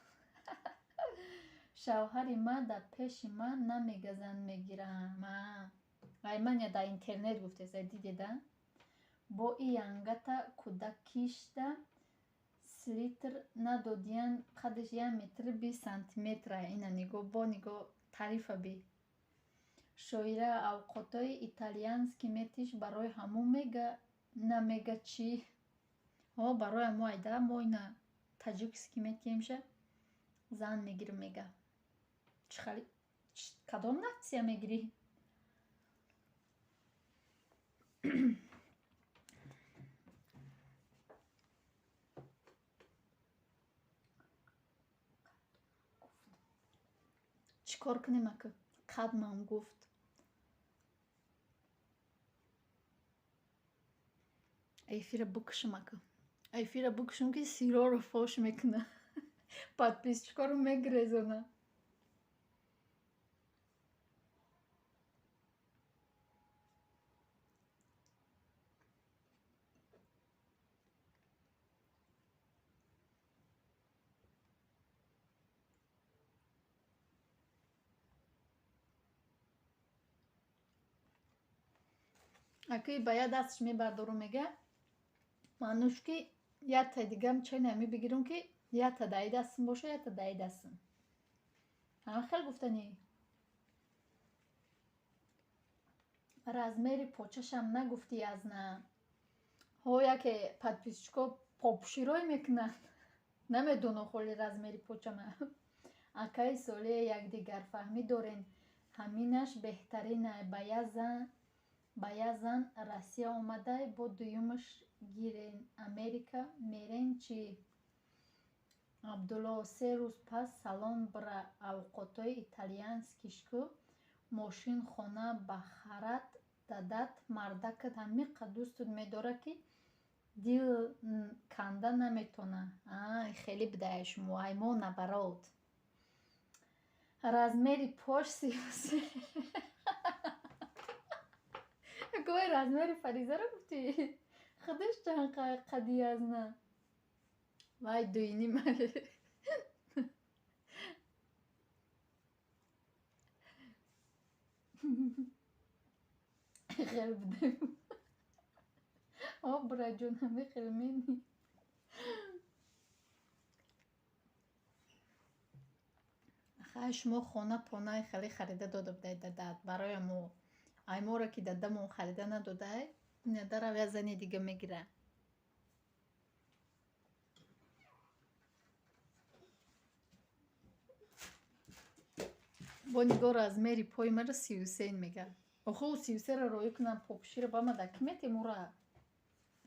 Шавҳари ман дар пеши ман намега, зан мегирам. Ай ман я дар интернет гуфтеса, дидеда? Бо и янгата кӯдакишда селитр надодиян, қадаш 1 метру 20 сантиметра. Ина нигоҳ, бо нигоҳ, тарифа би. Шоира, авқотҳои итальянский метиш, барои ҳамун мега, намега чӣ? Ҳо, барои ҳамо айда мо ина таджикский метиҳемша, зан мегирам мега. Чӣ хали, кадом нация мегирӣ? Чӣ кор кунем ака? Қадмам гуфт. Эфира бикушам ака. Эфира бикушам, ки сирорро фош мекуна. Подписчикоро мегрезона. Акаи ба як дасташ мебардорум, мега, маънуш ки якта дигам чайна мебигирам, ки якта даи дастам боша, якта даи дастам. Ҳама хел гуфтанӣ. Размери почашам нагуфтӣ аз на. Ҳо, яке подписчико попуширой мекунанд. Намедонам холи размери почама. Акаи Солеҳ, якдигарфаҳмӣ дорен, ҳаминаш беҳтаринай. Ба як зан Россия омадай, бо дуюмаш гирен, Америка мерен чӣ? Абдулло, 3 рӯз пас салон бира, авқотҳои итальянскиш ку, мошин, хона бахарат дадат. Мардакат ҳамиқа дӯстут медорад, ки дил канда наметавонад. Ай хеле бидая шумо, ай мо наоборот. Размери пош 33. Гӯй, размери Фаризаро гуфтӣ? Худаш чанд қадӣ аз на? Вай, дуюним. Хел будем. О, браҷон, ҳами хел мени. Хай, шумо хона понаи хеле харида дода будаед дадат. Барои мо. Ай моро ки дадамон харида надодай, надарав, як зани дига мегира. Бо нигоҳ, размери пои маро 33 мега. Охо, ӯ 33-ро роӣ кунам, попуширо ба мада кӣ метем, ура?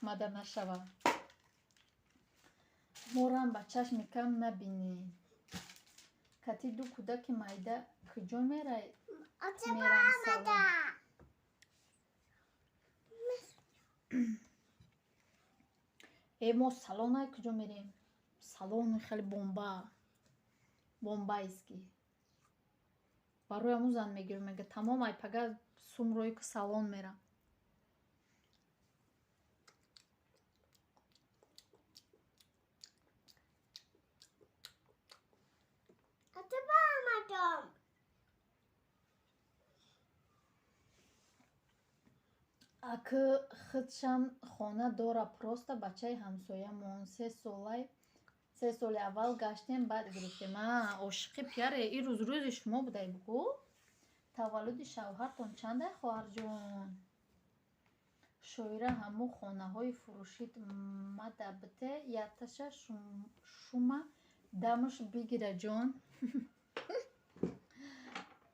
Мада нашава. Морам ба чашми кам набинӣ. Кати ду кӯдаки майда куҷо мерай? Мерам салон. Э, мо салонай куҷо мерем? Салони хеле бомба. Бомбайский. Барои ҳамун зан мегирам, мега, тамом, ай пага сум роӣ ку, салон мерам. Омадам. Акы худшам хона дора, просто бачаи ҳамсоямон. 3 солай, 3 соли аввал гаштем, баъд гирифтем. А ошиқи пияре, ин рӯз рӯзи шумо будай, бугӯ. Таваллуди шавҳартон чандай, хоҳарҷон? Шоира, ҳамун хонаҳои фурӯшид мада бите, якташа шума дамаш бигира, ҷон.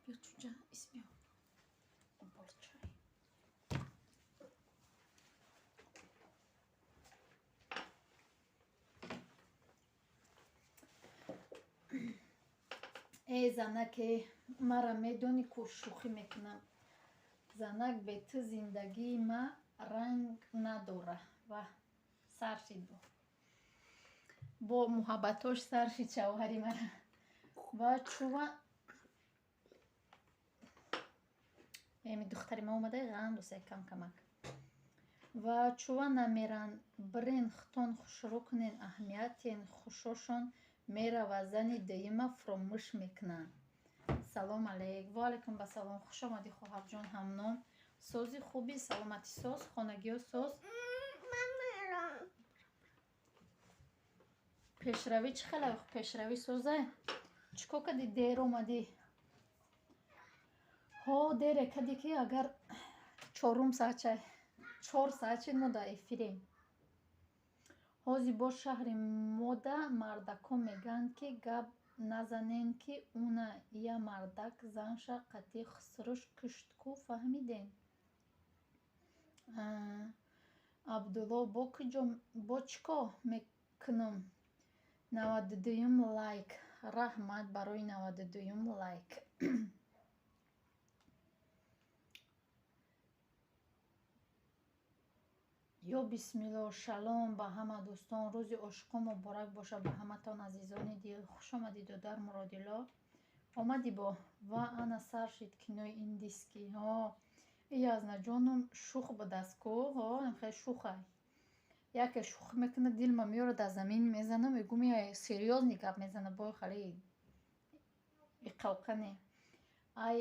Биё, чуҷа, ис, биё. Оболчай. Э, занаке, мара медонӣ ку, шӯхӣ мекунам. Занак, бе ту зиндагии ма ранг надора. Ва сар шид, бо муҳаббатош сар шид шавҳари мара. Ва чува эми духтари ма омада ғандусе кам камак. Ва чува намеран, бирен хутон хушрӯ кунен, аҳамиятен, хушошон мерава, зани дуюма фуромӯш мекунанд. Салом алейк. Ва алайкум басалом. Хуш омадӣ, хоҳарҷон ҳамном. Сози, хуби, саломатӣ соз, хонагиё соз? Пешравӣ чӣ хела? Пешравӣ соза? Чӣ кор кардӣ, дер омадӣ? Ҳо, дере кардӣ, ки агар чорум саатча, 4 саат шид, мо дар эфирем. Ҳози бо шаҳри мода мардакҳо мегӯянд, ки гап назанен, ки уна я мардак занша қатъи хусруш кушт ку, фаҳмидем. Абдулло, бо куҷо, бо чӣ кор мекунам? 92-юм лайк. Раҳмат барои 92-юм лайк. Ё бисмилло. Шалом ба ҳама дӯстон, рӯзи ошиқон муборак бошад ба ҳаматон, азизони дил. Хуш омадӣ, додар Муродило. Омадӣ бо ва ана сар шид кинои индискӣ. Ҳо, язнаҷоном шух будаст ку. Ҳо, хеле шухай. Яке шӯхӣ мекунад, дилма меёрад, дар замин мезанам, мегӯм, серьёзный гап мезана, бо хеле иқалқане. Ай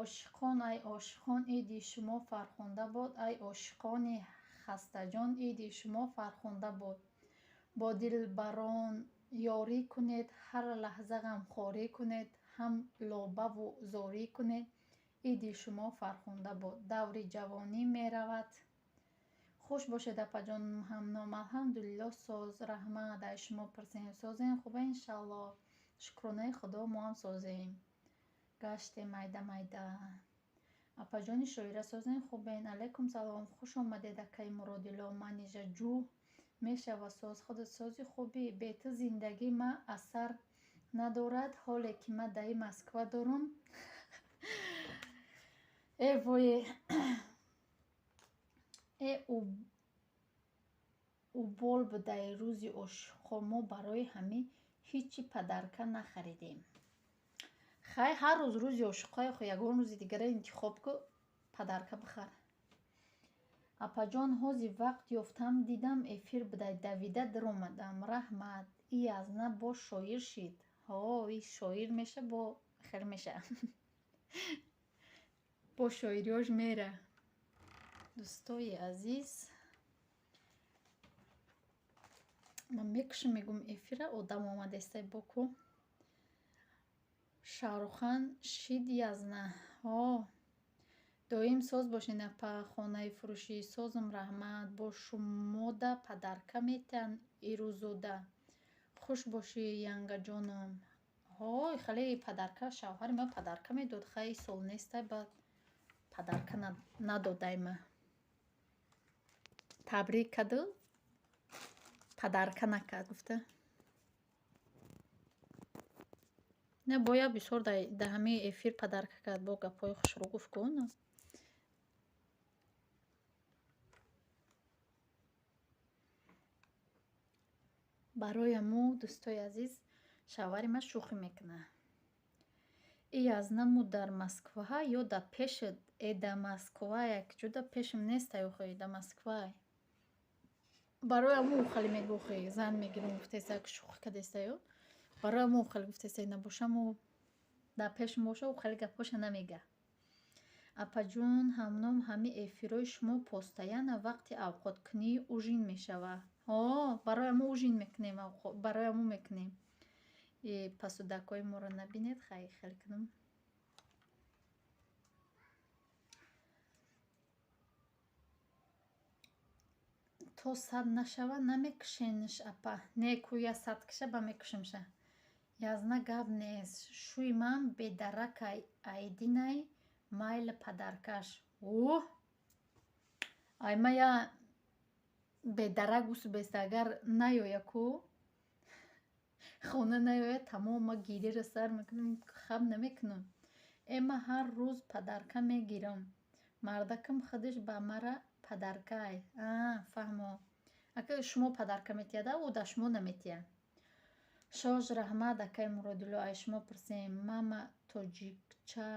ошиқон, ай ошиқон, иди шумо фархунда бод. Ай ошиқони хастаҷон, иди шумо фархунда бод. Бо дилбарон ёрӣ кунед, ҳар лаҳза ғамхорӣ кунед, ҳам лобаву зорӣ кунед, иди шумо фархунда бод. Даври ҷавонӣ меравад. Хуш бошед, апаҷон ҳамном. Алҳамдулилло, соз, раҳмат, ай шумо пурсем. Созем, хубе, иншалло. Шукронаи Худо, мо ҳам созем. Гаштем майда майда. Апаҷони Шоира, созем, хубен? Алайкум салом. Хуш омадед, акаи Муродило. Манижа ҷӯ мешава, соз. Худат сози, хубӣ? Бе ту зиндагӣ ма асар надорад, ҳоле ки ма даи Москва дорум. Э вое, э убол будаи рӯзи ошиқо, мо барои ҳамин ҳичи подарка нахаридем. Хай, ҳар рӯз рӯзи ошиқое, хо ягон рӯзи дигара интихоб ку, подарка бихар. Апаҷон, ҳози вақт ёфтам, дидам эфир будай, давида даромадам. Раҳмат. И язна бо шоир шид. Ҳо, и шоир меша, бо хел меша. Бо шоириёш мера. Дӯстои азиз, ман мекушам, мегӯм, эфира одам омадестай боку. Шаҳрухан шид язна. Ҳо, доим соз бошед, апа. Хонаи фурӯшӣ созм, раҳмат. Бо шумода подарка метиҳанд ирӯзода. Хуш бошӣ, янгаҷоном. Ҳой, хеле подарка, шавҳари ман подарка медод. Хай, сол нестай, баъд подарка надодай ма. Табрик каду, подарка накард, гуфта. Не, бояд бисёр дар ҳамин эфир подарка кард, бо гапҳои хушрӯ гуфт ку. Барои ҳамо, дӯстои азиз, шавҳари ман шӯхӣ мекунад. И язнаму дар Москваҳа ё дар пешат? Э, дар Москва, якҷо дар пешам нестай охи, дар Москвай. Барои ҳамо хеле мегӯ, охи, зан мегирам гуфтеста, шӯхӣ кардеста ё. Барои ҳамо хеле гуфтеста, набошаму дар пешам боша, ӯ хеле гапҳоша намега. Апаҷон ҳамном, ҳамин эфирҳои шумо постоянно вақти авқоткунии ужин мешава. Ҳо, барои ҳамо ужин мекунем, барои ҳамо мекунем. Посудакҳои моро набинед, хай хел кунам. То 100 нашава намекушенш, апа? Не, ку я 100 киша ба мекушемша. Язна гап нест. Шӯи ман бедаракай, айдинай майли подаркаш. Уҳ! Ай ма я бедарак усубеста, агар наёя ку, хона наёя, тамом, ма гирира сар мекунам, хаб намекунам. Э, ма ҳар рӯз подарка мегирам. Мардакам худаш ба мара подаркай. А, фаҳмо. Ака, шумо подарка метиҳада, ӯ да шумо наметиҳад. Шош раҳмат, акай Муродилло, ай шумо пурсем. Мама тоҷикча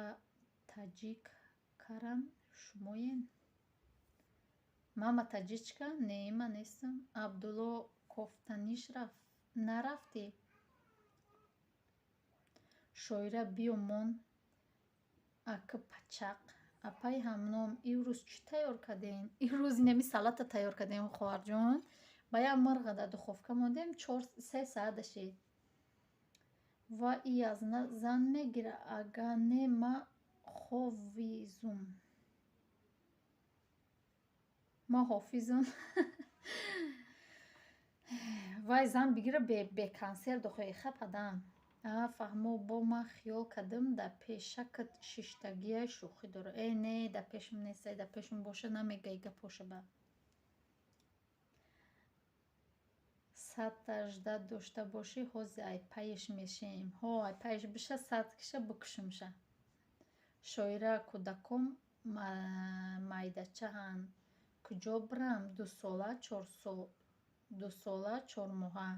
таҷик карам шумоен? Мама таҷичка? Не, ман нестам. Абдулло, кофтаниш нарафтӣ? Шоира, биё мон акы пачақ. Апаи ҳамном, имрӯз чӣ тайёр кардем? Имрӯз инами салата тайёр кардем, хоҳарҷон. Ба як мырға дар духовка мондем, 4-3 саат дашид. Ва и аз зан мегира, ага не ма ховизум. Ма ҳофизум. Вай зан бигира беконсерт охе хападам. А, фаҳмо, бо ман хиёл кардам, дар пешакат шиштагиай шӯхӣ дорад. Э, не, дар пешам нестай, дар пешам боша намегӯяй гапоша ба. Садта ждат дошта бошӣ, ҳози ай пайиш мешем. Ҳо, ай пайиш биша, сад киша бикушумша. Шоира, кӯдаком майдачаанд. Куҷо бирам? Дусола чормоҳа.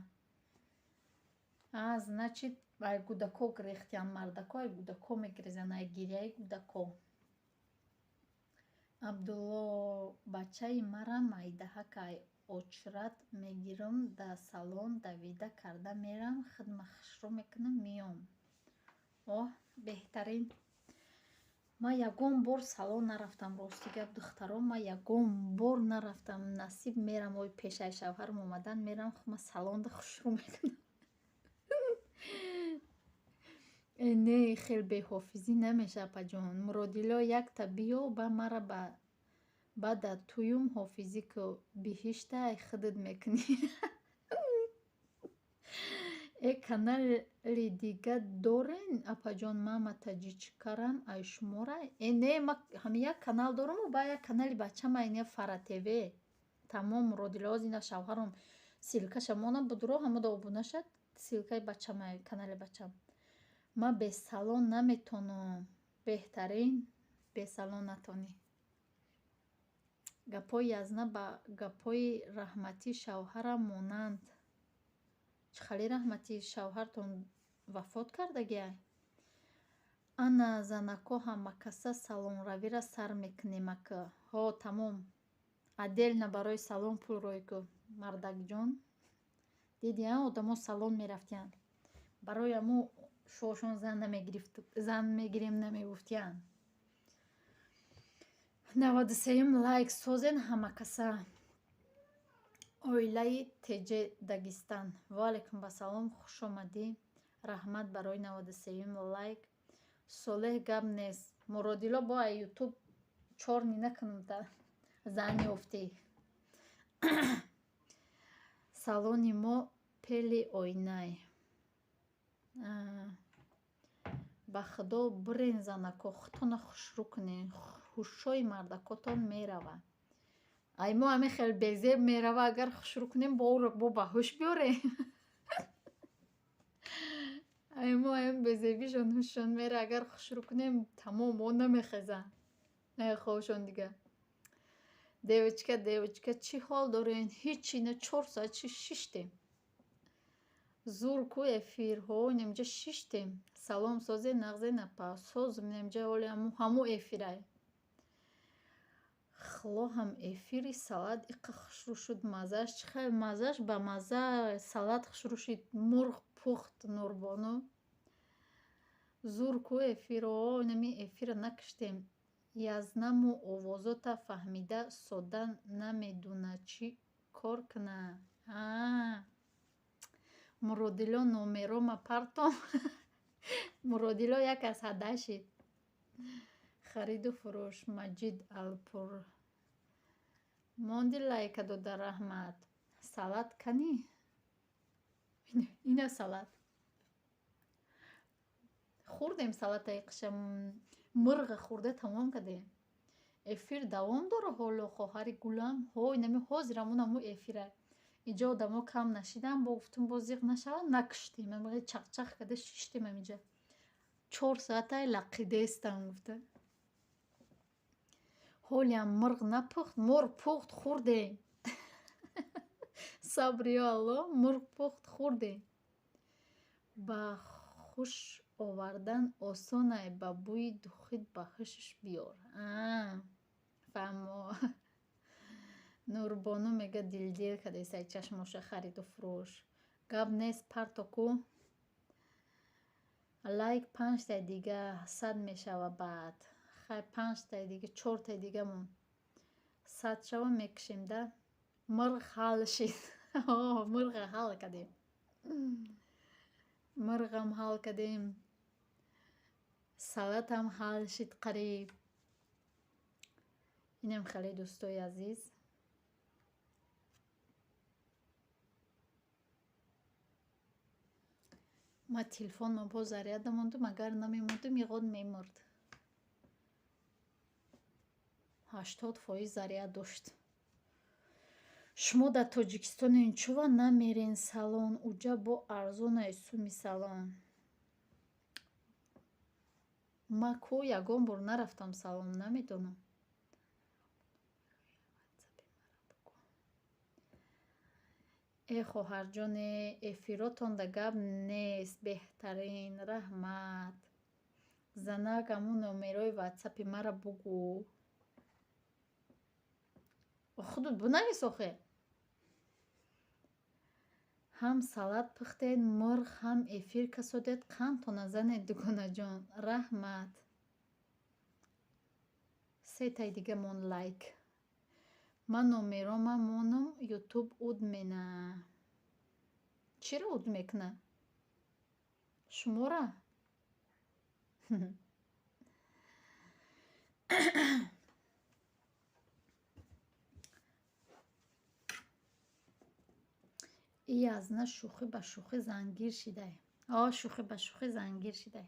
А, значит, ай гудако гирехтиянд, мардако ай гудако мегирезанд, ай гиряи гудако. Абдулло, бачаи мара майдаҳак ай очрат мегирам, да салон давида карда мерам, хидма хушрӯ мекунам, меом. Оҳ, беҳтарин. Ман ягон бор салон нарафтам, рости гап, духтаро, ман ягон бор нарафтам. Насиб мерам, ой, пешаи шавҳарам омадан мерам, ма салонда хушрӯ мекунам. Э, не, хел беҳофизӣ намеша, апаҷон. Муродилло, якта биё ба мара ба да туюм ҳофизӣ ку, биҳишта ай худат мекунӣ. Э, канали дига дорен, апаҷон, мама таҷичкарам ай шумора? Э, не, ма ҳами як канал дораму ба як канали бачама ина Фара ТВ. Тамом, Муродилло, оз ина шавҳарам ссылкаша мона будуро, ҳамуда обуна шад, ссылкаи бачама, канали бачам. Ман бе салон наметонам. Беҳтарин, бе салон натонӣ. Гапҳои язна ба гапҳои раҳматӣ шавҳарам монанд. Чӣ хали раҳматӣ, шавҳартон вафот кардагиай? Ана занако ҳамакаса салонравиро сар мекунем ака. Ҳо, тамом. Отдельно барои салон пул рой ку, мардакҷон. Диди, а, одамо салон мерафтиянд. Барои ҳамо шошон зан намегирифт, зан мегирем намегуфтиянд. 93-юм лайк созен ҳамакаса. Оилаи Теҷе Дагистан. Ва алайкум ассалом, хуш омадӣ. Раҳмат барои 93-юм лайк. Солеҳ, гап нест. Муродилло, бо ай ютуб чорни накунам та зан ёфтӣ. Салони мо пели оинай. Ба худо, бирен занако, худтона хушрӯ кунен, ҳушшои мардакотон мерава. Ай мо ҳамин хел безеб мерава, агар хушрӯ кунем, бо бо ба ҳуш биёрем. Ай мо ҳамин безебишон ҳушшон мера, агар хушрӯ кунем, тамом, о намехезанд. Хобшон дига. Девочка, девочка, чӣ ҳол дорен? Ҳичи на, 4 соат чи шиштем. Зур ку эфир, ҳо, инамҷа шиштем. Салом, созе, нағзе, напа. Созм, инамҷа ҳоли ҳаму эфирай. Хлоҳам эфири салат иқа хушрӯ шуд, маззааш чӣ хел, маззааш ба мазза, салат хушрӯ шуд, мурғ пухт, Нурбону. Зур ку эфир, о, инами эфира накиштем. Язнаму овозота фаҳмида сода намедуна чӣ кор куна. А, Муродилло, номерома партом. Муродилло як аз ҳадашид. Хариду фурӯш, Маҷид Алпур. Монди лайка дода, раҳмат. Салат канӣ? Ина салат. Хӯрдем салатаи қиша, мырға хӯрда тамом кардем. Эфир давом дора ҳоло, хоҳари гулам? Ҳо, инами ҳозирам унаму эфира. Инҷо одамо кам нашидан, бо гуфтум, боз зиқ нашавад, накуштем. Чақчақ карда шиштем ҳаминҷа. 4 соатай лақидестам гуфта. Ҳолиам мурғ напухт, мурғ пухт, хӯрдем. Сабр ё Алло, мурғ пухт, хӯрдем. Ба хуш овардан осонай, ба бӯи духит ба ҳушш биёр. Фаҳмо. Нурбону мега дилдил кадесай чашмоша хариду фурӯш. Гап нест, парто ку. Лайк панҷтаи дига 100 мешава баъд. Хай, панҷтаи дига, чортаи дигамон 100 шава, мекушем да. Мурғ ҳал шид. Мурға ҳал кардем. Мурғам ҳал кардем. Салатам ҳал шид қариб. Инам хеле, дӯстои азиз. Ма телефонма боз заряда мондум, агар намемондум, иғод мемурд. 80% заряд дошт. Шумо дар Тоҷикистони чува намерен салон, уҷа бо арзонай суми салон. Ма ку ягон бор нарафтам салон, намедонам. Э, хоҳарҷоне, эфиротонда гап нест, беҳтарин, раҳмат. Занак, ҳамун номерои ватсапи мара бугӯ. Худут бинавис охе. Ҳам салат пухтед, мурғ, ҳам эфир касодед, қандтона занед, дугонаҷон. Раҳмат. Сетаи дига мон лайк. Ман номерома монум, ютуб уд мена. Чиро уд мекуна? Шумора? И язна шӯхӣ ба шӯхӣ зангир шидай. О, шӯхӣ ба шӯхӣ зангир шидай.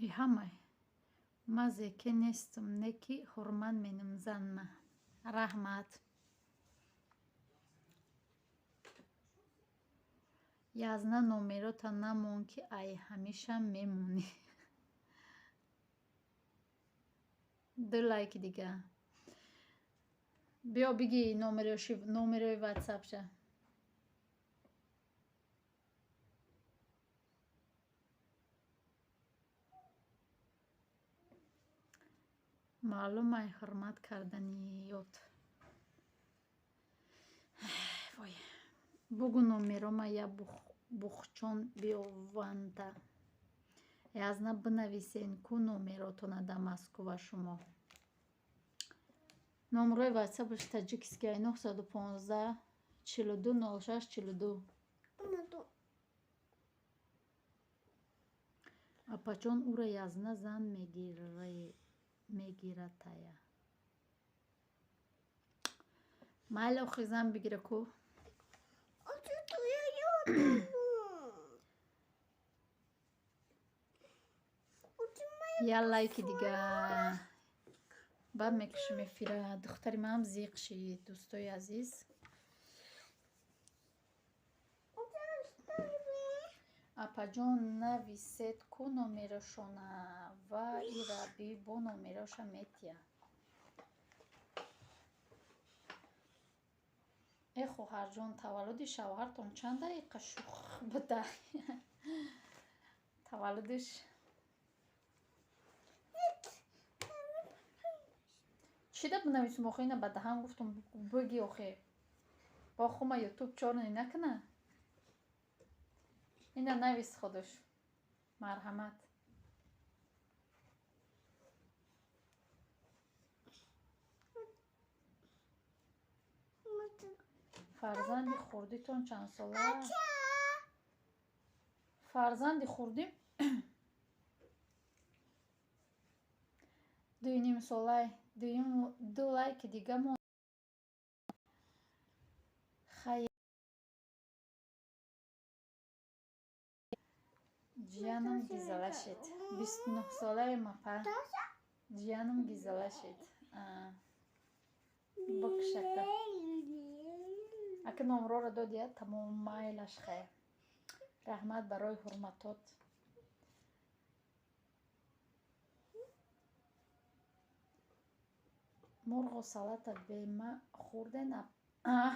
И ҳамай. Ма зеке нестум, не ки ҳурмат менам занма. Раҳмат. Язна номерота намон, ки ай ҳамеша мемонӣ. Ду лайки дига. Биё биги номерои ватсапша. Маълум ай ҳурмат карданиёт. Вой. Бугӯ номерома, я бухчон биёванда. Язна, бинависен ку номеротона дар Москва шумо. Номерои ватсапаш таҷикский 915 42 06 42. Апаҷон, ӯро язна зан мегиратая. Майли, охи, зан бигира ку. Я лайки дига. Баъд мекушем эфира. Духтари манам зиқ шид, дӯстои азиз. Апаҷон, нависед ку номерошона ва ираби бо номероша метия. Э, хоҳарҷон, таваллуди шавҳартон чанд дақиқа шӯх буда? Таваллудиш чӣ да бинависум охе? Ина ба даҳан гуфтум, буги охе. Бо хума ютуб чорни накуна? Ина навис худуш. Марҳамат. Фарзанди хурдитон чандсола? Фарзанди хурдим 2,5 солай. Ду лайки дига мон. Хай, ҷиянам гизала шид. 29 солаи мапа. Ҷиянам гизала шид. Ака номроро додия, тамом, майлаш, хайр. Раҳмат барои ҳурматот. Мурғу салата бема хӯрден,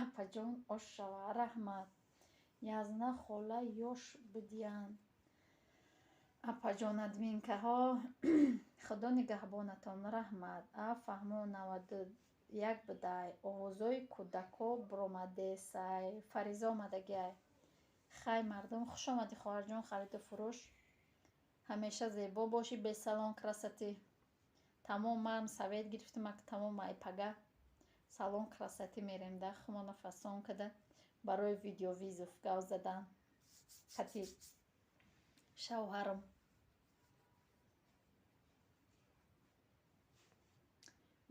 апаҷон, ош шава. Раҳмат. Язна хола ёш будиянд. Апаҷон, админкаҳо, худо нигаҳбонатон, раҳмат. А фаҳмо 91 будай. Овозҳои кӯдако буромадесай. Фариза омадагиай. Хай мардум, хушомадӣ, хоҳарҷон, хариду фурӯш. Ҳамеша зебо бошӣ, без салон красоты. Тамом, ман совет гирифтам, ак тамом, ай пага салон красоты мерем да, хумона фасон када барои видеовызов гав задан қати шавҳарам.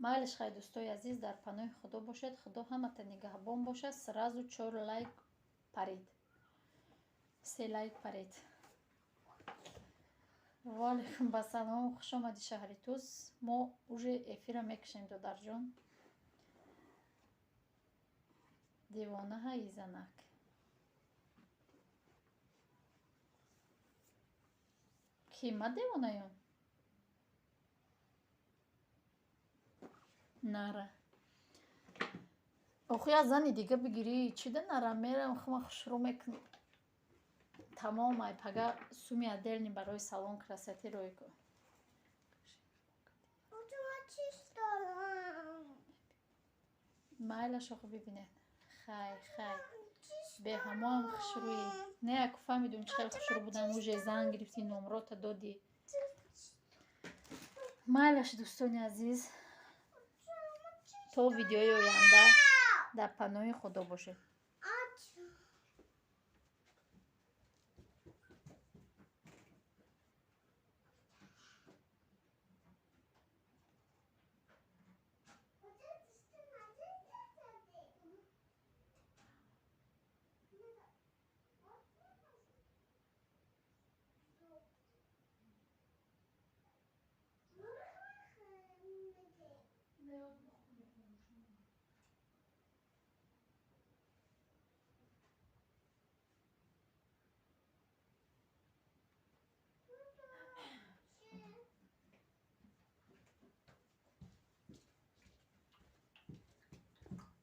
Майлиш, хай, дӯстои азиз, дар паноҳи Худо бошед. Худо ҳамата нигаҳбон бошад. Сразу чор лайк парид. Се лайк парид. Ваалайкум басалом, хуш омадӣ, шаҳри Тус. Мо уже эфира мекушем, додарҷон. Девонаҳаи занак. Ки ма девонаём? Нара. Охи, аз зани дига бигирӣ, чӣ да нара мерам, хума хушрӯ мекунӣ. Тамом, ай пага суми отдельный барои салон красоты рӯй кун. Ма чиз дорам. Майлаш, охи, бибинед. Хай, хай. Беҳамоам хушрӯӣ. Не, аку фаҳмидум, чӣ хел хушрӯ будам, уже зан гирифтӣ, номрота додӣ. Майлаш, дӯстони азиз, то видеои оянда дар паноҳи Худо бошед. Ача.